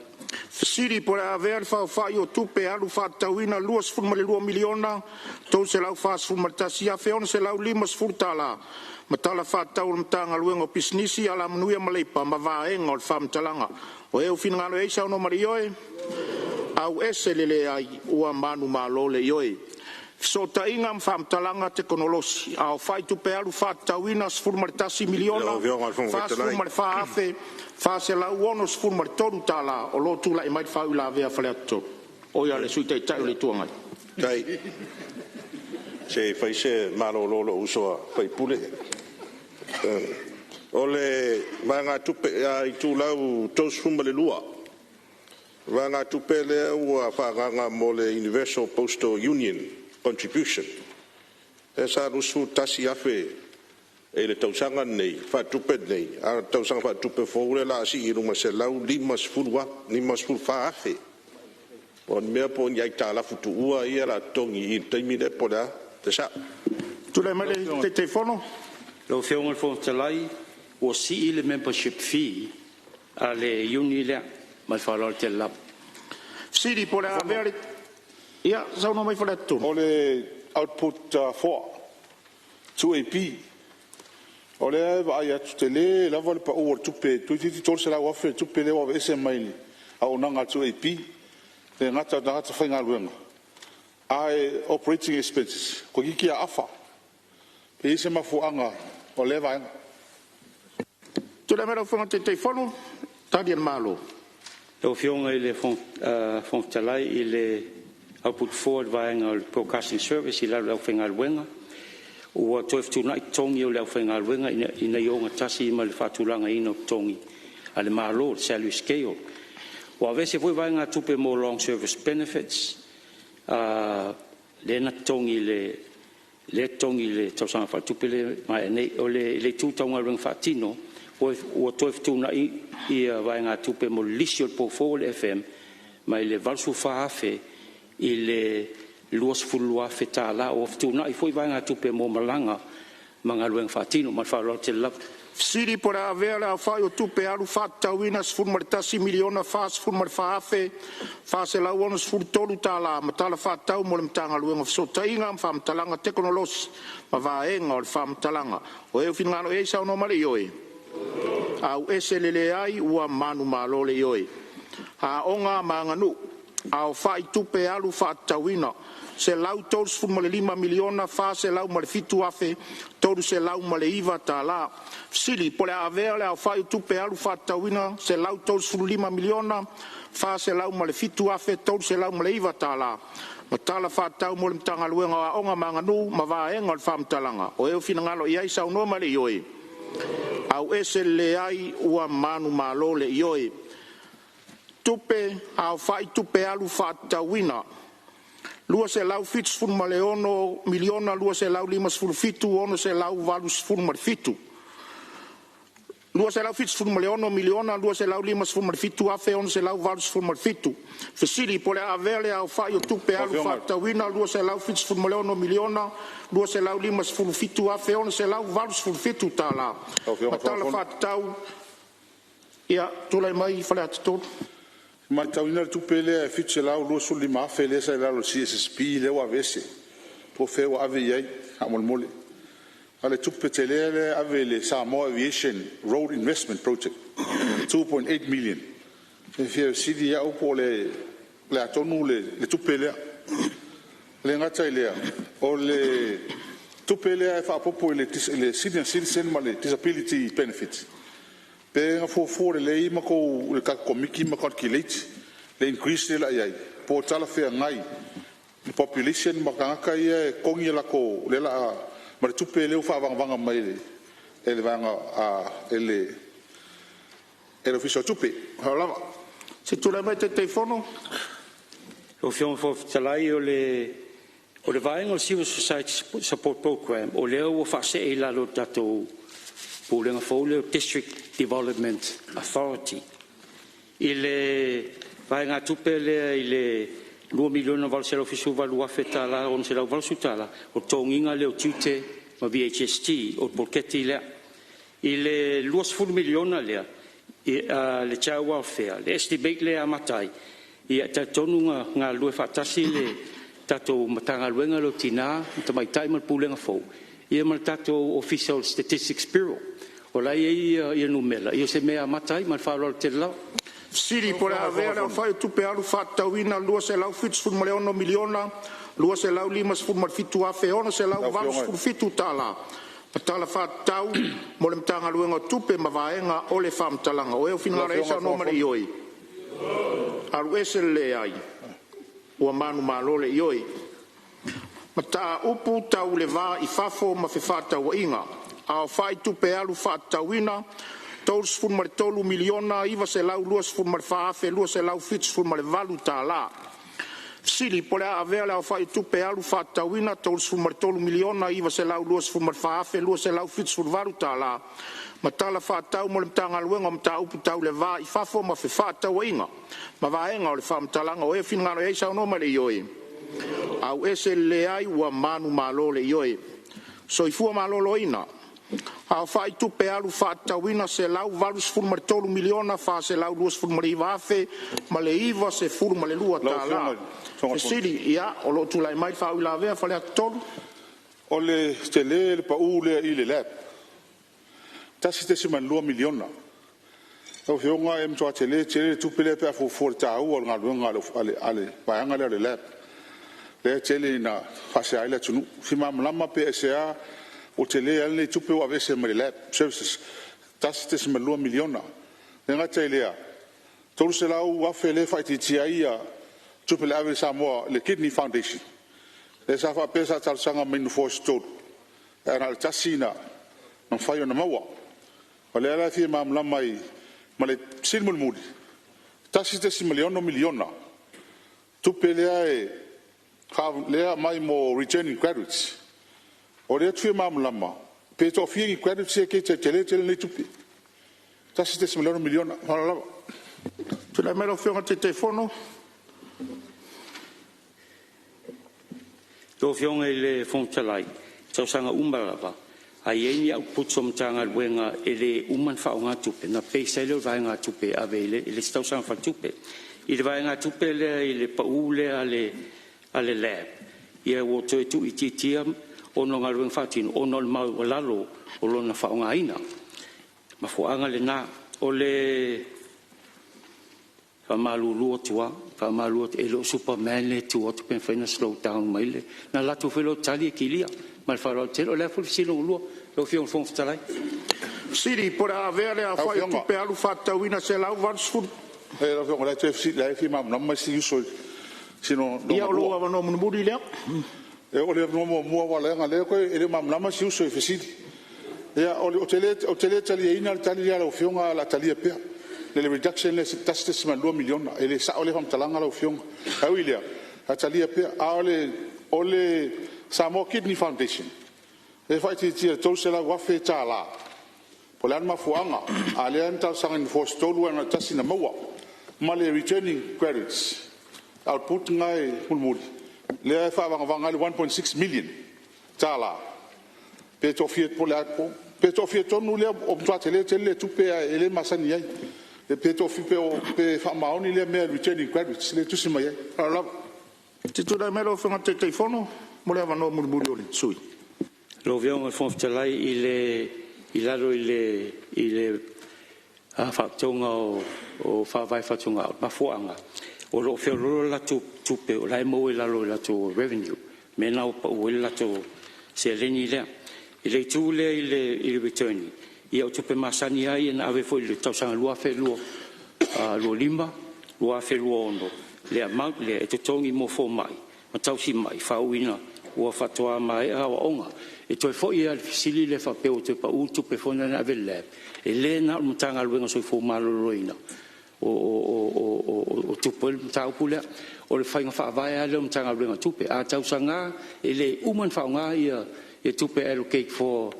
Fesili po o le a avea le faaofai o Tupe Alu faatatauina $22,341,650 ma Tala Faatatau o le Matagaluega o Pisinisi, Alamanuia ma Leipa ma Vaega o le Faamatalaga. O e ua finagalo ai saunoa ma le Ioe, auese le leai, ua manumalo le Ioe. Fesootaiga ma Faamatalaga Tekonolosi, Aofai Tupe Alu faatatauina Lau Afioga i le Fofoga Fetalai… $11,044,463. O lo o tulai mai le faauilavea a Faleata 3, oi le Sui Taitai o le Itu Agai. Faafetai. Se i fai se malolo o lou uso a sui usufono. O le vaegatupe itulau 32, o le vaegatupe lea ua faaagaaga mo le Universal Postal Union Contribution, lea sa $21,000 i le tausaga lenei faaletupe lenei, a o le tausaga faaletupe fou lea o le a sii i luga i le $154,000. Po o le mea po o ni aitalafu tuua ia o le a totogi i i i le taimi lea po o le a le sao? Tulai mai le Taitaifono. Lau Afioga i le Fofoga Fetalai, ua sii le membership fee a le Iuni lea. Ma le faaaloalo tele lava. Fesili po o le a avea le… Ia, saunoa mai Faleata 3. O le output 4, 2AP. O lea e vaai atu e tele lava le pau o le tupe, toeitiiti $300,000 le tupe lea ua aveese mai le auaunaga a le 2AP, e le gata o tagata faigaluega, ae o operating expenses toeitiiti lava afa. Pe i ai se mafuaaga o lea vaega. Tulai mai lau Afioga i le Taitaifono. Tali a le Malo. Lau Afioga i le Fofoga Fetalai, i le Output 4 i le vaega o le Broadcasting Service i lalo o le aufaigaluega, ua toe fetuunai totogi o le aufaigaluega ina ia ogatasi ma le faatulagaina o totogi a le Malo, le salary scale. Ua aveese foi vaegatupe mo long service benefits lea na totogi i le tausaga faaletupe lea ua maea nei. O le itu tau galuega faatino, ua toe fetuunai ia vaegatupe mo le lisi o le pou fou o le FM mai le $84,000 i le $22,000. Ua fetuunai foi vaegatupe mo malaga ma galuega faatino. Ma le faaaloalo tele lava. Fesili po o le a avea le aofai o tupe alu faatatauina $11,044,463 ma tala faatatau mo le Matagaluega o Fesootaiga ma Faamatalaga Tekonolosi ma Vaega o le Faamatalaga. O ai finagalo i ai saunoa ma le Ioe? Auese le leai ua manumalo le Ioe. Aoga ma Aganuu. Aofai Tupe Alu Faatatauina $135,407,309. Fesili po o le a avea le aofai o Tupe Alu faatatauina $135,407,309 ma tala faatatau mo le Matagaluega o Aoga ma Aganuu ma Vaega o le Faamatalaga. O ai finagalo i ai saunoa ma le Ioe. Auese le leai ua manumalo le Ioe. Tupe Aofai Tupe Alu Faatatauina $276,257,687. $276,257,687. Fesili po o le a avea le aofai o Tupe Alu faatatauina $276,257,687 ma tala faatatau. Ia tulai mai Faleata 3. E matauina le tupe lea e $725,000 lea sa i lalo o le CSSP lea ua aveese, po o fea ua ave i ai faamolemole. A o le tupe tele lea e ave i le Samoa Aviation Road Investment Project $2.8 million. E fia fesili au po o le a tonu le tupe lea. E le gata i lea, o le tupe lea e faaopoopo i le senior citizen ma le disability benefit, pe na fuafua lelei le tatou Komiti ma calculate le increase lea o le a i ai, po o talafeagai le population ma tagata ia e totogi a latou lea o le a… ma le tupe lea ua faavagavaga mai e le vaega e le Ofisa o Tupe. Ma le faaaloalo lava. Se i tulai mai le Taitaifono. Lau Afioga i le Fofoga Fetalai, o le vaega o le Civil Society Support Program, o lea ua faasee i lalo o le tatou Pulega fou lea o le District Development Authority. I le vaegatupe lea i le $2,878,680, o le totogiina lea o tiute ma VAGST, o le poloketi lea. I le $20 miliona lea le Child Welfare, le estimate lea e amata ai, ia e talitonu na galulue faatasi le tatou Matagaluega lea o Tina ma Tamaitai ma le Pulega fou, ia ma le tatou Ofisa o le Statistics Bureau. O la e i ai ia numera, ia o se mea e amata ai. Ma le faaaloalo tele lava. Fesili po o le a avea le aofai o Tupe Alu faatatauina $276,257,687 ma tala faatatau mo le Matagaluega o Tupe ma Vaega o le Faamatalaga. O ai finagalo i ai saunoa ma le Ioe? Alu ese le Leai. Ua manumalo le Ioe. Mataupu tau le Va i Fafo ma Fefaatauaiga, aofai tupe alu faatatauina $33,924,278. Fesili po o le a avea le aofai o tupe alu faatatauina $33,924,278 ma tala faatatau mo le Matagaluega o Mataupu Tau le Va i Fafo ma Fefaatauaiga ma Vaega o le Faamatalaga. O ai finagalo i ai saunoa ma le Ioe? Auese le leai ua manumalo le Ioe. Soifua Maloloina, aofai tupe alu faatatauina $183,429,092. Lau Afioga i le Fesili, ia o lo o tulai mai le faauilavea a Faleata 3. O le tele o le pau lea i le lab, $1.2 miliona. Lau Afioga e matua tele tele le tupe lea pe a fuafua i le taua o le galuega a le vaega lea o le lab, lea e tele ina faasea ai le atunuu. E fia malamalama pe aisea ua tele ai lenei tupe ua aveese mai le lab services $1.2 miliona. E le gata i lea, $300,000 lea e faaitiitia ai tupe e ave i Samoa le Kidney Foundation, lea sa faapea sa talosaga mai i nofoa se tolu, ae na o le tasi na mafai ona maua. O lea la e fia malamalama ai. Ma le fesili mulimuli, $1.6 miliona tupe lea e aumai mo returning graduates. O lea ou te fia malamalama pe toafia ni graduates ia e tele tele nei tupe? $1.6 miliona. Ma le faaaloalo lava. Tulai mai lau Afioga i le Taitaifono. Lau Afioga i le Fofoga Fetalai, i tausaga uma lava, a i ai ni outputs o Matagaluega e le uma ona faaaoga tupe, ona base ai lea o le vaegatupe e ave i le isi tausaga faaletupe. I le vaegatupe lea i le pau lea a le lab, ia ua toe tuuitiitia ona o galuega faatino ona o le maualalo o lona faaaogaina. Mafuaaga lena. O le faamalulu atu lava, faamalulu atu, e le o superman le tu atu pe mafai ona slow down mai le… Ona alu atu foi lea o tali e kilia. Ma le faaaloalo tele. O le a foi le fesili lona lua lau Afioga i le Fofoga Fetalai? Fesili po o le a avea le aofai o tupe alu faatatauina $180… Lau Afioga o la e fia malamalama si uso i si lona Ia o lou lua. avanoa mulimuli lea. O le avanoa muamua aua leaga o lea e le o malamalama si uso i le fesili. Ia, ou te le taliaina le tali lea a lau Afioga ae o le a talia pea le reduction lea e $1.2 miliona. E le sao lea faamatalaga lau Afioga. Ae ui i lea, o le a talia pea. A o le Samoa Kidney Foundation, lea e faaitiitia i le $300,000. Po o le a le mafuaaga, a o lea na talosaga i nofoa se tolu ae na o le tasi na maua. Ma le returning graduates output lena e mulimuli, lea e faavagavaga ai le $1.6 million pe toafia tonu lea, ua matua tele tele lea tupe ae le masani ai. Pe faamaoni lea mea returning graduates lea e tusi mai ai. Ma le faaaloalo lava. Se i tulai mai lau Afioga i le Taitaifono mo le avanoa mulimuli o le sui usufono. Lau Afioga i le Fofoga Fetalai i lalo i le Faalapotopotoga o Faavae Fatugao, mafuaaga o lo o feoloolo latou tupe o la e maua i lalo o latou revenue, mea lena ua pau ai le latou seleni lea. I le itu lea i le returning, ia o tupe masani lava ia na ave foi i le tausaga 2025, 2026 le amount lea e totogi mo fomai ma tausimai faauuina ua faatoa maea aoaoga. E toe foi lava i le fesili lea faapea ua toe pau le tupe foi lea na ave i le lab, e le na o le Matagaluega o le Soifua Maloloina o tupu ai le mataupu lea. O le faiga faavae lava lea o le Matagaluega o Tupe, a tausaga e le uma ona faaaoga tupe e allocate for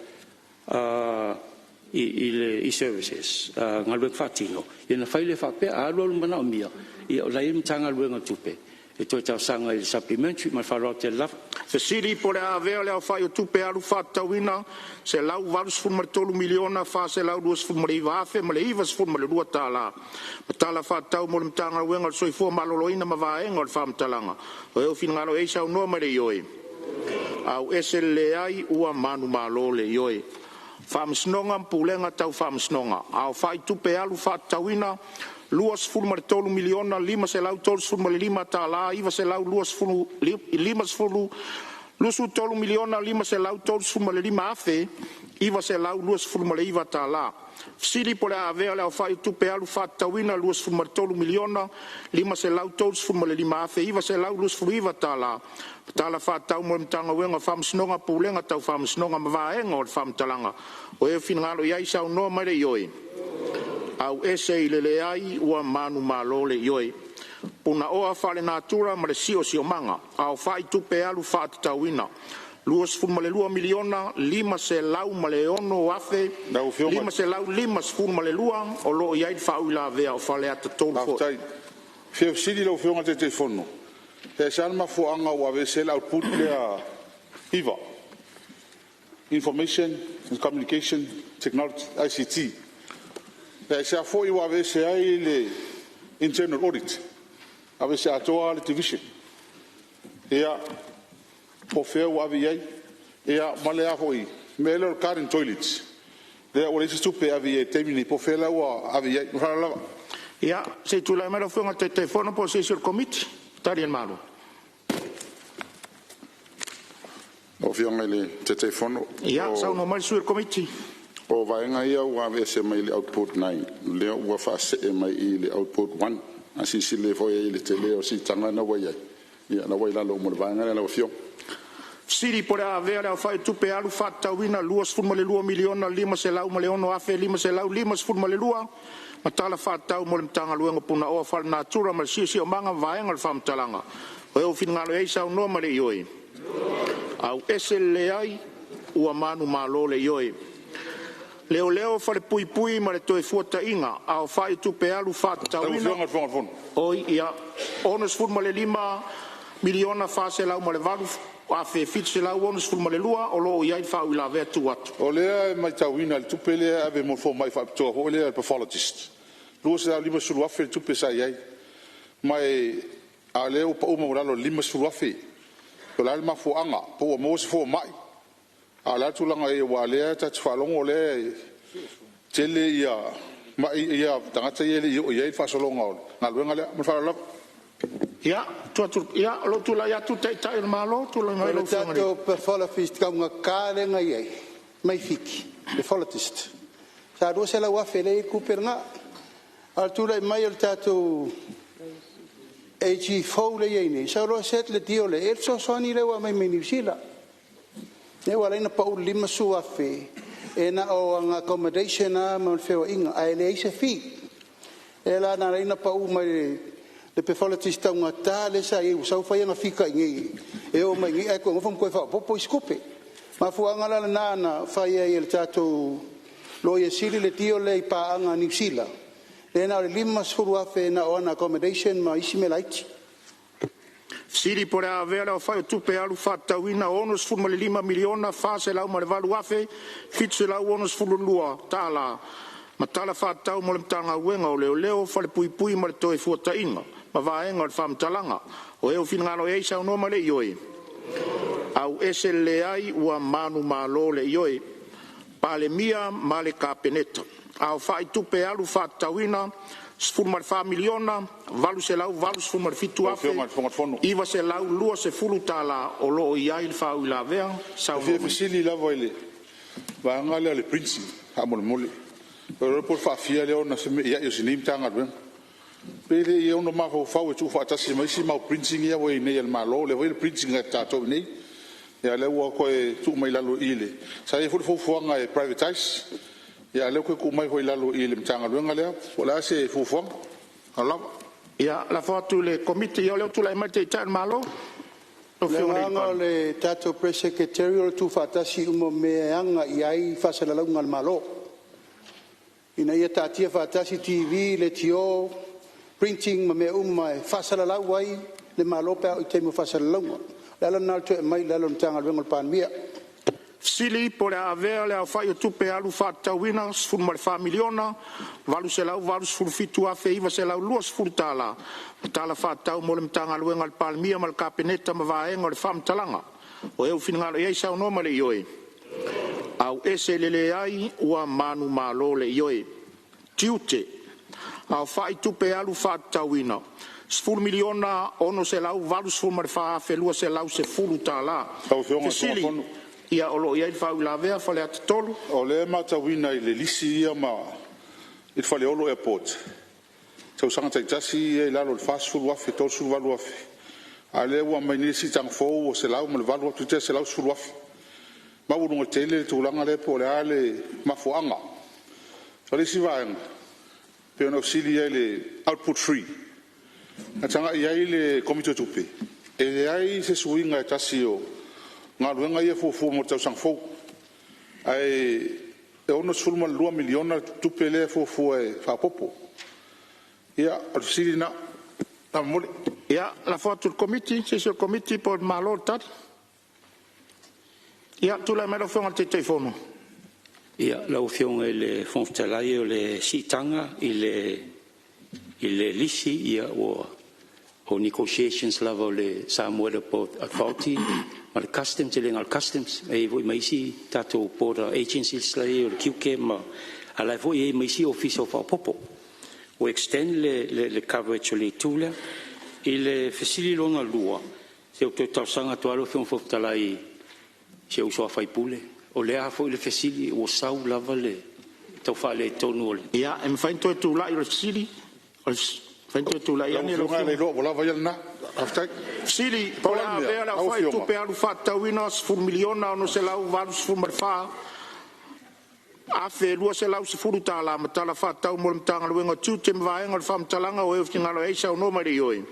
i services, galuega faatino, ia ona fai lea faapea. A alu alu i le manaomia, ia o la e i ai le Matagaluega o Tupe e toe talosaga i le Supplementary. Ma le faaaloalo tele lava. Fesili po o le a avea le aofai o tupe alu faatatauina $183,429,092 ma tala faatatau mo le Matagaluega o le Soifua Maloloina ma vaega o le faamatalaga o e finagalo ai saunoa ma le Ioe, auese le leai ua manumalo le Ioe. Faamasinoga ma Pulega Tau Faamasinoga: Aofai Tupe Alu Faatatauina $23,535,920 $23,535,929. Fesili po o le a avea le aofai o tupe alu faatatauina $23,535,929 ma tala faatatau mo le Matagaluega o Faamasinoga ma Pulega Tau Faamasinoga ma vaega o le faamatalaga o e finagalo ai saunoa ma le Ioe, auese i le leai ua manumalo le Ioe. Punaoa Faalenatura ma le Siosiomaga, aofai tupe alu faatatauina $22,506,552 Lau Afioga o lo o i ai le faauilavea a Faleata 3 foi. Faafetai. E fia fesili lau Afioga i le Taitaifono, pe aisea le mafuaaga ua aveese ai le output lea 9, Information and Communication Technology ICT. Pe aisea foi ua aveese ai le Internal Audit, aveese atoa lava le Division. Ia, po o fea ua ave i ai. Ia ma le mea lea o le garden toilets, lea ua leai se tupe e ave i ai i le taimi lenei, po o fea la ua ave i ai. Ma le faaaloalo lava. Ia, se i tulai mai lau Afioga i le Taitaifono po o se isi o le Komiti. Tali a le Malo. Lau Afioga i le Taitaifono… Ia, saunoa mai le sui o le Komiti. O vaega ia ua aveese mai le Output 9 lea ua faasee mai i le Output 1. A silasila foi i ai i le tele o le siitaga lena ua i ai, ia o la ua i lalo uma o le vaega lea lau Afioga. Fesili po o le a avea le aofai o tupe alu faatatauina $22,506,552 ma tala faatatau mo le Matagaluega o Punaoa Faalenatura ma le Siosiomaga ma vaega o le Faamatalaga. O ai ua finagalo ai saunoa ma le Ioe. Auese le Leai. Ua manumalo le Ioe. Leoleo, Falepuipui ma le Toefuataiga, aofai o tupe alu Lau faatatauina Afioga i le Fofoga o le Fono. Oi ia, $65,408,762 o lo o i ai le faauilavea tu'u atu. O lea e matauina i le tupe lea e ave mo le fomai faapitoa foi lea le Pathologist, $250,000 le tupe sa i ai, a o lea ua pau maualalo i le $50,000. Po o le a le mafuaaga, po ua maua se fomai, a o le a le tulaga o i ai aua o lea ta te faalogo o lea e tele tagata ia e le i oo i ai le faasologa o le galuega lea. Ma le faaaloalo lava. Ia, o lou tulai atu le Taitai o le Malo, tulai O mai le lau Afioga i le tatou pathologist taugata lea na i ai mai Fiti, pathologist, sa $200,000 lea e i ai le tupe lena. A o le tulai mai o le tatou AG fou lea e i ai nei, sau loa set le deal lea, e i ai le fesoasoani lea ua aumai mai Niu Sila, lea ua ala ai ona pau le $50,000 e na o ana accommodation lava ma le feoaiga ae leai se fee. O lea la na ala ai ona pau mai le pathologist taugata lea sa i ai ua sau fai ana fika i inei e oo mai i inei ae toe nofo ma toe faaopoopo isi tupe. O le mafuaaga la lena na fai ai e le tatou Loia Sili le deal lea i paaga a Niu Sila, lea na o le $50,000 na o ana accommodation ma isi mea laiti. Fesili po o le a avea le aofai o tupe alu faatatauina $65,408,762 tala ma tala faatatau mo le Matagaluega o Leoleo, Falepuipui ma le Toefuataiga ma vaega o le Faamatalaga. O ai ua finagalo i ai saunoa ma le Ioe. Auese le Leai. Ua manumalo le Ioe. Palemia ma le Kapeneta, aofai tupe alu faatatauina Lau Afioga i le Fofoga o le Fono. $14,887,920 o lo o i ai le faauilavea. E Saunoa fia mai. fesili lava i le vaega lea o le printing faamolemole. E le iloa po o le faafia lea ona femeiai o si nei Matagaluega. Pe le i ono mafaufau e tuufaatasi ma isi mau printing ia ua i ai nei a le Malo, lea foi e i ai le printing a tatou i inei, a o lea ua toe tuu mai lalo i i le… Sa i ai foi le fuafuaga e privatize, a o lea ua toe tuu mai foi i lalo i le Matagaluega lea. Po o le a se fuafuaga. Ma le faaaloalo lava. Ia, lafo atu i le Komiti. Ia o lea ua tulai mai le Taitai o le Malo, lau O le Afioga i le agaga o Palemia. le tatou Press Secretariat o le tuufaatasi uma o mea e aga i ai faasalalauga a le Malo, ina ia taatia faatasi TV, leitio, printing ma mea uma e faasalalau ai le Malo pe a oo i taimi o faasalalauga. O le ala lena o le toe aumai i lalo o le Matagaluega a le Palemia. Fesili po o le a avea le aofai o tupe alu faatatauina $14,887,920 ma tala faatatau mo le Matagaluega a le Palemia ma le Kapeneta ma vaega o le Faamatalaga. O ai ua finagalo i ai saunoa ma le Ioe. Auese le Leai. Ua manumalo le Ioe. Tiute, aofai tupe alu faatatauina $10,684,210. Lau Afioga i le Fofoga Fesili, o le Fono. Ia o lo o i ai le faauilavea a Faleata 3. O lea e matauina i le lisi ia i le Faleolo Airport i tausaga taitasi ia e i lalo o le $40,000, $38,000, a o lea ua aumai nei le siitaga fou ua $108,000 toeitiiti lava $110,000. E maualuga tele le tulaga lea po o le a le mafuaaga. O le isi vaega pei ona ou fesili ai i le output 3, na tagai i ai le Komiti o Tupe, e leai se suiga e tasi o galuega ia e fuafua mo le tausaga fou, ae $62 miliona le tupe lea e fuafua e faaopoopo. Ia, o le fesili lena faamolemole. Ia, lafo atu i le Komiti, se isi o le Komiti po o le Malo le tali. Ia, tulai mai lau Afioga i le Taitaifono. Ia, lau Afioga i le Fofoga Fetalai, o le siitaga i le lisi, ia ua o negotiations lava o le Samoa Airport Authority ma le Customs, e le na o le Customs, e i ai foi ma isi tatou border agencies la e i ai o le Tiute ma a o la e foi e i ai ma isi ofisa faaopoopo. Ua extend le coverage o le itu lea. I le fesili lona lua, se ou te talosaga atu lava lau Afioga i le Fofoga Fetalai i si ou uso a sui usufono O le a foi le fesili, ua sau lava le tau faaletonu o le... Ia, e mafai ona toe tulai o le fesili? E mafai ona toe tulai ane lau Afioga? Ua lava ia lena. Faafetai. Fesili po o le a avea le aofai o tupe alu faatatauina $10,684,210 ma tala faatatau mo le Matagaluega o Tiute ma Vaega o le Faamatalaga o e ua finagalo ai saunoa ma le Ioe.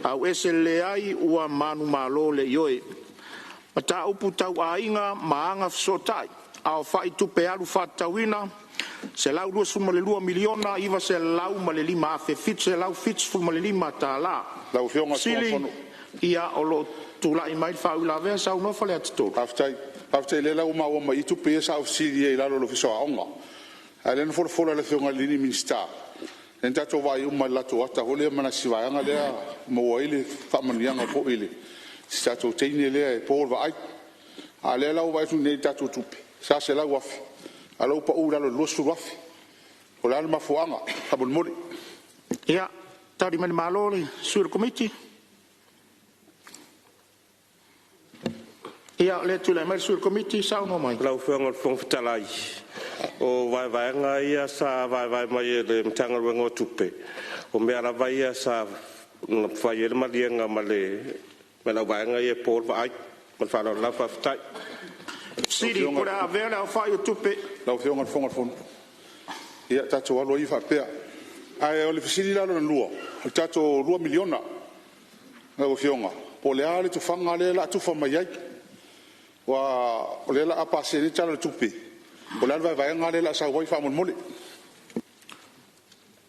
Auese le Leai. Ua manumalo le Ioe. Mataupu Tau Aiga ma Agafesootai, aofai tupe alu faatatauina $122,905,775. Lau Afioga i le Fofoga Sili Fetalai... Ia, o lo o tulai mai le faauilavea. Saunoa Faleata 3. Faafetai. Faafetai o lea la ua maua mai i i tupe ia sa ou fesili ai i lalo o le Ofisa o Aoga. A o lea na folafola e le Afioga i le Minisita, lea na tatou vaai uma i le latou ata foi lea ma si vaega lea e maua ai le faamanuiaga foi i si tatou teine lea e po le vaai. A o lea la ua vaai atu nei i le tatou tupe, sa $100,000 a o lea ua pau i lalo i le $20,000. O le a le mafuaaga faamolemole? Ia, Tali mai le Malo le sui o le Komiti. Ia, o lea e tulai mai le sui o le Komiti, saunoa mai. Lau Afioga i le Fofoga Fetalai, o vaevaega ia sa vaevae mai e le Matagaluega o Tupe, o mea lava ia sa fai ai le maliega ma le auvaega ia e po le vaai. Ma le faaaloalo lava, faafetai. Fesili po o le a avea le aofai o tupe... Lau Afioga i le Fofoga o le Fono, ia tatou alo ia faapea. Ae o le fesili la lona lua, o le tatou $2 miliona lau Afioga, po o le a le tufaga lea o le a tufa mai ai? Aua o lea o le a pasia nei le Tala o le Tupe, po o le a le vaevaega lea o le a sau ai faamolemole.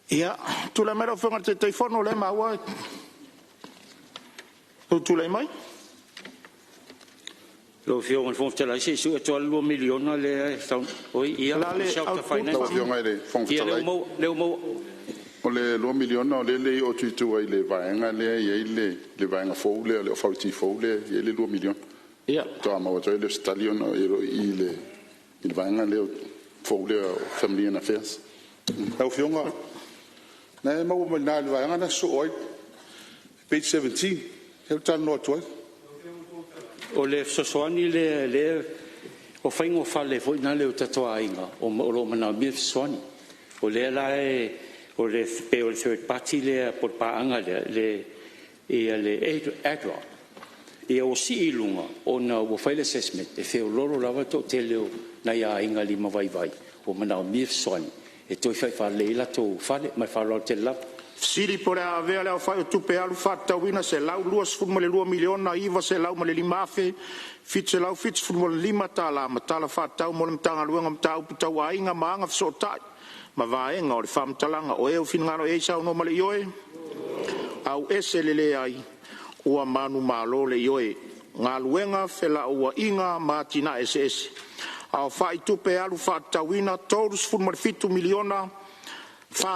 Ia, tulai mai lau Afioga i le Taitaifono o lea e maua e lou tulai mai. Lau Afioga i le Fofoga Fetalai, se i sui atu lava le $2 miliona lea e sau... Oi, ia, O le a le Shelter output? Finance. Lau Afioga i le Fofoga Ia, lea ua Fetalai, maua, lea ua maua. O le $2 miliona o lea e le i oo atu i tua i le vaega lea e i ai le vaega fou lea, le authority fou lea e i ai le $2 miliona. Faatoa maua atu ai lea o se tali ona e le o i i i le vaega lea fou lea o Familia and Affairs. Lau Afioga, o lena e maua mai i ina i le vaega lena e sosoo ai, page 17 lea ou te talanoa atu ai. O le fesoasoani lea lea o faiga o fale foi na lea o tatou aiga o lo o manaomia le fesoasoani. O lea la e o le pei o le third party lea po o le paaga lea le ia le ADRA. Ia ua sii i luga ona ua fai le assessment e feoloolo lava le toatele o nai aiga limavaivai ua manaomia le fesoasoani e toe fai faalelei ai latou fale. Ma le faaaloalo tele lava. Fesili po o le a avea le aofai o tupe alu faatatauina $122,905,775 ma tala faatatau mo le Matagaluega o Mataupu Tau Aiga ma Agafesootai ma Vaega o le Faamatalaga. O e ua finagalo i ai saunoa ma le Ioe. Auese le Leai. Ua manumalo le Ioe. Galuega, Felauaiga ma Atinae Eseese, aofai Tupe Alu faatatauina Lau Afioga i le $37,004,198. Fofoga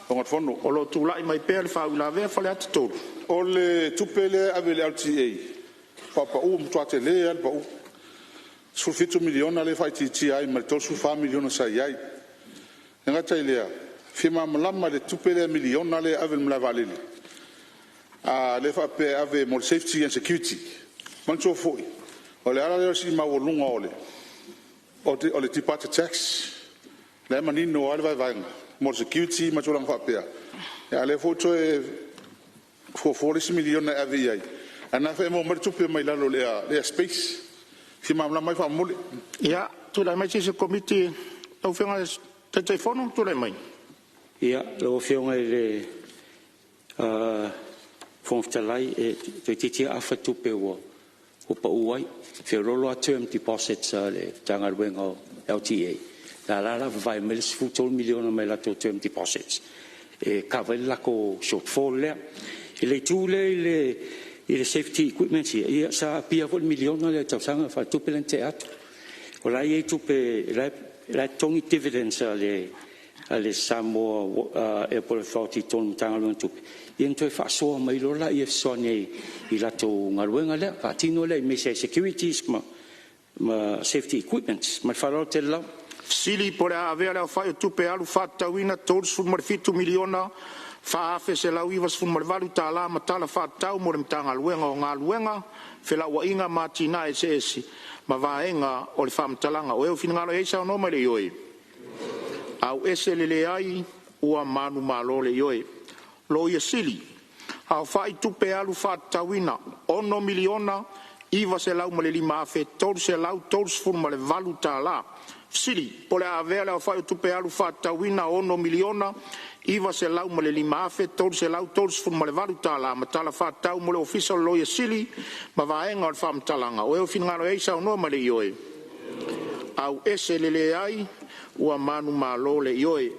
o le Fono, O lo o tulai mai pea le faauilavea a Faleata 3. O le tupe lea e ave i le LTA, faapau, ua matua tele lava le pau, $17 miliona lea e faaitiitia ai mai le $34 miliona sa i ai. E le gata i lea, e fia malamalama i le tupe lea miliona lea e ave i le malaevaalele, lea e faapea e ave mo le safety and security. Manatua foi, o le ala lea o le sii maualuga o le departure tax, la e manino lava le vaevaega mo le security ma tulaga faapea, a o lea foi ua toe fuafua le isi miliona e ave i ai, ae o lena foi e maua mai le tupe mai lalo o le air space. E fia malamalama ai faamolemole. Ia, tulai mai se isi o le Komiti, lau Afioga i le Taitaifono, tulai mai. Ia, lau Afioga i le Fofoga Fetalai, e toeitiiti lava afa tupe ua pau ai. E feoloolo lava term deposits a le Matagaluega o le LTA, lea la o le a vavae mai le $13 miliona mai latou term deposits e kava ai le latou shortfall lea. I le itu lea i le safety equipments ia, ia sa aapia foi i le miliona lea i le tausaga faaletupe lea na tea atu. O la e i ai tupe o la e totogi dividends a le Samoa Airport Authority i totonu o le Matagaluega o Tupe, ia ona toe faasoa mai loa lea e fesoasoani ai i latou galuega lea, faatino lea i mea o securities ma safety equipments. Ma le faaaloalo tele lava. Fesili po o le a avea le aofai o tupe alu faatatauina $4,198 ma tala faatatau mo le Matagaluega o Galuega, Felauaiga ma Atinae Eseese ma Vaega o le Faamatalaga. O e finagalo ai saunoa ma le ioe. Auese le leai, ua manumalo le ioe. Loia Sili, aofai tupe alu faatatauina $6,905,338. Fesili: Po o le a avea le aofai o tupe alu faatatauina $6,905,338 ma tala faatatau mo le Ofisa o le Loia Sili ma Vaega o le Faamatalaga. O e finagalo ai saunoa ma le ioe. Auese le leai, ua manumalo le ioe.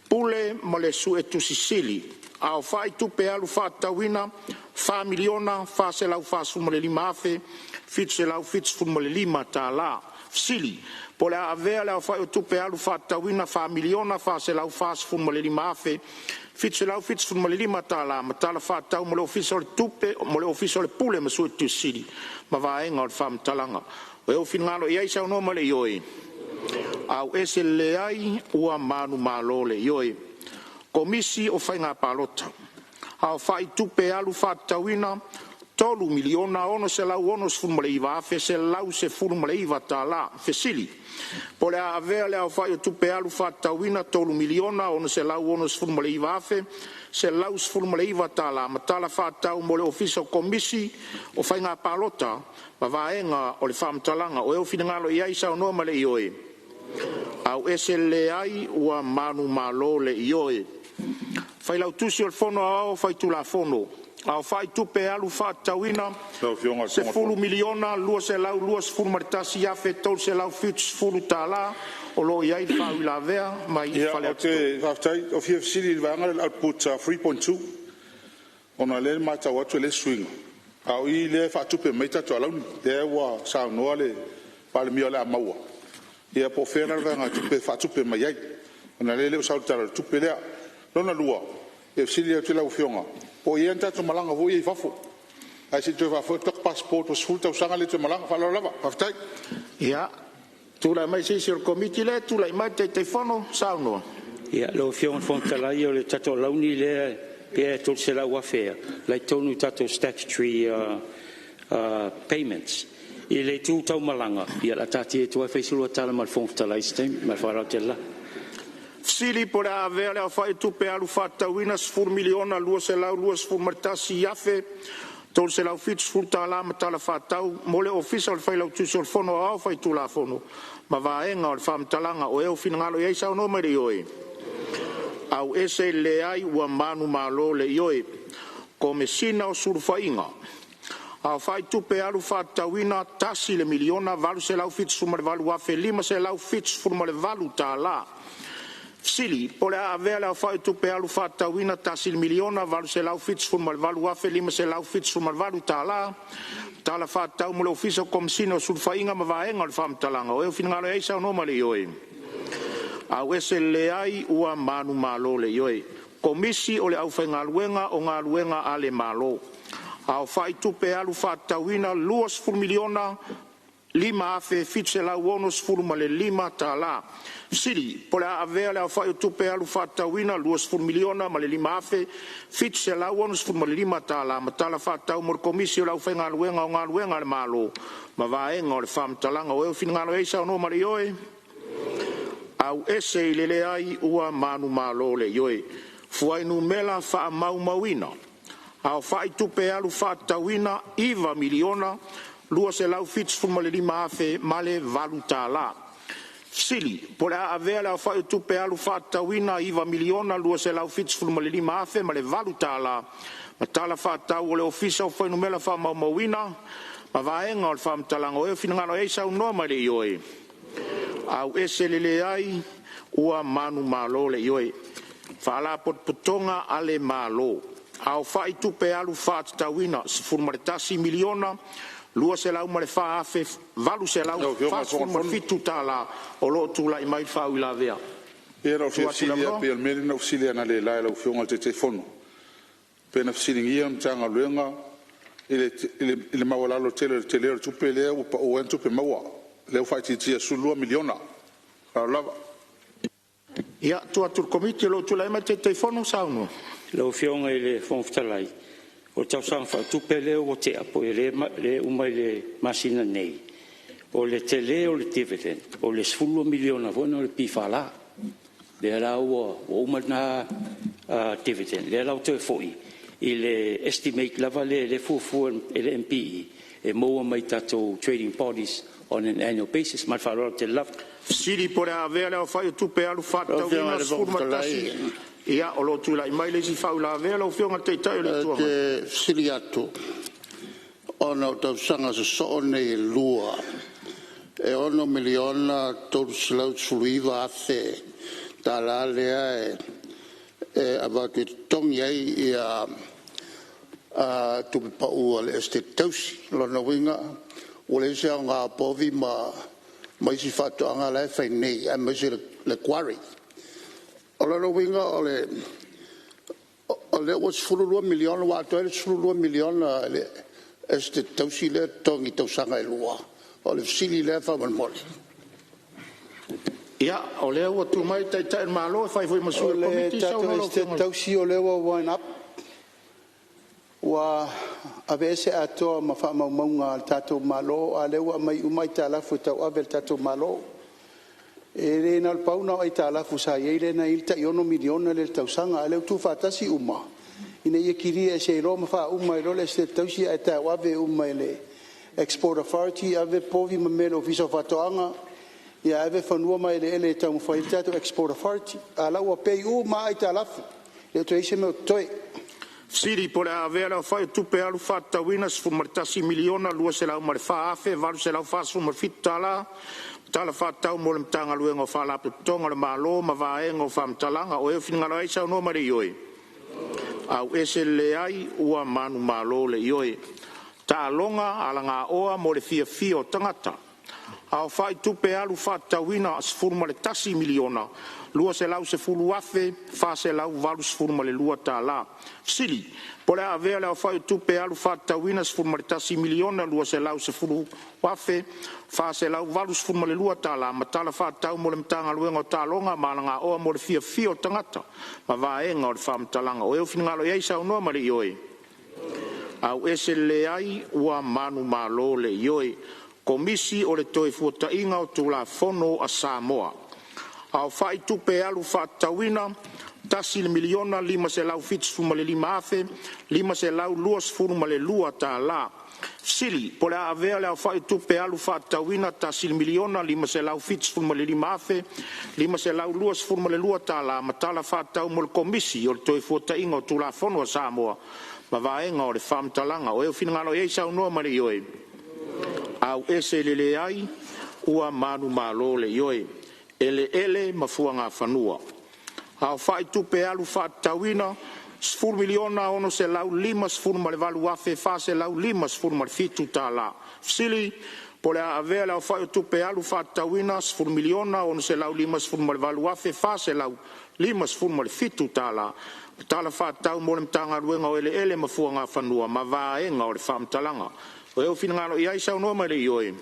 Pule ma le Suetusi Sili, aofai tupe alu faatatauina $4,445,775. Fesili: Po o le a avea le aofai o tupe alu faatatauina $4,445,775 ma tala faatatau mo le Ofisa o le Pule ma Suetusi Sili ma Vaega o le Faamatalaga. O le finagalo i ai saunoa ma le ioe. Auese le leai, ua manumalo le ioe. Komisi o Faiga Palota, aofai tupe alu faatatauina $3,669,119. Fesili: Po o le a avea le aofai o tupe alu faatatauina $3,669,119 ma tala faatatau mo le Ofisa o Komisi o Faiga Palota ma Vaega o le Faamatalaga. O finagalo i ai saunoa ma le ioe. Auese le leai, ua manumalo le ioe. Failautusi o le Fono Aoao Faitulafono, aofai tupe alu faatatauina $10,221,370 o lo o i ai le faauilavea mai Faleata 3. Faafetai. Ou te fia fesili i le vaega lea o le output 3.2 ona o lea e matau atu e leai se suiga, a o i lea e faatupe mai ai tatou alauni, lea ua saunoa le Palemia o le a maua. Ia po o fea la le vaegatupe e faatupe mai ai, ona o lea e le o sau i le Tala o le Tupe lea. Lona lua, e fesili atu i lau Afioga, po o i ai ni tatou malaga foi ia i fafo, ae se i toe faafoi atu tatou passport ua 10 tausaga e le o toe malaga. Ma le faaaloalo lava. Faafetai. Ia, tulai mai se isi o le Komiti lea e tulai mai le Taitaifono, saunoa. Ia, lau Afioga i le Fofoga Fetalai, o le tatou alauni lea pei e $300,000 ea, o la e i totonu i tatou statutory payments. I le itu tau malaga, ia o le a taatia atu e fai se lua tala ma le Fofoga Fetalai i se taimi. Ma le faaaloalo tele lava. Fesili po o le a avea le aofai o tupe alu faatatauina $10,221,370 ma tala faatatau mo le Ofisa o le Failautusi o le Fono Aoao Faitulafono ma Vaega o le Faamatalaga. O e finagalo ai saunoa ma le ioe. Auese le leai, ua manumalo le ioe. Komesina o Sulufaiga, aofai tupe alu faatatauina $1,878,578. Fesili: Po o le a avea le aofai o tupe alu faatatauina $1,878,578 tala faatatau mo le Ofisa o Komesina o Sulufaiga ma Vaega o le Faamatalaga. O finagalo ai saunoa ma le ioe. Auese le leai, ua manumalo le ioe. Komisi o le Aufaigaluega o Galuega a le Malo, aofai tupe alu faatatauina $20,005,765. Fesili: Po o le a avea le aofai o tupe alu faatatauina $20,005,765 ma tala faatatau mo le Komisi o le Aufaigaluega o Galuega a le Malo ma Vaega o le Faamatalaga. O finagalo ai saunoa ma le ioe. Auese le leai, ua manumalo le ioe. Fuainumera Faamaumauina, aofai tupe alu faatatauina $9,275,008. Fesili: Po o le a avea le aofai o tupe alu faatatauina $9,275,008 ma tala faatatau o le Ofisa o Fuainumera Faamaumauina ma Vaega o le Faamatalaga. O finagalo ai saunoa ma le ioe. Auese le leai, ua manumalo le ioe. Faalapotopotoga a le Malo, aofai tupe alu faatatauina $11,204,847 o lo o tulai mai le faauilavea. Ia, na ou fia fesili lava pei o le mea lea na ou fesili ai analeila i lau Afioga i le Taitaifono, pe na fesiligia le Matagaluega i le maualalo tele o le tele o le tupe lea ua pau ai ana tupe maua, lea ua faaitiitia i le $12 miliona. Ma le faaaloalo lava. Ia, tuu atu i le Komiti o lo o tulai mai le Taitaifono saunoa. Lau Afioga i le Fofoga Fetalai, o le tausaga faaletupe lea ua tea po o lea e uma i le masina nei, o le tele o le dividend, o le $12 miliona foi lena o le PFL. Lea la ua uma lena dividend, lea la ua toe foi i le estimate lava lea e fuafua e le MPE e maua mai tatou trading bodies on an annual basis. Ma le faaaloalo tele lava. Fesili po o le a avea le aofai o tupe alu faatatauina Lau Afioga i le Fofoga 11. Ia, o lo o tulai mai le isi faauilavea lau Afioga i le Taitai o le Itu Ou Agai. te fesili atu, ona o tausaga sosoo nei e lua e $6,319,000 tala lea e avatu e totogi ai tupe pau a le Esetete Tausi. O lona uiga ua leai se aoga o povi ma isi faatoaga la e fai nei aemaise le quarry. O lona uiga o lea ua $12 miliona ua atoa ai le $12 miliona i le Esetete Tausi lea e totogi i tausaga e lua? O le fesili lea faamolemole. Ia, o lea ua tu mai le Taitai o le Malo e fai foi ma sui O o le le Komiti. tatou Saunoa lau Esetete Afioga i le. Tausi o lea ua wind up, ua aveese atoa ma faamaumauga a le tatou Malo, a o lea ua aumai uma aitalafu e tauave e le tatou Malo. E le na o le pau lena o aitalafu sa i ai lea na i ai le tai $6 miliona lea i le tausaga, a o lea ua tuufaatasi uma ina ia kilia ese ai loa ma faauma ai loa le Esetete Tausi ae tauave uma e le Export Authority, ave povi ma mea i le Ofisa o Faatoaga, ia ave fanua ma eleele e taumafai ai le tatou Export Authority. A o la e ua pay uma lava aitalafu, e le o toe i ai se mea o totoe. Fesili po o le a avea le aofai o tupe alu faatatauina $11,204,847 ma Tala Faatatau mo le Matagaluega o Faalapotopotoga a le Malo ma Vaega o Faamatalaga. O ai o finagalo ai, saunoa mai i le ioe. Auese le leai, ua manumalo le ioe. Taaloga Alagaoa mo le Fiafia o Tagata. Aofai Tupe Alu Faatatauina $11,210,482. Fesili Po o le a avea le aofai o tupe alu faatatauina $11,210,482 ma Tala Faatatau mo le Matagaluega o Taaloga ma Alagaoa mo le Fiafia o Tagata ma Vaega o le Faamatalaga. O ai o finagalo i ai, saunoa mai i le ioe. Auese le leai, ua manumalo le ioe. Komisi o le Toefuataiga o Tulafono a Samoa. Aofai Tupe Alu Faatatauina $1,575,522. Fesili Po o le a avea le aofai o tupe alu faatatauina $1,575,522 ma Tala Faatatau mo le Komisi o le Toefuataiga o Tulafono a Samoa ma Vaega o le Faamatalaga. O ai o finagalo i ai, saunoa mai i le ioe. Auese le leai, ua manumalo le ioe. Eleele ma Fuagafanua, Aofai Tupe Alu Faatatauina $10,658,457. Fesili Po o le a avea le aofai o tupe alu faatatauina $10,658,457 ma Tala Faatatau mo le Matagaluega o Eleele ma Fuagafanua ma Vaega o le Faamatalaga. O ai o finagalo i ai, saunoa mai i le ioe.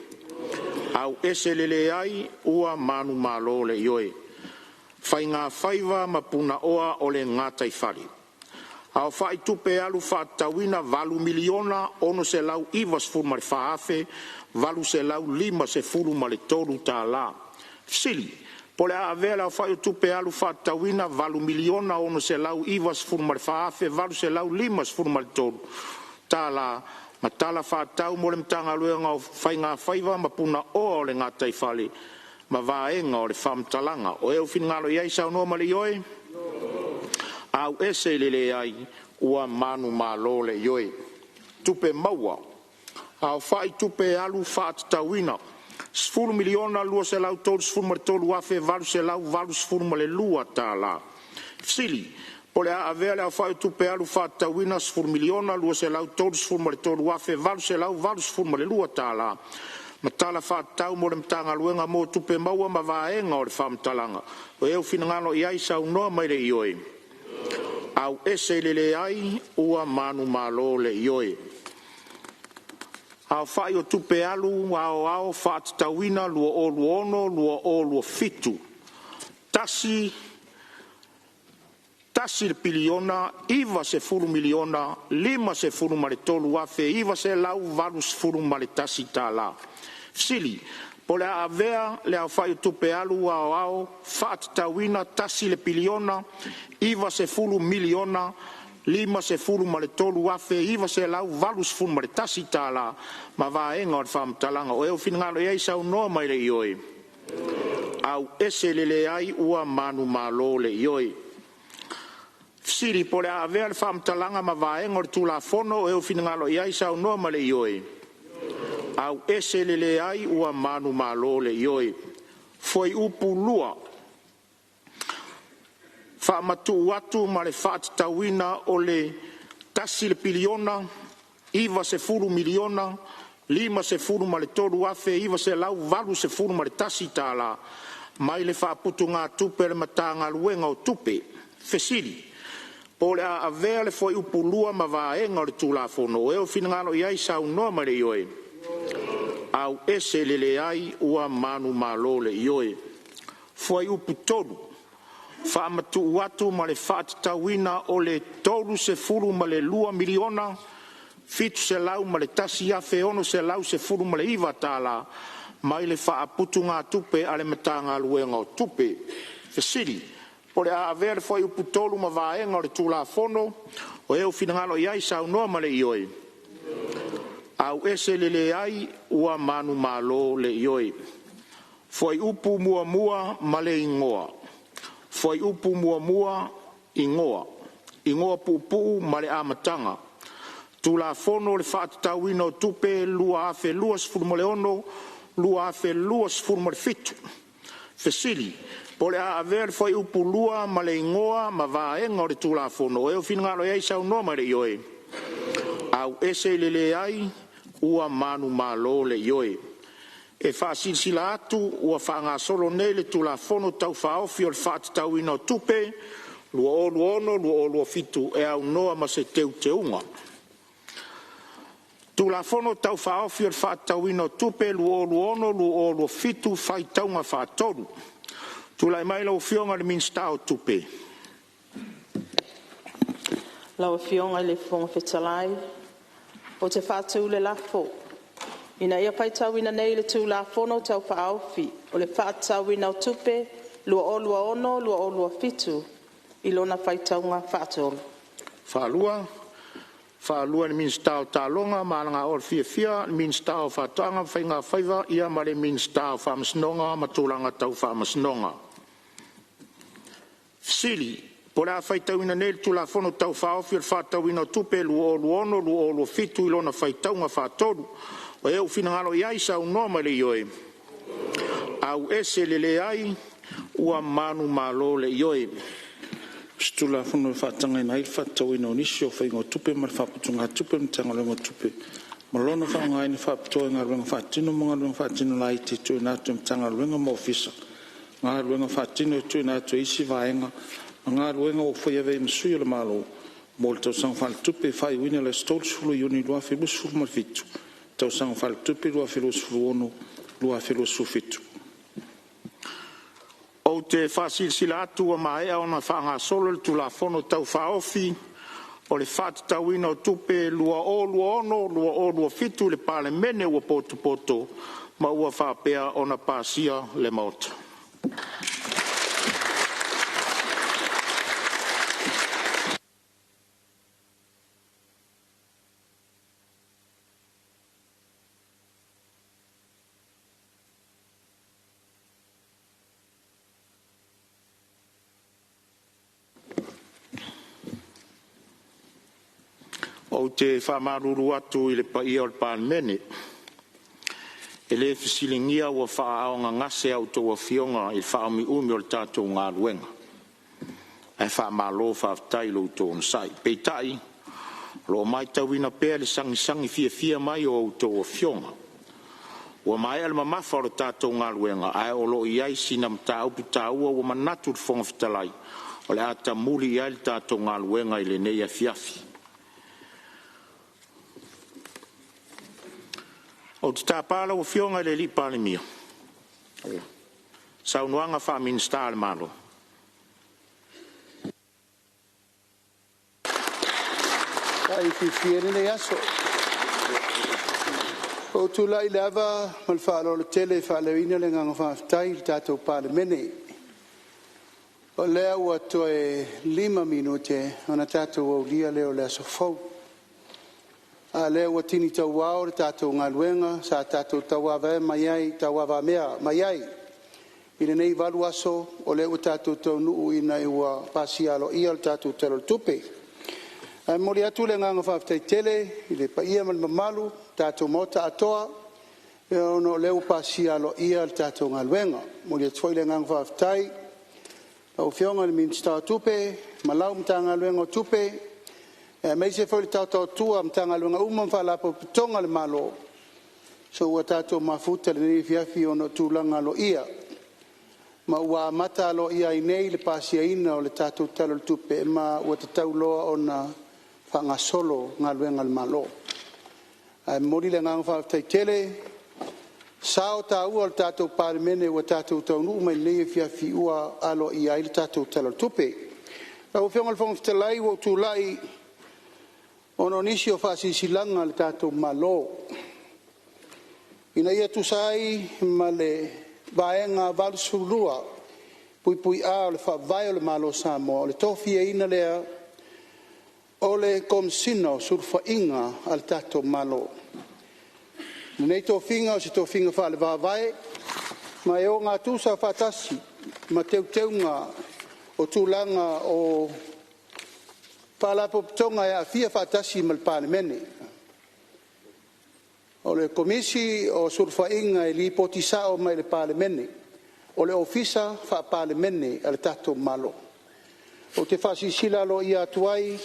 Auese le leai, ua manumalo le ioe. Faiga Faiva ma Punaoa o le Gataifale. Aofai Tupe Alu Faatatauina $8,694,853. Fesili Po o le a avea le aofai o tupe alu faatatauina $8,694,853 ma Tala Faatatau mo le Matagaluega o Faiga Faiva ma Punaoa o le Gataifale ma Vaega o le Faamatalaga. O ai o finagalo i ai, saunoa mai i le ioe. Auese le leai, ua manumalo le ioe. Tupe Maua: Aofai Tupe Alu Faatatauina $10,233,882. Fesili Po o le a avea le aofai o tupe alu faatatauina $10,233,882 ma Tala Faatatau mo le Matagaluega mo Tupe Maua ma Vaega o le Faamatalaga. O ai o finagalo i ai, saunoa mai i le ioe. Auese le leai, ua manumalo le ioe. Aofai o Tupe Alu Aoao Faatatauina 2026/2027: $1,090,053,981. Fesili. Po o le a avea le aofai o Tupe Alu Aoao faatatauina $1,090,053,981 ma vaega o le faamatalaga. O e ua finagalo i ai saunoa mai le Ioe. Auese le Leai. Ua manumalo le Ioe. Fesili. Po o le a avea le faamatalaga ma vaega o le Tulafono. O e ua finagalo i ai saunoa mai le Ioe. Auese le Leai. Ua manumalo le Ioe. Fuaiupu 2: Faamatuu atu ma le faatatauina o le $1, 90, 000,053,981 tala mai le Faaputugatupe a le Matagaluega o Tupe. Fesili. Po o le a avea le Fuaiupu 2 ma vaega o le Tulafono. O e ua finagalo i ai saunoa mai le Ioe. Auese le Leai. Ua manumalo le Ioe. Fuaiupu 3: Faamatuu atu ma le faatatauina o le $32,701,619 tala mai le Faaputugatupe a le Matagaluega o Tupe. Fesili. Po o le a avea le Fuaiupu 3 ma vaega o le Tulafono. O e ua finagalo i ai saunoa mai le Ioe. Auese le Leai. Ua manumalo le Ioe. Fuaiupu 1 ma le Igoa: Fuaiupu 1 Igoa. Igoa Puupuu ma le Amataga, Tulafono o le Faatatauina o Tupe 2026/2027. Fesili. Po o le a avea le Fuaiupu 2 ma le Igoa ma vaega o le Tulafono. O e ua finagalo i ai saunoa mai le Ioe. Auese le Leai. Ua manumalo le Ioe. E faasilasila atu ua faagasolo nei le Tulafono Tau Faaofi o le Faatatauina o Tupe 2026/2027 e aunoa ma se teuteuga. Tulafono Tau Faaofi o le Faatatauina o Tupe 2026/2027 Faitauga Faatolu. Tulai mai lau Afioga i le Minisita o Tupe. Lau Afioga i le Fofoga Fetalai, Ou te faatu le lafo, Ina ia faitauina nei le Tulafono Tau Faaofi o le Faatatauina o Tupe 2026/2027 i lona faitauga faatolu. Faafetai i le Minisita o Taaloga ma Aganuu le Minisita o Faatoaga ma Faigafaiva ma le Minisita o Faamasinoga ma Tulaga Tau Faamasinoga. Po o le a faitauina nei le Tulafono Tau Faaofi o le Faatatauina o Tupe 2026/2027 i lona faitauga faatolu. O e ua finagalo i ai saunoa mai le Ioe. Auese le Leai. Ua manumalo le Ioe. O se Tulafono e faatagaina ai le faatatauina o nisi o faiga o tupe mai le faaputugatupe a le Matagaluega o Tupe ma lona faaaogaina faapitoa i galuega faatino ma galuega faatino laiti e tuuina atu e Matagaluega ma Ofisa, galuega faatino e tuuina atu e isi vaega ma galuega ua faia e avea ai ma sui o le Malo, mo le tausaga faaletupe e faaiuina i le aso 30 Iuni 2027, tausaga faaletupe 2026/2027. Ou te faasilasila atu ua maea ona faagasolo le Tulafono Tau Faaofi o le Faatatauina o Tupe 2026/2027 i le Palemene ua potopoto ma ua faapea ona pasia e le Maota. Ou te faamalulu atu i le paia o le Palemene, e le fesiligia ua faaaaogagase a outou Afioga i le faaumiumi o le tatou galuega, ae faamalo faafetai i lo outou onosai. Peitai, o lo o matauina pea le sagisagi fiafia mai o a outou Afioga. Ua maea le mamafa o le tatou galuega, ae o lo o i ai sina mataupu taua ua manatu le Fofoga Fetalai o le a tamuli i ai le tatou galuega i lenei afiafi. Ou te tapa lau Afioga i le Palemia mo saunoaga faa-Minisita o le Malo. Faaifiifia ai lenei aso. Ua ou tulai i le ava ma le faaaloalo tele e faaleoina le agaga faafetai i le tatou Palemene, o lea ua toe 5 minute ona tatou aulia lea o le aso fou. A lea ua tini tauao le tatou galuega sa tatou tauavamea mai ai i lenei 8 aso, o lea ua tatou taunuu ina ua pasia aloaia le tatou Tala o le Tupe. Ae momoli atu le agaga faafetai tele i le paia ma le mamalu o le tatou Maota atoa ona o lea ua pasia aloaia le tatou galuega. E momoli atu foi le agaga faafetai i lau Afioga i le Minisita o Tupe ma lau Matagaluega o Tupe, aemaise foi le taotaotua o Matagaluega uma ma Faalapotopotoga a le Malo, ua tatou mafuta i lenei afiafi ona o tulaga aloaia ma ua amata aloaia ai nei le pasiaina o le tatou Tala o le Tupe, ma ua tatau loa ona faagasolo galuega a le Malo. Ae momoli le agaga faafetai tele i sao taua o le tatou Palemene ua tatou taunuu mai i lenei afiafi ua aloaia ai le tatou Tala o le Tupe. Lau Afioga i le Fofoga Fetalai, ua ou tulai ona o nisi o faasilasilaga a le tatou Malo ina ia tusa ai ma le Vaega 82(A) o le Faavae o le Malo o Samoa, o le tofiaina lea o le Komesina o Sulufaiga a le tatou Malo. O lenei tofiga o se tofiga faale-Faavae ma e ogatusa faatasi ma Teuteuga o Tulaga o Faalapotopotoga e aafia faatasi ma le Palemene. O le Komisi o Sulufaiga e lipoti sao mai i le Palemene. O le Ofisa Faa-Palemene a le tatou Malo. Ou te faasilasila aloaia atu ai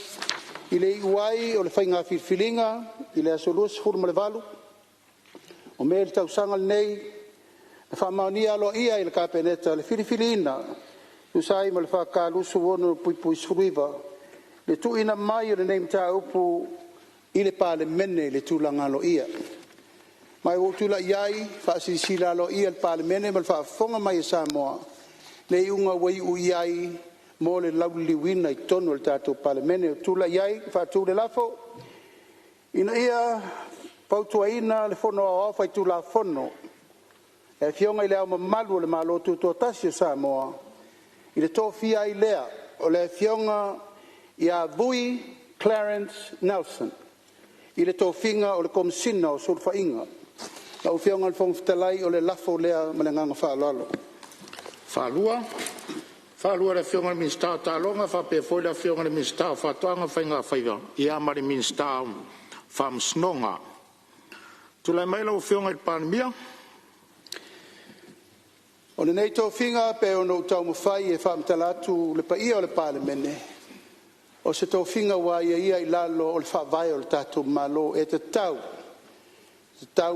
i le iu ai o le faiga filifiliga i le aso 28 o Me le tausaga lenei, na faamaonia aloaia ai e le Kapeneta le filifiliina e tusa ai ma le FK 26(19) le tuuina mai o lenei mataupu i le Palemene i le tulaga aloaia. Ma ua ou tulai ai e faasilasila aloaia i le Palemene ma le faafofoga mai a Samoa le iuga ua iu i ai mo le lauliliuina i totonu o le tatou Palemene. Ua ou tulai ai e faatu le lafo, Ina ia fautuaina le Fono Aoao Faitulafono e Afioga i Le Ao Mamalu o le Malo Tutoatasi o Samoa, i le tofia ai lea o le Afioga Vui Clarence Nelson i le tofiga o le Komesina o Sulufaiga. Lau Afioga i le Fofoga Fetalai, o le lafo lea ma le agaga faaaloalo. Ua faamaonia le lafo, e faapea foi le Afioga i le Minisita o Faatoaga ma Faiga Faiva ma le Minisita o Faamasinoga. Tulai mai lau Afioga i le Palemia. O lenei tofiga e pei ona ou taumafai e faamatala atu i le paia o le Palemene, o se tofiga ua aiaia i lalo o le Faavae o le tatou Malo e tatau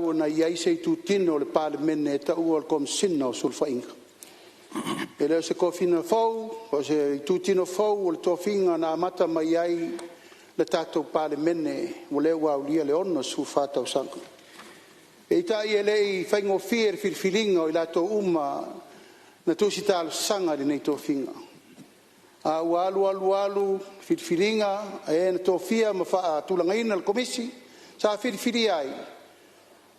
ona i ai se itutino o le Palemene e taua o le Komesina o Sulufaiga. E le o se tofiga fou po o se itutino fou, o le tofiga na amata mai ai le tatou Palemene o lea ua aulia le 64 tausaga. Peitai e le i faigofie le filifiliga o i latou uma na tusi talosaga i lenei tofiga, a ua alu alu alu filifiliga a e na tofia ma faatulagaina le Komisi sa filifilia ai,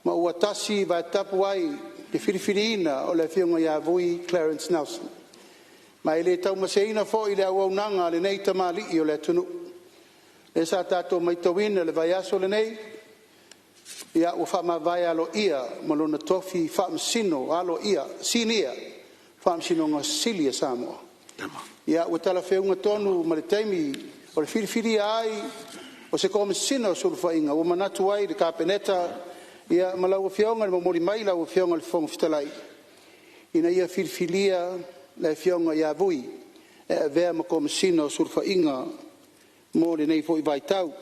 ma ua tasi vae tapu ai le filifiliina o le Afioga ia Vui Clarence Nelson. Ma e le taumaseina foi le auaunaga a lenei tamalii o le atunuu, lea sa tatou matauina i le vaiaso lenei, ua faamavae aloaia ma lona tofi Faamasino aloaia Sinia Faamasinoga Sili a Samoa. Ua talafeauga tonu ma le taimi o le filifilia ai o se Komesina o Sulufaiga ua manatu ai le Kapeneta ma lau Afioga i le momoli mai lau Afioga i le Fofoga Fetalai, ina ia filifilia le Afioga ia Vui e avea ma Komesina o Sulufaiga mo lenei foi vaitau.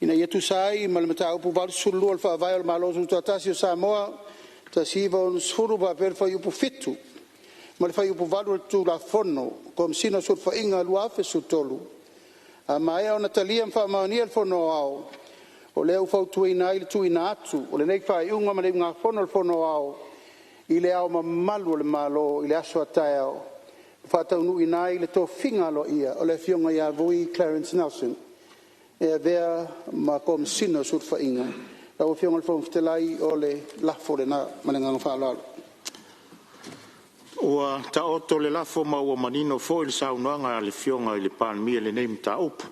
Ina ia tusa ai ma le Mataupu 82 o le Faavae o le Malo Tutoatasi o Samoa 1960 faapea le Fuaiupu 7 ma le Fuaiupu 8 o le Tulafono Komesina o Sulufaiga 2013, a maea ona talia ma faamaonia e le Fono Aoao, o lea ua fautuaina ai le tuuina atu o lenei Faaiuga ma le Iugafono a le Fono Aoao i Le Ao Mamalu o le Malo i le aso a taeao, e faataunuuina ai le tofiga aloaia o le Afioga ia Vui Clarence Nelson e avea ma Komesina o Sulufaiga. Lau Afioga i le Fofoga Fetalai, o le lafo lena ma le agaga faaaloalo. Ua taoto le lafo ma ua manino foi le saunoaga a le Afioga i le Palemia i lenei mataupu.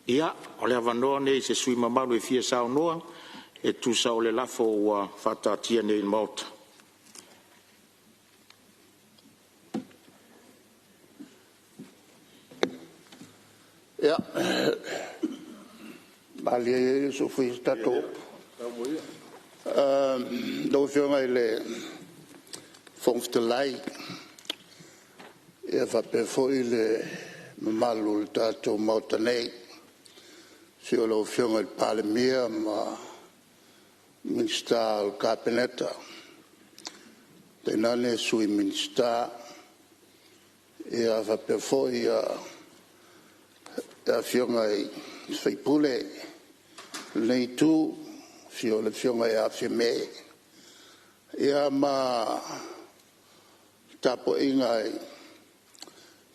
Ia, o le avanoa lenei i se sui usufono mamalu e fia saunoa e tusa o le lafo ua faataatia nei i le Maota. Ia, malie ia se i fai se tatou upu. Lau Afioga i le Fofoga Fetalai faapea foi le mamalu o le tatou Maota nei, i le afio o lau Afioga i le Palemia ma Minisita o le Kapeneta, tainane Sui Minisita, faapea foi Afioga i sui usufono o lenei Itu, afio o le Afioga ia Fiame ma le tapuaiga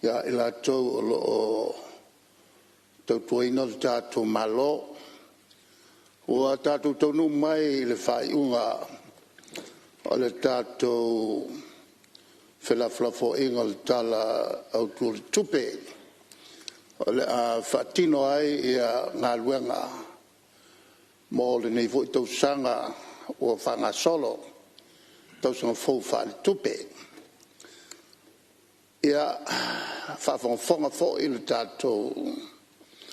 ia i latou o lo o tautuaina lo tatou Malo. Ua tatou taunuu mai i le faaiuga o le tatou felafolafoaiga o le Tala Autu o le Tupe, o le a faatino ai galuega mo lenei foi tausaga ua faagasolo, tausaga fou faaletupe. Ia, faafogafoga foi le tatou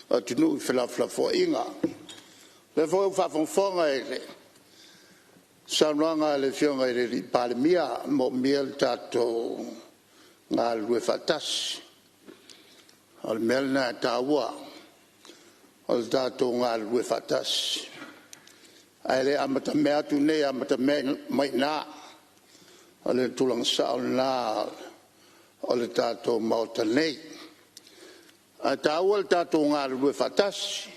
atunuu i felafolafoaiga. O lea foi ua faafogafoga i le saunoaga a le Afioga i le Palemia, e moomia le tatou galulue faatasi. O le mea lena e taua, o le tatou galulue faatasi, ae le amatamea atu i inei amatamea mai i ina. O le tulaga sao lena o le tatou Maota nei. Ae taua le tatou galulue faatasi.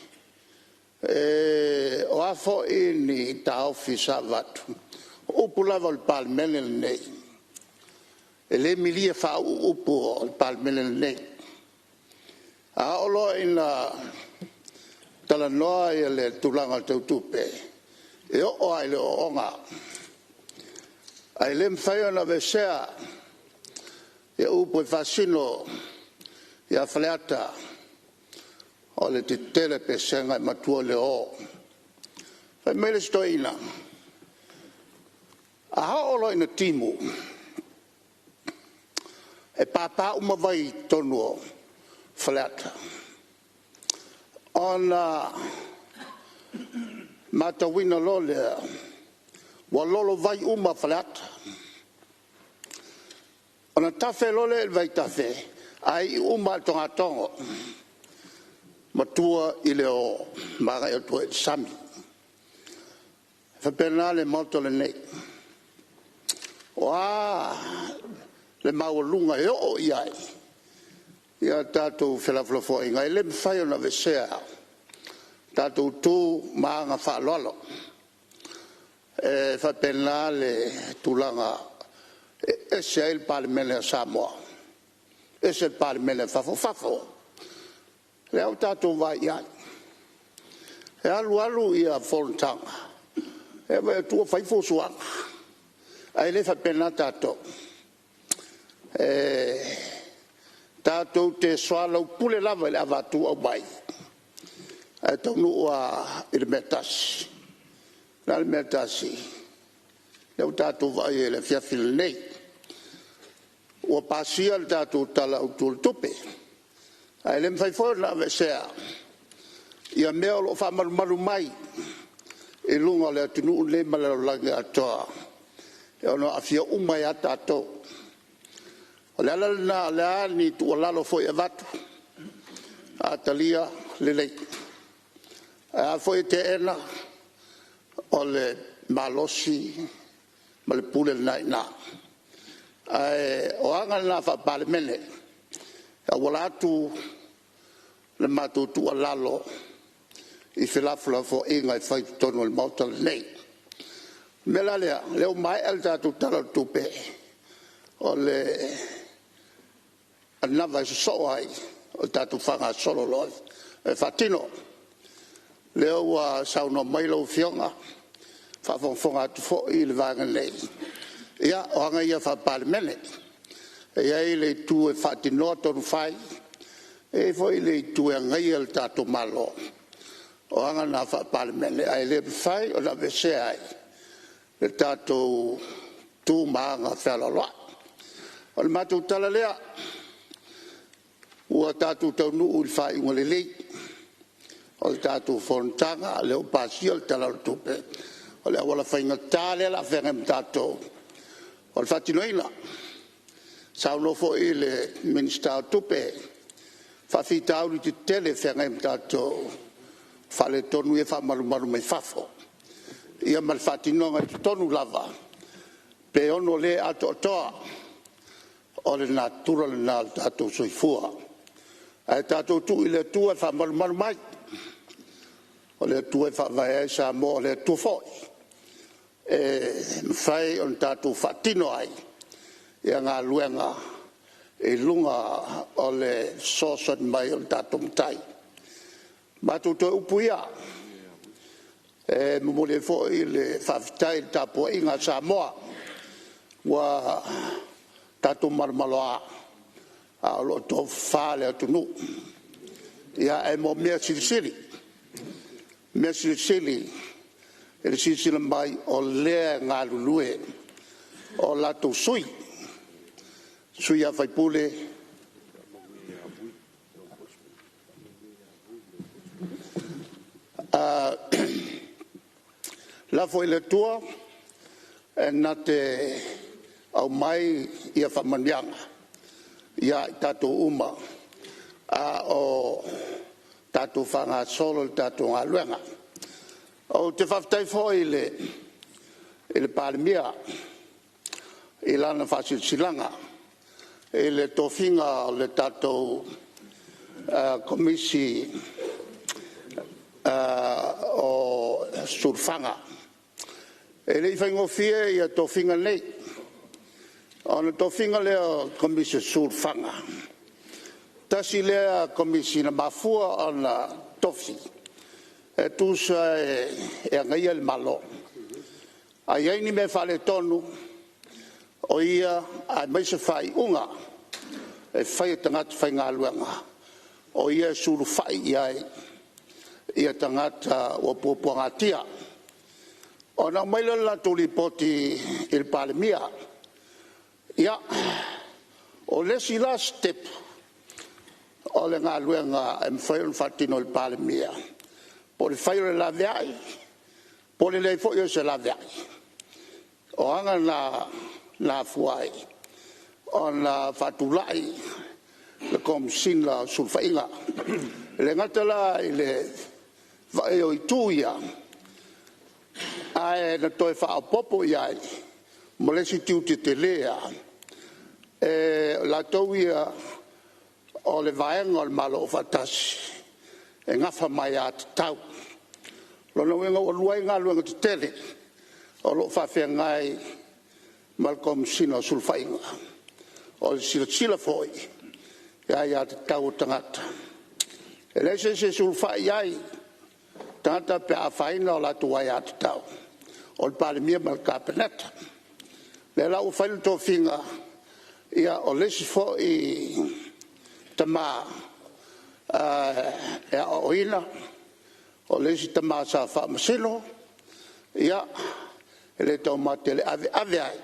O a foi ni taofi sa avatu, o upu lava o le Palemene lenei, e le milia faauu upu o le Palemene lenei. A oo loa ina talanoa le tulaga tau tupe, e oo lava i le ooooga. Ae le mafai ona aveesea upu e faasino ia Faleata, “O le tetele a Pesega e matua i le oo.” Fai mai le isi toeaina, “A oo loa ina timu, e papa uma vai i totonu o Faleata, ona matauina loa lea ua lolovai uma Faleata. Ona tafe loa lea i le vaitafe, ae iu uma lava i le togatogo, matua i le oo ma agai atu ai i le sami.” E faapena le Maota lenei. O a le maualuga e oo i ai a tatou felafolafoaiga, e le mafai ona aveesea tatou tu ma aga faaaloalo. E faapena le tulaga e ese ai le Palemene a Samoa, ese le Palemene a fafo. O fafo, o lea ua tatou vaai i ai, e alu alu fonotaga, e vaai atu ua fai fuafuaga, ae le faapena tatou. E tatou te soalaupule lava i le avatu aumai, ae taunuu lava i le mea e tasi. O le a le mea e tasi? O lea ua tatou vaaia i le afiafi lenei, ua pasia le tatou Tala Autu o le Tupe, ae le mafai foi ona aveesea mea o lo o faamalumalu mai i luga o le atunuu lenei ma le lalolagi atoa, e ono aafia uma ai lava tatou. O le ala lena o le a ni tuualalo foi e avatu, a talia, lelei, ae a foi e teena, o le malosi ma le pule lena e i ina. Ae o aga na faa-Palemene e auala atu le matou tuualalo i felafolafoaiga e fai i totonu o le Maota lenei. O le mea la lea, o lea ua maea le tatou Tala o le Tupe, o le anava e sosoo ai o le tatou faagasolo loa e faatino. Lea ua saunoa mai lau Afioga, faafogafoga atu foi le Vaega nei, ia o aga ia faa-Palemene. E i ai le itu e faatinoa tonu fai, e i ai foi le itu e agaia le tatou Malo. O aga na faa-Palemene ae le mafai ona aveesea ai le tatou tu ma aga fealoaloai. O le matou tala lea, ua tatou taunuu i le faaiuga lelei o le tatou Fonotaga, lea ua pasia le Tala o le Tupe. O le auala faigata lea o le a feagai ma tatou, o le faatinoina. Saunoa foi le Minisita o Tupe, o faafitauli tetele e feagai ma tatou, o faaletonu ia e faamalumalu mai fafo, ia ma le faatinoga i totonu lava, pe ono le atoatoa. O le natura lena o le tatou soifua. Ae tatou tuu i le Atua e faamalumalu mai, o le Atua e faavae ai Samoa, o le Atua foi e mafai ona tatou faatino ai galuega i luga o le fesoasoani mai o le tatou Matai. O matou toe upu ia, e momoli ai foi le faafetai i le tapuaiga a Samoa, ua tatou malomaloa a o lo o tofafa le atunuu. Ae mo mea silisili, mea silisili i le silasila mai o lea e galulue o latou sui, sui usufono. Lafo i le Atua e na te aumai faamanuiaga ia i tatou uma a o tatou faagasolo le tatou galuega. Ou te faafetai foi i le Palemia i lana faasilasilaga i le tofiga o le tatou Komisi o Sulufaga. E le i faigofie tofiga nei. O le tofiga lea o le Komisi o Sulufaga, tasi lea Komisi na mafua ona tofi, e tusa e agaia le Malo. A i ai ni mea faaletonu, o ia aemaise faaiuga e fai e tagata faigaluega, o ia e sulufai i ai tagata ua puapuagatia. Ona aumai lea o le latou lipoti i le Palemia. Ia, o le isi la sitepu o le galuega e mafai ona faatino e le Palemia, po o le fai o le laveai, po o le leai foi o se laveai. O aga na na afua ai ona faatulai le Komesina o Sulufaiga. E le gata la i le vaai o itu ia, ae na toe faaopoopo i ai ma le isi tiute tele lava, o latou ia o le vaega o le Malo Aufaatasi e nafa ma aiatatau. O lona uiga ua lua ai galuega tetele o lo o faafeagai ma le Komesina o Sulufaiga, o le silasila foi i aiatatau a tagata. E leai se isi e sulufai i ai i tagata pe a afaina o latou aiatatau, o le Palemia ma le Kapeneta. O lea la ua fai le tofiga, o le isi foi tama e aoaoina, o le isi tama sa faamasino, ia, e le taumate i le ave ave ai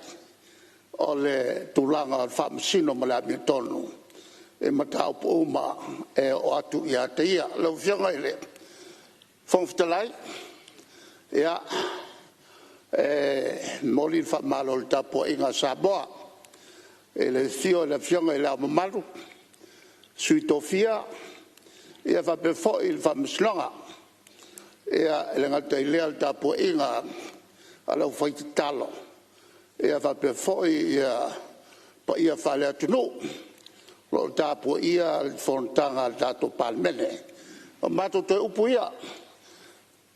o le tulaga o le faamasino ma le amiotonu i mataupu uma e oo atu ia te ia. Lau Afioga i le Fofoga Fetalai, ia, e momoli le faamalo i le tapuaiga a Samoa i le afio o le Afioga i Le Ao Mamalu, Sui Tofia faapea foi le Faamasinoga. E le gata i lea o le tapuaiga a le aufaitatalo faapea foi paia faale-atunuu o lo o tapuaia le fonotaga a le tatou Palemene. O matou toe upu ia,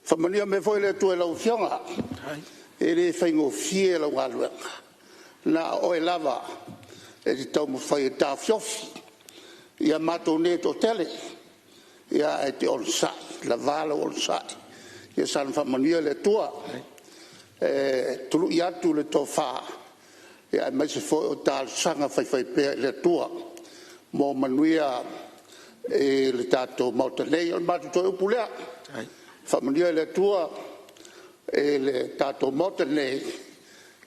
faamanuia mai foi le Atua i lau Afioga, e le faigofie lau galuega, na o oe lava e te taumafai e taofiofi ia matou nei e toatele, ae te onosai, lava lou onosai. Ia saga faamanuia le Atua. E tului atu le tofa, aemaise foi o talosaga faifaipea i le Atua mo manuia i le tatou Maota nei. O le matou toe upu lea, faamanuia le Atua i le tatou Maota nei,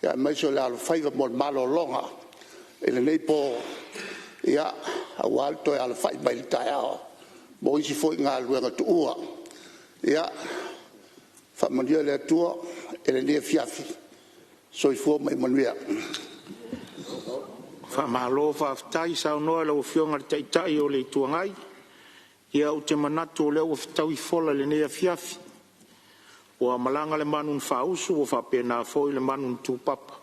aemaise o le alofaiva mo le malologa i lenei po, aua le toe alafai mai i le taeao mo isi foi galuega tuua. Ia faamanuia le Atua i lenei afiafi. Soifua ma ia manuia. Faamalo faafetai saunoa i lau Afioga i le Taitai o le Itu Agai. Ia ou te manatu o lea ua fetaui fola i lenei afiafi, ua malaga le manu na faausu ua faapena foi le manu na tupapa.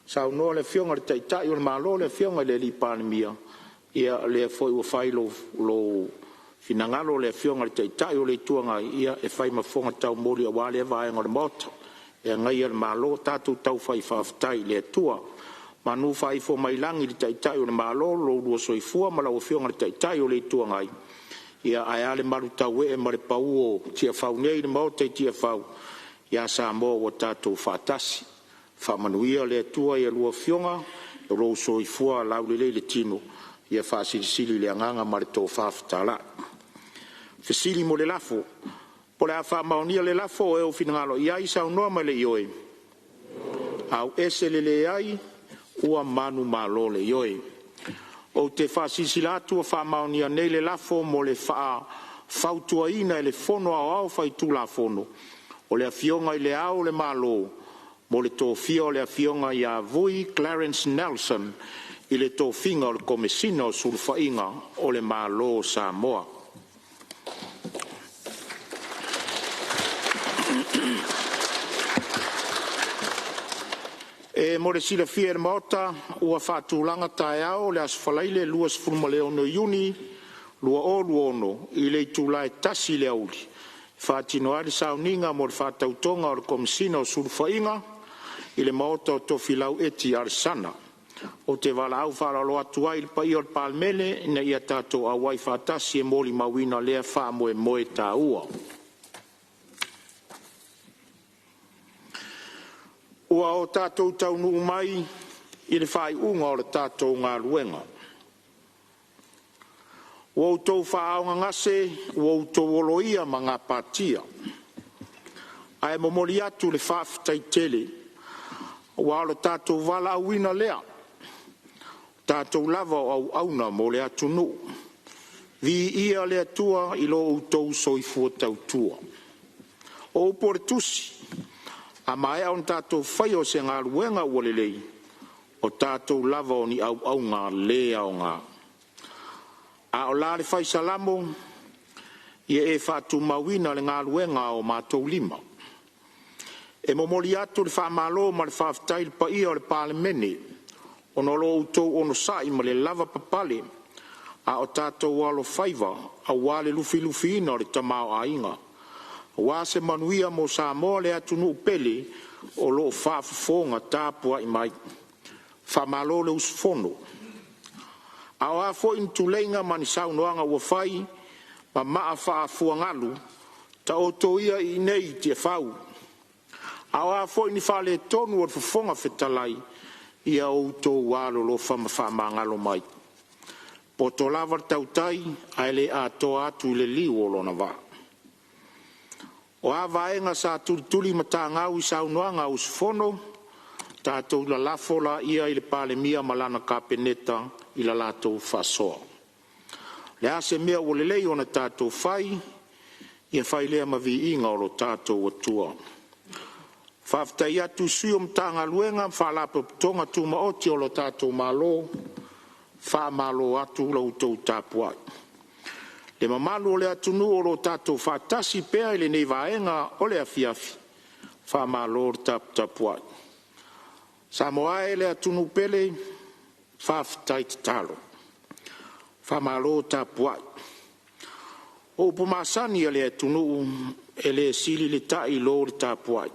Saunoa le Afioga i le Taitai o le Malo le Afioga i le Palemia, ia o lea foi ua fai lou finagalo le Afioga i le Taitai o le Itu Agai e fai ma fofoga taumoli aua lea vaega o le Maota e agaia le Malo. Tatou tau fai faafetai i le Atua. Manu faaifo mai lagi i le Taitai o le Malo lo oulua soifua ma lau Afioga i le Taitai o le Itu Agai, ia ae a le malutauee ma le pau o Tiafau nei i le Maota i Tiafau, ia Samoa ua tatou faatasi. Faamanuia le Atua i a oulua Afioga i lo outou soifua laulelei i le tino, ia faasilisili i le agaga ma le tofa fetalai. Po o le a faamaonia le lafo, o e ua finagalo ai saunoa ma le ioe, auese le leai, ua manumalo le ioe. Ou te faasilasila atu ua faamaonia nei le lafo mo le Faafautuaina e le Fono Aoao Faitulafono o le Afioga i Le Ao o le Malo mo le Tofia o le Afioga ia Vui Clarence Nelson i le tofiga o le Komesina o Sulufaiga mo le Malo o Samoa. E mo le silafia e le Maota, ua faatulaga taeao o le Aso Faraile 26 Iuni 2026 i le itula e 1:00 i le aoauli e faatino ai le Sauniga mo le Faatautoga o le Komesina o Sulufaiga i le Maota o Tofilau Eti Alesana. Ou te valaau faaaloalo atu ai i le paia o le Palemene ina ia tatou auai faatasi e molimauina lea faamoemoe taua. Ua o tatou taunuu mai i le faaiuga o le tatou galuega. Ua outou faaaaogagase, ua outou oloia ma gapatia. Ae momoli atu le faafetai tele, aua o lo tatou valaauina lea, o tatou lava o auauna mo le atunuu. Viia le Atua i lo outou soifua tautua. O upu a le Tusi, “A maea ona tatou faia o se galuega ua lelei, o tatou lava o ni auauna le aoga.” A o la le fai Salamo, “Ia e faatumauina le galuega a o matou lima.” E momoli atu le faamalo ma le faafetai i le paia o le Palemene ona o lo outou onosai ma le lavapapale a o tatou alofaiva aua le lufilufiina o le tamaoaiga, aua se manuia mo Samoa le atunuu pele o lo o faafofoga tapuai mai. Faamalo le usufono. A o a foi ni tuleiga ma ni saunoaga ua fai ma maa faafuagalu, taoto ia iinei i Tiafau, a o a foi ni faaletonu o le Fofoga Fetalai, ia outou alolofa ma faamagalo mai. E poto lava le tautai ae le atoa atu i le liu o lona vaa. O a vaega sa tulitulimatagau i saunoaga a usufono, tatou lalafo laia i le Palemia ma lana Kapeneta i la latou faasoa. O le a se mea ua lelei ona tatou fai, ia fai lea ma viiga o lo tatou Atua. Faafetai atu i sui o Matagaluega ma Faalapotopotoga Tumaoti a le tatou Malo, faamalo atu la outou tapuai. Le mamalu o le atunuu o lo o tatou faatasi pea i lenei vaega o le afiafi, faamalo le taputapuai. Samoa e le atunuu pele, faafetai tatalo, faamalo tapuai. O upu masani a le atunuu, e le sili le ta'i i lo le tapuai.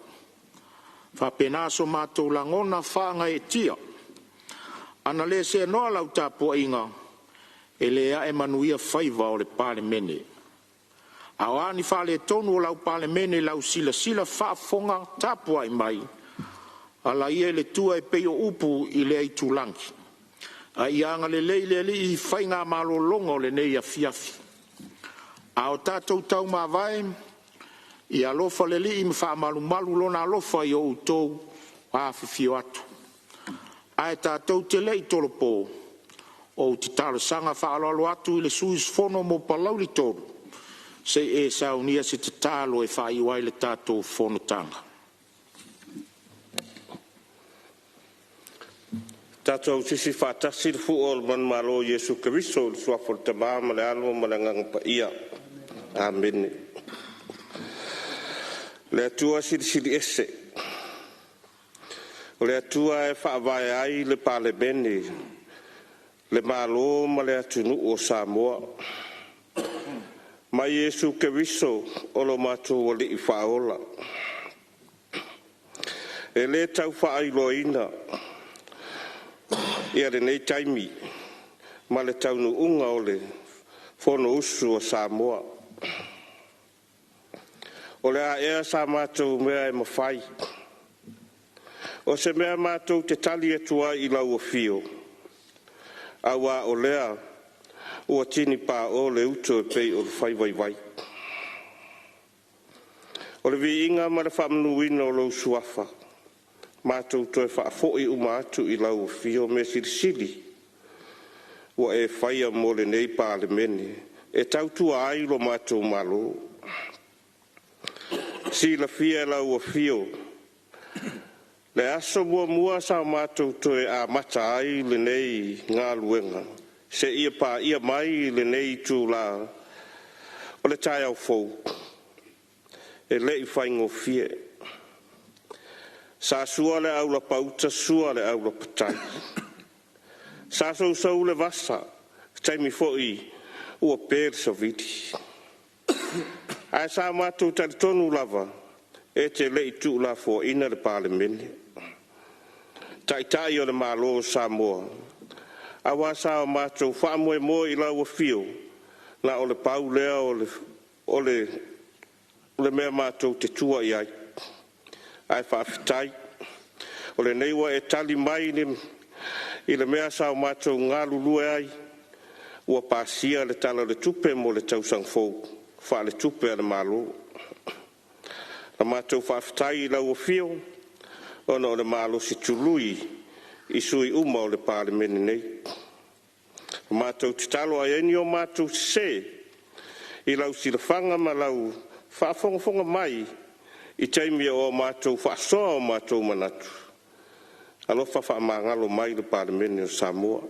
E faapena so matou lagona faagaeetia, ana le seanoa lau tapuaiga, e le ae manuia faiva o le Palemene. A o a ni faaletonu o lau Palemene i lau silasila faafofoga tapuai mai, ala ia i le tua e pei o upu i lea itulagi, a ia agalelei le Alii i faiga malologa o lenei afiafi. A o tatou taumavae, ia alofa le Alii ma faamalumalu Lona alofa i o outou afifio atu. Ae tatou te le i tolopo, ou te talosaga faaaloalo atu i le sui usufono mo Palauli 3, se i e saunia se tatalo e faaiu ai le tatou fonotaga. Tatou sisi faatasi le fua o le manumalo o Iesu Keriso i le suafa o le Tama ma le Alo ma le Agaga Paia. Amene. Le Atua Silisili Ese, o le Atua e faavae ai le Palemene, le Malo ma le atunuu o Samoa, mai Iesu Keriso o lo matou Alii Faaola. E le tau faailoaina ia lenei taimi ma le taunuuga o le Fonousu a Samoa. O le a ea sa matou mea e mafai? O se mea matou te tali atu ai i lau afio, auā o lea ua tinipao le uto e pei o le fai vaivai. O le viiga ma le faamanuina o lou Suafa, matou toe faafoi uma atu i lau afio, mea silisili ua e faia mo lenei Palemene e tautua ai lo matou Malo. Silafia e lau afio le aso muamua sa matou toe amata ai lenei galuega seia paia mai lenei itula o le taeao fou, e le i faigofie. Sa sua le aulapauta sua le aulapatai, sa sousou le vasa, taimi foi ua pe le savili, ae sa matou talitonu lava e te le i tuulafoaina le Palemene, Taitai o le Malo o Samoa, aua sa o matou faamoemoe i lau afio, na o le pau lea o le mea matou te tua i ai. Ae faafetai, o lenei ua e tali mai i le mea sa o matou galulue ai, ua pasia le Tala o le Tupe mo le tausaga fou faaletupe a le Malo. Na matou faafetai i lau afio, ona o le malosi tului i sui uma o le Palemene nei. Na matou tatalo a i ai ni o matou sese i lau silafaga ma lau faafogafoga mai i taimi o a matou faasoa o matou manatu, alofa faamagalo mai le Palemene o Samoa.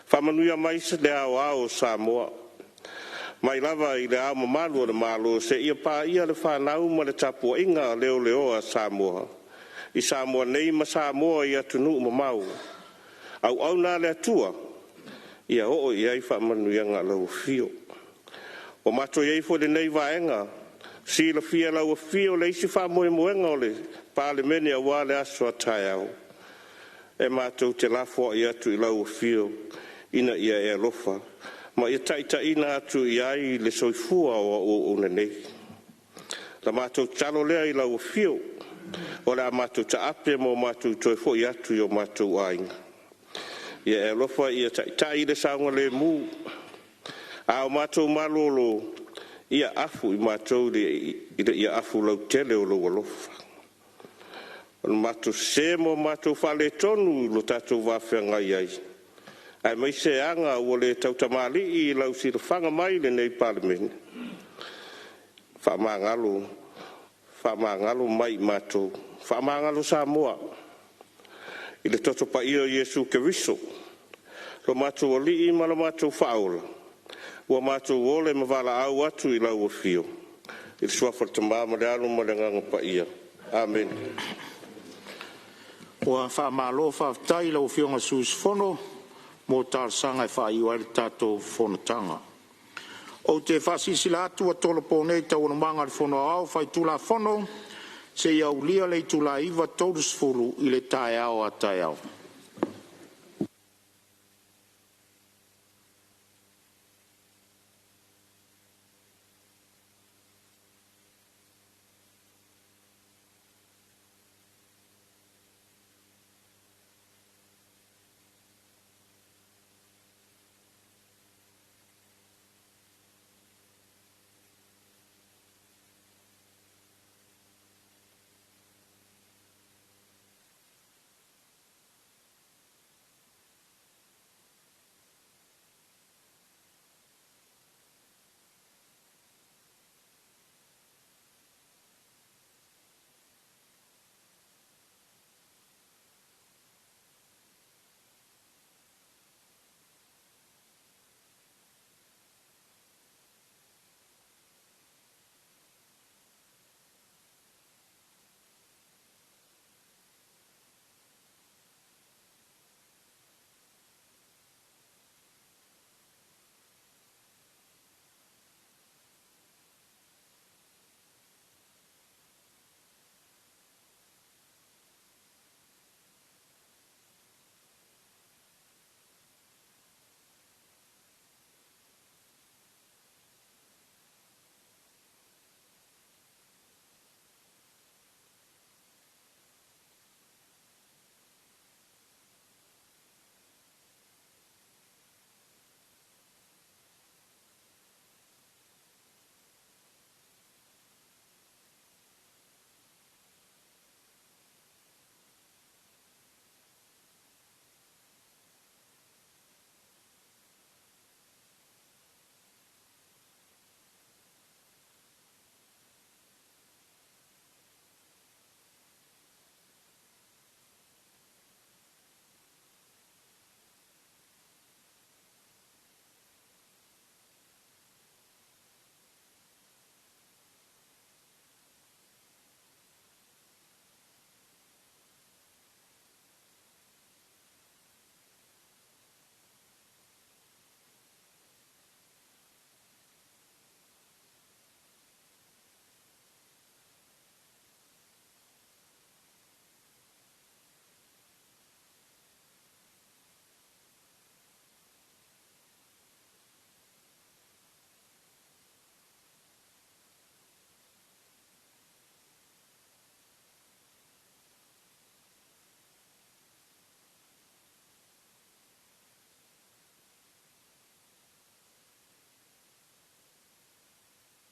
Faamanuia mai le aoao o Samoa, mai lava i Le Ao Mamalu o le Malo seia paia le fanau ma le tapuaiga leleoa a Samoa, i Samoa nei ma Samoa i atunuu mamao, auauna a le Atua, ia oo i ai faamanuiaga a lau afio. Ua matou i ai foi i lenei Vaega, silafia e lau afio le isi faamoemoega o le Palemene aua le aso a taeao, e matou te lafoai atu i lau afio ina ia e alofa ma ia taitaiina atu i ai le soifua o au auauna nei. La matou tatalo lea i lau afio, o le a matou taape mo matou toe foi atu i o matou aiga. Ia e alofa ia taitai le saogalemu, a o matou malolo, ia afu i matou i le afu lautele o lou alofa. O le matou sese ma o matou faaletonu i lo tatou va feagai ai, aemaise aga ua le tautamalii i lau silafaga mai i lenei Palemene, faamagalo, faamagalo mai i matou, faamagalo Samoa i le Toto Paia o Iesu Keriso, lo matou Alii ma lo matou Faaola, ua matou ole ma valaau atu i lau afio, i le suafa o le Tama ma le Alo ma le Agaga Paia. Amene. Ua faamalo faafetai i lau Afioga i le sui usufono mo talosaga e faaiu ai le tatou fonotaga. Ou te faasilasila atu ua tolopo nei Taualumaga a le Fono Aoao Faitulafono seia aulia le itula e 9:30 i le taeao a taeao.